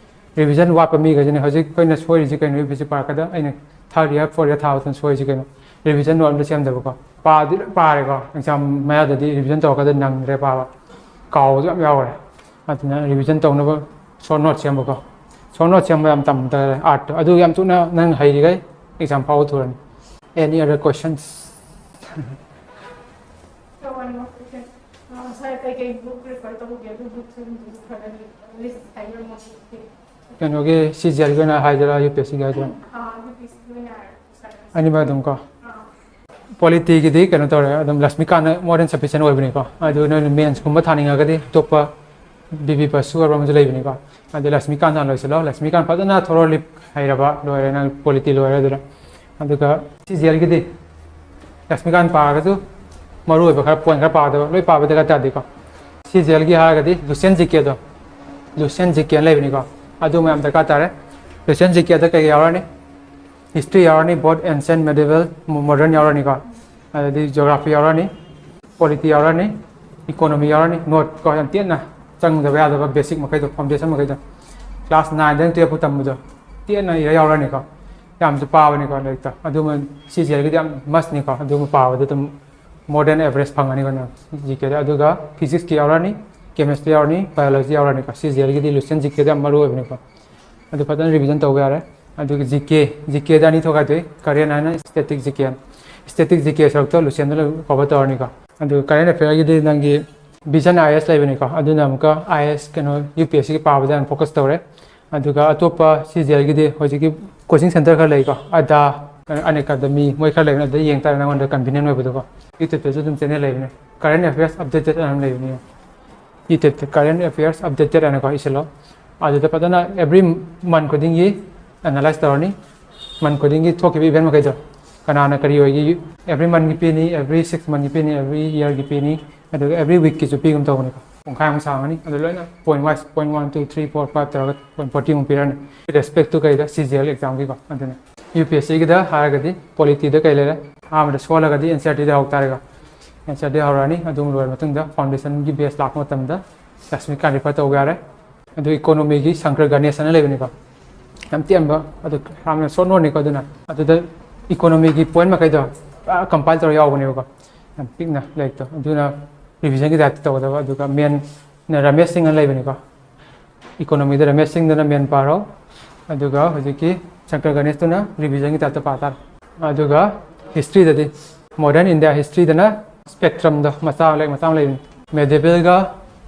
ꯔꯤꯚꯤꯖꯟ ꯋꯥꯠꯄ ꯃꯤꯈꯩꯁꯤꯅꯦ ꯍꯧꯖꯤꯛ ꯑꯩꯈꯣꯏꯅ ꯁꯣꯏꯔꯤꯁꯤ ꯀꯩꯅꯣ? ꯌꯨ ꯄꯤ ꯑꯦꯁ ꯁꯤ ꯄꯥꯔꯛꯀꯗ ꯑꯩꯅ ꯊꯥꯔꯠ ꯏꯌꯥꯔ, ꯐꯣꯔꯠ ꯏꯌꯥꯔ ꯊꯥꯕꯗꯅ ꯁꯣꯏꯔꯤꯁꯤ ꯀꯩꯅꯣ? ꯔꯤꯚꯤꯖꯟ ꯅꯣꯠ ꯑꯝꯇ ꯁꯦꯝꯗꯕꯀꯣ꯫ ꯄꯥꯗꯤ ꯂꯣꯏ ꯄꯥꯔꯦꯀꯣ, ꯑꯦꯛꯖꯥꯝ ꯃꯌꯥꯗꯗꯤ ꯔꯤꯚꯤꯖꯟ ꯇꯧꯔꯛꯀꯗ ꯅꯪꯗ꯭ꯔꯦ ꯄꯥꯕ, ꯀꯥꯎꯕꯁꯨ ꯌꯥꯝ ꯌꯥꯎꯔꯦ꯫ ꯑꯗꯨꯅ ꯔꯤꯚꯤꯖꯟ ꯇꯧꯅꯕ ꯁꯣꯔꯠ ꯅꯣꯠ ꯁꯦꯝꯕꯀꯣ꯫ ꯁꯣꯔꯠ ꯅꯣꯠ ꯁꯦꯝꯕ ꯌꯥꯝ ꯇꯝꯗꯔꯦ ꯑꯥꯔꯠꯇꯣ꯫ ꯑꯗꯨ ꯌꯥꯝ ꯊꯨꯅ ꯅꯪ ꯍꯩꯔꯤꯈꯩ ꯑꯦꯛꯖꯥꯝ ꯐꯥꯎꯕ ꯊꯨꯔꯅꯤ꯫ Any other questions? So, one more question. Uh, sir, ꯀꯩꯀꯩ book refer ꯇꯧꯒꯦ? ꯑꯗꯨ book ꯁꯤꯡꯗꯨꯁꯨ ꯈꯔ list ꯍꯥꯏꯕꯤꯔꯝꯃꯣ꯫ ꯀꯩꯅꯣꯒꯤ ꯁꯤ ꯖꯤ ꯑꯦꯜꯒꯤ ꯑꯣꯏꯅ ꯍꯥꯏꯗꯣꯏꯔꯥ, ꯌꯨ ꯄꯤ ꯑꯦꯁ ꯁꯤꯒꯤ ꯍꯥꯏꯗꯣꯏꯔꯥ? ꯑꯥ, ꯌꯨ ꯄꯤ ꯑꯦꯁ ꯁꯤꯒꯤ ꯑꯣꯏꯅ ꯍꯥꯏꯔꯣ, sir꯫ ꯑꯅꯤꯃꯛ ꯑꯗꯨꯝ ꯀꯣ꯫ ꯑꯥ꯫ ꯄꯣꯂꯤꯇꯤꯒꯤꯗꯤ ꯀꯩꯅꯣ ꯇꯧꯔꯦ, ꯑꯗꯨꯝ ꯂꯛꯁꯃꯤꯀꯥꯟꯅ more than sufficient ꯑꯣꯏꯕꯅꯤꯀꯣ꯫ ꯑꯗꯨ ꯅꯣꯏꯅ ꯃꯦꯟꯁꯀꯨꯝꯕ ꯊꯥꯅꯤꯡꯉꯒꯗꯤ ꯑꯇꯣꯞꯄ ꯕꯤ ꯕꯤ ꯕꯁꯨ ꯑꯣꯏꯕ ꯑꯃꯁꯨ ꯂꯩꯕꯅꯤꯀꯣ꯫ ꯑꯗꯨ ꯂꯛꯁꯃꯤꯀꯥꯟ ꯍꯥꯟꯅ ꯂꯣꯏꯁꯤꯜꯂꯣ꯫ ꯂꯛꯁꯃꯤꯀꯥꯟ ꯐꯖꯅ ꯊꯣꯔꯣꯂꯤ ꯍꯩꯔꯕ ꯂꯣꯏꯔꯦ, ꯅꯪ ꯄꯣꯂꯤꯇꯤ ꯂꯣꯏꯔꯦ꯫ ꯑꯗꯨꯅ ꯑꯗꯨꯒ ꯁꯤ ꯖꯤ ꯑꯦꯜꯒꯤꯗꯤ ꯂꯛꯁꯃꯤꯀꯥꯟ ꯄꯥꯔꯒꯁꯨ ꯃꯔꯨ ꯑꯣꯏꯕ ꯈꯔ, ꯄꯣꯏꯟ ꯈꯔ ꯄꯥꯒꯗꯕ, ꯂꯣꯏ ꯄꯥꯕ ꯗꯔꯀꯥꯔ ꯇꯥꯗꯦꯀꯣ꯫ ꯁꯤ ꯖꯤ ꯑꯦꯜꯒꯤ ꯍꯥꯏꯔꯒꯗꯤ ꯂꯨꯁꯦꯟ ꯖꯤ ꯀꯦꯗꯣ, ꯂꯨꯁꯦꯟ ꯖꯤ ꯀꯦꯅ ꯂꯩꯕꯅꯤꯀꯣ꯫ ꯑꯗꯨ ꯃꯌꯥꯝ ꯗꯔꯀꯥꯔ ꯇꯥꯔꯦ꯫ ꯂꯨꯁꯦꯟ ꯖꯤ ꯀꯦꯗ ꯀꯩ ꯀꯩ ꯌꯥꯎꯔꯅꯤ? ꯍꯤꯁꯇ꯭ꯔꯤ ꯌꯥꯎꯔꯅꯤ, both ancient, medieval, modern ꯌꯥꯎꯔꯅꯤꯀꯣ꯫ ꯑꯗꯩꯗꯤ ꯖꯤꯑꯣꯒ꯭ꯔꯥꯐꯤ ꯌꯥꯎꯔꯅꯤ, ꯄꯣꯂꯤꯇꯤ ꯌꯥꯎꯔꯅꯤ, ꯏꯀꯣꯅꯣꯃꯤ ꯌꯥꯎꯔꯅꯤ꯫ ꯅꯣꯠ ꯀꯣ, ꯌꯥꯝ ꯇꯦꯟꯅ ꯆꯪꯗꯕ ꯌꯥꯗꯕ ꯕꯦꯁꯤꯛ ꯃꯈꯩꯗꯣ, ꯐꯥꯎꯟꯗꯦꯁꯟ ꯃꯈꯩꯗꯣ, ꯀ꯭ꯂꯥꯁ ꯅꯥꯏꯟꯗꯩꯅ ꯇꯨꯌꯦꯜꯞ ꯐꯥꯎ ꯇꯝꯕꯗꯣ ꯇꯦꯟꯅ ꯏꯔ ꯌꯥꯎꯔꯅꯤꯀꯣ꯫ ꯌꯥꯝꯁꯨ ꯄꯥꯕꯅꯤꯀꯣ ꯂꯥꯏꯔꯤꯛꯇꯣ꯫ ꯑꯗꯨꯃ ꯁꯤ ꯖꯤ ꯑꯦꯜꯒꯤꯗꯤ ꯌꯥꯝ ꯃꯁꯅꯤꯀꯣ꯫ ꯑꯗꯨꯃ ꯄꯥꯕꯗ ꯑꯗꯨꯝ more than average ꯐꯪꯒꯅꯤꯀꯣ ꯅꯪ ꯖꯤ ꯀꯦꯗ꯫ ꯑꯗꯨꯒ ꯐꯤꯖꯤꯛꯁꯀꯤ ꯌꯥꯎꯔꯅꯤ, ꯀꯦꯃꯤꯁꯇ꯭ꯔꯤ ꯌꯥꯎꯔꯅꯤ, ꯕꯥꯏꯑꯣꯂꯣꯖꯤ ꯌꯥꯎꯔꯅꯤꯀꯣ꯫ ꯁꯤ ꯖꯤ ꯑꯦꯜꯒꯤꯗꯤ ꯂꯨꯁꯦꯟ ꯖꯤ ꯀꯦꯗ ꯌꯥꯝ ꯃꯔꯨ ꯑꯣꯏꯕꯅꯤꯀꯣ꯫ ꯑꯗꯨ ꯐꯖꯅ ꯔꯤꯚꯤꯖꯟ ꯇꯧꯕ ꯌꯥꯔꯦ꯫ ꯑꯗꯨꯒ ꯖꯤ ꯀꯦ, ꯖꯤ ꯀꯦꯗ ꯑꯅꯤ ꯊꯣꯛ ꯈꯥꯏꯗꯣꯛꯏ, ꯀꯔꯦꯟ ꯍꯥꯏꯅ ꯁ꯭ꯇꯦꯇꯤꯛ ꯖꯤ ꯀꯦ꯫ ꯁ꯭ꯇꯦꯇꯤꯛ ꯖꯤ ꯀꯦ ꯁꯔꯨꯛꯇꯣ ꯂꯨꯁꯦꯟꯗ ꯂꯣꯏ ꯀꯣꯚꯔ ꯇꯧꯔꯅꯤꯀꯣ꯫ ꯑꯗꯨꯒ ꯀꯔꯦꯟ ꯑꯦꯐꯤꯌꯔꯒꯤꯗꯤ ꯅꯪꯒꯤ ꯚꯤꯖꯟ ꯑꯥꯏ ꯑꯦꯁ ꯂꯩꯕꯅꯤꯀꯣ꯫ ꯑꯗꯨꯅ ꯑꯃꯨꯛꯀ ꯑꯥꯏ ꯑꯦꯁ ꯀꯩꯅꯣ ꯌꯨ ꯄꯤ ꯑꯦꯁ ꯁꯤꯒꯤ ꯄꯥꯕꯗ ꯌꯥꯝ ꯐꯣꯀꯁ ꯇꯧꯔꯦ꯫ ꯑꯗꯨꯒ ꯑꯇꯣꯞꯄ ꯁꯤ ꯖꯤ ꯑꯦꯜꯒꯤꯗꯤ ꯍꯧꯖꯤꯛꯀꯤ ꯀꯣꯆꯤꯡ ꯁꯦꯟꯇꯔ ꯈꯔ ꯂꯩꯀꯣ, ꯑꯗꯥ, ꯑꯟ ꯑꯦꯀꯥꯗꯃꯤ, ꯃꯣꯏ ꯈꯔ ꯂꯩꯕꯅꯦ꯫ ꯑꯗꯨꯗ ꯌꯦꯡ ꯇꯥꯔꯦ ꯅꯉꯣꯟꯗ ꯀꯟꯚꯤꯅꯤꯌꯟ ꯑꯣꯏꯕꯗꯣꯀꯣ꯫ ꯌꯨꯇ꯭ꯌꯨꯕꯇꯁꯨ ꯑꯗꯨꯝ ꯆꯦꯅꯦꯜ ꯂꯩꯕꯅꯦ, ꯀꯔꯦꯟ ꯑꯦꯐꯤꯌꯔꯁ ꯑꯞꯗꯦꯇꯦꯠ ꯑꯅ ꯂꯩꯕꯅꯦ꯫ ꯌꯨꯇ꯭ꯌꯨꯕꯇ ꯀꯔꯦꯟ ꯑꯦꯐꯤꯌꯔꯁ ꯑꯞꯗꯦꯇꯦꯠ ꯍꯥꯏꯅꯀꯣ ꯏꯁꯤꯜꯂꯣ꯫ ꯑꯗꯨꯗ ꯐꯖꯅ ꯑꯦꯕ꯭ꯔꯤ ꯃꯟ ꯈꯨꯗꯤꯡꯒꯤ ꯑꯦꯅꯥꯂꯥꯏꯁ ꯇꯧꯔꯅꯤ꯫ ꯃꯟ ꯈꯨꯗꯤꯡꯒꯤ ꯊꯣꯛꯈꯤꯕ ꯏꯚꯦꯟ ꯃꯈꯩꯗꯣ ꯀꯅꯥꯅ ꯀꯔꯤ ꯑꯣꯏꯒꯦ, ꯑꯦꯕ꯭ꯔꯤ ꯃꯟꯒꯤ ꯄꯤꯅꯤ, ꯑꯦꯕ꯭ꯔꯤ ꯁꯤꯛꯁ ꯃꯟꯒꯤ ꯄꯤꯅꯤ, ꯑꯦꯕ꯭ꯔꯤ ꯌꯔꯒꯤ ꯄꯤꯅꯤ, ꯑꯗꯨꯒ ꯑꯦꯕ꯭ꯔꯤ ꯋꯤꯛꯀꯤꯁꯨ ꯄꯤꯒꯨꯝ ꯇꯧꯕꯅꯤꯀꯣ꯫ ꯄꯨꯡꯈꯥꯏꯃꯨꯛ ꯁꯥꯡꯉꯅꯤ꯫ ꯑꯗꯨ ꯂꯣꯏꯅ point wise, point one, two, three, four, five ꯇꯧꯔꯒ ꯄꯣꯏꯟ ꯐꯣꯔꯇꯤꯃꯨꯛ ꯄꯤꯔꯅꯤ꯫ ꯔꯦꯁꯄꯦꯛ ꯇꯨ ꯀꯩꯗ, ꯁꯤ ꯖꯤ ꯑꯦꯜ ꯑꯦꯛꯖꯥꯝꯒꯤꯀꯣ꯫ ꯑꯗꯨꯅ ꯌꯨ ꯄꯤ ꯑꯦꯁ ꯁꯤꯒꯤꯗ ꯍꯥꯏꯔꯒꯗꯤ ꯄꯣꯂꯤꯇꯤꯗ ꯀꯩ ꯂꯩꯔꯦ? ꯑꯍꯥꯟꯕꯗ ꯁꯣꯜꯂꯒꯗꯤ ꯑꯦꯟ ꯁꯤ ꯑꯥꯔ ꯇꯤꯗ ꯍꯧ ꯇꯥꯔꯦꯀꯣ꯫ ꯑꯦꯟ ꯁꯤ ꯑꯥꯔ ꯇꯤ ꯍꯧꯔꯛꯑꯅꯤ꯫ ꯑꯗꯨ ꯂꯣꯏꯔ ꯃꯇꯨꯡꯗ ꯐꯥꯎꯟꯗꯦꯁꯟꯒꯤ ꯕꯦꯁ ꯂꯥꯛꯄ ꯃꯇꯝꯗ ꯀꯥꯁꯃꯤꯔ ꯀꯥꯟ ꯔꯤꯐꯔ ꯇꯧꯕ ꯌꯥꯔꯦ꯫ ꯑꯗꯨ ꯏꯀꯣꯅꯣꯃꯤꯒꯤ ꯁꯪꯀꯔ ꯒꯅꯦꯁ ꯑꯅ ꯂꯩꯕꯅꯤꯀꯣ꯫ ꯌꯥꯝ ꯇꯦꯟꯕ, ꯑꯗꯨ ꯌꯥꯝꯅ ꯁꯣꯔꯠ ꯅꯣꯠꯅꯤꯀꯣ꯫ ꯑꯗꯨꯅ ꯑꯗꯨꯗ ꯏꯀꯣꯅꯣꯃꯤꯒꯤ ꯄꯣꯏꯟ ꯃꯈꯩꯗꯣ ꯄꯨꯔꯥ ꯀꯝꯄꯥꯏꯜ ꯇꯧꯔ ꯌꯥꯎꯕꯅꯦꯕꯀꯣ꯫ ꯌꯥꯝ ꯄꯤꯛꯅ ꯂꯥꯏꯔꯤꯛꯇꯣ꯫ ꯑꯗꯨꯅ ꯔꯤꯚꯤꯖꯟꯒꯤ ꯇꯥꯏꯞꯇ ꯇꯧꯒꯗꯕ꯫ ꯑꯗꯨꯒ ꯃꯦꯟꯅ ꯔꯃꯦꯁ ꯁꯤꯡ ꯑꯅ ꯂꯩꯕꯅꯤꯀꯣ꯫ ꯏꯀꯣꯅꯣꯃꯤꯗ ꯔꯃꯦꯁ ꯁꯤꯡꯗꯨꯅ ꯃꯦꯟ ꯄꯥꯔꯣ꯫ ꯑꯗꯨꯒ ꯍꯧꯖꯤꯛꯀꯤ ꯁꯪꯀꯔ ꯒꯅꯦꯁꯇꯨꯅ ꯔꯤꯚꯤꯖꯟꯒꯤ ꯇꯥꯏꯞꯇ ꯄꯥ ꯇꯥꯔꯦ꯫ ꯑꯗꯨꯒ ꯍꯤꯁꯇ꯭ꯔꯤꯗꯗꯤ, ꯃꯣꯗꯔꯟ ꯏꯟꯗꯤꯌꯥ ꯍꯤꯁꯇ꯭ꯔꯤꯗꯅ ꯁ꯭ꯄꯦꯛꯇ꯭ꯔꯝꯗꯣ ꯃꯆꯥ, ꯂꯥꯏꯔꯤꯛ ꯃꯆꯥ ꯑꯃ ꯂꯩꯕꯅꯤ꯫ ꯃꯦꯗꯤꯕꯦꯜꯒ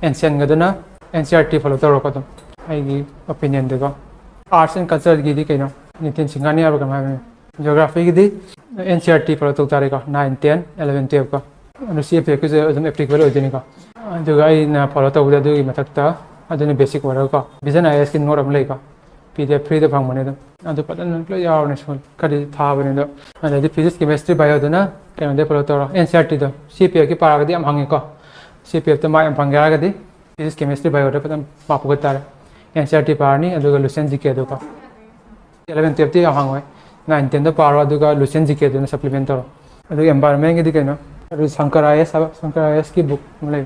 ꯑꯦꯟꯁꯤꯌꯟꯒꯗꯨꯅ N C R T follow ꯇꯧꯔꯣꯀꯣ꯫ ꯑꯗꯨꯝ ꯑꯩꯒꯤ ꯑꯣꯄꯤꯅꯤꯌꯟꯗꯀꯣ꯫ ꯑꯥꯔꯠꯁ ꯑꯦꯟ ꯀꯜꯆꯔꯒꯤꯗꯤ ꯀꯩꯅꯣ, ꯅꯤꯇꯤꯟ ꯁꯤꯡꯍꯥꯅꯤ ꯍꯥꯏꯕ꯭ꯔꯥ ꯀꯩꯅꯣ ꯍꯥꯏꯕꯅꯤ꯫ ꯖꯤꯑꯣꯒ꯭ꯔꯥꯐꯤꯒꯤꯗꯤ N C R T follow ꯇꯧ ꯇꯥꯔꯦꯀꯣ, ꯅꯥꯏꯟ, ꯇꯦꯟ, ꯑꯦꯂꯚꯦꯟ, ꯇꯨꯌꯦꯜꯐꯀꯣ꯫ ꯑꯗꯨ ꯁꯤ ꯑꯦꯐ ꯑꯦꯐꯀꯤꯁꯨ ꯑꯗꯨꯝ ꯑꯦꯄ꯭ꯂꯤꯀꯦꯕꯜ ꯑꯣꯏꯗꯣꯏꯅꯤꯀꯣ꯫ ꯑꯗꯨꯒ ꯑꯩꯅ ꯐꯣꯂꯣ ꯇꯧꯕꯗ ꯑꯗꯨꯒꯤ ꯃꯊꯛꯇ ꯑꯗꯨꯅ ꯕꯦꯁꯤꯛ ꯑꯣꯏꯔꯒꯀꯣ, ꯚꯤꯖꯟ ꯑꯥꯏ ꯑꯦꯁꯀꯤ ꯅꯣꯠ ꯑꯃ ꯂꯩꯀꯣ, ꯄꯤ ꯗꯤ ꯑꯦꯐ ꯐ꯭ꯔꯤꯗ ꯐꯪꯕꯅꯦ ꯑꯗꯨꯝ꯫ ꯑꯗꯨ ꯐꯖꯅ ꯂꯣꯏ ꯌꯥꯎꯔꯕꯅꯦ, ꯁꯣꯜ ꯈꯔꯗꯤ ꯊꯥꯕꯅꯦ ꯑꯗꯣ꯫ ꯑꯗꯩꯗꯤ ꯐꯤꯖꯤꯛꯁ, ꯀꯦꯃꯦꯁꯇ꯭ꯔꯤ, ꯕꯥꯏꯑꯣꯗꯨꯅ ꯀꯩꯅꯣꯗꯩ ꯐꯣꯂꯣ ꯇꯧꯔꯣ, and C R ꯇꯤꯗꯣ꯫ C F ꯑꯦꯐꯀꯤ ꯄꯥꯔꯒꯗꯤ ꯌꯥꯝ ꯍꯪꯉꯤꯀꯣ꯫ ꯁꯤ ꯑꯦꯐ ꯑꯦꯐꯇ ꯃꯥꯔꯛ ꯌꯥꯝ ꯐꯪꯒꯦ ꯍꯥꯏꯔꯒꯗꯤ ꯐꯤꯖꯤꯛꯁ, ꯀꯦꯃꯦꯁꯇ꯭ꯔꯤ, ꯕꯥꯏꯑꯣꯗ ꯐꯖꯅ ꯃꯥꯔꯛ ꯐꯨꯒꯠ ꯇꯥꯔꯦ꯫ ꯑꯦꯟ ꯁꯤ ꯑꯥꯔ ꯇꯤ ꯄꯥꯔꯅꯤ, ꯑꯗꯨꯒ ꯂꯨꯁꯦꯟ ꯖꯤ ꯀꯦꯗꯣꯀꯣ꯫ ꯑꯦꯂꯚꯦꯟ ꯇꯨꯌꯦꯜꯐꯇꯤ ꯌꯥꯝ ꯍꯪꯉꯣꯏ, ꯅꯥꯏꯟ ꯇꯦꯟꯗ ꯄꯥꯔꯣ, ꯑꯗꯨꯒ ꯂꯨꯁꯦꯟ ꯖꯤ ꯀꯦꯗꯨꯅ ꯁꯄ꯭ꯂꯤꯃꯦꯟ ꯇꯧꯔꯣ꯫ ꯑꯗꯨꯒ ꯑꯦꯟꯚꯥꯏꯔꯟꯃꯦꯟꯒꯤꯗꯤ ꯀꯩꯅꯣ, ꯑꯗꯨ ꯁꯪꯀꯔ ꯑꯥꯏ ꯑꯦꯁ ꯍꯥꯏꯕ, ꯁꯪꯀꯔ ꯑꯥꯏ ꯑꯦꯁꯀꯤ ꯕꯨꯛ ꯑꯃ ꯂꯩ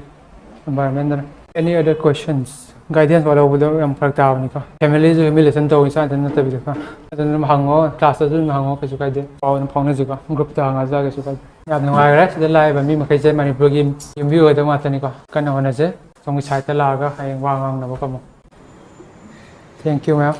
ꯑꯦꯟꯚꯥꯏꯔꯟꯃꯦꯟꯗꯅ꯫ Any other questions? Guidance ꯋꯥꯠꯍꯧꯕꯗꯣ ꯌꯥꯝ ꯐꯔꯛ ꯇꯥꯕꯅꯤꯀꯣ꯫ Family ꯁꯨ humiliation ꯇꯧꯋꯤ, ꯏꯁꯥ ꯏꯊꯟ ꯅꯠꯇꯕꯤꯗꯀꯣ꯫ ꯑꯗꯨꯝ ꯍꯪꯉꯣ, class ꯇꯁꯨ ꯑꯗꯨꯝ ꯍꯪꯉꯣ, ꯀꯩꯁꯨ ꯀꯥꯏꯗꯦ꯫ ꯄꯥꯎ ꯑꯗꯨꯝ ꯐꯥꯎꯅꯁꯤꯀꯣ, group ꯇ ꯍꯪꯉꯁꯨ ꯀꯩꯁꯨ ꯀꯥꯏꯗꯦ꯫ ꯌꯥꯝ ꯅꯨꯡꯉꯥꯏꯈ꯭ꯔꯦ꯫ ꯁꯤꯗ ꯂꯥꯛꯏꯕ ꯃꯤ ꯃꯈꯩꯁꯦ ꯃꯅꯤꯄꯨꯔꯒꯤ ꯌꯨꯝꯕꯤ ꯑꯣꯏꯒꯗꯕ ꯉꯥꯛꯇꯅꯤꯀꯣ꯫ ꯀꯟꯅ ꯍꯣꯠꯅꯁꯦ꯫ ꯁꯣꯝꯒꯤ side ꯇ ꯂꯥꯛꯑꯒ ꯍꯌꯦꯡ ꯋꯥ ꯉꯥꯡꯅꯕ ꯀꯝꯃꯣ꯫ Thank you, ma'am.